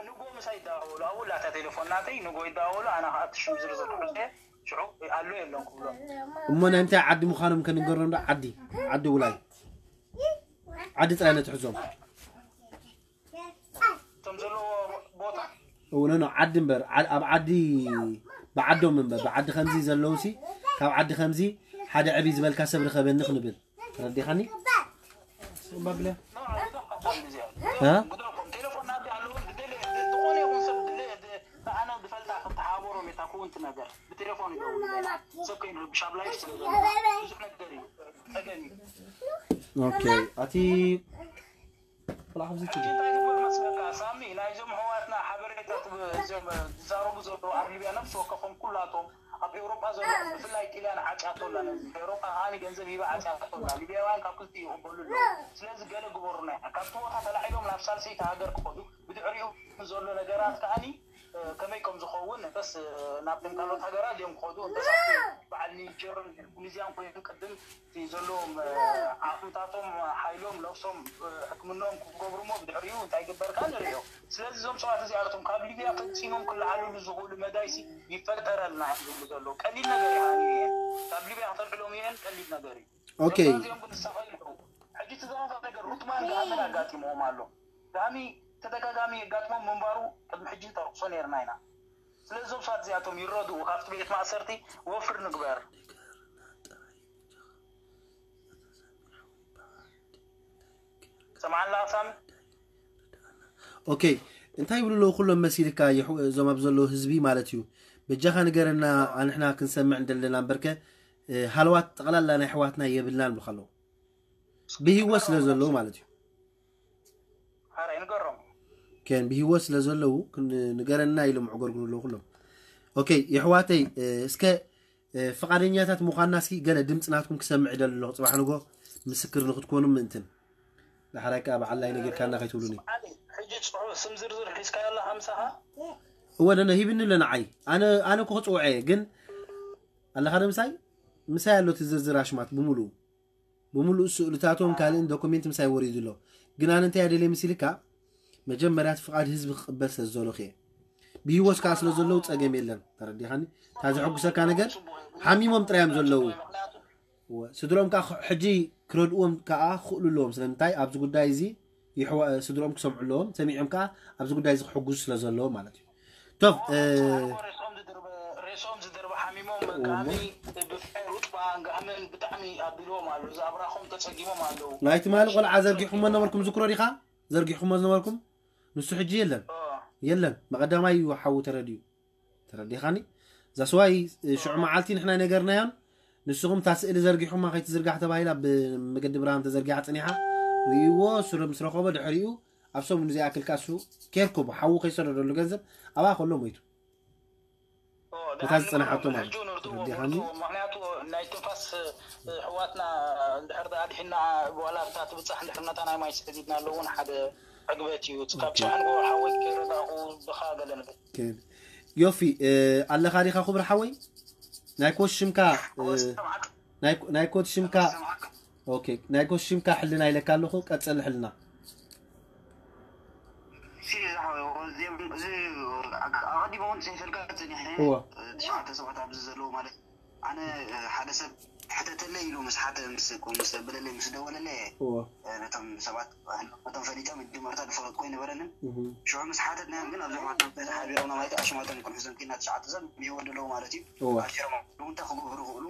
ንጎ ምሳይ ይዳወሉ ኣብኡ ላታ ቴሌፎን ናተይ ንጎ ይዳወሉ ኣና ከዓ እቲ ሽም ዝርዝር ክሕዘ ሽዑ ኣሎ የለን ክብሎ እሞ ናይ ምንታይ ዓዲ ምዃኖም ከንገሮም ዶ ዓዲ ዓዲ ውላይ ዓዲ ጥራይ ነትሕዞም እቶም ዘለዎ ቦታ እውነ ነው ዓዲ እምበር ኣብ ዓዲ ብዓዶም እምበር ብዓዲ ከምዚ ዘለውሲ ካብ ዓዲ ከምዚ ሓደ ዕብይ ዝበልካ ሰብ ርኸበኒ ክንብል ተረዲኻኒ ቴሌፎን ናተይ ኣለዎ ዝደለ ዝኾነ ይኹን ሰብ ዝደለ ኣነ ዝፈልጣ ክተሓባበሮም እየ ታክውንቲ ነገር ቴሌፎን ይደውል፣ ሰብ ከይንርብሽ ኣብ ላይፍ ስለ ዘሎ ብዙሕ ነገር እዩ፣ ጸገም እዩ። ኦኬ ኣቲ ቆልዓ ኣብዚ ሕጂ እንታይ ንግበር መስለካ ሳሚ፣ ናይዞም ኣሕዋትና ሓበሬታ ትብ- እዚኦም ዝዛረቡ ዘለዉ ኣብ ሊብያ ነፍሲ ወከፎም ኩላቶም ኣብ ኤውሮጳ ዘሎ ብፍላይ ጢልያን ዓጽያቶ ኣላ፣ ነዚ ኤውሮጳ ከዓኒ ገንዘብ ሂባ ዓጽያቶ ኣላ። ሊብያውያን ካብ ክልቲኡ ይቕበሉ ኣለዉ። ስለዚ ገለ ግበሩና ኢና። ካብቲ ቦታ ተላዒሎም ናብ ሳልሰይቲ ሃገር ክኸዱ ብድሕሪኡ ዘሎ ነገራት ከዓኒ ከመይ ከም ዝኸውን ነተስ ናብ ካልኦት ሃገራት እዮም ክኸዱ እንተስ በዓል ኒጀርን ኢንዶኔዝያን ኮይኑ ቅድም እቲ ዘለዎም ዓቕምታቶም ሓይሎም ነብሶም ሕክምናኦም ክገብሩ እሞ ብድሕሪኡ እንታይ ግበር ከዓ ንርእዮ። ስለዚ እዞም ሰባት እዚኣቶም ካብ ሊብያ ፈፂሞም ክለዓልሉ ዝኽእሉ መዳይሲ ይፈጠረልና እዮም ዝብሉ ዘለዉ። ቀሊል ነገር እዩ። ካብ ሊብያ ክተልዕሎም እየን ቀሊል ነገር እዩ። ኦኬ እዚኦም ግን ዝሳቐዩ ኣለዉ። ሕጂ እቲ ዘኸፈ ነገር ሩትማን ገሃምን ኣጋጢምዎም ኣሎ። ገሃሚ ተደጋጋሚ የጋጥሞም ምንባሩ ቅድሚ ሕጂ ንጠርቅሶ ነይርና ኢና። ስለዚ እዞም ሰባት እዚኣቶም ይረድኡ፣ ካብቲ ቤት ማእሰርቲ ወፍር ንግበር። ሰምዓና ሳሚ? ኦኬ እንታይ ይብሉ ኣለዉ ኩሎም መሲልካ የሕው- እዞም ኣብ ዘለዉ ህዝቢ ማለት እዩ። በጃኻ ንገረና ኣንሕና ክንሰምዕ እንደለና እምበርከ እ፣ ሃለዋት ጠቕላላ ናይ ኣሕዋትና የብልናን ብልካ ኣለዉ። ብህይወት ስለ ዘለዉ ማለት እዩ። ሓራይ ንገሮም። ከን ብህይወት ስለ ዘለዉ ክን- ንገረና ኢሎም ዕጎርጉሩ ኣለዉ ኩሎም። ኦኬ የሕዋተይ እ፣ እስከ እ፣ ፍቓደኛታት ምዃንና እስኪ ገለ ድምፂ ናትኩም ክሰምዕ ይደሊ ኣለኹ። ፅባሕ ንጎ ምስክር ንክትኮኑ ምእንትን ዳሕራይ ከዓ በዓል ላይ ነጊርካና ከይትብሉኒ። ሕጂ ፅሑፍ ስም ዝርዝር ሒዝካዮ ኣለካ ምሳኻ? እወ ነነ ሂብኒ ኣሎ ንዓይ። ኣነ ኣነ እኮ ክፅውዐ እየ ግን ኣለካ ዶ ምሳይ? ምሳይ ኣሎ እቲ ዝርዝር ኣሽማት ብምሉኡ ብምሉእ ስእልታቶም ካልእን ዶኩሜንት ምሳይ ወሪዱ ኣሎ። ግን ኣነ እንታይ ኣደልየ ምስ ኢልካ መጀመርያ እቲ ፍቓድ ህዝቢ ክቕበል ስለ ዝደለኹ እየ። ብህይወት ከዓ ስለ ዘለዉ ፀገም የለን። ተረዲኻኒ? እታ ዘሐጉሰካ ነገር ሓሚሞም ጥራይ እዮም ዘለዉ። እወ፣ ስድሮም ከዓ ክ- ሕጂ ክረድእዎም ከዓ ክኽእሉ ኣለዎም። ስለምንታይ ኣብዚ ጉዳይ እዚ ይሕዋ- ስድሮም ክሰምዑ ኣለዎም። ሰሚዖም ከዓ ኣብዚ ጉዳይ እዚ ክሕግዙ ስለ ዘለዎም ማለት እዩ። ቶፍ እ፣ ሬሶም ዝድርበ ሬሶም ዝድርበ ሓሚሞም ጋሚ ብፍላይ ሩጥባ ጋምን ብጣዕሚ ኣቢልዎም ኣሎ። እዚ ኣብራኾም ተፀጊሞም ኣለዉ። ናይ ትማሊ ቆልዓ ዘርጊሕኩሞ ነበርኩም ዝክሮ ዲኻ? ዘርጊሕኩሞ ዝነበርኩም ንሱ ሕጂ የለን። የለን መቐዳማይ እዩ ሓዉ ተረድዩ። ተረዲኻኒ? ዛስዋይ ሽዑ መዓልቲ ንሕና ነገርናዮን ንስኹም እታ ስእሊ ዘርጊሑማ ከይትዝርጋሕ ተባሂላ ብመገዲ ብርሃን ተዘርጊሓ ፀኒሓ ርእይዎ ስረ ምስ ረኸቦ ድሕሪኡ ኣብ ሰሙን እዚኣ ክልካ እሱ ኬርኩብ ሓዉ ከይሰደደሉ ገንዘብ ኣብኣ ከሎ ሞይቱ። እታ ዝፀናሓቶ ማለት እዩ። ተረዲኻኒ? ምክንያቱ ናይ ትንፋስ ኣሕዋትና እንድሕር ኣድሒና ዋላ እታ ትብፃሕ እንድሕር ነታ ናይ ማይ ስሕዚትና ኣለውን ሓደ ዕግበት እዩ። ካብ ሻሕን ጎ ሓወይ ከይረዳእኹ ብኻ ገለ ንብል። ዮፊ ኣለኻ ዲኻ ክቡር ሓወይ? ናይ ኮት ሽምካ ናይ ኮት ሽምካ ኦኬ ናይ ኮት ሽምካ ሕልና ኢለካ ኣለኹ። ቀፅል ሕልና። ኣቐዲመ እውን ፅሒፈልካ ፀኒሐ። ትሽዓተ ሰባት ኣብዚ ዘለዉ ማለት ኣነ ሓደ ሰብ ሕተተለይ ኢሉ ምስ ሓተ ምስ ምስ ብለለይ ምስ ደወለለይ ነቶም ሰባት ነቶም ፈሊጦም መጀመርታ ዝፈለጥኩ ኣይነበረንን። ሽዑ ምስ ሓተትናዮም ግን ኣብዚ ሕዋትና ተሓቢሮም ማለት ኣሽማቶም ክንሕዞም ኪና ትሽዓተ ሰብ ይወ ዘለዉ ማለት እዩ። ኣሽሮም እንታይ ክገብሩ ይኽእሉ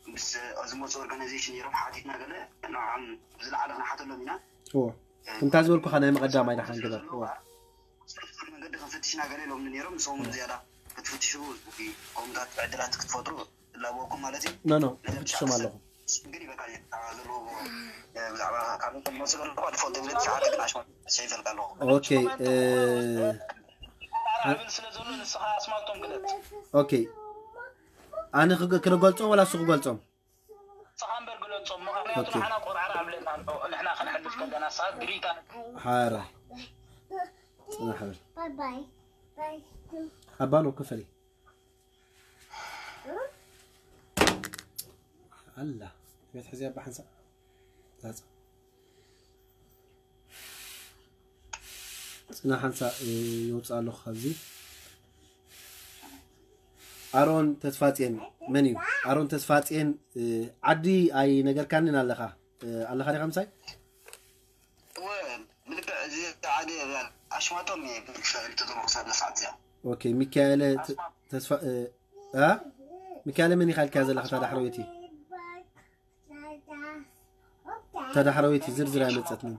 ምስ ዝመፁ ኦርጋናይዜሽን ነይሮም ሓቲትና ገለ ንዖም ዝለዓለ ክንሓተሎም ኢና። ከምታ ዝበልኩኻ ናይ መቐዳማይ ደሓን ግበር። መንገዲ ክንፍትሽና ገለ ኢሎም ነይሮም ንስኹም ዝያዳ ክትፍትሹ ከምታት ዕድላት ክትፈጥሩ ላቦኩም ማለት እዩ። ኖ ኖ ክትፍትሾም ኣለኹ። ግን ይበቃ ዘለዎም ብዛዕባ ካልኦት መፅእ ኣለኹ ኣድፈልጦ ብለ ትሽዓተ ግን ኣሽማ ይፈልጥ ኣለኹ። ኦኬ ብል ስለ ዘሎ ንስኻ ኣስማቶም ግለፅ። ኦኬ ኣነ ክገልፆም ወላ እሱ ክገልፆም ንስኻ እምበር ግለፆም። ምኽንያቱ ንሕና ቆርዓራ ኣብለና ኣሎ ንሕና ክንሕልፍ ከለና ሰዓት ግሪታ ሓራ ፅናሕ በል ኣባኖ ክፈሊ ኣላ ቤት ሕዚ ኣባ ሓንሳእ ዛፃ ፅና ሓንሳእ የውፅእ ኣለኹ ካብዚ ኣሮን ተስፋፅየን መን እዩ ኣሮን ተስፋፅየን ዓዲ ኣይነገርካንን ኣለኻ ኣለኻ ዲኻ ምሳይ ብልክዕ እዚ ዓዲ ኣሽማቶም እየ ብልክዕ ተዘመርኩ ሳለ ሰዓት እዚኣ ኦኬ ሚካኤለ ተስፋ ሚካኤለ መን ኢኻ ኢልካ ዘለኻ ታዳ ሕረቤቲ ታዳ ሕረቤቲ ዝርዝር ኣይመፀትንን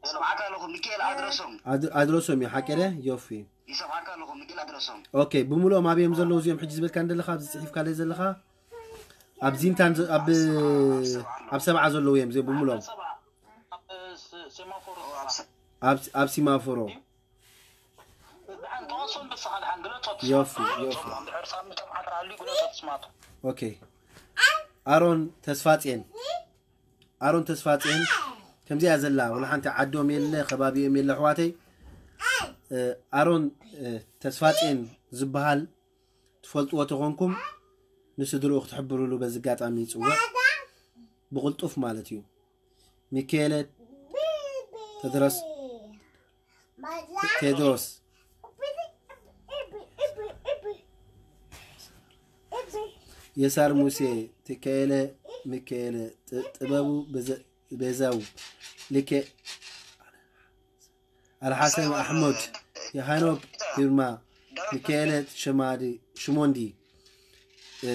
ስምዓካ ኣለኹ ሚካኤል ኣድረሶም ኣድረሶም እዩ ሓቂ ደ ዮፊ ይሰምዓካ ኣለኹ። ሚኪኤል ኣድረሶም። ኦኬ፣ ብምሉኦም ኣበዮም ዘለዉ እዚኦም ሕጂ ዝበልካ እንደለኻ ኣብዚ ጽሒፍካ ለይ ዘለኻ ኣብ ዚንታን ዘ- ኣብ ኣብ ሰብዓ ዘለዉ እዮም እዚኦም ብምሉኦም ኣብ ስ- ሴማፎሮ ኣብ ኣብ ሲማፎሮ ድሓን ተዋሶም ብስኻ ድሓን ግለጾት ዮፊ ዮፊ ድሕር ሳምንት ተምሓት ኣሉ ግለጾት ስማቱ ኦኬ። ኣሮን ተስፋጼን ኣሮን ተስፋጼን ከምዚኣ ዘላ ወላ ሓንቲ ዓዶም የለ ከባቢኦም የለ ኣሕዋተይ። እ፣ ኣሮን እ፣ ተስፋጼን ዝበሃል ትፈልጥዎ ተኾንኩም ንስድርኡ ክትሕብሩሉ በዚ ኣጋጣሚ ይፅውዕ። ብቕልጡፍ ማለት እዩ። ሚካኤለ ተድረስ ቴድሮስ የሳር ሙሴ ትካኤለ ሚካኤለ ጥ- ጥበቡ በዘ- በዛው ልኬ ኣልሓሰን ኣሕመድ የሃኖክ ግርማ ሚካኤለ ሸማዲ ሽሞንዲ እ፣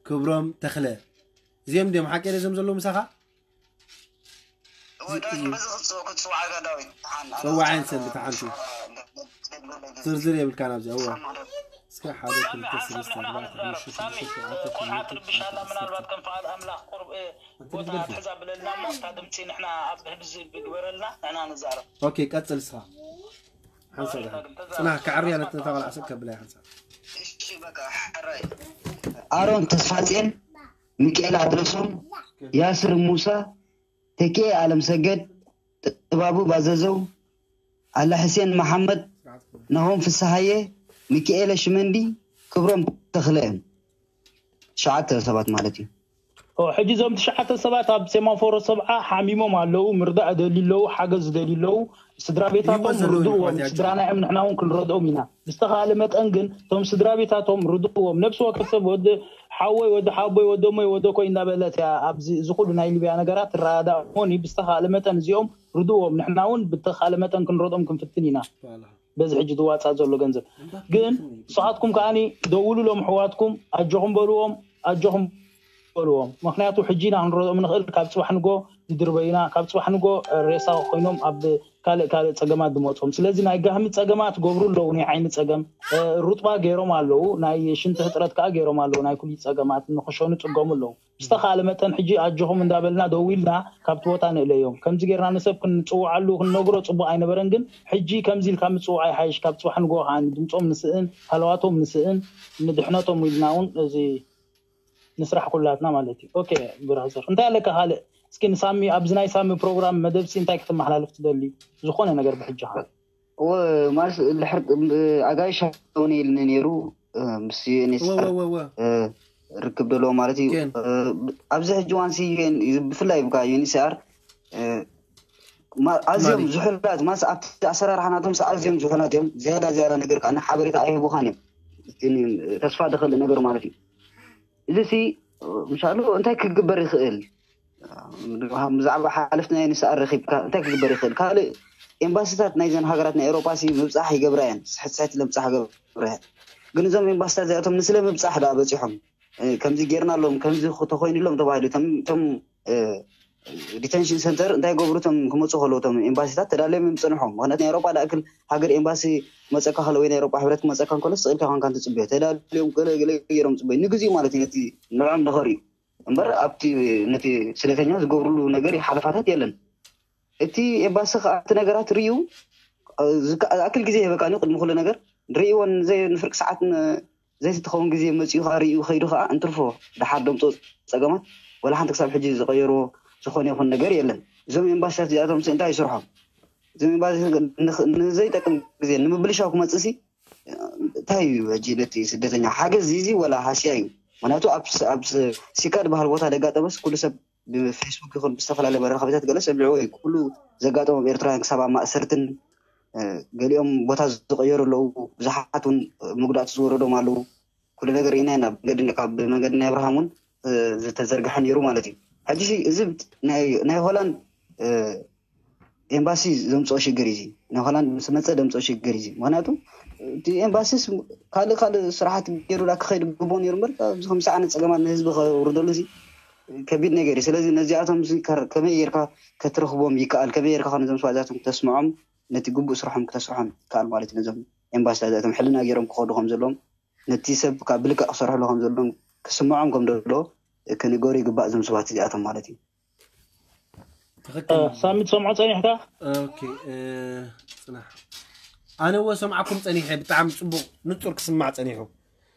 ክብሮም ተኽለ እዚኦም ድዮም ሓቂ እዞም ዘለዉ ምሳኻ እወ ዳዊት በዚ ክትፅው ክትፅዋዓጋ ዳዊት ሓን ፀዋዓይን ሰብ ብታሓንቲ ዝርዝር የብልካን ኣብዚ እዋ እስከ ሓደ ክልተ ሰለስተ ኣርባዕተ ሓሙሽተ ሽዱሽተ ሸውዓተ ቆልዓ ትርብሻላ ምናልባት ከም ፍቓድ ኣምላኽ ቁርብ ቦታ ትሕዛ ብለልና እሞ እታ ድምፂ ንሕና ኣብ ህብዚ ብግበረልና ንሕና ንዛረብ ኦኬ ቀፅል እስኻ ሓንሳብ ደሓን ፅናሕ ካዕርያ ነታ ቆልዓ ሰብ ከብላ ሓንሳብ እሺ በቃ ሕራይ ኣሮን ተስፋጼን፣ ሚካኤል ኣድረሶም፣ ያስር ሙሳ፣ ተኪኤ ኣለምሰገድ፣ ጥባቡ ባዘዘው፣ ኣለ ሕሴን መሓመድ፣ ናሆም ፍስሃየ፣ ሚካኤለ ሽመንዲ፣ ክብሮም ተኽለ እዮም። ትሽዓተ ሰባት ማለት እዩ። ሕጂ እዞም ትሽዓተ ሰባት ኣብ ሴማፎሮ ሰብዓ ሓሚሞም ኣለዉ፣ ምርዳእ ደልዩ ኣለዉ፣ ሓገዝ ዝደልዩ ኣለዉ። ስድራ ቤታቶም ርድእዎም፣ ስድራና እዮም፣ ንሕና እውን ክንረድኦም ኢና። ብዝተኻእለ መጠን ግን እቶም ስድራ ቤታቶም ርድእዎም። ነብሲ ወከፍ ሰብ ወዲ ሓወይ፣ ወዲ ሓቦይ፣ ወዲ እሞይ፣ ወዲ ኮይ እንዳበለት እያ ኣብዚ እዚ ኩሉ ናይ ሊብያ ነገራት ትረዳዳእ እሞኒ፣ ብዝተኻእለ መጠን እዚኦም ርድእዎም። ንሕና እውን ብተኻእለ መጠን ክንረድኦም ክንፍትን ኢና። በዚ ሕጂ ዝዋፃእ ዘሎ ገንዘብ ግን ንስኻትኩም ከዓኒ ደውሉሎም፣ ኣሕዋትኩም ኣጆኹም በልዎም፣ ኣጆኹም በልዎም። ምክንያቱ ሕጂ ኢና ክንረድኦም ንኽእል፣ ካብ ፅባሕ ንጎ ዝድርበዩና፣ ካብ ፅባሕ ንጎ ሬሳ ኮይኖም ኣብ ካልእ ካልእ ፀገማት ዝመፅኦም። ስለዚ ናይ ጋህሚ ፀገማት ገብሩ ኣለዉ፣ ናይ ዓይኒ ፀገም እ፣ ሩጥባ ገይሮም ኣለዉ፣ ናይ ሽንቲ ህፅረት ከዓ ገይሮም ኣለዉ፣ ናይ ኩሊት ፀገማት ንክሸኑ ፅገሙ ኣለዉ። ብዝተኻእለ መጠን ሕጂ ኣጆኹም እንዳበልና ደዊልና ካብቲ ቦታ ንእለዮም። ከምዚ ጌርና ንሰብ ክንፅውዓሉ ክንነግሮ ፅቡቕ ኣይነበረን፣ ግን ሕጂ ከምዚ ኢልካ ምፅውዓይ ሓይሽ፣ ካብ ፅባሕ ንጎ ከዓ ድምፆም ንስእን ሃለዋቶም ንስእን ንድሕነቶም ኢልና እውን እዚ ንስራሕ ኩላትና ማለት እዩ። ኦኬ ብራዘር፣ እንታይ ኣለካ ካልእ? እስኪ ንሳሚ ኣብዚ ናይ ሳሚ ፕሮግራም መደብሲ እንታይ ክትመሓላልፍ ትደሊ? ዝኾነ ነገር ብሕጂ ኻ እወ ማለት ድሕር ኣጋይሽ እውን ኢልኒ ነይሩ እ፣ ምስ ዩኤንኤስኣር ወወወወ እ፣ ርክብ ዘለዎ ማለት እዩ። ኬን። እ፣ ኣብዚ ሕጂ እዋን ሲ ዩኤን ብፍላይ ብካ ዩኤንኤስኣር እ፣ ማ- ኣዝዮም ትማሊ። ዝሑላት ማስ ኣብቲ ኣሰራርሓ ናቶም ሲ ኣዝዮም ዝሑላት እዮም። ዝያዳ ዝያዳ ነገር ከዓ ሓበሬታ ኣይህቡኻን እዮም። ግን ተስፋ ዝኽእል ነገር ማለት እዩ። እዚ ሲ ምሻሉ እንታይ ክግበር ይኽእል? ብዛዕባ ሓለፍቲ ናይ ንስኣር ረኺብካ እንታይ ክግበር ይኽእል? ካልእ ኤምባሲታት ናይዘን ሃገራት ናይ ኤውሮጳ ሲ ምብፃሕ ይገብራ እየን፣ ስሕት ስሕት ለምፃሕ ገብራ እየን። ግን እዞም ኤምባሲታት እዚኣቶም ንስለ ምብፃሕ ዳ በፂሖም እ፣ ከምዚ ጌርና ኣሎም ከምዚ ተኮይኑሎም ተባሂሉ እቶም እቶም እ፣ ዲቴንሽን ሰንተር እንታይ ገብሩ እቶም ክመፁ ከለዉ እቶም ኤምባሲታት ተዳልዮም እዮም ዝፀንሖም። ምክንያቱ ናይ ኤውሮጳ ዳእክል ሃገር ኤምባሲ ክመፀካ ከሎ ወይ ናይ ኤውሮጳ ሕብረት ክመፀካ እንከሎ ስቕ ኢልካ ኮንካ ትፅበዮ። ተዳልዮም ገለ ገለ ገይሮም ፅበዩ ንግዚኡ ማለት እዩ። ነቲ ንዕኦም ንኸርእዩ እምበር ኣብቲ ነቲ ስደተኛ ዝገብርሉ ነገር ሓለፋታት የለን። እቲ ኤምባሲ ከዓ እቲ ነገራት ርእዩ ዝኣክል ግዜ ይህበካ እዩ ቅድሚ ኩሉ ነገር ርእይዎን ዘይ ንፍርቂ ሰዓት ዘይትኸውን ግዜ መፅኡ ከዓ ርእዩ ከይዱ ከዓ እንትርፎ ደሓር ደምፅኦ ፀገማት ወላ ሓንቲ ክሳብ ሕጂ ዝቀየርዎ ዝኾነ ይኹን ነገር የለን። እዞም ኤምባሲታት እዚኣቶም እንታይ ይስርሖም? እዞም ኤምባሲ ንዘይጠቅም ግዜ ንምብልሻው ክመፅእ ሲ እንታይ እዩ ሕጂ ነቲ ስደተኛ ሓገዝ እዚ ወላ ሃስያ እዩ? ምክንያቱ ኣብ ሲካ ዝበሃል ቦታ ደጋጠመስ ኩሉ ሰብ ብፌስቡክ ይኹን ብዝተፈላለየ መራኸቢታት ገለ ሰሚዕዎ እዩ። ኩሉ ዘጋጠሞም ኤርትራውያን ክሳብ ኣብ ማእሰርትን ገሊኦም ቦታ ዝቀየሩ ኣለዉ። ብዙሓት እውን መጉዳእቲ ዝወረዶም ኣለዉ። ኩሉ ነገር ኢና ኢና ካብ መንገዲ ናይ ኣብርሃም እውን ዝተዘርግሐ ነይሩ ማለት እዩ። ሕጂ እዚ ናይ ሆላንድ ኤምባሲ ዘምፅኦ ሽግር እዩ። ናይ ሆላንድ ምስ መፀ ዘምፅኦ ሽግር እዩ። ምክንያቱ እቲ ኤምባሲስ ካልእ ካልእ ስራሓት ገይሩ ክኸይድ ግቦ ነይሩ እምበር ኣብዚ ከምዚ ዓይነት ፀገማት ንህዝቢ ከውርደሉ እዚ ከቢድ ነገር እዩ። ስለዚ ነዚኣቶም እዚ ከመይ ጌርካ ከትረኽቦም ይከኣል፣ ከመይ ጌርካ ነዞም ሰባት እዚኣቶም ክተስምዖም፣ ነቲ ግቡእ ስርሖም ክተስርሖም ይከኣል ማለት እዩ። ነዞም ኤምባሲታት እዚኣቶም ሕልና ገይሮም ክኸዱ ከም ዘለዎም፣ ነቲ ሰብ ካብ ብልክዕ ክሰርሕሉ ከም ዘለዎም ክስምዖም ከም ደሎ ክንገሩ ይግባእ። እዞም ሰባት እዚኣቶም ማለት እዩ። ትኽክል። ሳሚ ትሰምዖ ጸኒሕካ? ኦኬ፣ ጽናሕ። ኣነ እወ ሰምዓኩም ጸኒሐ፣ ብጣዕሚ ጽቡቕ ንጹር ክስማዕ ጸኒሑ።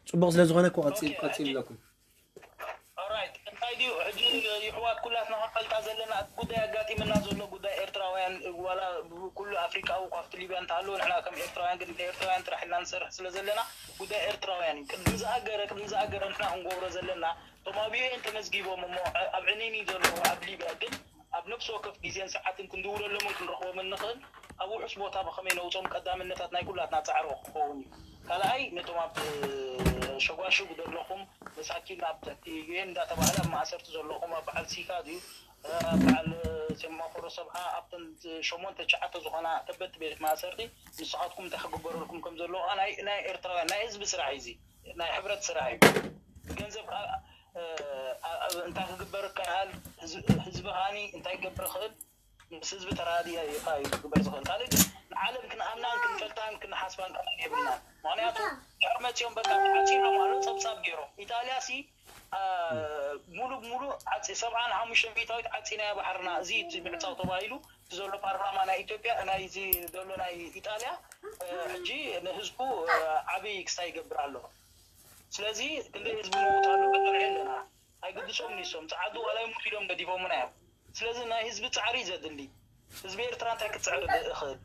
ጽቡቕ ስለ ዝኾነ እኮ ቀጺል ቀጺል ኣለኩም። ኦራይት፣ እንታይ ድዩ ሕጂ? ይሕዋት ኩላትና ከፈልጣ ዘለና እቲ ጉዳይ ኣጋጢምና ዘሎ ጉዳይ ኤርትራውያን ዋላ ኩሉ ኣፍሪቃዊ ካብቲ ሊብያ እንተሃለዎ ንሕና ከም ኤርትራውያን ግን ኤርትራውያን ጥራሕ ኢልና ንሰርሕ ስለ ዘለና ጉዳይ ኤርትራውያን እዩ። ቅድሚ ዝኣገረ ቅድሚ ዝኣገረ ንሕና ክንገብሮ ዘለና እቶም ኣብ ዩኤን ተመዝጊቦም እሞ ኣብ ዕኒኒ ዘለዉ ኣብ ሊብያ ግን ኣብ ነፍሲ ወከፍ ግዜን ሰዓትን ክንድውለሎምን ክንረኽቦምን ንኽእል ኣብ ውሑስ ቦታ ብኸመይ ነውፅኦም ቀዳምነታት ናይ ኩላትና ፃዕሪ ክኸውን እዩ። ካልኣይ ነቶም ኣብ ሸጓሽጉ ዘለኹም መሳኪን ኣብ ትሕቲ ዩኤን እንዳተባህለ ኣብ ማእሰርቲ ዘለኹም ኣብ በዓል ሲካ ድዩ በዓል ሴማፎሮ ሰብዓ ኣብተን ሸሞንተ ትሽዓተ ዝኾና ከበድቲ ቤት ማእሰርቲ ንስኻትኩም እንታይ ክግበረልኩም ከም ዘለዎ ናይ ኤርትራውያን ናይ ህዝቢ ስራሕ እዩ። ናይ ሕብረት ስራሕ እዩ። ብገንዘብ ከዓ እንታይ ክግበር ይከኣል፣ ህዝቢ ከዓኒ እንታይ ክገብር ይኽእል፣ ምስ ህዝቢ ተራዲእካ እዩ ክግበር ዝኽእል። ካልእ ግን ንዓለም ክንኣምናን ክንፈልጣን ክንሓስባን ከኣ የብልናን። ምኽንያቱ ድሕሪ መፂኦም በቃ ተዓፂሎም ኣሎ ፀብፃብ ገይሮም። ኢጣልያ ሲ ሙሉ ብሙሉ ዓፂ ሰብዓን ሓሙሽተ ሚእታዊት ዓፂናያ ባሕርና እዚ እቲ ምዕፃው ተባሂሉ እቲ ዘሎ ፓርላማ ናይ ኢትዮጵያ ናይ እዚ ዘሎ ናይ ኢጣልያ ሕጂ ንህዝቡ ዓብይ ክስታይ ይገብር ኣሎ። ስለዚ ክንደይ ህዝቢ መውት ኣሎ ክንርኢ ኣለና። ኣይግድሶም ንሶም ፃዓዱ ዋላ ይሙት ኢሎም ገዲፎምና እዮም። ስለዚ ናይ ህዝቢ ፃዕሪ እዩ ዘድሊ። ህዝቢ ኤርትራ እንታይ ክፅዕር ይኽእል?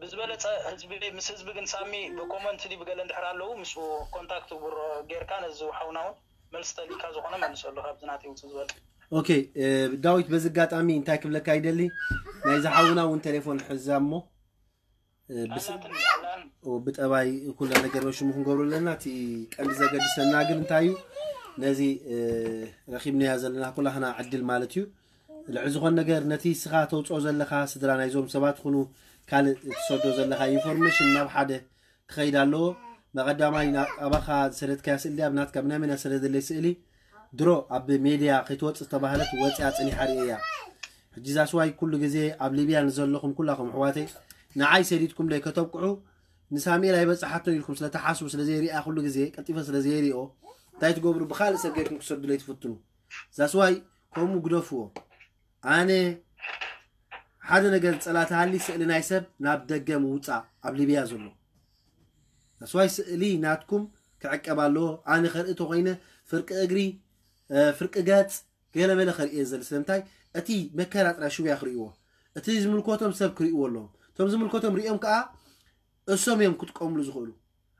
ብዝበለፀ ህዝቢ ምስ ህዝቢ ግን ሳሚ ብኮመንት ድዩ ብገለ እንድሕር ኣለዉ ምስኡ ኮንታክት ጌርካ ነዚ ሓውና እውን መልሲ ተሊካ ዝኾነ መልሰሉ ካብዚ ናተይ ውፅእ ዝበለ። ኦኬ ዳዊት፣ በዚ ኣጋጣሚ እንታይ ክብለካ ይደሊ፣ ናይ ዝሓውና እውን ቴሌፎን ሕዛ እሞ ብጠባይ ኩላ ነገር በሽሙ ክንገብሩ ኣለና። እቲ ቀንዲ ዘገድሰና ግን እንታይ እዩ፣ ነዚ ረኪብናያ ዘለና ኩላህና ዕድል ማለት እዩ። ልዕሊ ዝኾን ነገር ነቲ ስኻ ተውፅኦ ዘለኻ ስድራ ናይዞም ሰባት ኩኑ ካልእ ትሰዶ ዘለኻ ኢንፎርሜሽን ናብ ሓደ ክኸይድ ኣለዎ። መቐዳማይ ኣባኻ ዝሰደትካያ ስእሊ ኣብ ናትካ ብናይ መን ሰደደለይ ስእሊ ድሮ ኣብ ሜድያ ከይትወፅእ ዝተባህለት ወፂኣ ፀኒሓ ርእየያ። ሕጂ ዛስዋይ ኩሉ ግዜ ኣብ ሊብያ ንዘለኹም ኩላኹም ኣሕዋተይ ንዓይ ሰዲድኩም ደይ ከተብቅዑ ንሳሙኤል ኣይበፅሓቶን ኢልኩም ስለተሓስቡ ስለዘይሪኣ ኩሉ ግዜ ቀልጢፈ ስለዘይሪኦ እንታይ ትገብሩ ብካልእ ሰብ ገይርኩም ክሰዱለይ ትፍትኑ። ዛስዋይ ከምኡ ግደፍዎ። ኣነ ሓደ ነገር ፀላእቲ ሃሊ ስእሊ ናይ ሰብ ናብ ደገ ምውፃእ ኣብ ሊብያ ዘሎ ዛስዋይ ስእሊ ናትኩም ክዕቀብ ኣለዎ። ኣነ ከርኢ ተኮይነ ፍርቂ እግሪ ፍርቂ ገፅ ገለመለ ከርእየ ዘል ስለምንታይ እቲ መከራ ጥራይ ሽውያ ክርእይዎ እቲ ዝምልኮቶም ሰብ ክርእይዎ ኣለዎም። እቶም ዝምልኮቶም ሪኦም ከዓ እሶም እዮም ክጥቀምሉ ዝኽእሉ።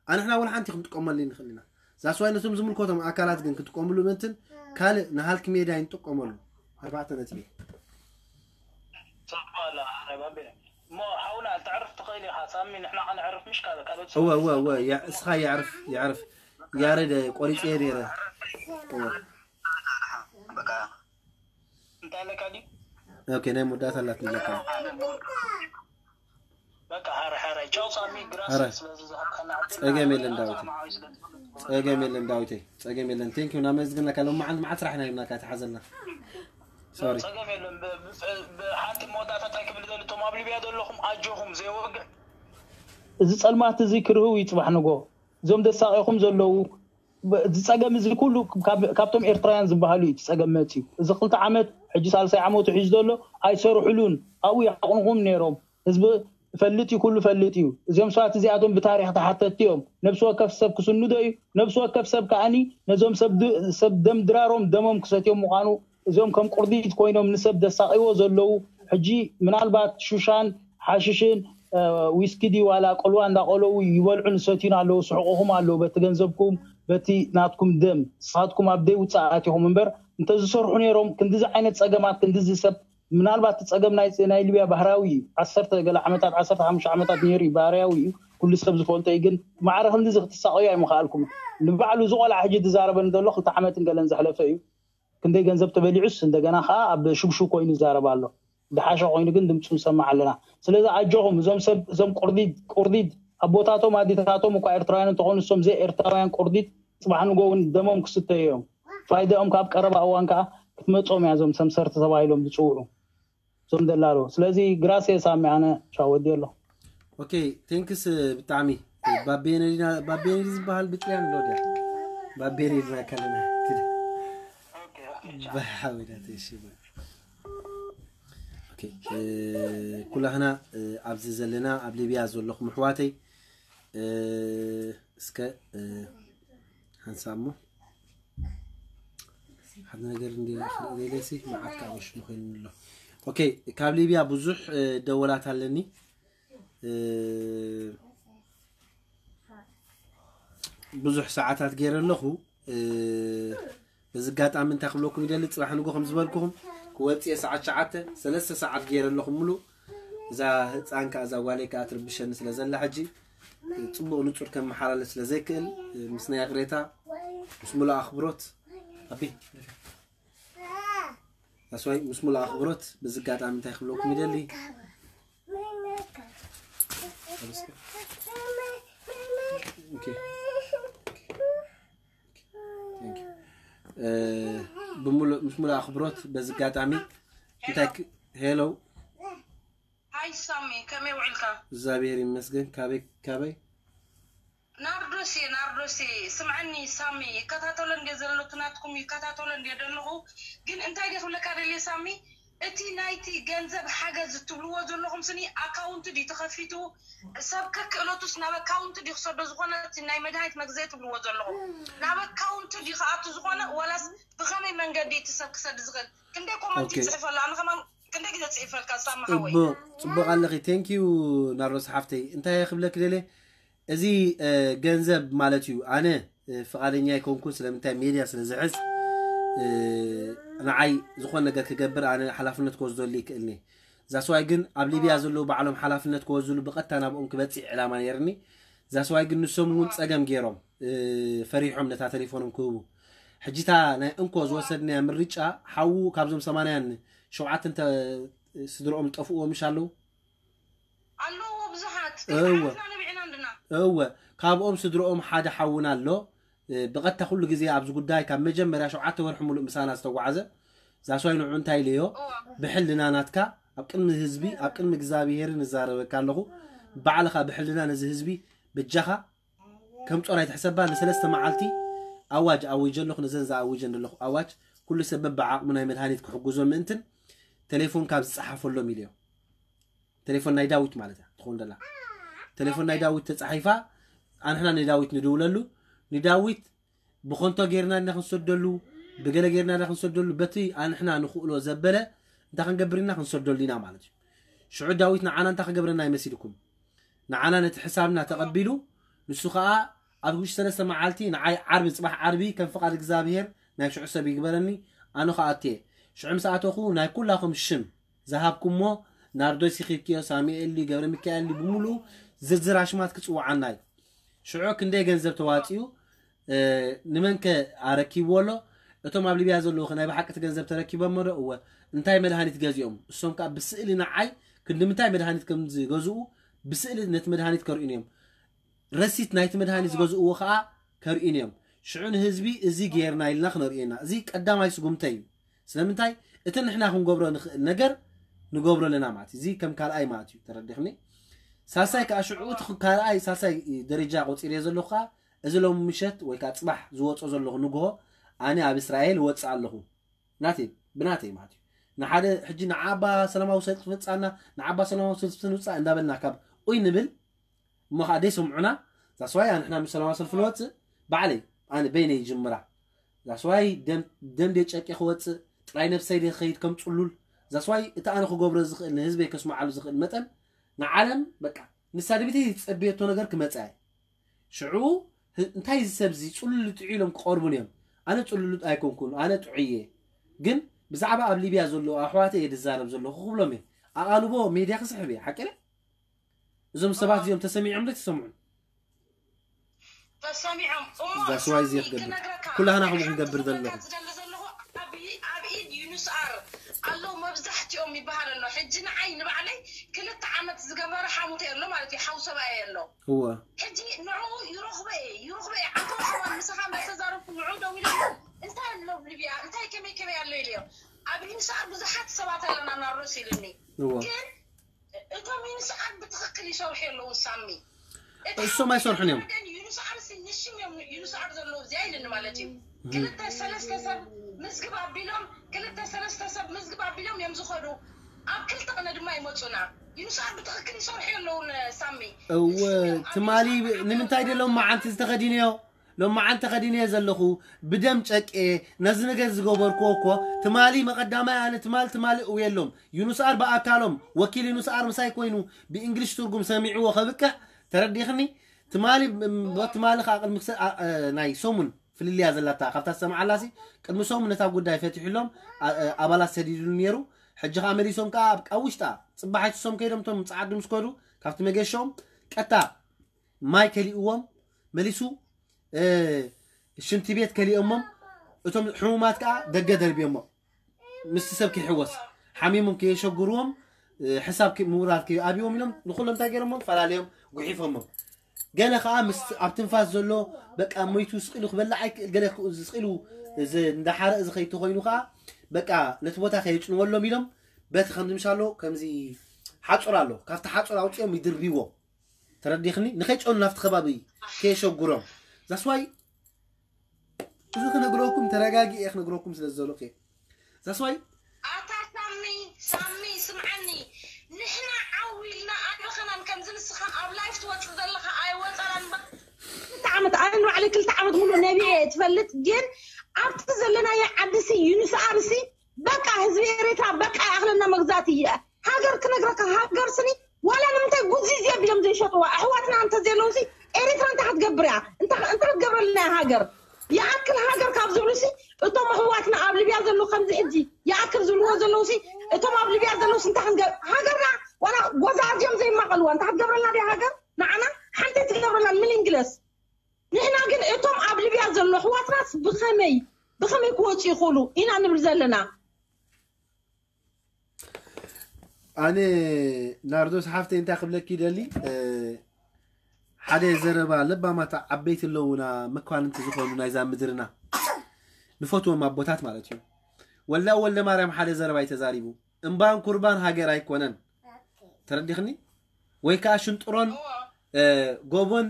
ኣንሕና ወላ ሓንቲ ክንጥቀመሉ ንኽእል ኢና። ዛስዋይ ነቶም ዝምልኮቶም ኣካላት ግን ክጥቀምሉ ምእንትን ካልእ ንሃልክ ሜዳ ይንጥቀመሉ። ኣርባዕተ ነጥቢ። እሞ ሓውና ተዕርፍ ትኽእል ኢኻ ሳሚ፣ ንሕና ከነዕርፍ ምሽ ካልእ ካልኦት እወ እወ እወ እስኻ የዕርፍ የዕርፍ ያረደ ቆሪፀ ነይረ። እንታይ ኣለካ ድዩ? ኦኬ ናይ መወዳእታ ኣላት ንለካ። ጸገም የለን ዳዊተይ፣ ጸገም የለን ዳዊተይ፣ ጸገም የለን። ቴንክ ዩ ናመዝግነካ። ሎም መዓልቲ መዓት ስራሕ ኢና ሂብናካ፣ ተሓዘልና። ሶሪ ጸገም የለን። ብሓንቲ መወዳእታ እንታይ ክብል ደሊ፣ እቶም ኣብ ሊብያ ዘለኹም ኣጆኹም ዘይወግዕ እዚ ጸልማት እዚ ክርህው ይጽባሕ ንጎ። እዞም ደሳቂኹም ዘለዉ እዚ ጸገም እዚ ኩሉ ካብቶም ኤርትራውያን ዝበሃሉ እዩ እቲ ጸገም መጽዩ። እዚ ክልተ ዓመት ሕጂ ሳልሳይ ዓመቱ ሒዙ ዘሎ ኣይሰርሕሉን። ኣብኡ ይሓቕንኹም ነይሮም። ህዝቢ ፈልጥ እዩ፣ ኩሉ ፈልጥ እዩ። እዚኦም ሰባት እዚኣቶም ብታሪኽ ተሓተትቲ እዮም። ነብሲ ወከፍ ሰብ ክስንዶ እዩ። ነብሲ ወከፍ ሰብ ከኣኒ ነዞም ሰብ ደም ድራሮም ደሞም ክሰትዮም ምዃኑ እዚኦም ከም ቁርዲት ኮይኖም ንሰብ ደሳቂዎ ዘለዉ ሕጂ ምናልባት ሹሻን ሓሽሽን ዊስኪ ድዩ ዋላ ቆልዋ እንዳቆለዉ ይበልዑን ይሰትዩን ኣለዉ። ስሕቁኹም ኣለዉ በቲ ገንዘብኩም በቲ ናትኩም ደም ንስኻትኩም ኣብ ደይ ውፃእ ኣቲኹም እምበር እንተዝሰርሑ ነይሮም ክንድዚ ዓይነት ፀገማት ክንድዚ ሰብ ምናልባት እቲ ፀገም ናይ ናይ ሊብያ ባህራዊ እዩ። ዓሰርተ ገለ ዓመታት ዓሰርተ ሓሙሽተ ዓመታት ነይሩ እዩ ባህርያዊ እዩ። ኩሉ ሰብ ዝፈልጦ እዩ። ግን ማዕረ ክንድዚ ክትሳቀዩ ኣይምኸኣልኩም። ንባዕሉ እዚ ቆልዓ ሕጂ ዝዛረበኒ ዘሎ ክልተ ዓመትን ገለን ዘሕለፈ እዩ። ክንደይ ገንዘብ ተበሊዑስ እንደገና ከዓ ኣብ ሽብሹብ ኮይኑ ይዛረብ ኣሎ። ዝሓሸ ኮይኑ ግን ድምፁ ንሰማዕ ኣለና። ስለዚ ኣጆኹም እዞም ሰብ እዞም ቁርዲድ ቁርዲድ ኣቦታቶም ኣዴታቶም እኳ ኤርትራውያን እንተኾኑ እሶም ዘይ ኤርትራውያን ቁርዲድ ፅባሕ ንጎ እውን ደሞም ክስተዩ እዮም። ፋይዳኦም ካብ ቀረባ እዋን ከዓ ክትመፆም እያ እዞም ሰምሰርቲ ተባሂሎም ዝፅውዑ እዞም ደላሎ። ስለዚ ግራሴ ሳሚ ኣነ ቻው ወዲ ኣሎ። ኦኬ፣ ቴንክስ ብጣዕሚ። ባቤነዲና ባቤነዲ ዝበሃል ብጥልያን ኣሎ ድያ? ባቤነዲና ከለና ብሓዊዳት። እሺ፣ ኦኬ። ኩላህና ኣብዚ ዘለና ኣብ ሊብያ ዘለኹም ኣሕዋተይ፣ እስከ ሓንሳብ እሞ ሓደ ነገር እንዲ ሌለሲ መዓት ካብሽ ምኾይኑ ኣሎ። ኦኬ፣ ካብ ሊብያ ብዙሕ ደወላት ኣለኒ። ብዙሕ ሰዓታት ገይረ ኣለኹ። በዚ ኣጋጣሚ እንታይ ክብለኩም ይደሊ፣ ፅባሕ ንጎ ከም ዝበልኩኹም ክወፅእ እየ ሰዓት ሸዓተ፣ ሰለስተ ሰዓት ገይረ ኣለኹ ሙሉእ። እዛ ህፃን ከዓ እዛ ጓለይ ከዓ ትርብሸኒ ስለ ዘላ ሕጂ ፅቡቕ ንፁር ከመሓላልፍ ስለ ዘይክእል ምስ ናይ ይቕሬታ ምስ ሙሉእ ኣኽብሮት ኣቢ ኣስዋይ ምስ ሙሉእ ኣኽብሮት በዚ ኣጋጣሚ እንታይ ክብለኩም ይደሊ። ኦኬ። ቴንክ ዩ። እ፣ ብምሉእ፣ ምስ ሙሉእ ኣኽብሮት በዚ ኣጋጣሚ እንታይ ክ-፣ ሄሎ። ሃይ ሳሚ፣ ከመይ ውዒልካ? እግዚኣብሔር ይመስገን። ካበይ፣ ካበይ? ናርዶሴ፣ ናርዶሴ፣ ስምዐኒ ሳሚ፣ ይከታተሎ እንደ ዘለኩ ናትኩም ይከታተሎ እንደ ዘለኹ፣ ግን እንታይ ደይ ክብለካ ደልየ ሳሚ፣ እቲ ናይቲ ገንዘብ ሓገዝ ትብልዎ ዘለኹም ስኒ ኣካውንት ድዩ ተኸፊቱ? ሰብ ከክእለቱስ ናብ ኣካውንት ድዩ ክሰዶ ዝኾነ እቲ ናይ መድሃኒት መግዘ ትብልዎ ዘለኹም? ናብ ኣካውንት ድዩ ክኣቱ ዝኾነ ወላስ ብኸመይ መንገዲ እቲ ሰብ ክሰድ ዝኽእል? ክንደይ ኮመንት ኦኬ። ይጽሕፈሉ? ኣነ ከማን ክንደይ ግዜ ጽሒፈልካ ሳሚ ሓወይ? ጽቡቕ፣ ጽቡቕ ኣለኺ። ቴንክ ዩ ናርዶስ ሓፍተይ። እንታይ እየ ክብለኪ ደልየ? እዚ፣ እ፣ ገንዘብ ማለት እዩ። ኣነ፣ እ፣ ፍቓደኛ ኣይኮንኩን፣ ስለምንታይ ሜድያ ስለ ዝሕዝ፣ እ፣ ንዓይ ዝኾነ ነገር ክገብር ኣነ ሓላፍነት ክወስደሉ ይክእልኒ። ዛስዋይ ግን ኣብ ሊብያ ዘለዉ ባዕሎም ሓላፍነት ክወስድሉ ብቐጥታ ናብኦም ክበጽሕ ዕላማ ነይርኒ። ዛስዋይ ግን ንሶም እውን ጸገም ገይሮም፣ እ፣ ፈሪሖም ነታ ቴሌፎኖም ክህቡ። ሕጂ እታ ናይ እንኮ ዝወሰድናያ ምርጫ ሓዉ ካብዞም ሰማንያን ሸውዓተን ተ-፣ ስድርኦም ዝጠፍእዎ ምሽ ኣለዉ? ኣለዎ ብዙሓት። እወ። ሓፍትና ነቢዕና እንድና። እወ፣ ካብኦም ስድርኦም ሓደ ሓውና ኣሎ። እ፣ ብቐጥታ ኩሉ ግዜ ኣብዚ ጉዳይ ካብ መጀመርያ ሸውዓተ ወርሒ ሙሉእ ምሳና ዝተጓዓዘ ዛስዋይ ንዑ እንታይ ኢለዮ? እወ። ብሕልና ናትካ ኣብ ቅድሚ ህዝቢ፣ ኣብ ቅድሚ እግዚኣብሄር ንዛረበካ ኣለኹ። ባዕልኻ ብሕልና ነዚ ህዝቢ በጃኻ ከም ጾር ኣይትሕሰባ። ንሰለስተ መዓልቲ ኣዋጅ ኣዊጀ ኣለኹ። ነዘን ዝኣውጀን ዘለኹ ኣዋጅ ኩሉ ሰብ በብዓቕሙ ናይ መድሃኒት ክሕግዞ ምእንትን ቴሌፎን ካብ ዝጸሓፈሎም ኢለዮ። ቴሌፎን ናይ ዳዊት ማለት እያ ትኸውን ደላ። ቴሌፎን ናይ ዳዊት ተጻሒፋ፣ ኣንሕና ንዳዊት ንድውለሉ፣ ንዳዊት ብኾንቶ ጌርና ኢና ክንሰደሉ፣ ብገለ ጌርና ኢና ክንሰደሉ፣ በቲ ኣንሕና ንኽእሎ ዘበለ እንታይ ክንገብር ኢና ክንሰደሉ ኢና ማለት እዩ። ሽዑ ዳዊት ንዓና እንታይ ክገብረና ይመሲልኩም? ንዓና ነቲ ሕሳብና ተቐቢሉ፣ ንሱ ኸኣ ኣብ ውሽጢ ሰለስተ መዓልቲ ንዓይ ዓርቢ፣ ጽባሕ ዓርቢ ከም ፍቓድ እግዚኣብሄር ናይ ሽዑ ሰብ ይግበረኒ፣ ኣነ ኸኣ ኣትየ። ሽዑ ምስ ኣተኹ ናይ ኩላኹም ሽም ዝሃብኩሞ ናርዶስ ይኺብክዮ፣ ሳሙኤል ድዩ፣ ገብረ ሚካኤል ድዩ፣ ብምሉኡ ዝርዝር ኣሽማት ክጽውዓና እዩ። ሽዑ ክንደይ ገንዘብ ተዋጺኡ፣ እ፣ ንመንከ ኣረኪብዎ ኣሎ? እቶም ኣብ ሊብያ ዘለዉ ኸ ናይ ብሓቂ እቲ ገንዘብ ተረኪቦሞ ዶ? እወ። እንታይ መድሃኒት ገዚኦም? እሶም ከኣ ብስእሊ ንዓይ ክንዲ ምንታይ መድሃኒት ከም ዝገዝኡ ብስእሊ ነቲ መድሃኒት ከርእዩኒ እዮም። ረሲት ናይቲ መድሃኒት ዝገዝእዎ ኸኣ ከርእዩኒ እዮም። ሽዑ ንህዝቢ እዚ ጌርና ኢልና ክነርእየና። እዚ ቀዳማይ ስጉምተይ እዩ። ስለምንታይ? እቲ ንሕና ክንገብሮ ንኽእል ነገር ንገብሮ ኣለና ማለት እዩ። እዚ ከም ካልኣይ ማለት እዩ። ተረዲኽኒ? ሳልሳይ ከኣ ሽዑ እቲ ካልኣይ፣ ሳልሳይ ደረጃ ቆጺረዮ ዘለኹ ከኣ እዚ ሎሚ ምሸት ወይ ከኣ ጽባሕ ዝወጾ ዘለኹ ንግሆ ኣነ ኣብ እስራኤል እወጽእ ኣለኹ። ናተይ፣ ብናተይ ማለት እዩ። ንሓደ ሕጂ ንዓባ ሰላማዊ ሰልፊ ምጻና፣ ንዓባ ሰላማዊ ሰልፊ ንውጻእ እንዳበልና ካብ ኡይ ንብል፣ እሞ ኸኣ ደይሰምዑና። ዛስዋይ ኣንሕና ምስ ሰላማዊ ሰልፊ ንወጽእ፣ ባዕለይ፣ ኣነ በይነይ ይጅምራ። ዛስዋይ ደም፣ ደም ደጨቂ ክወጽእ፣ ጥራይ ነብሰይ ደይ ክኸይድ ከም ጽሉል። ዛስዋይ እቲ ኣነ ክገብሮ ዝኽእል፣ ንህዝበይ ከስምዓሉ ዝኽእል መጠን፣ ንዓለም፣ በቃ፣ ንሳ ድቢተይ ዝጸበየቶ ነገር ክመጽኣ እየ። ሽዑ፣ ህ-፣ እንታይ እዚ ሰብ እዚ ጽሉል ጥዑይ ኢሎም ክቐርቡን እዮም። ኣነ ጽሉል ኣይኮንኩን፣ ኣነ ጥዑይ እየ። ግን ብዛዕባ ኣብ ሊብያ ዘለዉ ኣሕዋተይ እየ ዝዛረብ ዘለኹ ክብሎም እየ። ኣቓልቦ ሜድያ ክስሕብ እየ፣ ሓቂ ድየ? እዞም ሰባት እዚኦም ተሰሚዖም ዶ ተሰምዑን? ተሰሚዖም። እሞ That's why እዚ ሳሚ ክትገብር። ክነግረካ፣ ኩላህና ሓንቲ ከምኡ ክንገብር ክነግረካ ዘለኹ። ዝደሊ ዘለኹ፣ ኣብ፣ ኣብ ኢድ ዩኑስ ኣር ኣሎ መብዛሕትኦም ይበሃል ኣሎ። ሕጂ ንዓይ ንባዕለይ ክልተ ዓመት ዝገበረ ሓሙተይ ኣሎ ማለት እዩ፣ ሓው ሰብኣይ ኣሎ። እወ። ሕጂ ንዕኡ ይረኽቦ እየ፣ ይረኽቦ እየ። ኣቶ ከማን ምሳኻ እንዳተዛረብኩ ንዕኡ ደው ኢለ፣ እንታይ ኣሎ ኣብ ሊብያ? እንታይ ከመይ ከመይ ኣሎ ኢለዮ። ኣብ ዩኑስ ኣር ብዙሓት ሰባት ኣለና ናሮስ ኢሉኒ። እወ። ግን እቶም ዩኒስኣር ብትኽክል ብትኽክል ይሰርሑ የለውን ሳሚ። እቲ እሶም ኣይሰርሑን እዮም። ወገን ዩኑስኣር ንሽም እዮም ዩኑስኣር ዘለዉ እዚኣ ኢልኒ ማለት እዩ። ክልተ ሰለስተ ሰብ ምዝግብ ኣቢሎም ክልተ ሰለስተ ሰብ ምዝግብ ኣቢሎም እዮም ዝኸዱ። ኣብ ክልተ ቅነ ድማ ይመፁና። ዩኑስኣር ብትኽክል ይሰርሑ የለውን ሳሚ። እወ ትማሊ ንምንታይ ደ ሎመዓንቲ ዝተኸዲነዮ? ሎመዓንቲ ተኸዲነዮ ዘለኹ ብደም ጨቄ ነዚ ነገር ዝገበርኩዎ እኮ ትማሊ መቐዳማይ ኣነ ትማሊ ትማሊ እውየሎም ዩኑስኣር ብኣካሎም ወኪል ዩኑስኣር ምሳይ ኮይኑ ብእንግሊሽ ትርጉም ሰሚዕዎ ከብቅዕ ተረዲኽኒ። ትማሊ ትማሊ ከዓ ቅድሚ ክሰ- ኣ- እ፣ ናይ ሰሙን ፍልልያ ዘላታ ካብታ ዝሰምዓላሲ ቅድሚ ሰሙን ነታ ጉዳይ ፈቲሕሎም ኣ- እ፣ ኣባላት ሰዲድሉ ነይሩ። ሕጂ ከዓ መሊሶም ከዓ ኣብ ኣብ ውሽጣ ፅባሕ ኣይትሶም ከይዶም እቶም ፀዓዱ ምስ ከዱ ካብቲ መገሾም ቀጥታ ማይ ከሊእዎም መሊሱ እ፣ ሽንቲ ቤት ከሊኦሞም እቶም ሕሙማት ከዓ ደገ ደርብዮሞ ምስቲ ሰብ ከይሕወስ ሓሚሞም ከየሸግርዎም እ፣ ሕሳብ ከ- ምውራድ ከይኣብዎም ኢሎም ንኩሎም እንታይ ገይሮሞም ፈላልዮም ጉሒፎሞም። ገለ ከዓ ምስ ኣብ ትንፋስ ዘሎ በቃ ሞይቱ ስቂሉ ክበላዕ ኣይክእል ገለ ክኡ- ስቂሉ እዚ እንዳሓረእ ዝኸይድ ተኮይኑ ከዓ በቃ ነቲ ቦታ ከየጭንወሎም ኢሎም በቲ ከምዚ ምሻሎ ከምዚ ሓፁር ኣሎ ካብቲ ሓፁር ኣውፅኦም ይድርብዎ። ተረዲኽኒ ንኸይጨኑ ናብቲ ከባቢ ከየሸጉሮም ዛስዋይ እዚ ክነግረኩም ተረጋጊ እየ ክነግረኩም ስለ ዝዘለኩ እየ ዛስዋይ ኣታ ሳሚ ሳሚ ስምዓኒ። ንሕና ዓው ኢልና ኣይበኸናን ከምዚ ንስኻ ኣብ ላይፍ ትወፅእ ዘለኻ ኣይወፃናን። ክልተ ዓመት ኣነ ንባዕለይ ክልተ ዓመት ሙሉ ነቢዐ እየ ትፈልጥ ግን ኣብቲ ዘለናዮ ዓዲ ሲ ዩኒስኣር ሲ በቃ ህዝቢ ኤሪትራ በቃ ይኣኽለና መግዛእቲ እየ ሃገር ክነግረካ ሃገር ስኒ ዋላ ንምንታይ ጉዚ እዚኣ ቢሎም ዘይሸጥዋ ኣሕዋትና እንተ ዘለውሲ ኤሪትራ እንታይ ክትገብር እያ እንታይ እንታይ ክትገብረልና እያ ሃገር ይኣክል ሃገር ካብ ዝብሉሲ እቶም ኣሕዋትና ኣብ ሊብያ ዘለዉ ከምዚ ሕጂ ይኣክል ዝብልዎ ዘለውሲ እቶም ኣብ ሊብያ ዘለውሲ እንታይ ክንገ ሃገርና ዋላ ጎዛ ኣዝዮም ዘይማቐልዋ እንታይ ክትገብረልና ድያ ሃገር ንዓና ሓንቲ ትገብረና ሚኒንግለስ ንሕና ግን እቶም ኣብ ሊብያ ዘሎ ኣሕዋትናስ ብኸመይ ብኸመይ ክወፁ ይኽእሉ ኢና ንብል ዘለና ኣነ ናርዶስ ሓፍተይ እንታይ ክብለኪ ይደሊ ሓደ ዘረባ ለባማታ ዓበይቲ ኣለውና መኳንንቲ ዝኾኑ ናይዛ ምድርና ንፈትዎም ኣቦታት ማለት እዩ ወላ ወልደ ማርያም ሓደ ዘረባ እዩ ተዛሪቡ እምባን ኩርባን ሃገር ኣይኮነን ተረዲኽኒ ወይ ከዓ ሽንጥሮን ጎቦን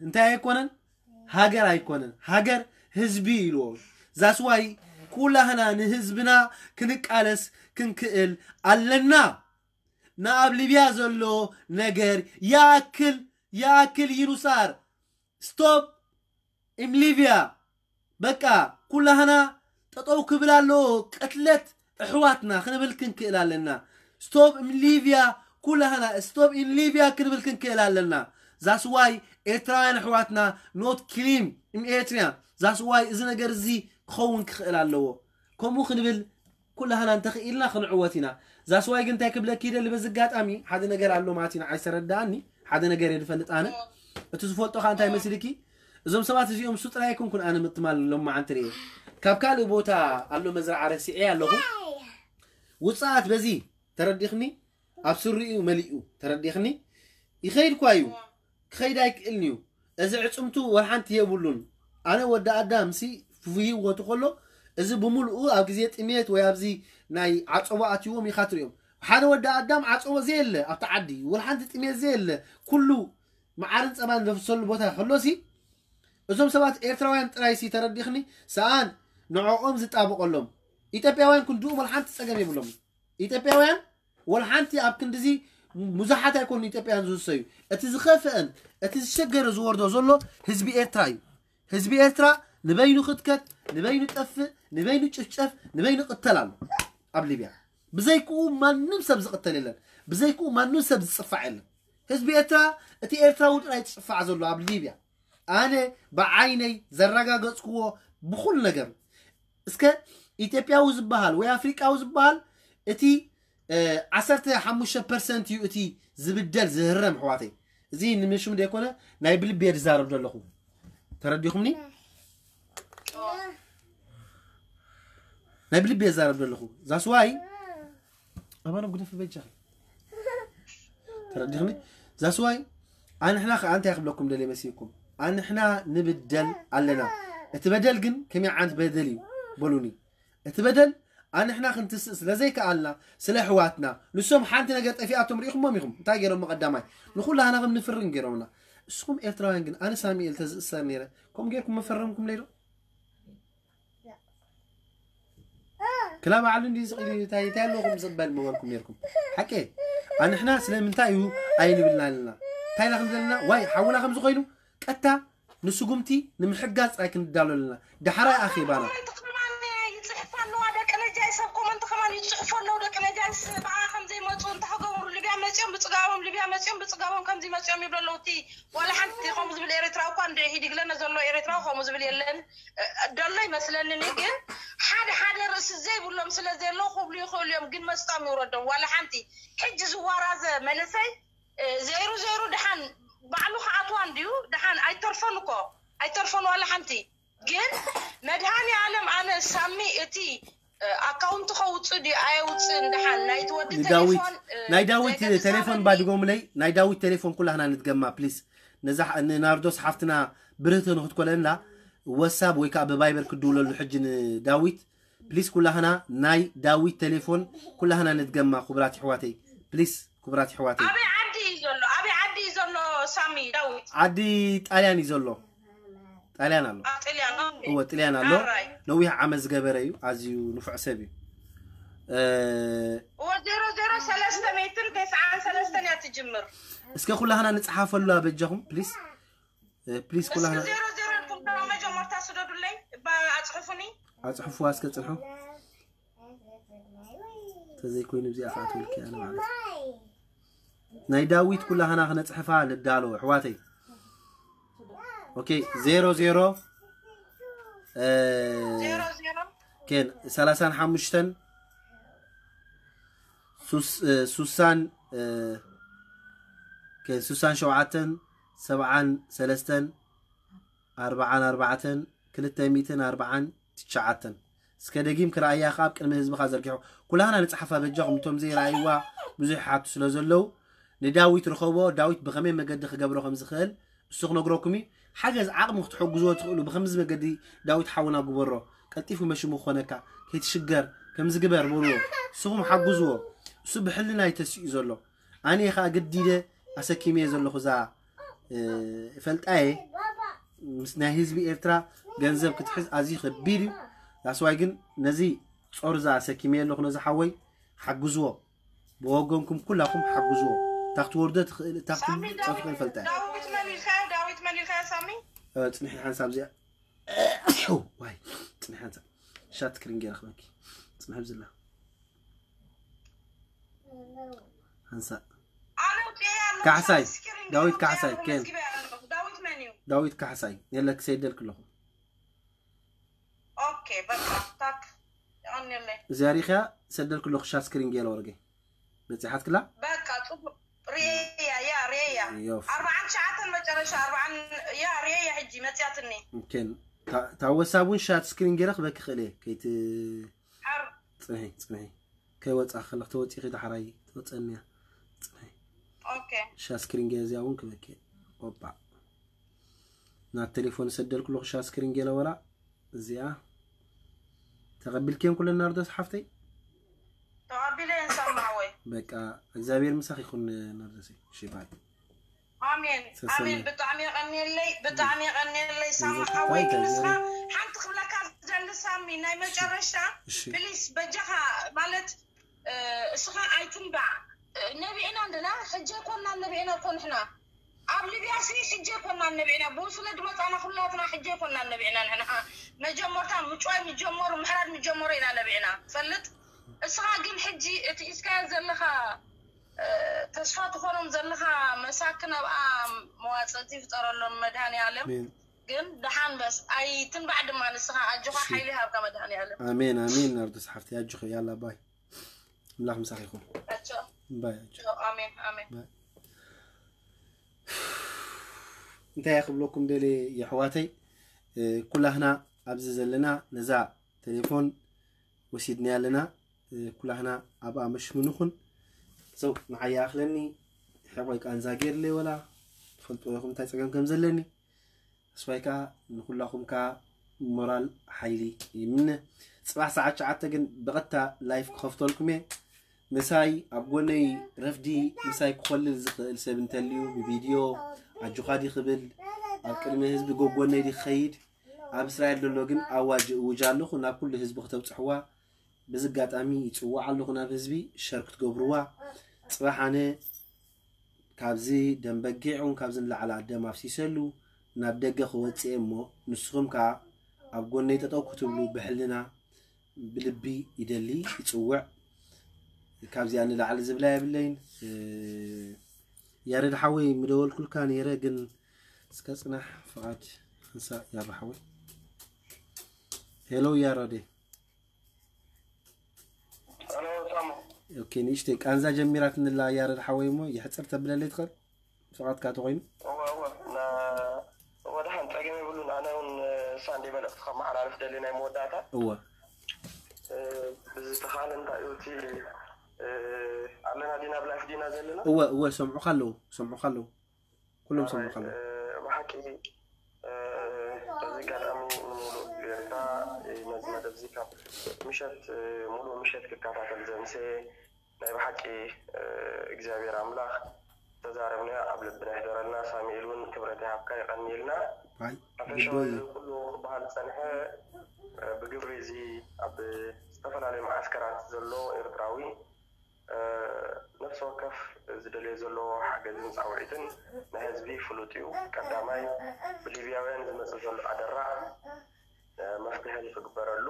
እንታይ ኣይኮነን ሃገር ኣይኮነን ሃገር ህዝቢ ኢልዎ ዛስዋይ ኩላህና ንህዝብና ክንቃለስ ክንክእል ኣለና ንኣብ ሊብያ ዘሎ ነገር ይኣክል ይኣክል ይኑሳር stop in Libya በቃ ኩላህና ጠጠው ክብል ኣለዎ ቅትለት ኣሕዋትና ክንብል ክንክእል ኣለና stop in Libya ኩላህና stop in Libya ክንብል ክንክእል ኣለና that's why ኤርትራውያን ኣሕዋትና not claim in Eritrea that's why እዚ ነገር እዚ ክኸውን ክኽእል ኣለዎ ከምኡ ክንብል ኩላህና እንተኽኢልና ክንዕወት ኢና that's why ግን እንታይ ክብለኪ ይደሊ በዚ ኣጋጣሚ ሓደ ነገር ኣሎ ማለት ኢና ኣይሰረዳኣኒ ሓደ ነገር እየ ዝፈልጥ ኣነ እቲ ዝፈልጦ ከዓ እንታይ መስልኪ እዞም ሰባት እዚኦም እሱ ጥራይ ኣይኮንኩን ኣነ ምትማል ሎማዓንቲ ርኤ ካብ ካልእ ቦታ ኣሎ መዝረዓ ረሲዐ ኣለኹ ውፅኣት በዚ ተረዲኽኒ ኣብ ስሪኡ መሊኡ ተረዲኽኒ ይኸይድ ኳ እዩ ክኸይድ ኣይክእልን እዩ እዚ ዕፅምቱ ወላ ሓንቲ የብሉን ኣነ ወዲ ኣዳም ሲ ፍሂወቱ ከሎ እዚ ብምልኡ ኣብ ግዜ ጥሜት ወይ ኣብዚ ናይ ዓፀቦ ኣትይዎም ኢኻ ትሪኦም ሓደ ወዲ ኣዳም ዓፀቦ ዘየለ ኣብቲ ዓዲ ወላ ሓንቲ ጥሜት ዘየለ ኩሉ መዓርን ፀባን ዘፍሰሉ ቦታ ከሎሲ እዞም ሰባት ኤርትራውያን ጥራይ ሲ ተረዲኽኒ ሰኣን ንዕኦም ዝጣበቀሎም ኢትዮጵያውያን ክንድኡ ወላ ሓንቲ ፀገም የብሎም ኢትዮጵያውያን ወላ ሓንቲ ኣብ ክንድዚ ብዙሓት ኣይኮኑ ኢትዮጵያውያን ዝውሰዩ እቲ ዝኸፍአን እቲ ዝሸገረ ዝወርዶ ዘሎ ህዝቢ ኤርትራ እዩ ህዝቢ ኤርትራ ንበይኑ ክትከት ንበይኑ ጠፍእ ንበይኑ ጭፍጨፍ ንበይኑ ቅተል ኣሎ ኣብ ሊብያ ብዘይክኡ ማንም ሰብ ዝቅተል የለን ብዘይክኡ ማንም ሰብ ዝፅፋዕ የለን ህዝቢ ኤርትራ እቲ ኤርትራዊ ጥራይ ዝፅፋዕ ዘሎ ኣብ ሊብያ ኣነ ብዓይነይ ዘረጋገፅክዎ ብኩሉ ነገር እስከ ኢትዮጵያዊ ዝበሃል ወይ ኣፍሪቃዊ ዝበሃል እቲ ዓሰርተ ሓሙሽተ ፐርሰንት እዩ እቲ ዝብደል ዝህረም ኣሕዋተይ እዚ ንምሽም ዘይኮነ ናይ ብልቢ እየ ዝዛረብ ዘለኹ ተረዲኹምኒ ናይ ብልቢ እየ ዝዛረብ ዘለኹ that's why ኣባኖም ግደፊ በጃኺ ተረዲኽኒ that's why ኣንሕና ከዓ እንታይ ክብለኩም ደልየ መሲልኩም ኣንሕና ንብደል ኣለና እቲ በደል ግን ከመይ ዓይነት በደል እዩ በሉኒ እቲ በደል ኣንሕና ክንትስእ ስለ ዘይከኣልና፣ ስለ ኣሕዋትና፣ ንሶም ሓንቲ ነገር ጠፊኣቶም ርኢኹሞም ኢኹም። እንታይ ገይሮም? ቀዳማይ ንኹላህና ከም ንፍርን ገይሮምና። እስኹም ኤርትራውያን ግን፣ ኣነ ሳሙኤል ተዝእሰር ነይረ፣ ከምኡ ጌርኩም መፈረምኩም ነይሩ? ክላ ባዕሉ እንዲ ዝቕል እንታይ እንታይ ኣለኹም ዝቕበል ምበልኩም ነይርኩም። ሓቂ ኣንሕና ስለምንታይ እዩ ኣይንብልና ኣለና? እንታይ ኢና ክንብል ኣለና? ዋይ ሓውና ከም ዝኾይኑ ቀጥታ ንስጉምቲ ንምሕጋዝ ጥራይ ክንዳሎ ኣለና። ዳሕራይ ኣኼባና። ኮመንት ከማን ይጽሕፋ ኣለዋ ደቂ ነጃይ፣ ሰብ ኮመንት ከማን ይጽሕፉ ኣለዉ ደቂ ነጃይ። ስ-፣ ብኣ ከም ዘይመጹ እንተኸገብሩ፣ ሊብያ መጺኦም ብጽጋቦም፣ ሊብያ መጺኦም ብጽጋቦም ከምዚ መጺኦም ይብሉ ኣለዉ። እቲ ዋላ ሓንቲ ከምኡ ዝብል ኤርትራዊ እኳ እንደ ሂድግለነ ዘሎ ኤርትራዊ ከምኡ ዝብል የለን። እ፣ ደሎ ይመስለኒ። እኔ ግን ሓደ ሓደ ርእሲ ዘይብሎም ስለ ዘለዉ ክብሉ ይኽእሉ እዮም፣ ግን መስጣም ይውረዶም። ዋላ ሓንቲ ሕጂ ዝዋራዘ መንእሰይ፣ እ፣ ዘይሩ ዘይሩ ደሓን ባዕሉ ክኣትዋ እንድዩ። ደሓን ኣይተርፎን እኮ፣ ኣይተርፎን ዋላ ሓንቲ። ግን መድሃኒ ዓለም ኣነ ሳሚ እቲ፣ እ፣ ኣካውንት ከውጽእ ድዩ ኣየውጽእን ደሓን ናይቲ ወዲ ንዳዊት ቴሌፎን፣ እ፣ ናይ ዳዊት ዘይገድሳ ቴሌፎን ኣለኒ። ባድጎምለይ፣ ናይ ዳዊት ቴሌፎን ኩላህና ንድገማ ፕሊስ። ነዛ ሕ-፣ ንናርዶስ ሓፍትና ብርህቶ ንክትኮለና ወሳብ ወይ ከዓ ብቫይበር ክድውለሉ ሕጂ ንዳዊት ፕሊስ። ኩላህና ናይ ዳዊት ቴሌፎን ኩላህና ንድገማ ክቡራት ኣሕዋተይ ፕሊስ፣ ክቡራት ኣሕዋተይ። ኣበይ ዓዲ እዩ ዘሎ? ኣበይ ዓዲ እዩ ዘሎ ሳሚ ዳዊት? ዓዲ ጣልያን እዩ ዘሎ። ጣልያን ኣሎ። ኣብ ጥልያን፣ ኦኬ። እወ፣ ጥልያን ኣሎ። ኣራይ። ነዊሕ ዓመት ዝገበረ እዩ። ኣዝዩ ንፉዕ ሰብ እዩ። እ፣ እወ፣ ዜሮ ዜሮ ሰለስተ ሚእትን ተስዓን ሰለስተን እያ ትጅምር። እስከ ኩላህና ንጽሓፈሉ በጃኹም ፕሊስ። እ፣ ፕሊስ እስኪ ኩላህና ዜሮ ዜሮ ኢልኩም ደማ መጀመርታ ስደዱለይ፣ ባ-፣ ኣጽሕፉኒ። ኣጽሕፉዋ እስከ ጽንሑ። ተዘይኮይኑ እዚኣ ከዓ ትብል እያ ማለት። ናይ ዳዊት ኩላህና ክነጽሕፋ ንዳሎ ኣሕዋተይ። ኦኬ፣ ዜሮ ዜሮ፣ እ፣ ዜሮ ዜሮ። ኬን፣ ሰላሳን ሓሙሽተን፣ ሱስ-፣ እ፣ ሱሳን፣ እ፣ ኬን፣ ሱሳን ሸውዓተን፣ ሰብዓን ሰለስተን፣ ኣርብዓን ኣርባዕተን፣ ክልተ ሚእትን ኣርብዓን ትሽዓተን። እስከ ደጊም ክረኣያ ከኣ ኣብ ቅድሚ ህዝብኻ ዘርጊሑ። ኩላህና ንጽሓፋ በጃኹም፣ እቶም ዘይረኣይዋ ብዙሕ ይሓቱ ስለ ዘለዉ፣ ንዳዊት ርኸቦ፣ ዳዊት ብኸመይ መገዲ ክገብሮ ከም ዝኽእል እሱ ክነግረኩም እዩ። ሓገዝ ዓቕሚ ክትሕግዝዎ ትኽእሉ፣ ብኸምዚ መገዲ ዳዊት ሓውና ግበሮ፣ ቀልጢፉ መሽሙ ክኾነካ፣ ከይትሽገር፣ ከምዚ ግበር በልዎ። ንስኹም ሓግዝዎ። እሱ ብሕልና እዩ ተሲኡ ዘሎ። ኣነ ኸኣ ገዲደ ኣሰኪመዮ ዘለኹ እዛ፣ እ፣ ፈልጣየ ምስ ናይ ህዝቢ ኤርትራ ገንዘብ ክትሕዝ ኣዝዩ ከቢድ እዩ። ዳስዋይ ግን ነዚ ጾር እዛ ኣሰኪመዮ ኣለኹ ነዚ ሓወይ ሓግዝዎ። ብወገንኩም ኩላኹም ሓግዝዎ። እታ ክትወርዶ ትኽእል፣ እታ ሳሚ ክትጸፍቕ ዳዊት፣ ፈልጣየ። ዳዊት መን ኢልካዮ? ዳዊት መን ኢልካዮ ሳሚ? እ፣ ጽንሒ ሓንሳብ እዚኣ። ዋይ፣ ጽንሒ ሓንሳብ። ሻት ክሪን ገይረ ክበኪ። ጽንሒ ብዝላ። ሓንሳእ። ኣነ ውጽኤ ኣለኹ፣ ካሕሳይ፣ ሻት ስክሪን ዳዊት ገይረ ካሕሳይ፣ ውጽኤ ኬን። መዝጊበ ኣለኹ። ዳዊት መን እዩ? ዳዊት ካሕሳይ፣ የለክ ሰይደልክ ኣለኹ። ኦኬ፣ በቃ፣ ታክ፣ የቐንየለይ። እዚኣ ሪኢኽያ? ሰደልክ ኣለኹ፣ ሻት ስክሪን ገይረ ወረገ። በጺሓትክላ? በቃ፣ ጽቡቕ። ሪኤያ፣ ያ፣ ሪኤያ። ዮፍ። ኣርብዓን ትሽዓተን መጨረሻ፣ ኣርብዓን፣ ያ፣ ሪኤያ ሕጂ፣ መጽያትኒ። ኬን፣ ታ-፣ ታወሳ እውን ሻት ስክሪን ገይረ ክበኪ ክእል እየ። ከይት-፣ ሓር- ጽንሒ፣ ጽንሒ። ከይወጻ ከለኽ ተወጺኺ ዳሕራይ ትወጸኒ እያ። ጽንሒ። ኦኬ። ሻት ስክሪን ገይረ እዚኣ እውን ክበኪ። ኦባ። ናብ ቴሌፎን ሰደልኩ ኣለኹ ሻት ስክሪን ገይረ ወላ እዚኣ። ተቐቢልክየን ኩለን ናርዶስ ሓፍተይ? ተቐቢለ እየን ሳሚ ሓወይ። በቃ እግዚኣብሔር ምሳኺ ይኹን ናርዶሰይ። እሺ ባይ። ኣሜን፣ ሰሰነ። ኣሜን። ብጣዕሚ የቐንየለይ፣ ብጣዕሚ የቐንየለይ ሳሚ እንታይ ሓወይ። እንታይ ንስኻ ገይረ? ሓንቲ ክብለካ ዝደሊ ሳሚ፣ ናይ እሺ። መጨረሻ እሺ። ፕሊስ በጃኻ ማለት፣ እ፣ እስኻ ኣይትንባዕ። እ፣ ነቢዕና እንድና፣ ሕጂ ኣይኮንና ነቢዕና እኮ ንሕና። ኣብ ሊብያ ሲ ሕጂ ኣይኮንና ነቢዕና። ብውስነት ዝመጻና ኩላትና ሕጂ ኣይኮንና ነቢዕና ንሕና። መጀመርታ ምጭዋይ ምጀመሩ፣ ምሕራድ ምጀመሩ ኢና ነቢዕና። ትፈልጥ? እስኻ ግን ሕጂ እቲ ሒዝካዮ ዘለኻ፣ እ፣ ተስፋ ትኾኖም ዘለኻ መሳክን ኣብኣ መዋጽእቲ ይፍጠረሎም መድሃኔ ዓለም። ኣሜን። ግን ደሓን በስ ኣይትንባዕ ድማ ንስኻ ኣጆኻ ኣሜን። ሓይሊ ሃብካ መድሃኔ ዓለም። ኣሜን፣ ኣሜን። ናርዶስ ሓፍቲ ኣጆኺ፣ ያላ ባይ። ኣምላኽ ምሳኺ ይኹን። ኣጆ። ባይ፣ ኣጆ። ኣጆ፣ ኣሜን፣ ኣሜን። ባይ። እንታይ እየ ክብለኩም ደልየ የሕዋተይ፣ እ፣ ኩላህና ኣብዚ ዘለና ነዛ ቴሌፎን ወሲድናያ ኣለና። እ፣ ኩላህና ኣብኣ መሽሙ ንኹን። ሰው ንዓይ ይኣኽለኒ፣ ሕቆይ ቃንዛ ገይርለይ ወላ ትፈልጥዎ ኢኹም እንታይ ጸገም ከም ዘለኒ። ኣስዋይ ከኣ ንኹላኹም ከኣ ሞራል ሓይሊ ይምነ። ጽባሕ ሰዓት ትሽዓተ ግን ብቐጥታ ላይፍ ክኸፍተልኩም እየ። ምሳይ ኣብ ጎነይ ረፍዲ ምሳይ ክኾልል ዝኽእል ሰብ እንተልዩ ብቪድዮ ኣጆኻ ዲ ክብል ኣብ ቅድሚ ህዝቢ ጎጎነይ ዲ ክኸይድ ኣብ እስራኤል ዘሎ ግን ኣዋጅ እውጅ ኣለኹ ናብ ኩሉ ህዝቢ ክተብጽሕዋ ብዝጋጣሚ ይጽዋዕ ኣለኹ ናብ ህዝቢ ሸር ክትገብርዋ ጽባሕ ኣነ ካብዚ ደም በጊዕ እውን ካብዚ ንላዕሊ ኣደም ኣፍሲሰሉ ናብ ደገ ክወፅእ እሞ ንስኹም ከዓ ኣብ ጎነይ ጠጠው ክትብሉ ብሕልና ብልቢ ይደሊ ይፅውዕ። ካብዚኣ ንላዕሊ ዝብላ የብለይን። ያረድ ሓወይ ምደወልኩልካ ነይረ ግን እስከ ፅናሕ ፍቓድ ሓንሳእ ያረ ሓወይ። ሄሎ ያረዴ። ኦኬ ንእሽተይ ቃንዛ ጀሚራትንላ ያረድ ሓወይ እሞ የሕፅር ተብለለይ ትኽእል? ስብዓትካ ተኾይኑ። እወ እወ ና እወ ደሓን ጸገም የብሉን። ኣነ እውን እሳ እንደ መልእኽቲ ከመሓላልፍ ደሊ ናይ መወዳእታ እወ ብዝተኻለ እንታይ እዩ እቲ ኣለና ዲና ኣብ ላይፍ ዲና ዘለና እወ እወ ሰምዑካ ኣለዉ ሰምዑካ ኣለዉ ኩሎም ሰምዑካ ኣለዉ። ብሓቂ በዚ ኣጋጣሚ ንሙሉእ ህዝቢ ኤርትራ ነዚ መደብ እዚ ካብ ምሸት ሙሉእ ምሸት ክከታተል ዘምሰ ናይ ብሓቂ እግዚኣብሔር ኣምላኽ ዝተዛረብናዮ ኣብ ልብና ይሕደረልና። ሳሙኤል እውን ክብረት ይሃብካ የቐንየልና። ሓፈሻዊ እዚ ኩሉ ክበሃል ዝጸንሐ ብግብሪ እዚ ኣብ ዝተፈላለዩ መዓስከራት ዘሎ ኤርትራዊ ነፍሲ ወከፍ ዝደልዮ ዘሎ ሓገዝን ጻውዒትን ናይ ህዝቢ ፍሉጥ እዩ። ቀዳማይ ብሊብያውያን ዝመጽእ ዘሎ ኣደራዕ መፍትሒ ንክግበረሉ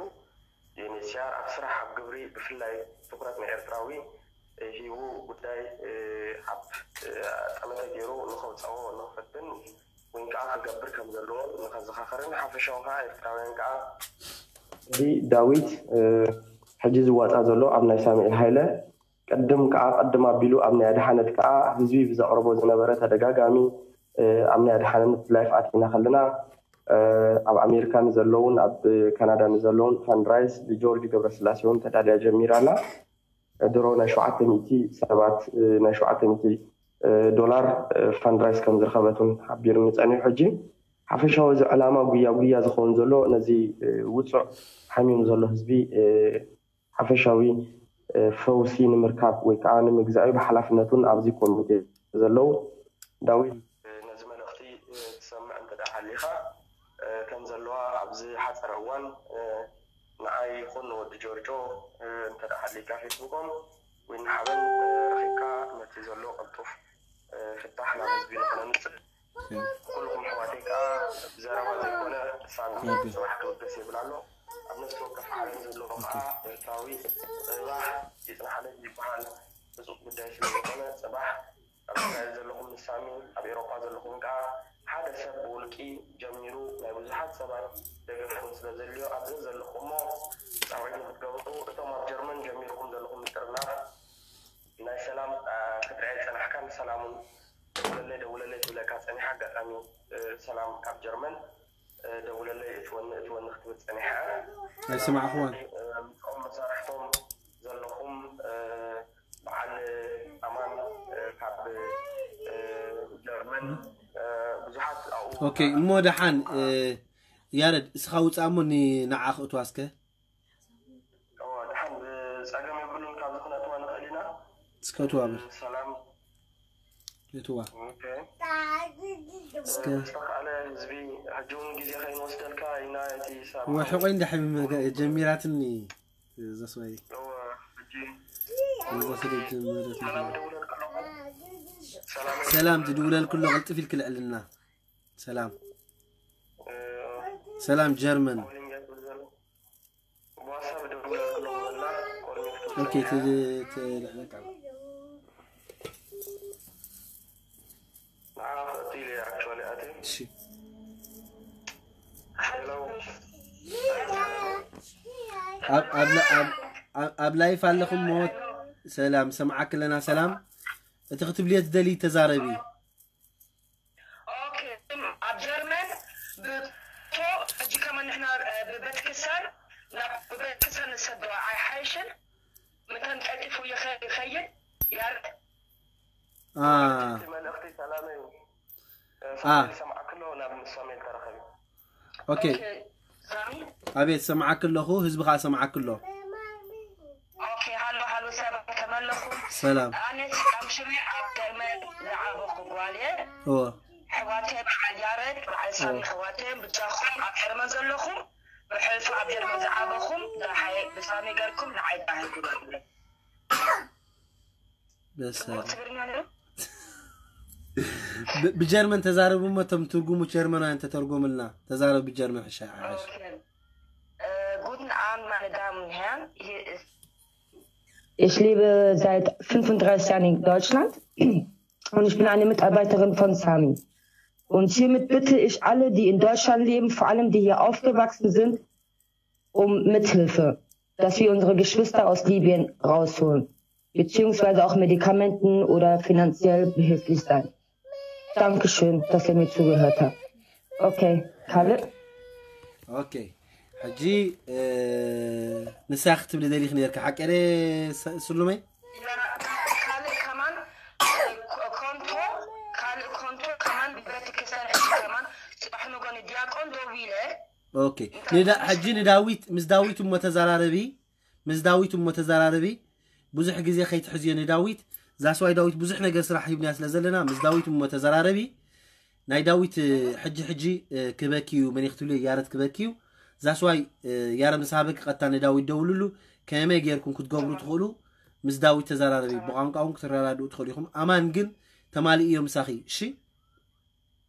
ዩኤንኤችሲኣር ኣብ ስራሕ ኣብ ግብሪ ብፍላይ ትኩረት ንኤርትራዊ ሂቡ ጉዳይ ኣብ ጠመተ ገይሩ ንኸውፀኦ ንኽፈትን ወይ ከዓ ክገብር ከም ዘለዎ ንኸዘኻኸርን ሓፈሻዊ ከዓ ኤርትራውያን ከዓ እዚ ዳዊት ሕጂ ዝዋፃ ዘሎ ኣብ ናይ ሳሙኤል ሃይለ ቅድም ከዓ ቅድም ኣቢሉ ኣብ ናይ ኣድሓነት ከዓ ህዝቢ ብዘቕርቦ ዝነበረ ተደጋጋሚ ኣብ ናይ ኣድሓነት ላይፍ ኣቲና ከለና ኣብ ኣሜሪካ ንዘለውን ኣብ ካናዳ ንዘለውን ፋንድራይዝ ብጆርጅ ገብረስላሴ እውን ተዳልያ ጀሚራ ኣላ። ድሮ ናይ ሸውዓተ ሚእቲ ሰባት ናይ ሸውዓተ ሚእቲ ዶላር ፋንድራይዝ ከም ዝረኸበት እውን ሓቢርኒ ጸኒሑ። ሕጂ ሓፈሻዊ እዚ ዕላማ ጉያ ጉያ ዝኸውን ዘሎ ነዚ ውፁዕ ሓሚሙ ዘሎ ህዝቢ ሓፈሻዊ ፈውሲ ንምርካብ ወይ ከዓ ንምግዛእ እዩ ብሓላፍነቱን ኣብዚ ኮሚቴ ዘለዉ ዳዊት ነዚ መልእኽቲ ትሰምዕ እንተ ደኣ ሃሊኻ ከም ዘለዋ ኣብዚ ሓፀረ እዋን ንዓይ ይኹን ንወዲ ጆርጆ እንተ ደኣ ሃሊካ ፌስቡኮም ወይ ንሓበን ረኺብካ ነቲ ዘሎ ቅልጡፍ ፍታሕ ናብ ህዝቢ ንኽነምፅእ ኩልኹም ኣሕዋተይ ከዓ ብዘረባ ዘይኮነ ሳሚ ጽባሕ ክብገስ የብል ኣሎ ኣብ ነፍሲ ወከፍ ዓለም ዘለኹም ከዓ ኤርትራዊ ጽባሕ ይጽናሕለይ ይበሃል ህፁፅ ጉዳይ ስለዝኾነ ጽባሕ ኣብ እስራኤል ዘለኹም ንሳሚ ኣብ ኤሮጳ ዘለኹም ከዓ ሓደ ሰብ ብውልቂ ጀሚሩ ናይ ብዙሓት ሰባት ደገፍኩም ስለ ዘድልዮ ኣብዚ ዘለኹም እሞ ፃውዒት ንክትገብሩ እቶም ኣብ ጀርመን ጀሚርኩም ዘለኹም ምጥርናፍ ናይ ሰላም ክትሪኣ ይፀናሕካን ሰላም እውን ደውለለይ ደውለለይ ትብለካ ፀኒሓ ኣጋጣሚ ሰላም ካብ ጀርመን ደውለለይ እትወኒ እትወኒ ክትብል ፀኒሓ ኣይሰማዕኹዋን ምስኦም መሳርሕቶም ዘለኹም በዓል ኣማን ካብ ጀርመን ብዙሓት ኣብኡ ኦኬ እሞ ደሓን ያረድ እስኻ ውፃእ እሞ ንዓኽ እትዋ እስከ ደሓን ጸገም የብሉን ካብዚ ክነእትዋ ንኽእል ኢና። እስከ እትዋ በል። ሰላም እትዋ። እስከ ዝተኻእለ ህዝቢ ሕጂ እውን ግዜ ከይንወስደልካ ኢና እቲ ሳብ እወ ሕቆይ እንዳ ሕቢ ጀሚራትኒ ዘስዋይ እወ ሕጂ ወሰደ ጀመረት ሰላም ደውለልካ ኣለኹ። ሰላም ሰላም ትድውለል ኩሎ ቅልጥፍ ኢልክ ልዕልና ሰላም ሰላም ጀርመን ኦኬ ኣብ ላይፍ ኣለኹም ሞት ሰላም ሰምዓክ ኣለና ሰላም እቲ ክትብልዮ ትደሊ ተዛረቢ ኦኬ ኣብ ጀርመን ብቶ ሕጂ ከመ ንሕና ብቤተክርስትያን ናብ ብቤተክርስትያን ንሰዶ ኣይሓይሽን ምተን ቀልጢፉ ይኸይድ ያርድ እቲ መልእኽቲ ሰላመይ ሳሙኤል ሰምዓክሎ ናብ ሳሙኤል ተረኸቢ ኦኬ ኣቤት፣ ሰማዓክ ኣለኹ፣ ህዝቢ ኸዓ ሰማዓክ ኣሎ። ኦኬ፣ ሃሎ ሃሎ፣ ሰባት ከመለኹ። ሰላም። ኣነስ ኣብ ሽሜ ኣብ ገርመን ዝዓበኹ ጓልየ። እወ። ሕዋተ በዓል ያረድ በዓል ሳሚ ሕዋተ ብጃኹም ኣብ ጀርመን ዘለኹም ብሕልፉ ኣብ ጀርመን ዝዓበኹም ዳሓይ ብሳሚ ገርኩም ንዓይ ዳሃይ ግበሩለ። ደስ ትግርኛ ነይሩ። ብ- ብጀርመን ተዛረቡ እሞ እቶም ትርጉሙ ጀርመናውያን ተተርጎምልና። ተዛረቡ ብጀርመን ሕሻ ሓሽ Äh, guten Abend, meine Damen und Herren. Hier ist Ich lebe seit fünfunddreißig Jahren in Deutschland und ich bin eine Mitarbeiterin von Sami. Und hiermit bitte ich alle, die in Deutschland leben, vor allem die hier aufgewachsen sind, um Mithilfe, dass wir unsere Geschwister aus Libyen rausholen, beziehungsweise auch Medikamenten oder finanziell behilflich sein. Dankeschön, dass ihr mir zugehört habt. Okay, Kalle? ኦኬ። ሕጂ ንሳ ክትብሊ ደሊክ ነርካ ሓቀረ። ስሉመይ ካልእ ከማን ኮንቶ ካልእ ኮንቶ ከማን ብቤተክርስትያን ሕጂ ከማን ጽባሕ ንጎኒ ዲያቆን ደው ኢለ ኦኬ። ንዳ- ሕጂ ንዳዊት ምስ ዳዊት እሞ ተዘራረቢ፣ ምስ ዳዊት እሞ ተዘራረቢ። ብዙሕ ግዜ ከይትሕዝዮ ንዳዊት። ዛስዋይ ዳዊት ብዙሕ ነገር ስራሕ ሂብናያ ስለ ዘለና ምስ ዳዊት እሞ ተዘራረቢ። ናይ ዳዊት ሕጂ ሕጂ ክበኪ እዩ፣ መን ክትብሉ ያረድ ክበኪ እዩ። ዛስዋይ ያረድ ምስ ሃበኪ ቀጥታ ንዳዊት ደውልሉ። ከመይ ጌርኩም ክትገብሩ ትኽእሉ ምስ ዳዊት ተዘራረቢ። ብቋንቋ እውን ክትረዳድኡ ትኽእሉ ኢኹም። ኣማን ግን ተማሊኡ እዮም ምሳኺ። እሺ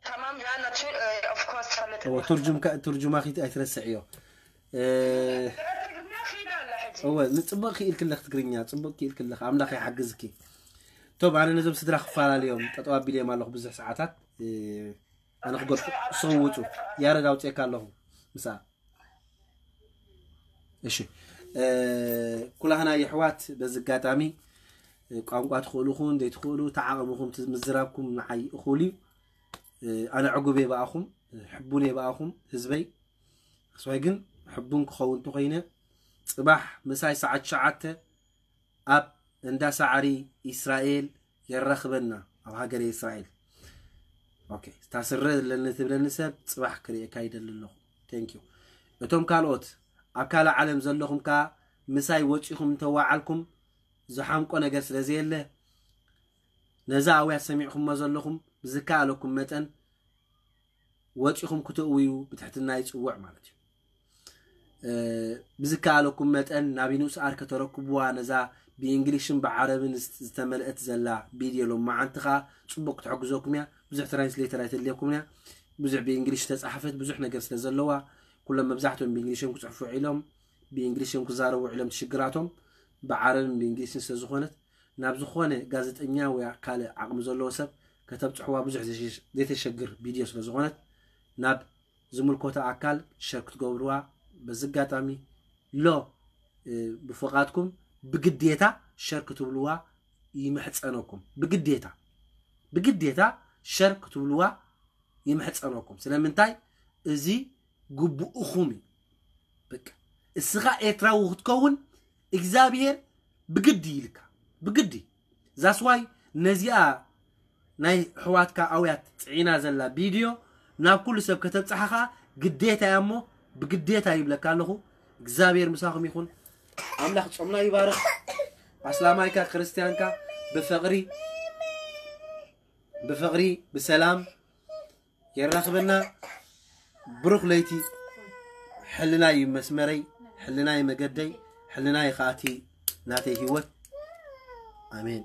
تمام يا ناتشي اوف كورس خلت እወ ትርጁምካ ትርጁማኺ ኣይትረስዕዮ። ትግርኛ ኺዳ ኣላ ሕጂ እወ ንጽቡቅ ክኢልክለኽ ትግርኛ ጽቡቅ ክኢልክለኽ ኣምላኽ ይሓግዝኪ። ቶም ኣነ ነዞም ስድራ ክፈላለዮም ጠጠው ኣቢለዮም ኣለኹ ብዙሕ ሰዓታት። ኣነ ክገልጹ ሰውጡ ያረድ ኣውፅኤካ ኣለኹ። ምሳ እሺ ኩላህና የሕዋት በዚ ኣጋጣሚ ቋንቋ ትኽእሉ ኹን ዘይትኽእሉ ተዓቐምኹም ምዝራብኩም ንዓይ እኹል እዩ። ኣነ ዕጉብ እየ ብኣኹም፣ ሕቡን እየ ብኣኹም ህዝበይ። ኣስዋይ ግን ሕቡን ክኸውን እንተኾይነ ጽባሕ ምሳይ ሰዓት ሸዓተ ኣብ እንዳ ሳዕሪ ኢስራኤል የራኽበና ኣብ ሃገረ ኢስራኤል። ኦኬ፣ እታ ስረ ዘለኒ ትብለኒ ሰብ ጽባሕ ክርእየካ ይደሊ ኣለኹ። ቴንክ ዩ። እቶም ካልኦት ኣብ ካልእ ዓለም ዘለኹም ከኣ ምሳይ ወጺኹም እንተዋዓልኩም ዝሓምቆ ነገር ስለ ዘየለ ነዛ ኣውያት ሰሚዕኩሞ ዘለኹም ብዝከኣለኩም መጠን ወጺኹም ክትእውዩ ብትሕትና ይጽውዕ ማለት እዩ። ብዝከኣለኩም መጠን ናብ ዩንስኣር ከተረክብዋ ነዛ ብእንግሊሽን ብዓረብን ዝተመልአት ዘላ ቪድዮ ሎማዓንቲ ከዓ ጽቡቅ ክትሕግዘኩም እያ። ብዙሕ ትራንስሌተር ኣይተድልየኩም እያ። ብዙሕ ብእንግሊሽ ዝተጻሕፈት ብዙሕ ነገር ስለ ዘለዋ ኩሎም መብዛሕትኦም ብእንግሊሽም ክጽሕፉ ውዒሎም ብእንግሊሽም ክዛረቡ ውዒሎም ትሽግራቶም ብዓረብን ብእንግሊሽን ስለ ዝኾነት ናብ ዝኾነ ጋዜጠኛ ወይ ካልእ ዓቕሚ ዘለዎ ሰብ ከተብጽሕዋ ብዙሕ ዘይተሸግር ቪድዮ ስለ ዝኾነት ናብ ዝምልኮቶ ኣካል ሸር ክትገብርዋ በዚ ኣጋጣሚ ሎ ብፍቓድኩም ብግዴታ ሸር ክትብልዋ ይምሕጸነኩም። ብግዴታ ብግዴታ ሸር ክትብልዋ ይምሕጸነኩም። ስለምንታይ እዚ ግቡእኹም እዩ። በቃ እስኻ ኤርትራዊ ክትከውን እግዚኣብሔር ብግዲ ይልካ ብግዲ ዛስዋይ ነዚኣ ናይ ሕዋትካ ኣውያት ጽዒና ዘላ ቪድዮ ናብ ኩሉ ሰብ ከተብጽሓ ከዓ ግዴታ እያ እሞ ብግዴታ ይብለካ ኣለኹ። እግዚኣብሔር ምሳኹም ይኹን። ኣምላኽ ጾምና ይባርኽ። ኣስላማይካ ክርስቲያንካ ብፍቕሪ ብፍቕሪ ብሰላም የራኽበና። ብሩኽ ለይቲ። ሕልናይ እዩ መስመረይ፣ ሕልናይ መገደይ፣ ሕልናይ ከኣቲ ናተይ ህይወት። ኣሜን።